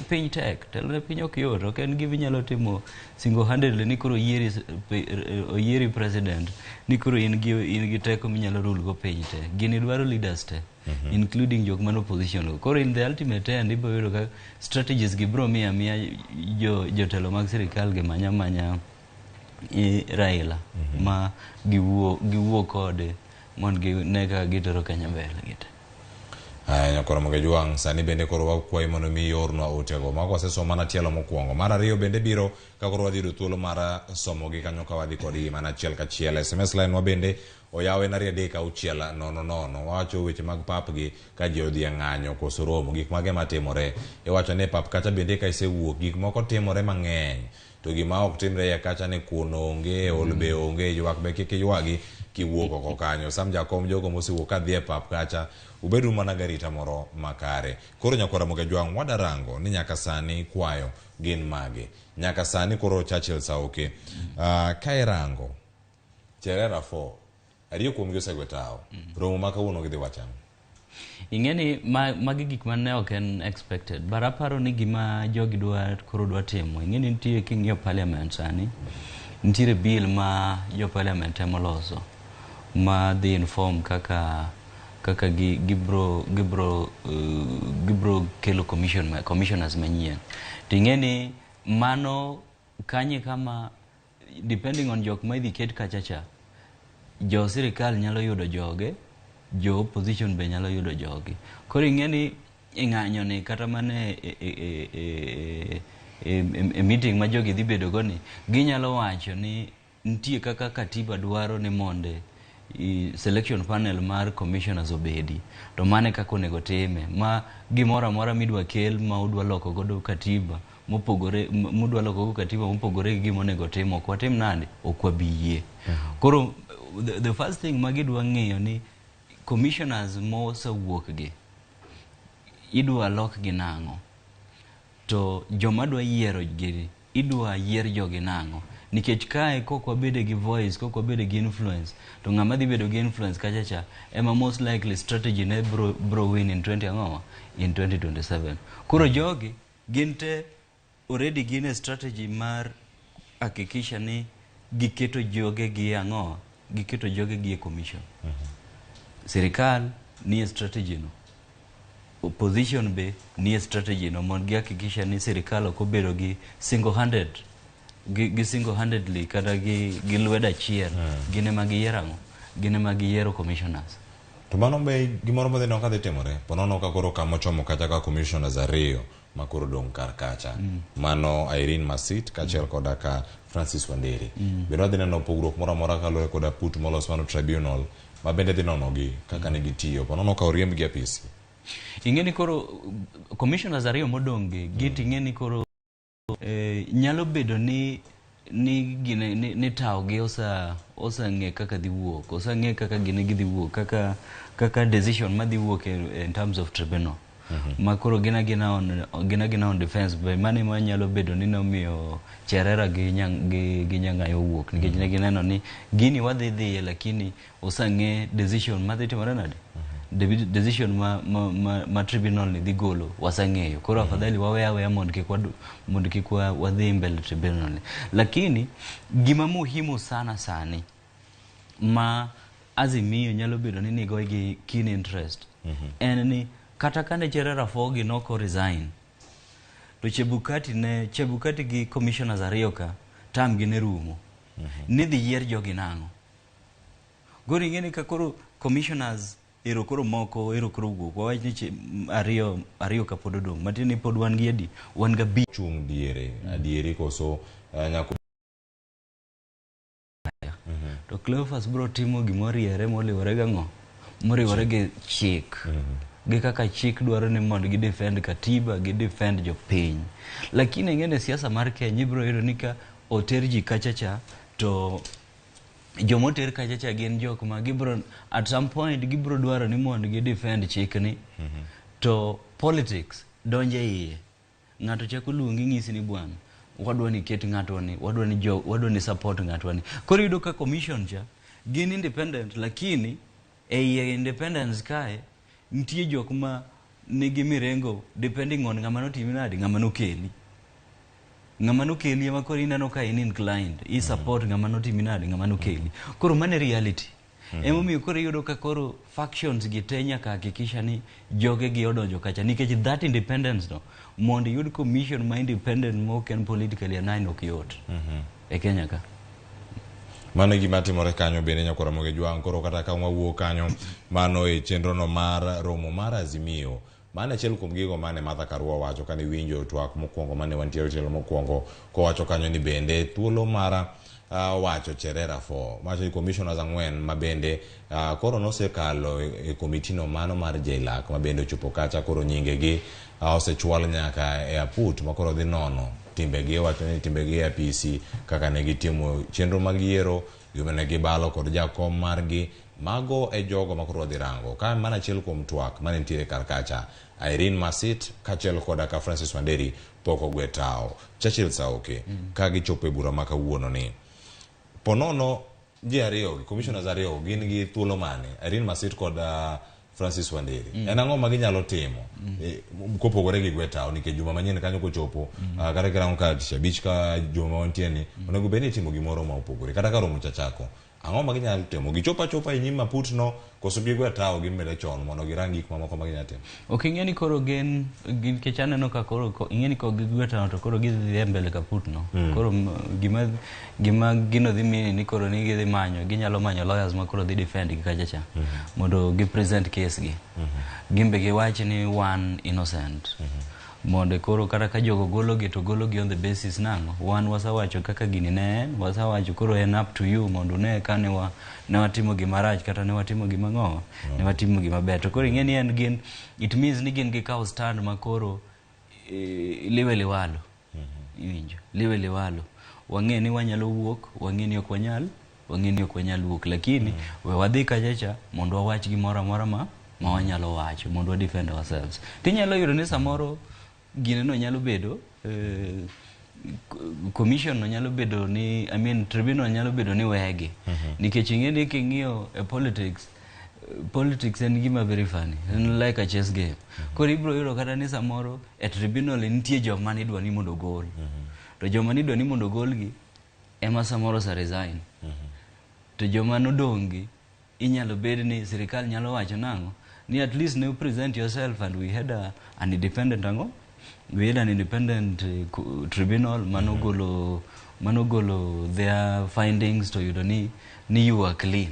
piny tek, telo ne piny ok yot, ok en gima inyalo timo single handedly ni koro oyieri president ni koro in gi teko minyalo rule go piny te. Gini dwaro leaders te, including jok man opposition go. Koro in the ultimate end ibiro yudo ka strategies gi biro miyo amiya jotelo mag sirikal gi manya manya Raila ma giwuo kode mondo gine kaka gitero Kenya mbele gite. Aya, nyakoro Mogejwang', sani bende koro wakwayi mondo mi iornwa otego. Mago wasesomo mana tielo mokwongo. Mar ariyo bende biro ka koro wadhi yudo thuolo mar somogi kanyo ka wadhi kodgi mana achiel kachiel. SMS line wa bende oyaw en 23600. Wawacho weche mag pap gi ka ji odhi e ng'anyo koso romo. Gik mage matimore. Iwacho ni e pap kacha bende ka isewuok gik moko timore mang'eny. To gima ok timre iye kacha ni kuon onge, ol be onge, ywak be kik iywagi kiwuok oko kanyo. Sam Jakom jogo mosewuok kadhi e pap kacha ubedu mana garita moro makare. Koro nyakwara Mogejwang' wadarango ni nyaka sani kwayo gin mage. Nyaka sani koro Churchill Saoke. Ka irango Cherera 4 ariyo kuomgi osegwe tao. Romo ma kawuono gidhi wacho ang'o? Ing'eni magi gik mane ok en expected, but aparo ni gima jogi dwa koro dwa timo, ing'eni nitie king'iyo parliament sani nitiere bill ma jo parliament temo loso ma dhi inform kaka gibro kelo commissioners manyien. To ing'eni mano kanye kama depending on jok ma idhi ket kacha cha, jo sirikal nyalo yudo joge, jo opposition be nyalo yudo jogi. Koro ing'eni e ng'anyo ni kata mana e meeting ma jogi dhi bedo go ni ginyalo wacho ni nitie kaka katiba dwaro ni monde selection panel mar commissioners obedi to mane kaka onego time ma gimoro amora midwa kel ma udwa loko godo katiba mopogore mudwa loko godo katiba mopogore gi gima onego tim ok watim nade, ok wabi yie. Koro the first thing ma gidwa ng'iyo ni commissioners mosewuok gi idwa lok gi nang'o, to joma dwa yiero gi idwa yier jogi nang'o, nikech kae kok wabede gi voice, kok wabede gi influence, to ng'ama dhi bedo gi influence kacha cha ema most likely strategy ne bro win in 20 ang'owa in 2027. Koro jogi gin te already gin e strategy mar hakikisha ni giketo joge gi ang'owa giketo joge gi e commission. Sirikal nie strategy no, opposition be nie strategy no mondo gihakikisha ni sirikal ok obedo gi single handed gi single handedly kata gi lwedo achiel. Gin ema giyiero ang'o, gin ema giyiero commissioners. To mano be gimoro madhi neno ka dhi timore. Ponono ka koro kama ochomo kacha ka commissioners ariyo ma koro dong' kar kacha. Mano Irene Masit kaachiel koda ka Francis Wanderi. Bende wadhi neno pogruok moro amora kaluwore koda put molos mano tribunal ma bende dhi nono gi kaka ne gitiyo. Ponono ka oriemb gi apisi. Ing'e ni koro commissioners ariyo modong' gi git ing'e ni koro nyalo bedo ni gine ni tawo gi osang'e kaka dhi wuok, osang'e kaka gine gidhi wuok, kaka decision madhi wuok in terms of tribunal ma koro gin agina on defense be mano ema nyalo bedo ni nomiyo Cherera gi Nyang'ayo owuok nikech ne gineno ni gini wadhi dhiye lakini osang'e decision madhi timore nade. Decision ma tribunal ni dhi golo wasang'eyo, koro afadhali wawe aweya mondo kik wadhi mbele tribunal ni. Lakini gima muhimu sana sani ma Azimio nyalo bedo ni nigo gi keen interest en ni kata kane Cherera Fogi noko resign to Chebukati gi commissioners ariyo ka term gi ne rumo ni dhi yier jogi nang'o. Koro ing'e ni ka koro commissioners ero koro moko ero koro wuok wawach ni ariyo ka pod odong' matiende ni pod wan gi adi, wan ga Chung' diere adieri koso nyako. To Cleophas biro timo gimoriere moriwore gang'o? Moriwore gi chik. Gi kaka chik dwaro ni mondo gi defend katiba, gi defend jopiny. Lakini ing'e ni siasa mar Kenya ibiro yudo ni ka oter ji kacha cha to jomoter kacha cha gin jok ma gibiro at some point gibiro dwaro ni mondo gi defend chikni to politics donjo e iye. Ng'ato chako luongi ng'isi ni bwana wadwa ni ket ng'atwa ni wadwa ni jo wadwa ni support ng'atwa ni. Koro iyudo ka commission cha gin independent lakini e iye independence kae nitie jok ma nigi mirengo depending on ng'ama notimi nade ng'ama nokeli. Ng'ama nokeli ema koro ineno ka in inclined i support ng'ama notimi nade ng'ama nokeli. Koro mano e reality. Emomiyo koro iyudo ka koro factions gi te nyaka hakikisha ni joge gi odonjo kacha nikech that independence no mondo iyud commission ma independent ma ok en politically aligned ok yot e Kenya ka. Mano e gima timore kanyo bende nyakwar Ramogi Jwang'. Koro kata ka wawuok kanyo, mano e chenro no mar romo mar Azimio. Mano achiel kuom gigo mane Martha Karua owacho kane iwinjo twak mokwongo mane wantiere tielo mokwongo kowacho kanyo ni bende thuolo mar wacho Cherera 4 wacho ni commissioners ang'wen ma bende koro nosekalo e komiti no mano mar JLAC ma bende ochopo kacha koro nyingegi osechwal nyaka e aput ma koro dhi nono timbegi wacho ni timbegi e apisi kaka ne gitimo chenro mag yiero gima ne gibalo kod jakom margi mago e jogo ma koro wadhi rango ka mana achiel kuom twak mane nitiere kar kacha Irene Masit kaachiel koda ka Francis Wanderi pok ogwe tao Churchill Saoke ka gichopo e bura ma kawuono ni ponono ji ariyo gi commissioners ariyo gin gi thuolo mane Irene Masit kod Francis Wanderi en ang'o ma ginyalo timo kopogore gi gwe tao nikech juma manyien kanyo kochopo kata kirango ka tich abich ka juma ma wantie ni onego bed ni itimo gimoro ma opogore kata ka romo cha chako ang'o ma ginyalo timo gichopo achopa e nyim aput no koso gigwe tao gimede chon mondo girang gik mamoko ma ginyalo timo Ok ing'e ni koro gin nikech aneno ka koro ing'e ni kok gigwe tao to koro gidhi e mbele kaput no. Koro gima gino dhi mini ni koro ni gidhi manyo ginyalo manyo lawyers ma koro dhi defend gi kacha cha mondo gi present case gi. Gin be giwach ni wan innocent. Mondo koro kata ka jogo gologi to gologi on the basis nang'o wan wasewacho kaka gini ne en wasewacho koro en up to you mondo une ka ne wa ne watimo gima rach kata ne watimo gima ng'o ne watimo gima ber to koro ing'e ni en gin it means ni gin gikawo stand ma koro liwe liwalo iwinjo liwe liwalo wang'e ni wanyalo wuok wang'e ni ok wanyal wang'e ni ok wanyal wuok lakini we wadhi kacha cha mondo wawach gimoro amora ma wanyalo wacho mondo wa defend ourselves tinyalo yudo ni samoro gine no nyalo bedo commission no nyalo bedo ni I mean tribunal nyalo bedo ni wegi nikech ing'e ni king'iyo e politics politics en gima very funny en like a chess game koro ibiro yudo kata ni samoro e tribunal nitie joma nidwa ni mondo ogol to joma nidwa ni mondo ogolgi ema samoro sa resign to joma nodong' gi inyalo bed ni sirikal nyalo wacho nang'o ni at least ne present yourself and we had an independent ang'o we had an independent tribunal manogolo their findings to yudo ni you are clean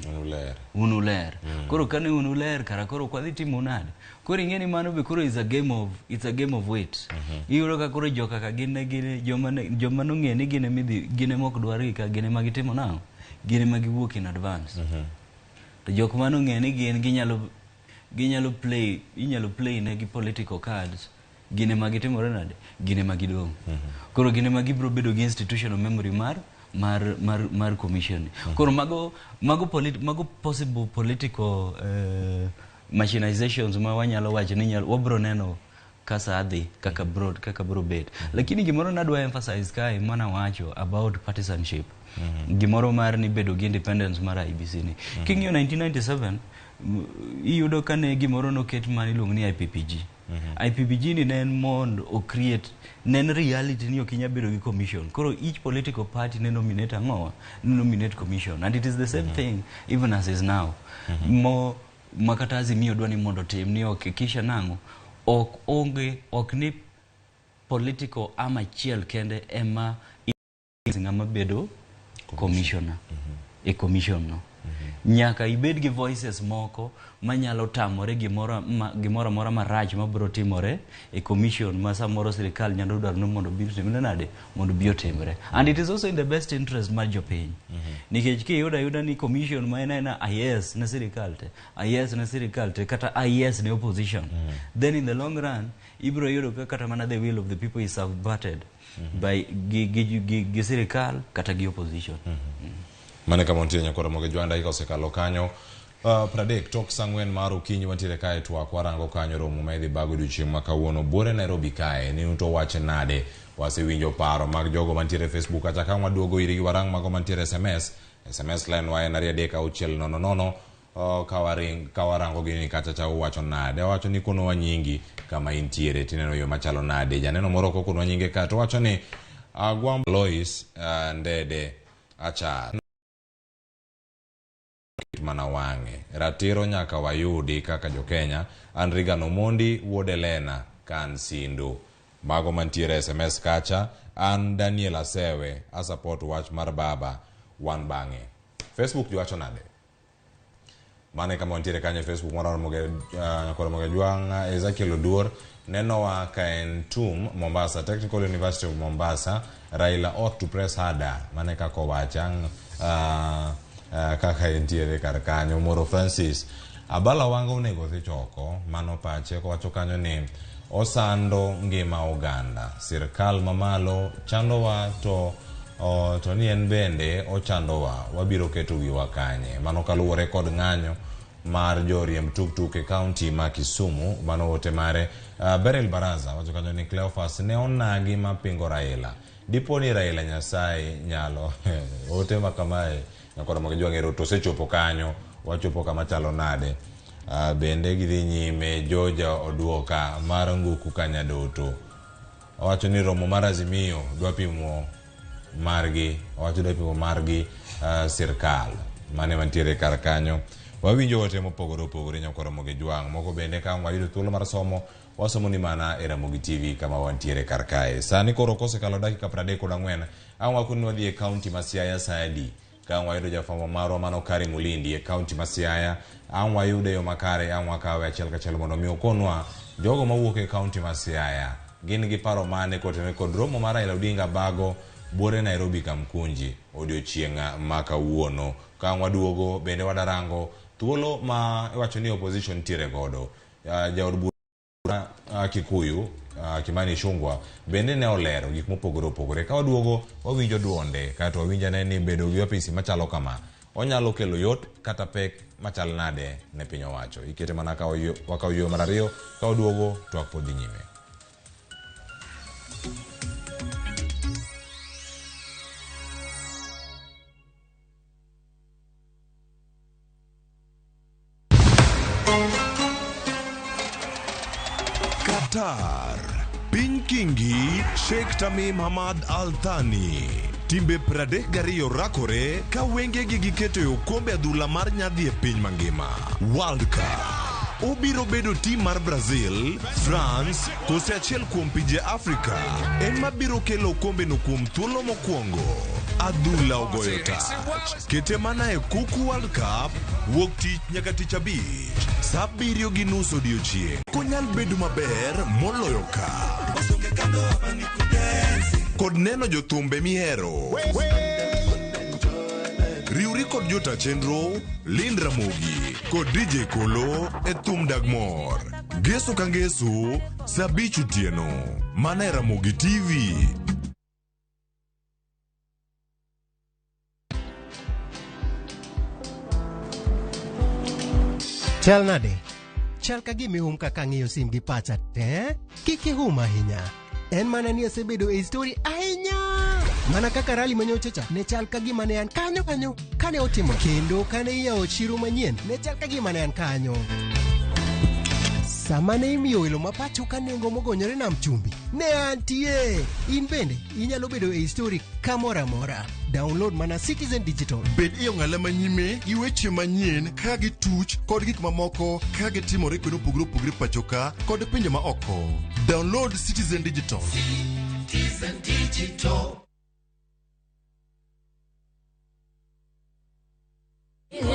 un uler koro kane un uler kara koro kwadhi timo nade koro ing'e ni mano be koro is a game of it's a game of weight iyudo ka koro joka ka gin ne joma nong'e ni gin emidhi gin ema ok dwargi ka gin ema gitimo nang'o gin ema giwuok in advance to jok manong'e ni gin ginyalo play inyalo play ne gi political cards gin ema gitimore nade gin ema gidong' koro gin ema gibiro bedo gi institutional memory mar commission koro mago possible political machinizations ma wanyalo wacho ni wabro neno kasa dhi kaka bro bet lakini gimoro nadwa emphasize kae mana wacho about partisanship gimoro mar ni bedo gi independence mar IEBC ni king'iyo 1997 iyudo kane gimoro noket mane iluongo ni IPPG IPPG ni ne en mondo o create ne en reality ni ok inyal bedo gi commission koro each political party ne nominate ang'o ne nominate commission and it is the same thing even as is now mo makata Azimio dwa ni mondo tim ni ok kisha nang'o ok onge ok ni political arm achiel kende ema ng'ama bedo commissioner e commission no Nyaka ibed gi voices moko manyalo tamore gimoro gimoro amora marach mabiro timore e commission ma samoro sirikal nyalo dwaro ni mondo obi otimre nade, mondo obi otimre. And it is also in the best interest mar jopiny. Nikech kiyudo ayuda ni commission ma en aena a yes ne sirikal te, a yes ne sirikal te, kata a yes ne opposition, then in the long run ibiro yudo ka kata mana the will of the people is subverted by gi sirikal kata gi opposition. Mane kama wantie, nyakoro moge jwanda dakika osekalo kanyo 30 tok sa 4 mar okinyi. Wantiere kae twak, warango kanyo romo ma idhi bago odiochieng' ma kawuono buore Nairobi kae ni to wach nade. Wasewinjo paro mag jogo mantiere e Facebook kacha ka waduogo irgi warang mago mantiere SMS. SMS line wa en 23600. Ka warango gini kacha cha uwacho nade? Owacho ni konowa nyingi kama intiere tineno yo machalo nade. Janeno moro ok okonwa nyinge ka to wacho ni Agwambo Lois Ndede Achar mana wang'e ratiro nyaka wayudi kaka jokenya. An Regan Omondi wuod Elena kan Sindo. Mago mantiere SMS kacha. An Daniel Asewe, asupport wach mar baba wan bang'e. Facebook jowacho nade? Mano e kama wantiere kanyo e Facebook mar Ramogi Jwang'. Ezekiel Oduor nenowa ka en Tum Mombasa, Technical University of Mombasa. Raila ought to press harder. Mano e kaka owacho kaka entiere kar kanyo. Moro Francis Abala Wanga onego dhi choko mano pache kowacho kanyo ni osando ngima oganda, sirkal mamalo chandowa to ni en bende ochandowa, wabiro keto wiwa kanye? Mano kaluwore kod ng'anyo mar joriemb tuktuk e kaunti ma Kisumu. Mano ote mare. Beryl Baraza wacho kanyo ni Cleophas ne onagi mapingo Raila, dipo ni Raila Nyasaye nyalo ote ma kamae. Nyakoro mag jwang'ero to osechopo kanyo, wachopo kama chalo nade? Bende gidhi nyime. Joja oduoka mar Nguku Kanyadoto owacho ni romo mar Azimio dwa pimo margi, owacho dwa pimo margi sirkal mane mantiere kar kanyo. Wawinjo ote mopogore opogore, nyakwar Ramogi Jwang'. Moko bende ka wayudo thuolo mar somo, wasomo ni mana e Ramogi TV kama wantiere kar kae sani. Koro kosekalo dakika 34, ang' wakoni wadhi e kaunti ma Siaya sa adi ka wayudo jafwambo marwa mano Kari Mulindi e kaunti ma Siaya. Ang' wayude yo makare, ang' wakawe achiel kachiel mondo mi okonwa jogo mawuok e kaunti ma Siaya gin gi paro mane kotenore kod romo mar Raila Odinga bago buore Nairobi Kamkunji odiochieng' ma kawuono. Ka ang' waduogo bende wadarango thuolo ma iwacho ni opposition nitiere godo. Jaod bura Kikuyu Kimani Ichung'wa bende ne olero gik mopogore opogore. Ka waduogo wawinjo duonde kaeto wawinjo ane ni bedo gi apisi machalo kama onyalo kelo yot kata pek machal nade ne piny owacho. Ikete mana ka wakawo yo mar ariyo, ka waduogo twak pod dhi nyime. Qatar. Piny Kingi Sheikh Tamim Hamad Al Thani. Timbe 32 rakore ka wengegi giketo e okombe adhula mar nyadhi e piny mangima. World Cup. Obiro bedo tim mar Brazil, France, kose achiel kuom pinje Afrika ema biro kelo okombeno kuom thuolo mokwongo. Adhula ogoyo tach. Kete mana e Kuku World Cup wuok tich nyaka tich abich sa 7:30 odiochieng'. Konyal bedo maber moloyo ka. Kod neno jothumbe mihero. Riwri kod jota chenro Lind Ramogi kod DJ Kolo e thum dag mor. Ngeso ka ngeso sa 5 otieno. Mana e Ramogi TV. Chal nade? Chal ka gima ihum kaka ang'iyo sim gi pacha te. Kik ihum ahinya. En mana ni asebedo e story ahinya. Mana kaka rally manyocha cha ne chal ka gima ne an kanyo kanyo kane otimo, kendo kane iyawo chiro manyien ne chal ka gima ne an kanyo. Sama ne imiyo welo ma pacho ka nengo mogonyore nam chumbi, ne antie. In bende inyalo bedo e story kamoro amora. Download mana Citizen Digital. Bed e ong'ala manyime gi weche manyien ka gituch kod gik mamoko ka gitimore kuonde mopogore opogore pacho ka kod pinje ma oko. Download Citizen Digital. Citizen Digital. Opak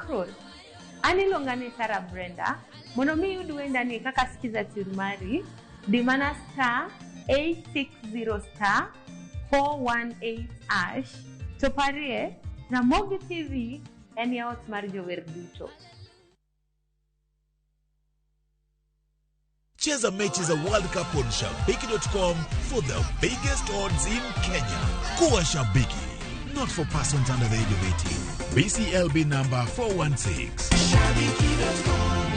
Ruoth, an iluonga ni Sarah Brenda. Mondo mi iyud wendani kaka sikiza tune mari, di mana star 860 star 418 hash to parie Ramogi TV en yaot mar jower duto. Cheza mechi za World Cup on Shabiki.com for the biggest odds in Kenya. Kuwa shabiki. Not for persons under the age of 18. BCLB number 416. Shabiki.com.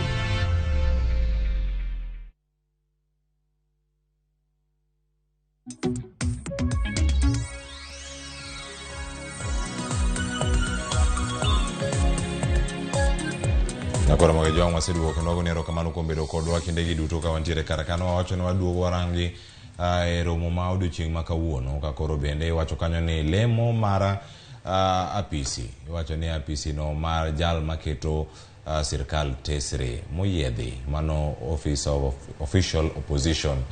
Nakoro mag jwang' waseduogo kendo wago ni erokamano kuom bedo kodwa kindegi duto ka wantiere kar ka. Wawacho ni waduogo warangi e romo ma odiochieng' ma kawuono ka koro bende iwacho kanyo ni lemo mar apisi iwacho ni apisi no mar jal maketo sirkal tesre moyiedhi mano office of official opposition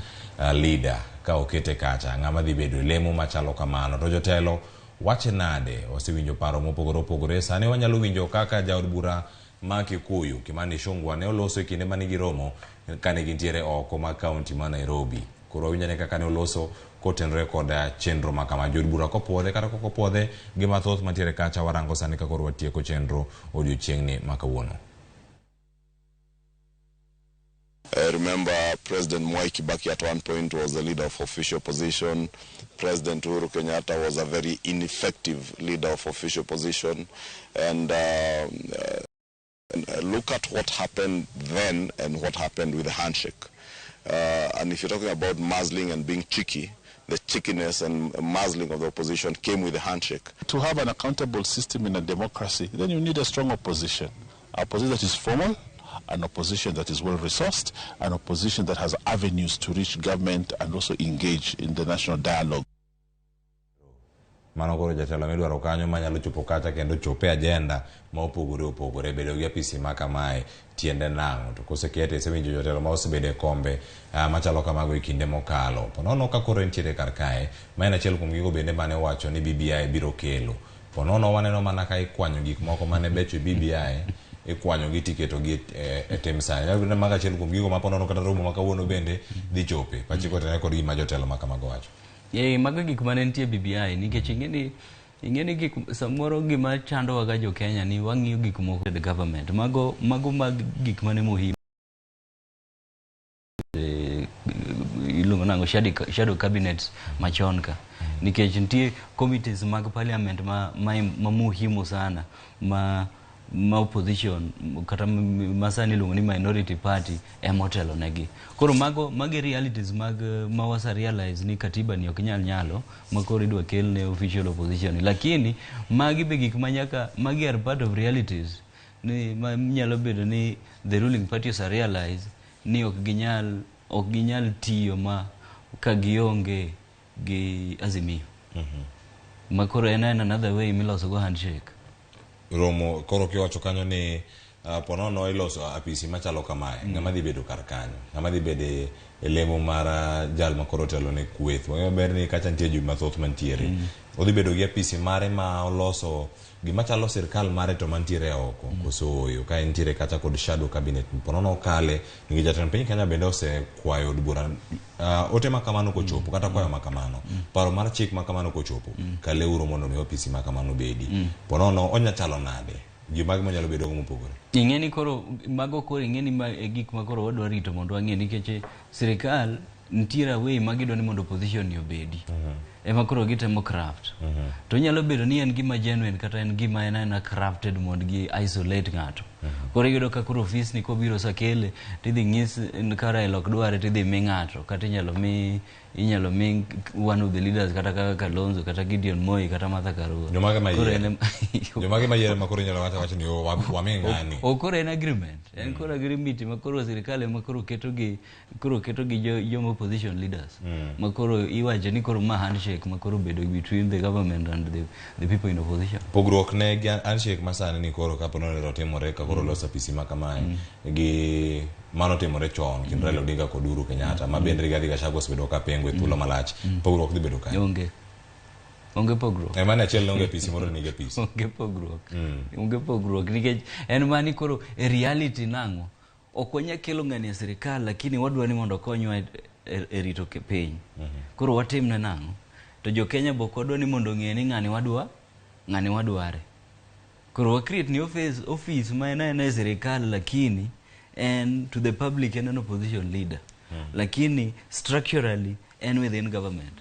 leader ka okete kacha ng'ama dhi bedo e lemo machalo kamano to jotelo wache nade wasewinjo paro mopogore opogore sani wanyalo winjo kaka jaod bura ma Kikuyu Kimani Ichung'wah ne oloso e kinde mane giromo kane gintiere oko ma kaunti ma Nairobi. Koro wawinjo ane kaka ne oloso kotenore kod chenro ma kama. Jood bura kopuodhe kata kok opuodhe gi mathoth mantiere kacha warango sani ka koro watieko chenro odiochieng'ni ma kawuono. I remember President Mwai Kibaki at one point was the leader of official opposition. President Uhuru Kenyatta was a very ineffective leader of official opposition. And look at what happened then and what happened with the handshake. And if you're talking about muzzling and being cheeky, the cheekiness and muzzling of the opposition came with the handshake. To have an accountable system in a democracy, then you need a strong opposition. Opposition that is formal, an opposition that is well-resourced, an opposition that has avenues to reach government and also engage in the national dialogue. Mano koro jatelo midwaro kanyo manyalo chopo kacha kendo chope agenda ma opogore opogore bedo gi apisi ma kamae tiende nang'o to kosekete isewinjo jotelo ma osebedo e kombe machalo kamago e kinde mokalo ponono ka koro entiere kar kae ma en achiel kuom gigo bende mane owacho ni BBI biro kelo ponono waneno mana ka ikwanyo gik moko mane becho e BBI ikwanyo gi tiketo gi e tim sani nyalo bedo ni mago achiel kuom gigo ma ponono kata romo ma kawuono bende dhi chope pachiko tenore kod gima jotelo ma kamago wacho. Mago gik mane nitie BBI nikech ing'eni gik samoro gima chandowa ga jo Kenya ni wang'iyo gik moko the government mago mag gik mane muhimu iluongo nang'o shadow cabinet machon ka nikech nitie committees mag parliament ma muhimu sana ma opposition kata ma sani iluongo ni minority party ema otelo negi. Koro mago realities mag ma wasa realize ni katiba ni ok nyal nyalo ma koro idwa kel ne official opposition, lakini magi be gik ma nyaka magi are part of realities ni ma nyalo bedo ni the ruling party osa realize ni ok ginyal tiyo ma ka gionge gi Azimio. Ma koro en another way miloso go handshake. Romo koro kiwacho kanyo ni ponono iloso apisi machalo kamae ng'ama dhi bedo kar kanyo ng'ama dhi bedo e lemo mar jal ma koro otelo ne kweth wang'eyo maber ni kacha nitie ji mathoth mantiere odhi bedo gi apisi mare ma oloso gima chalo sirkal mare to mantiere oko koso oyo ka entiere kacha kod shadow cabinet ponono okale nikech jatend piny Kenya bende osekwayo od bura ote ma kamano kochopo kata kwayo ma kamano paro mar chik ma kamano kochopo kaleuru mondo mi apisi ma kamano bedi ponono onya chalo nade gima manyalo bedo mopogore. Ing'eni koro mago koro ing'eni ma e gik ma koro wadwa rito mondo wang'e nikech sirikal nitiere way ma gidwa ni mondo opposition ni obedi. Ema koro gitemo craft. To nyalo bedo ni en gima genuine kata en gima en aena crafted mondo gi isolate ng'ato. Koro iyudo ka koro ofis ni kobiro sakele tidhi ng'is ka Raila ok dware tidhi mi ng'ato kata inyalo mi one of the leaders kata kaka Kalonzo kata Gideon Moi kata Martha Karua. Jomage ma yiere ma koro inyalo wacho ni wami ng'ani. O koro en agreement. En koro agreement ma koro sirikal ema koro keto gi joma opposition leaders. Ma koro iwacho ni koro ma handshake. handshake ma koro bedo between the government and the people in opposition. Pogruok ne gi handshake masani ni koro kapo ni otimore ka koro los apisi ma kamae gi mano timore chon kind Raila Odinga kod Uhuru Kenyatta ma bende Rigathi Gachagua osebedo ka pingo e thuolo malach. Pogruok dhi bedo kanye? Onge. Onge pogruok. Ema ne achiel ne onge apisi moro nigi apisi. Onge pogruok. Onge pogruok nikech en mani koro e reality nang'o? Ok wanyal kelo ng'ani e sirikal lakini wadwa ni mondo okonywa e rito piny. Koro watimne nang'o? To jo Kenya be ok wadwa ni mondo ong'e ni ng'ani wadwa, ng'ani wadware. Koro wa create ni office ma en aena e sirikal lakini en to the public en an opposition leader. Lakini structurally en within government.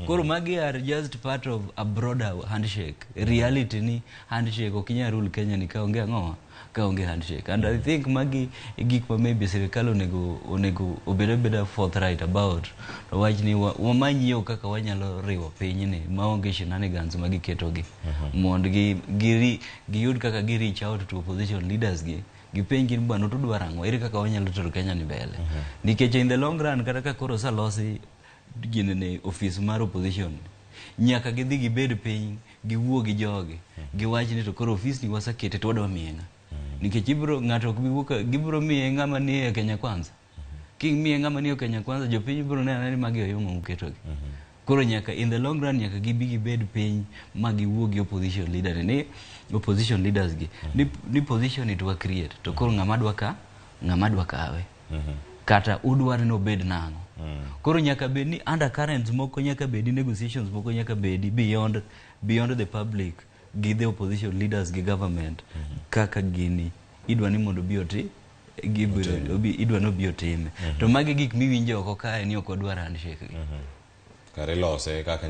Koro magi are just part of a broader handshake. Reality ni handshake ok inyal rule Kenya ni ka onge ang'owa, ka onge handshake. And I think magi e gik ma maybe sirikal onego obed abeda forthright about. To wach ni wamany yo kaka wanyalo riwo pinyni maonge shenanigans ma giketogi. Mondo giyud kaka gi reach out to opposition leaders gi. Gipenj gi ni bwana tudwaro ang'o, ere kaka wanyalo tero Kenya ni mbele. Nikech in the long run kata ka koro osalosi ginene office mar opposition nyaka gidhi gibed piny giwuo gi jogi giwach ni to koro ofis ni wasekete to wadwa miye ng'a. Nikech ibro ng'ato ok bi wuok gibro miye ng'ama ni e Kenya Kwanza. Kimiye ng'ama ni e Kenya Kwanza jopiny biro neno ni magi oyumo uketogi. Koro nyaka in the long run nyaka gibi gibed piny ma giwuo gi opposition leader ni opposition leaders gi ni position it wa create to koro ng'ama dwa ka ng'ama dwa kawe. Kata udwaro ni obed nang'o. Koro nyaka bed ni undercurrents moko nyaka bed ni negotiations moko nyaka bedi beyond the public gi the opposition leaders gi government kaka gini idwa ni mondo obi oti idwa ni obi otime. To magi gik miwinjo oko kae ni ok odwar handshake gi. Kare lose kaka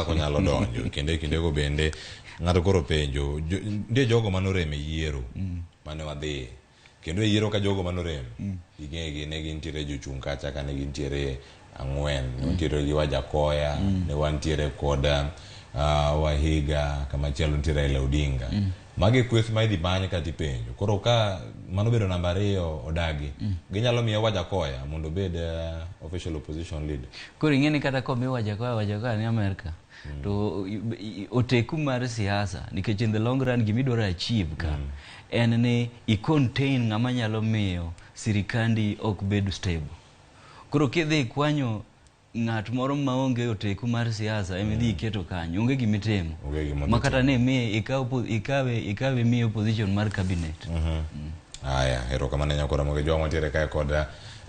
onyalo donjo kendo kindego bende ng'ato koro penjo nitie jogo manorem e yiero mane wadhiye kendo e yiero ka jogo manorem ing'egi ne gintiere jochung' kacha ka ne gintiere ang'wen ne wantiere gi Wajakoya ne wantiere kod Wahiga kamachielo nitiere Raila Odinga. Magi kweth ma idhi many kata ipenjo. Koro ka mano bedo namba 2 odagi ginyalo miyo Wajakoya mondo obed official opposition leader. Koro ing'e ni kata komi Wajakoya ni Amerika to oteku mar siasa nikech in the long run gimidwaro achieve ka en ni i contain ng'ama nyalo miyo sirikandi ok bed stable. Koro kidhi ikwanyo ng'at moro maonge oteku mar siasa ema idhi iketo kanyo onge gimitimo ma kata ne miye ikawe miye opposition mar cabinet. Aya, erokamano nyakora moge jwa mantiere kae kod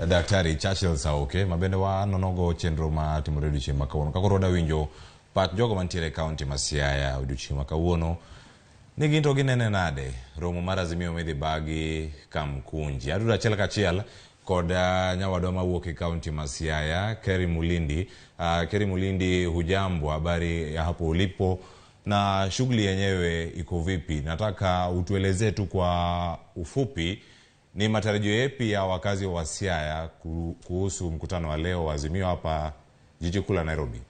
Daktari Churchill Saoke ma bende wanonogo chenro ma timore odiochieng' ma kawuono. Ka koro wadwa winjo pach jogo mantiere e kaunti ma Siaya odiochieng' ma kawuono ni gin to ginene nade romo mar Azimio midhi bagi Kamkunji. Adudo achiel kachiel kod nyawadwa mawuok e kaunti ma Siaya, Kerry Mulindi. Kerry Mulindi, hujambo, habari ya hapo ulipo na shughuli yenyewe iko vipi? Nataka utuelezee tu kwa ufupi ni matarajio yapi ya wakazi wa Siaya kuhusu mkutano wa leo wa Azimio hapa jiji kuu la Nairobi.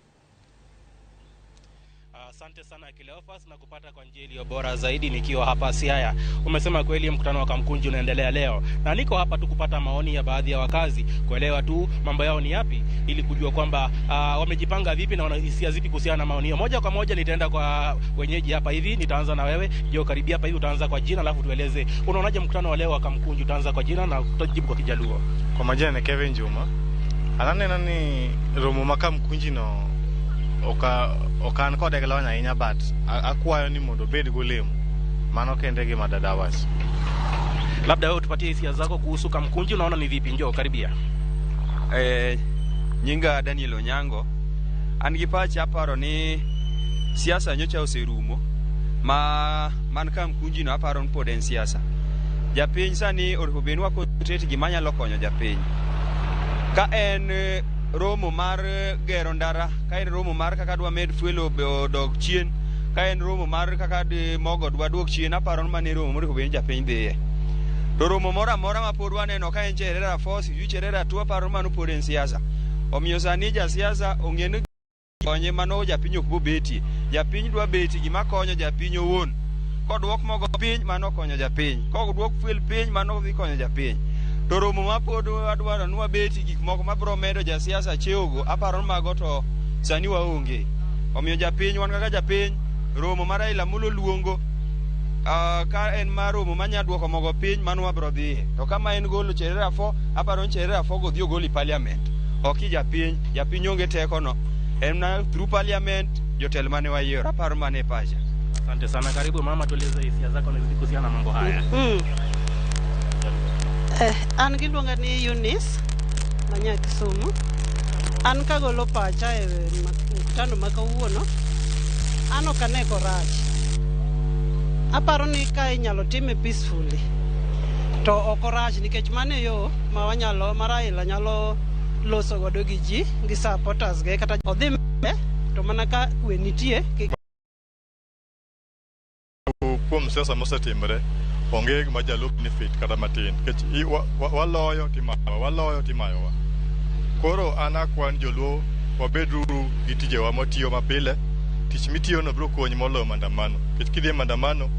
Asante sana Cleophas na kupata kwa njia iliyo bora zaidi nikiwa hapa Siaya. Umesema kweli mkutano wa Kamkunji unaendelea leo. Na niko hapa tu kupata maoni ya baadhi ya wakazi, kuelewa tu mambo yao ni yapi ili kujua kwamba wamejipanga vipi na wana hisia zipi kuhusiana na maoni hiyo. Moja kwa moja nitaenda kwa wenyeji hapa hivi, nitaanza na wewe. Jo, karibia hapa hivi, utaanza kwa jina alafu tueleze unaonaje mkutano wa leo wa Kamkunji. Utaanza kwa jina na utajibu kwa Kijaluo. Kwa majina ni Kevin Juma. Ananena ni romo ma Kamkunji no okan kode gi lony ahinya but akwayo ni mondo obed golemo. Mano kende gima dada wacho. Labda wewe utupatie hisia zako kuhusu Kamkunji, unaona ni vipi? Njoo karibia. Nyinga Daniel Onyango. An gi pacha aparo ni siasa nyocha oserumo ma man Kamkunji no aparo ni pod en siasa. Japiny sani onego bed ni wa concentrate gima nyalo konyo japiny. Ka en romo mar gero ndara, ka en romo mar kaka dwa med fuel odog chien, ka en romo mar kaka mogo dwa duok chien, aparo ni mano e romo monego bed ni japiny dhiye. To romo moro amora ma pod waneno ka en Cherera Force, sijui Cherera Two, aparo ni mano pod en siasa. Omiyo sani jasiasa ong'e ni konye mano japiny ok bobetie. Japiny dwa betie gima konyo japiny owuon. Koduok mogo piny, mano konyo japiny. Koduok fuel piny, mano dhi konyo japiny. To romo ma pod wadwaro ni wabeti gik moko mabiro medo jasiasa cheogo, aparo ni mago to sani waonge. Omiyo japiny wan kaka japiny romo mar Raila Amolo luongo ka en mar romo manya duoko mogo piny mano wabro dhiye. To kama en golo Cherera Afo, aparo ni Cherera Afo go dhi ogol i parliament. Ok i japiny, japiny onge teko no. En na through parliament jotelo mane wayiero, aparo mano e pacha. Asante sana. Karibu mama, tueleze hisia zako na kuhusiana na mambo haya. An giluonga ni Eunice manya Kisumu. An kagolo pacha e mkutano ma kawuono, an ok ane korach. Aparo ni ka inyalo time peacefully to ok orach nikech mano e yo ma wanyalo ma Raila nyalo loso godo gi ji gi supporters ge kata odhi mbele to mana ka kwe nitie kik Kuom siasa mosetimre, onge gima jaluo benefit kata matin nikech waloyo timayowa, waloyo timayowa. Koro an akwayo ni joluo wabeduru gi tijewa mwatiyo mapile. Tich mitiyono biro konyi moloyo maandamano. Nikech kidhi e maandamano,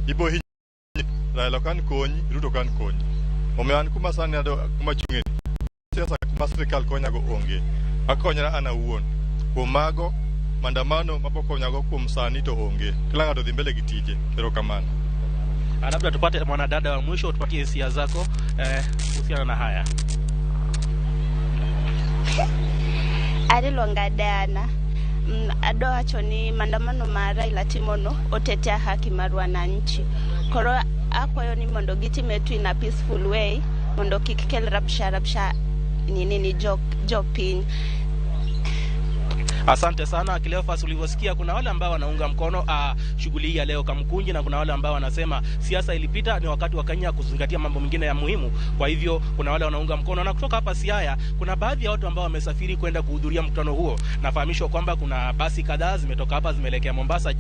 ibo hinyi Raila ok an konyi, Ruto ok an konyi. Omiyo an kuma sani adwa kuma achung'e ni, siasa kuma sirikal konyago onge. Akonyra an awuon. Kuom mago, maandamano mabokonyago kuom sani to onge. Kila ng'ato dhi mbele gi tije. Erokamano. Labda tupate mwanadada wa mwisho, tupatie hisia zako kuhusiana na haya. Ariluonga Diana. Adwa wacho ni maandamano ma Raila timono otetea haki mar wananchi. Koro akwayo ni mondo gitime tu in a peaceful way mondo kik kel rabsha rabsha nini ni jopiny. Asante sana Cleophas, ulivyosikia kuna wale ambao wanaunga mkono shughuli hii ya leo Kamkunji, na kuna wale ambao wanasema siasa ilipita, ni wakati wa Kenya kuzingatia mambo mengine ya muhimu. Kwa hivyo kuna wale wanaunga mkono, na kutoka hapa Siaya kuna baadhi ya watu ambao wamesafiri kwenda kuhudhuria mkutano huo. Nafahamishwa kwamba kuna basi kadhaa zimetoka hapa zimeelekea Mombasa,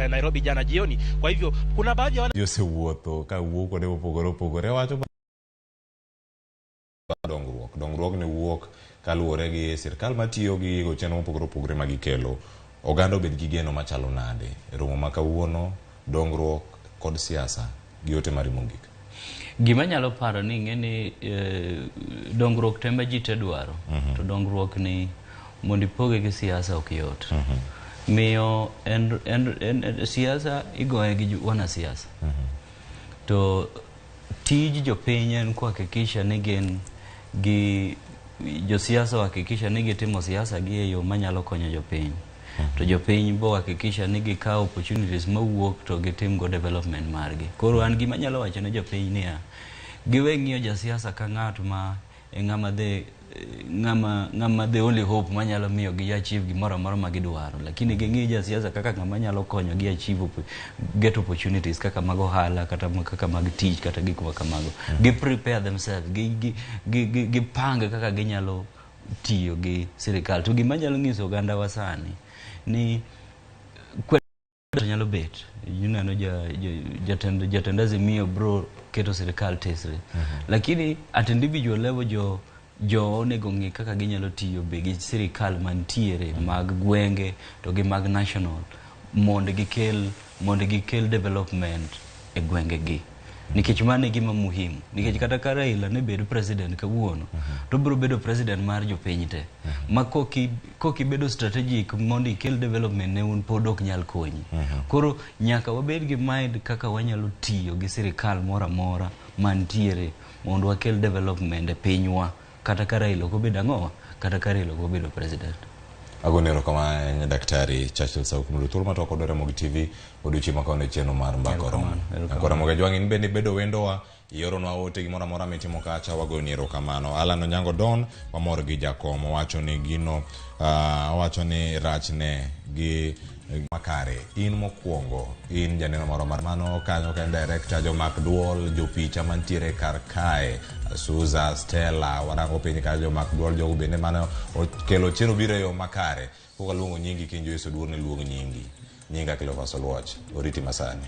Nairobi jana jioni. Kwa hivyo kuna baadhi ya wale Ji osewuotho ka wuok kuonde mopogore opogore wacho dongruok dongruok ni wuok kaluwore gi sirikal matiyo gi gigo chenro mopogore opogore ma gikelo oganda obed gi geno machalo nade e romo ma kawuono dongruok kod siasa gi ote mari mogik. Gima nyalo paro ni ing'e ni dongruok te ma ji te dwaro, to dongruok ni mondo ipoge gi siasa ok yot. Miyo en siasa igoye gi wanasiasa. To tij jopiny en kuhakikisha ni gin gi josiasa ohakikisha ni gitimo siasa gi e yo manyalo konyo jopiny. To jopiny bo hakikisha ni gikawo opportunities mawuok to gitim go development margi. Koro an gima anyalo wacho ne jopiny niya, giwe ng'iyo jasiasa ka ng'at ma e ng'ama the ng'ama the only hope manyalo miyo gi achieve gimoro amora ma gidwaro, lakini ging'i jasiasa kaka ng'ama nyalo konyo gi achieve get opportunities kaka mag ohala kata kaka mag tich kata gik ma kamago. Gi prepare themselves, gipang kaka ginyalo tiyo gi sirikal. To gima anyalo nyiso oganda wa sani ni kwedo nyalo bet ineno jatend Azimio bro keto sirikal tesre, lakini at individual level jo onego ng'i kaka ginyalo tiyo be gi sirikal mantiere mag gwenge to gi mag national mondo gikel development e gwenge gi, nikech mano e gima muhimu. Nikech kata ka Raila ne bed president kawuono, to obiro bedo president mar jopiny te ma kokibedo strategic mondo ikel development ne un pod ok nyal konyi. Koro nyaka wabed gi mind kaka wanyalo tiyo gi sirikal moro amora mantiere mondo wakel development e pinywa, kata ka Raila ok obedo ang'owa, kata ka Raila ok obedo president. Agoni erokamano Daktari Churchill Sauk mondo thuolo matwak kod Ramogi TV odiochieng' ma kawuono e chenro mar Mbaka Oromo. Nyakwa Ramogi Ajwang' in bende ibedo wendowa, ioronwa ote gimoro amora mitimo kacha wagoni erokamano. Alan Onyango Don wamor gi jakom owacho ni gino owacho ni rachne gi makare in mokwongo in janeno moro mar mano kanyo ka en director jomak duol jopicha mantiere kar kae Suza Stella warango piny ka jomak duol jogo bende mano okelo chenro biro e yo makare koka luongo nyingi kinjo Yesu duor ne luong nyingi nyinga Cleophas Oluoch oriti masani.